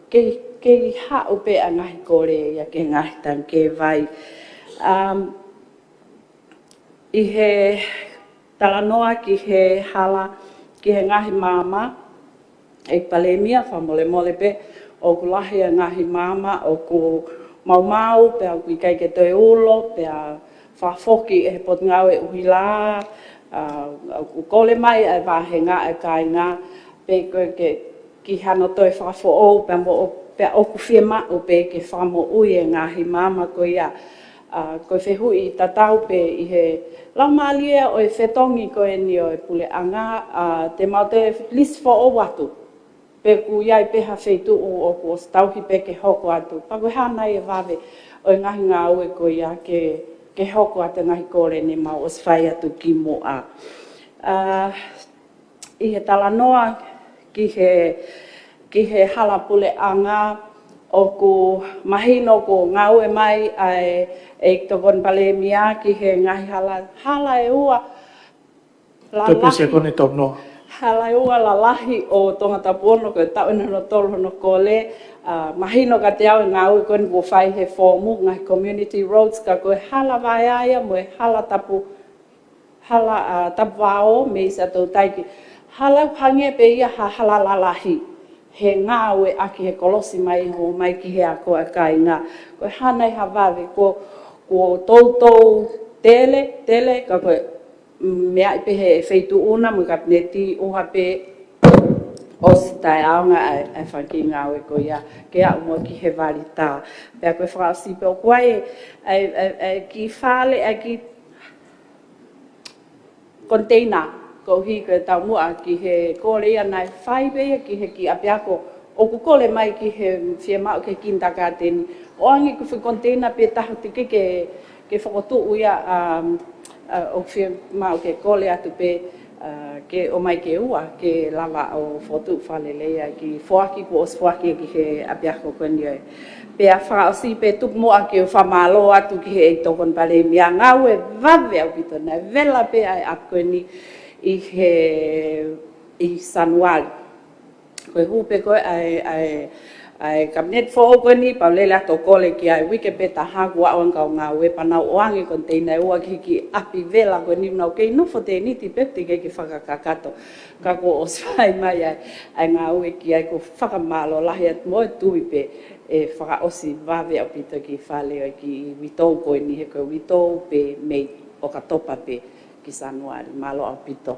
kei, kei haʻu pē ʻa e ngaahi kole ia ki he ngaahi tangikē vai. Um, ʻi he talanoa ki he hala, ki he ngaahi maama, ʻEiki Palēmia, fakamolemole pē, ʻoku lahi ʻa e ngaahi maama ʻoku maumau, pea ʻoku ʻikai ke toe ulo, pea fakafoki ʻe he Potungāue ʻUhila, ā, ʻoku kole mai ʻa e vāhenga ʻa e kāinga, pe ko e ke ki hano toe fakafoʻou pea mo, pea ʻoku fiemaʻu pē ke fakamoʻui e ngaahi maama ko ia. Ā, ko e fehuʻi tatau pē ʻi he laumālie ʻo e fetongi ko eni ʻo e puleʻanga, ā, te mau toe lisi foʻou atu. Pe ʻoku ʻi ai pē ha feituʻu ʻoku ʻosi tauhi pē ke hoko atu. Pea ko e hā nai e vave ʻo e ngaahi ngāue ko ia ke, ke hoko atu e ngaahi kole ne mau ʻosi fai atu kimuʻa. Ā, ʻi he talanoa ki he, ki he hala puleʻanga ʻoku mahino kuo ngāue mai ʻa e, ʻEiki Tokoni Palēmia ki he ngaahi hala, hala ʻe ua Toe pē Sea lalahi, ko eni tau noa. Hala ʻe ua lalahi ʻo Tongatapu ono ko e taʻu ʻe hono tolu hono kole, ā, mahino kiate au e ngāue ko eni kuo fai he foomu, ngaahi community roads ka ko e hala vaeaia mo e hala tapu, hala, ā, tapu vao mei Siaʻatoutai ki. Hala ʻoku hangē pē ia ha hala lalahi he ngāueʻaki he kolosi mai ʻo mai ki he ako ʻa e kāinga. Ko e hā nai ha vave kuo, kuo toutou tele, tele, ka ko e meaʻi pē he feituʻu na mo e Kapineti ʻuha pē ʻosi taʻeʻaonga ʻa e, ʻa e fanga kiʻi ngāue ko ia ke aʻu mo ki he vali tā. Pea ko e fakaʻosi pē ʻoku ʻi ai ʻa e, ʻa e, ʻa e kiʻi fale, ʻa e kiʻi container, koeʻuhi ko e taumuʻa ki he kole ia naʻe fai pē ia ki he kiʻi ʻapiako ʻoku kole mai ki he fiemaʻu ki he kinitakāteni. ʻOange ko e foʻi container pē taha teʻeki ke, ke fokotuʻu ia, um, ā, ʻoku fiemaʻu ke kole atu pē, ā, ke ʻomai ke ua, ke lava ʻo fokotuʻu fakalelei ai ki foaki kuo ʻosi foaki ki he ʻapiako ko eni ē. Pea fakaʻosi pē tuku muʻa ke u fakamālō atu ki he ʻEiki Tokoni Palēmia, ngāue vave ʻaupito naʻe vela pē ʻa e ʻapi ko eni ʻi he, ʻi Sānuali. Ko e hū pē ko ē ʻa e, ʻa e, ʻa e Kapineti foʻou ko eni, pea u lele atu ʻo kole ki ai uike pē taha kuo aʻu ange kau ngāue pea nau ʻoange container ʻe ua ki he kiʻi ʻapi vela ko eni, nau kei nofo tēniti pē teʻeki ke fakakakato. Ka kuo ʻosi fai mai ʻa e, ʻa e ngāue ki ai, ʻoku fakamālō lahi atu mo e tui pē ʻe fakaʻosi vave ʻaupito e kiʻi fale ʻo e kiʻi uitou ko eni he ko e uitou pē mei ʻOkatopa pē ki Sānuali. Mālō ʻaupito.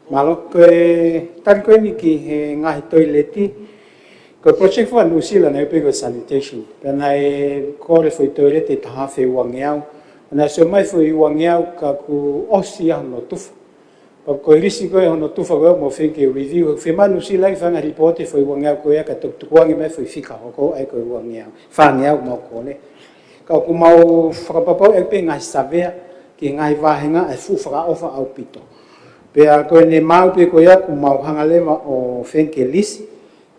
Mālō. Ko e tali ko eni ki he ngaahi toileti, ko e project fua Nuʻusila naʻe ʻi ai pē ko e sanitation. Pea naʻe kole foʻi toileti ʻe taha afe uangeau. Naʻe sio mai foʻi uangeau ka kuo ʻosi ia hono tufa. Pea ko e lisi ko ē hono tufa ko ē ʻoku mau feinga ke review. Fiemaʻu Nuʻusila ke fai ha lipooti foʻi uangeau ko ia kae toki tukuange mai foʻi fika hoko ai ko e uangeau. Fāngeau mau kole. Ka ʻoku mau fakapapauʻi pē ngaahi savea ki he ngaahi vāhenga ʻa e fuʻu fakaʻofa ʻaupito. Pea ko ʻene maʻu pē ko ia kuo mau hanga leva ʻo fenke lisi.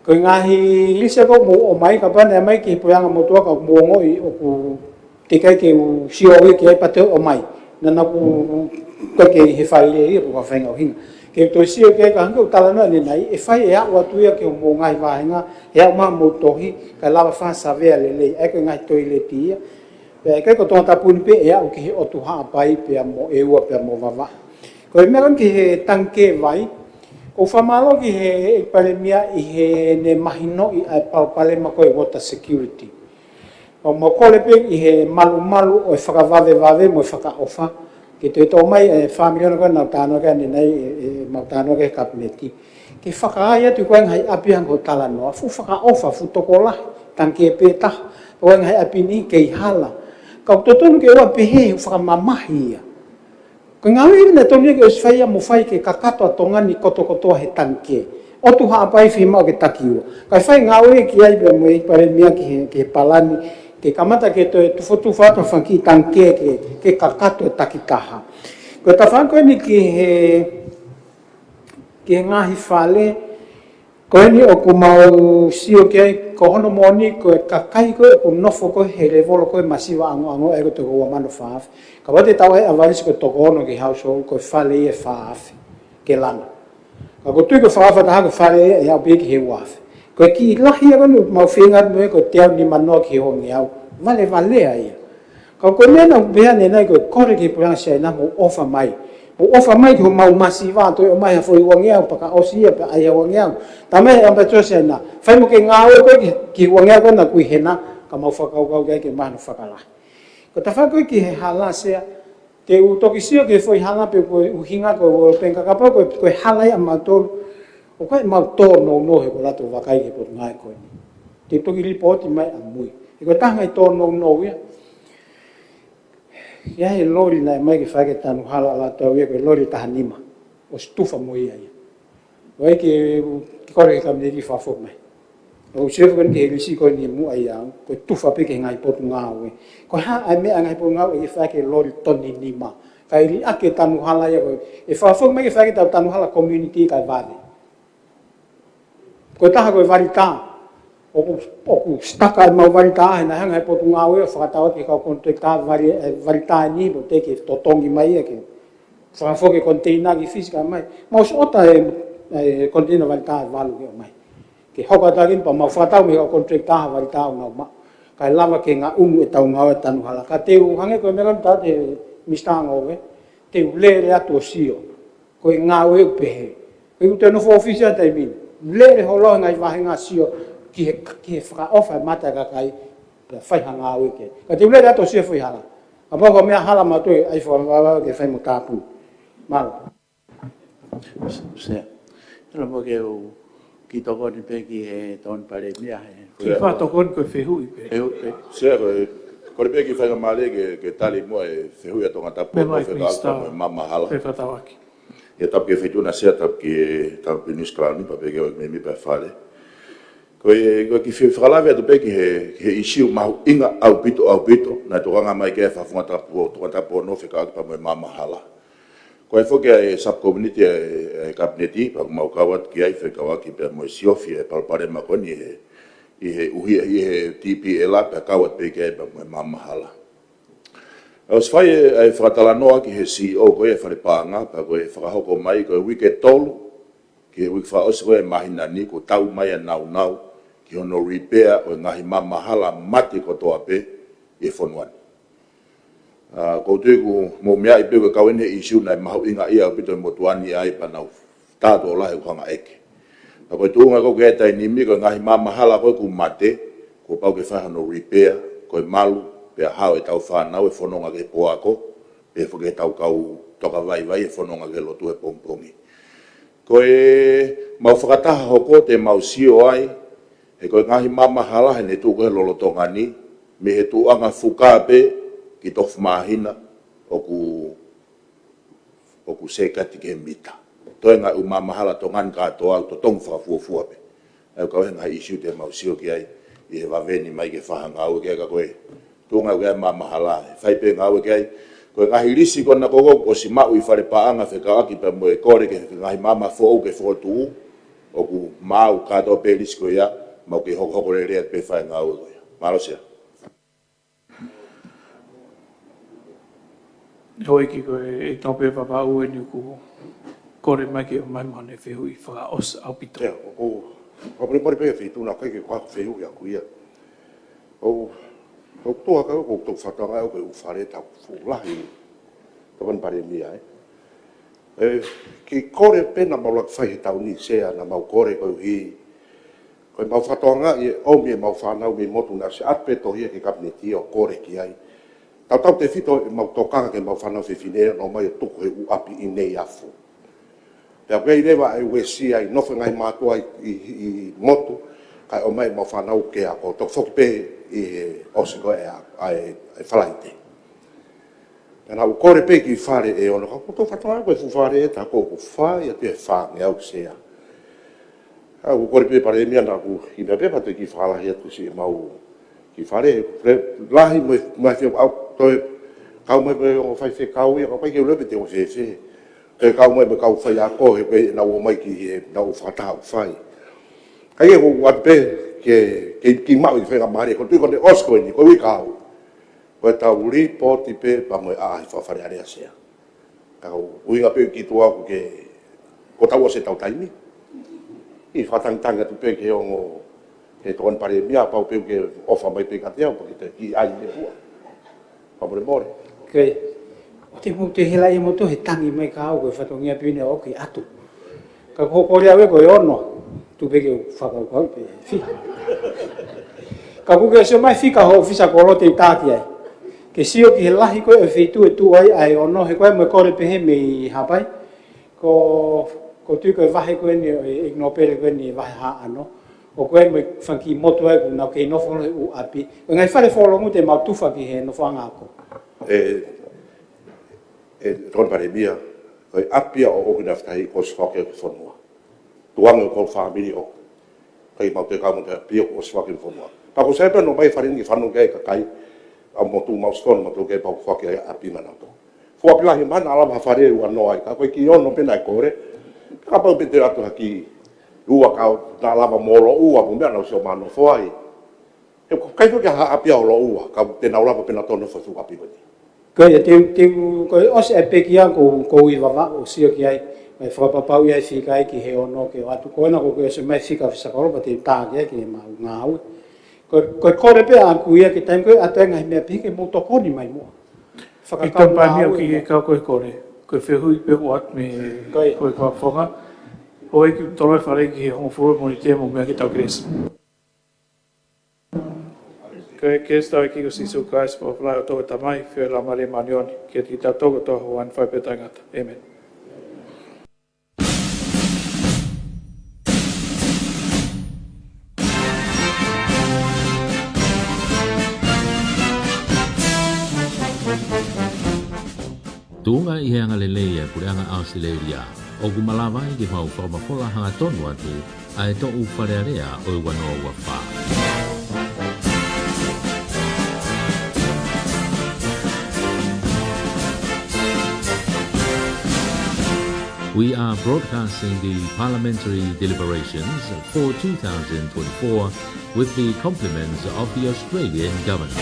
Ko e ngaahi lisi ko ē ʻoku mou ʻomai, kapau naʻe ʻomai ki he puleʻanga motuʻa ka ʻoku mou ongoʻi ʻoku teʻeki ai ke u sio au ki ai pea toe ʻomai. Naʻa ku ko ē ke he fale ia ʻoku ka feinga ʻuhinga. Ke toe sio ki ai ka hangē ko e talanoa ʻanenai, ʻe fai ʻe aʻu atu ia ki hoʻomou ngaahi vāhenga, ʻe aʻu mai hoʻomou tohi, kae lava fakasavea lelei, ʻa ia ko e ngaahi toileti ia. Pea ʻikai ko Tongatapu ni pē ʻe aʻu ki he ʻotu Haʻapai pea mo ʻEua pea mo Vavaʻu. Ko e meʻa ko eni ki he tangikē vai, ʻoku ou fakamālō ki he ʻEiki Palēmia ʻi heʻene mahinoʻi ʻa e palopalema ko e water security. ʻOku mau kole pē ʻi he malumalu ʻo e fakavavevave mo e fakaʻofa, ke toe toʻo mai e fā miliona ko ē naʻa ku talanoa ki ai ʻanenai, ʻe, ʻe, mau talanoa ki ai he Kapineti. Ke fakaai atu ko ē ngaahi ʻapi hangē ko e talanoa, fuʻu fakaʻofa, fuʻu tokolahi, tangikē pē taha, ko e ngaahi ʻapi ni kei hala. Ka ʻoku totonu ke ʻoua pehē he ʻoku fakamamahi ia. Ko e ngāue ia naʻe tonu ia ke ʻosi fai ia mo fai ke kakato ʻa Tonga ni kotokotoa he tangikē. ʻOtu Haʻapai fiemaʻu ke taki ua. Kae fai ngāue ki ai pea mo e ʻEiki Palēmia ki he, ki he palani, ke kamata ke toe tufotufa atu ha fanga kiʻi tangikē ke, ke kakato e takitaha. Ko e tafaʻaki ko eni ki he, ki he ngaahi fale, ko eni ʻoku mau sio ki ai, ko hono moʻoni ko e kakai ko ē ʻoku nofo ko ē he levolo ko ē masiva ʻangoʻango ʻa ia ko e toko ua mano fā afe. Kapau te tau ʻai ʻavalisi ko e toko ono ki he household, ko e fale ia ʻe fā afe ke langa. Ka ʻoku ou tui ko e fakaʻofa taha ko e fale ia ʻe aʻu pē ki he ua afe. Ko e kiʻi lahi ia ko eni ʻoku mau feinga atu mo ia ko e teau nimanoa ki he uangeau. Valevalea ia. Ka ko e meʻa naʻa ku pehē ʻanenai ko e kole ki he puleʻanga Siaina mou ʻofa mai. Mou ʻofa mai ki homau masiva, toe ʻomai ha foʻi uangeau pea ka ʻosi ia pea ʻai ha uangeau. Talamai ʻe he ʻAmipatitoa Siaina, fai mo ke ngāue koe ki, ki he uangeau ko ē naʻa ku ʻi hena, ka mau fakakaukau ki ai ke mahino fakalahi. Ko e tafaʻaki ko ē ki he hala Sea, te u toki sio ki he foʻi hala pe ko e ʻuhinga ko e World Bank ka kapau ko e, ko e hala ia ʻamautolu, ʻoku ʻikai ke mau tōnounou he ko e lato vakai ki he potungāue ko eni. Te u toki lipooti mai ʻamui. He ko e taha e ngaahi tōnounou ia. ʻI ai e loli naʻe ʻomai ke fai ki he tanu hala ʻa Lātau ia, ko e loli taha nima. ʻOsi tufa mo ia ia. ʻOku ʻikai ke, ke kole ki he Kapineti ke fakafoki mai. ʻOku ou sio foki eni ki he lisi ko eni muʻa ia, ko e tufa pē ki he ngaahi potungāue. Ko e hā ʻa e meʻa ʻa e ngaahi potungāue ʻe fai ki he loli toni nima. Kae liʻaki e tanu hala ia ko ē. ʻE fakafoki mai ke fai ki he tau tanu hala community kae vave. Ko e taha ko e vali tā. ʻOku, ʻoku sitaka ʻemau vali tā, he naʻe hanga ʻe he potungāue ʻo fakatau atu ki he kau contractor vali, e, vali tā ʻe niʻihi, mo teʻeki ke totongi mai ia ke fakafoki e koniteina ki Fisi kae ʻomai. Mau ʻosi ʻota e, e koniteina vali tā ʻe valu ke ʻomai. Ke hoko atu ʻaki eni pea mau fakatau mei he kau contractor ha vali tā ʻoku nau maʻu. Kae lava ke ngaʻunu ʻetau ngāue tanu hala. Ka te u hangē ko e meʻa ko eni tā te Mister Ngoue, te u lele atu ʻo sio. Ko e ngāue ʻoku pehē. Ko ʻeku toe nofo ʻōfisi ʻa e taimi ni. Lele holo he ngaahi vāhenga sio ki he, ki he fakaʻofa e mata e kakai, pea fai ha ngāue ki ai. Ka te u lele atu ʻo sio e foʻi hala. Kapau ko e meʻa hala mautolu ʻai fakavavevave ke fai mo tāpuni. Mālō. Sea. Tala mo ke u kiʻi tokoni pē ki he Tokoni Palēmia he. Kiʻi fakatokoni ko e fehuʻi pē. Fehuʻi pē. Sea ko e, kole pē ki he faingamālie ke, ke tali muʻa e fehuʻi ʻa Tongatapu Meʻa mai, Kotoa Fekau Minisitā. Mo e maama hala. Fefakatauʻaki. ʻIo tapu ki he Feituʻu na Sea, tapu ki he, tapu ki he Nuisi Kalauni, pea pehē ki he ʻEiki Mēmipa e Fale. Ko e, ko e kiʻi fe-, fakalave atu pē ki he, ki he ʻīsiu mahuʻinga ʻaupito, ʻaupito, naʻe tokanga mai ki ai e Fakafofonga Tapu, Tongatapu Ono fekauʻaki pea mo e maama hala. Ko e foki ʻa e subcommittee ʻa e, ʻa e Kapineti, pea ʻoku mau kau atu ki ai fekauʻaki pea mo e siofi e palopalema ko eni he, ʻi he ʻuhi, ʻi he T P L pea kau atu pē ki ai pea mo e maama hala. ʻOsi fai e, e fakatalanoa ki he C E O ko ia e Fale Paʻanga, pea ko e fakahoko mai ko e uike ʻe tolu, ki he uike fakaʻosi ko ia e māhina ni, kuo tau mai ʻa e nāunau ki hono repair ʻo e ngaahi maama hala mate kotoa pē ʻi he fonua ni. ʻA, ʻoku ou tui ʻoku mou meaʻi pē ko e kau eni he ʻīsiu naʻe mahuʻinga ia ʻaupito he motuʻa ni ai pea nau tā tuʻo lahi ʻoku hanga ʻeke. Pea ko e tuʻunga ko ē ki he taimi ni ko e ngaahi maama hala ko ē kuo mate, kuo pau ke fai hono repair, ko e malu, pea hao ʻetau fānau ʻe fononga ki he pō ako, pea foki ʻetau kau toka vaivai ʻe fononga ki he lotu he pongipongi. Ko e mau fakataha hoko te mau sio ai, he ko e ngaahi maama hala he ne tuʻu ko ē he lolotonga ni, mei he tuʻuʻanga fuka pē ki Tofu Māhina, ʻoku ʻoku sekati ki he mita. Toe ngaahi ʻū maama hala Tonga ni kātoa ʻoku totongi fakafuofua pē. ʻA ia ʻoku ʻi ai e ngaahi ʻīsiu te mau sio ki ai ʻi he vave ni mai ke fai ha ngāue ki ai ka ko e tuʻunga ʻoku ʻi ai e maama hala, ʻe fai pē ngāue ki ai. Ko e ngaahi lisi ko ena ʻoku ʻosi maʻu ʻi fale paʻanga fekauʻaki pea mo e kole ki he ngaahi maama foʻou ke fokotuʻu, ʻoku maʻu kātoa pē lisi ko ia, mau kei hokohoko lelei atu pē fai ngāue ko ia. Mālō Sea. Houʻeiki, ko e, ʻe tau pē Vavaʻu eni ʻoku kole mai ke ʻomai mo ʻene fehuʻi fakaʻosi ʻaupito. ʻIo, ʻoku, ʻoku molemole pē feituʻu naʻe ʻikai ke u kau fehuʻi ʻaʻaku ia. ʻOku, ʻoku tuʻu hake ʻoku ou fakatokangaʻi ʻoku ʻi ai e ʻū fale ʻe taha ʻoku fuʻu lahi, Tokoni Palēmia, ē. ʻE, kiʻi kole pē naʻa mau lava fai he taʻu ni Sea, naʻa mau kole koeʻuhi ko ʻemau fakatokangaʻi ʻe ʻomi ʻemau fānau mei motu naʻe ʻosi ʻatu pē tohi ia ki he Kapineti ʻo kole ki ai. Tautautefito ʻemau tokanga ki heʻemau fānau fefine ʻo nau ō mai ʻo tuku he ʻū ʻapi ʻi Neiafu. Pea ʻoku ʻi ai leva e uesia ʻi he nofo e ngaahi mātuʻa ʻi, ʻi, ʻi motu, kae ʻomai ʻemau fānau ke ako, toki foki pē ʻi he ʻosi ko ē ʻa e, ʻa e Falaite. Naʻa ku kole pē kiʻi fale ʻe ono, ka ʻoku ou fakatokangaʻi ko e fuʻu fale ʻe taha ʻoku fai atu ʻe fāngeau Sea. Ka ʻoku ou kole pē Palēmia naʻa ku ʻi meʻa pē pea toe kiʻi fakalahi atu siʻemau kiʻi fale, lahi mo e, mo e fie au, toe kau mai mo e ongo faifekau ia, ka ʻoku ʻikai ke u ʻilo pe te u fēfē. Toe kau mai mo e kau faiako, he ko ē naʻa nau ō mai ki he, naʻa nau fakataha ʻo fai. Ka ʻi he ʻoku ou ʻoatu pē ke, ke, ke maʻu e faingamālie, ko e tui ko eni ʻosi ko eni, ko e uike kahaʻu. Ko ʻetau lipooti pē pea mo e ʻaʻahi fakafalealea Sea. Ka ko e ʻuhinga pē ki tuʻa ʻoku ke, kuo tau ʻosi ʻetau taimi. ʻI he fakatangitangi atu pē ki he ongo, ki he Tokoni Palēmia, pau pē ke ʻofa mai pē kiate au, pea ke te kiʻi ʻai meʻa hua. Fakamolemole. Ke, ʻoua te mou toe helaʻia moutolu he tangi mai ka au ko e fatongia pē eni ʻoku ʻi atu. Ka ko e kole ʻaʻaku ko e ono, tuku pē ke u fakakaukau pē fiha. Ka ʻoku ke sio mai fika ho ʻōfisa kolo te u tā ki ai. Ke sio ki he lahi ko ē ʻo e feituʻu ʻe tuʻu ai ʻa e ono, he ko e mo e kole pehē mei Haʻapai. Ko, ʻoku ou tui ko e vahe ko eni ʻo e ʻEiki Nōpele ko eni vahe haʻano. ʻOku ʻi ai mo e fanga kiʻi motu ai ʻoku nau kei nofo he ʻū ʻapi. Ko e ngaahi fale fōlomu te mau tufa ki he nofoʻanga ako. ʻE, ʻe Tokoni Palēmia, ko e ʻapi ia ʻoʻoku naʻe fai ʻosi foaki ki he fonua. Tuʻunga ʻoku ou fāmili ʻoʻoku. ʻIkai mau toe kau mo e ʻapi ʻoku ʻosi foaki ki he fonua. Pea ʻoku ou saiʻia pē ʻo ō mai e fale ni ke fanongo ki ai e kakai ʻa e motu Maʻu Sitoni, mau toe kei pau foaki ai ʻapi maʻanautolu. Fuʻu ʻapi lahi mai naʻa lava ha fale ʻe ua noa ai, ka ko e kiʻi ono pē naʻe kole. Kapau pē te u ʻoatu ha kiʻi ua ka naʻa lava mo Loʻua mo meʻa naʻa nau sio mai ʻo nofo ai. He ʻoku ʻikai foki ha ʻapi ʻa Loʻua, ka te nau lava pē nautolu ʻo nofo he fuʻu ʻapi ko eni. Ko ia, te u, te u, ko e ʻosi e pekia ko, ʻoku ou ʻi Vavaʻu ʻo sio ki ai, mo e fakapapauʻi ʻa e fika ʻi he ono ke ʻoatu ko ena ʻoku ke ʻosi mai fika ʻo ʻōfisa kolo pea te u tā ki ai ke mau ngāue. Ko, ko e kole pē ʻaʻaku ia ki he taimi ko ē ʻoku ʻi ai e ngaahi meʻa pehē ke mou tokoni mai muʻa. Fakakau Tokoni Palēmia, ngāue ki he kau ko e kole. Ko e fehuʻi pē ʻoku ʻoatu mei he, ko ia, ko e kau fonga. Houʻeiki, toloi fale ki he hongofulu miniti mo e meʻa ke tau kelesi. Ko e kelesi ʻa hotau ʻEiki ko Sīsū Kalaisi, fakamolemole ʻa e ʻOtua ko e Tamai, feohi ʻa e Laumālie Māʻoniʻoni, ke ʻiate kitautolu kotoa ʻo aʻu ki he fai pē taʻengata. ʻĒmeni. Tuʻunga ʻi he angalelei ʻa e Puleʻanga ʻAositelēlia, ʻoku malava ai ke mau fakamafola hangatonu atu ʻa e toʻu Fale Alea ʻo e ua noa ua fā. We are broadcasting the parliamentary deliberations for two thousand twenty-four with the compliments of the Australian government.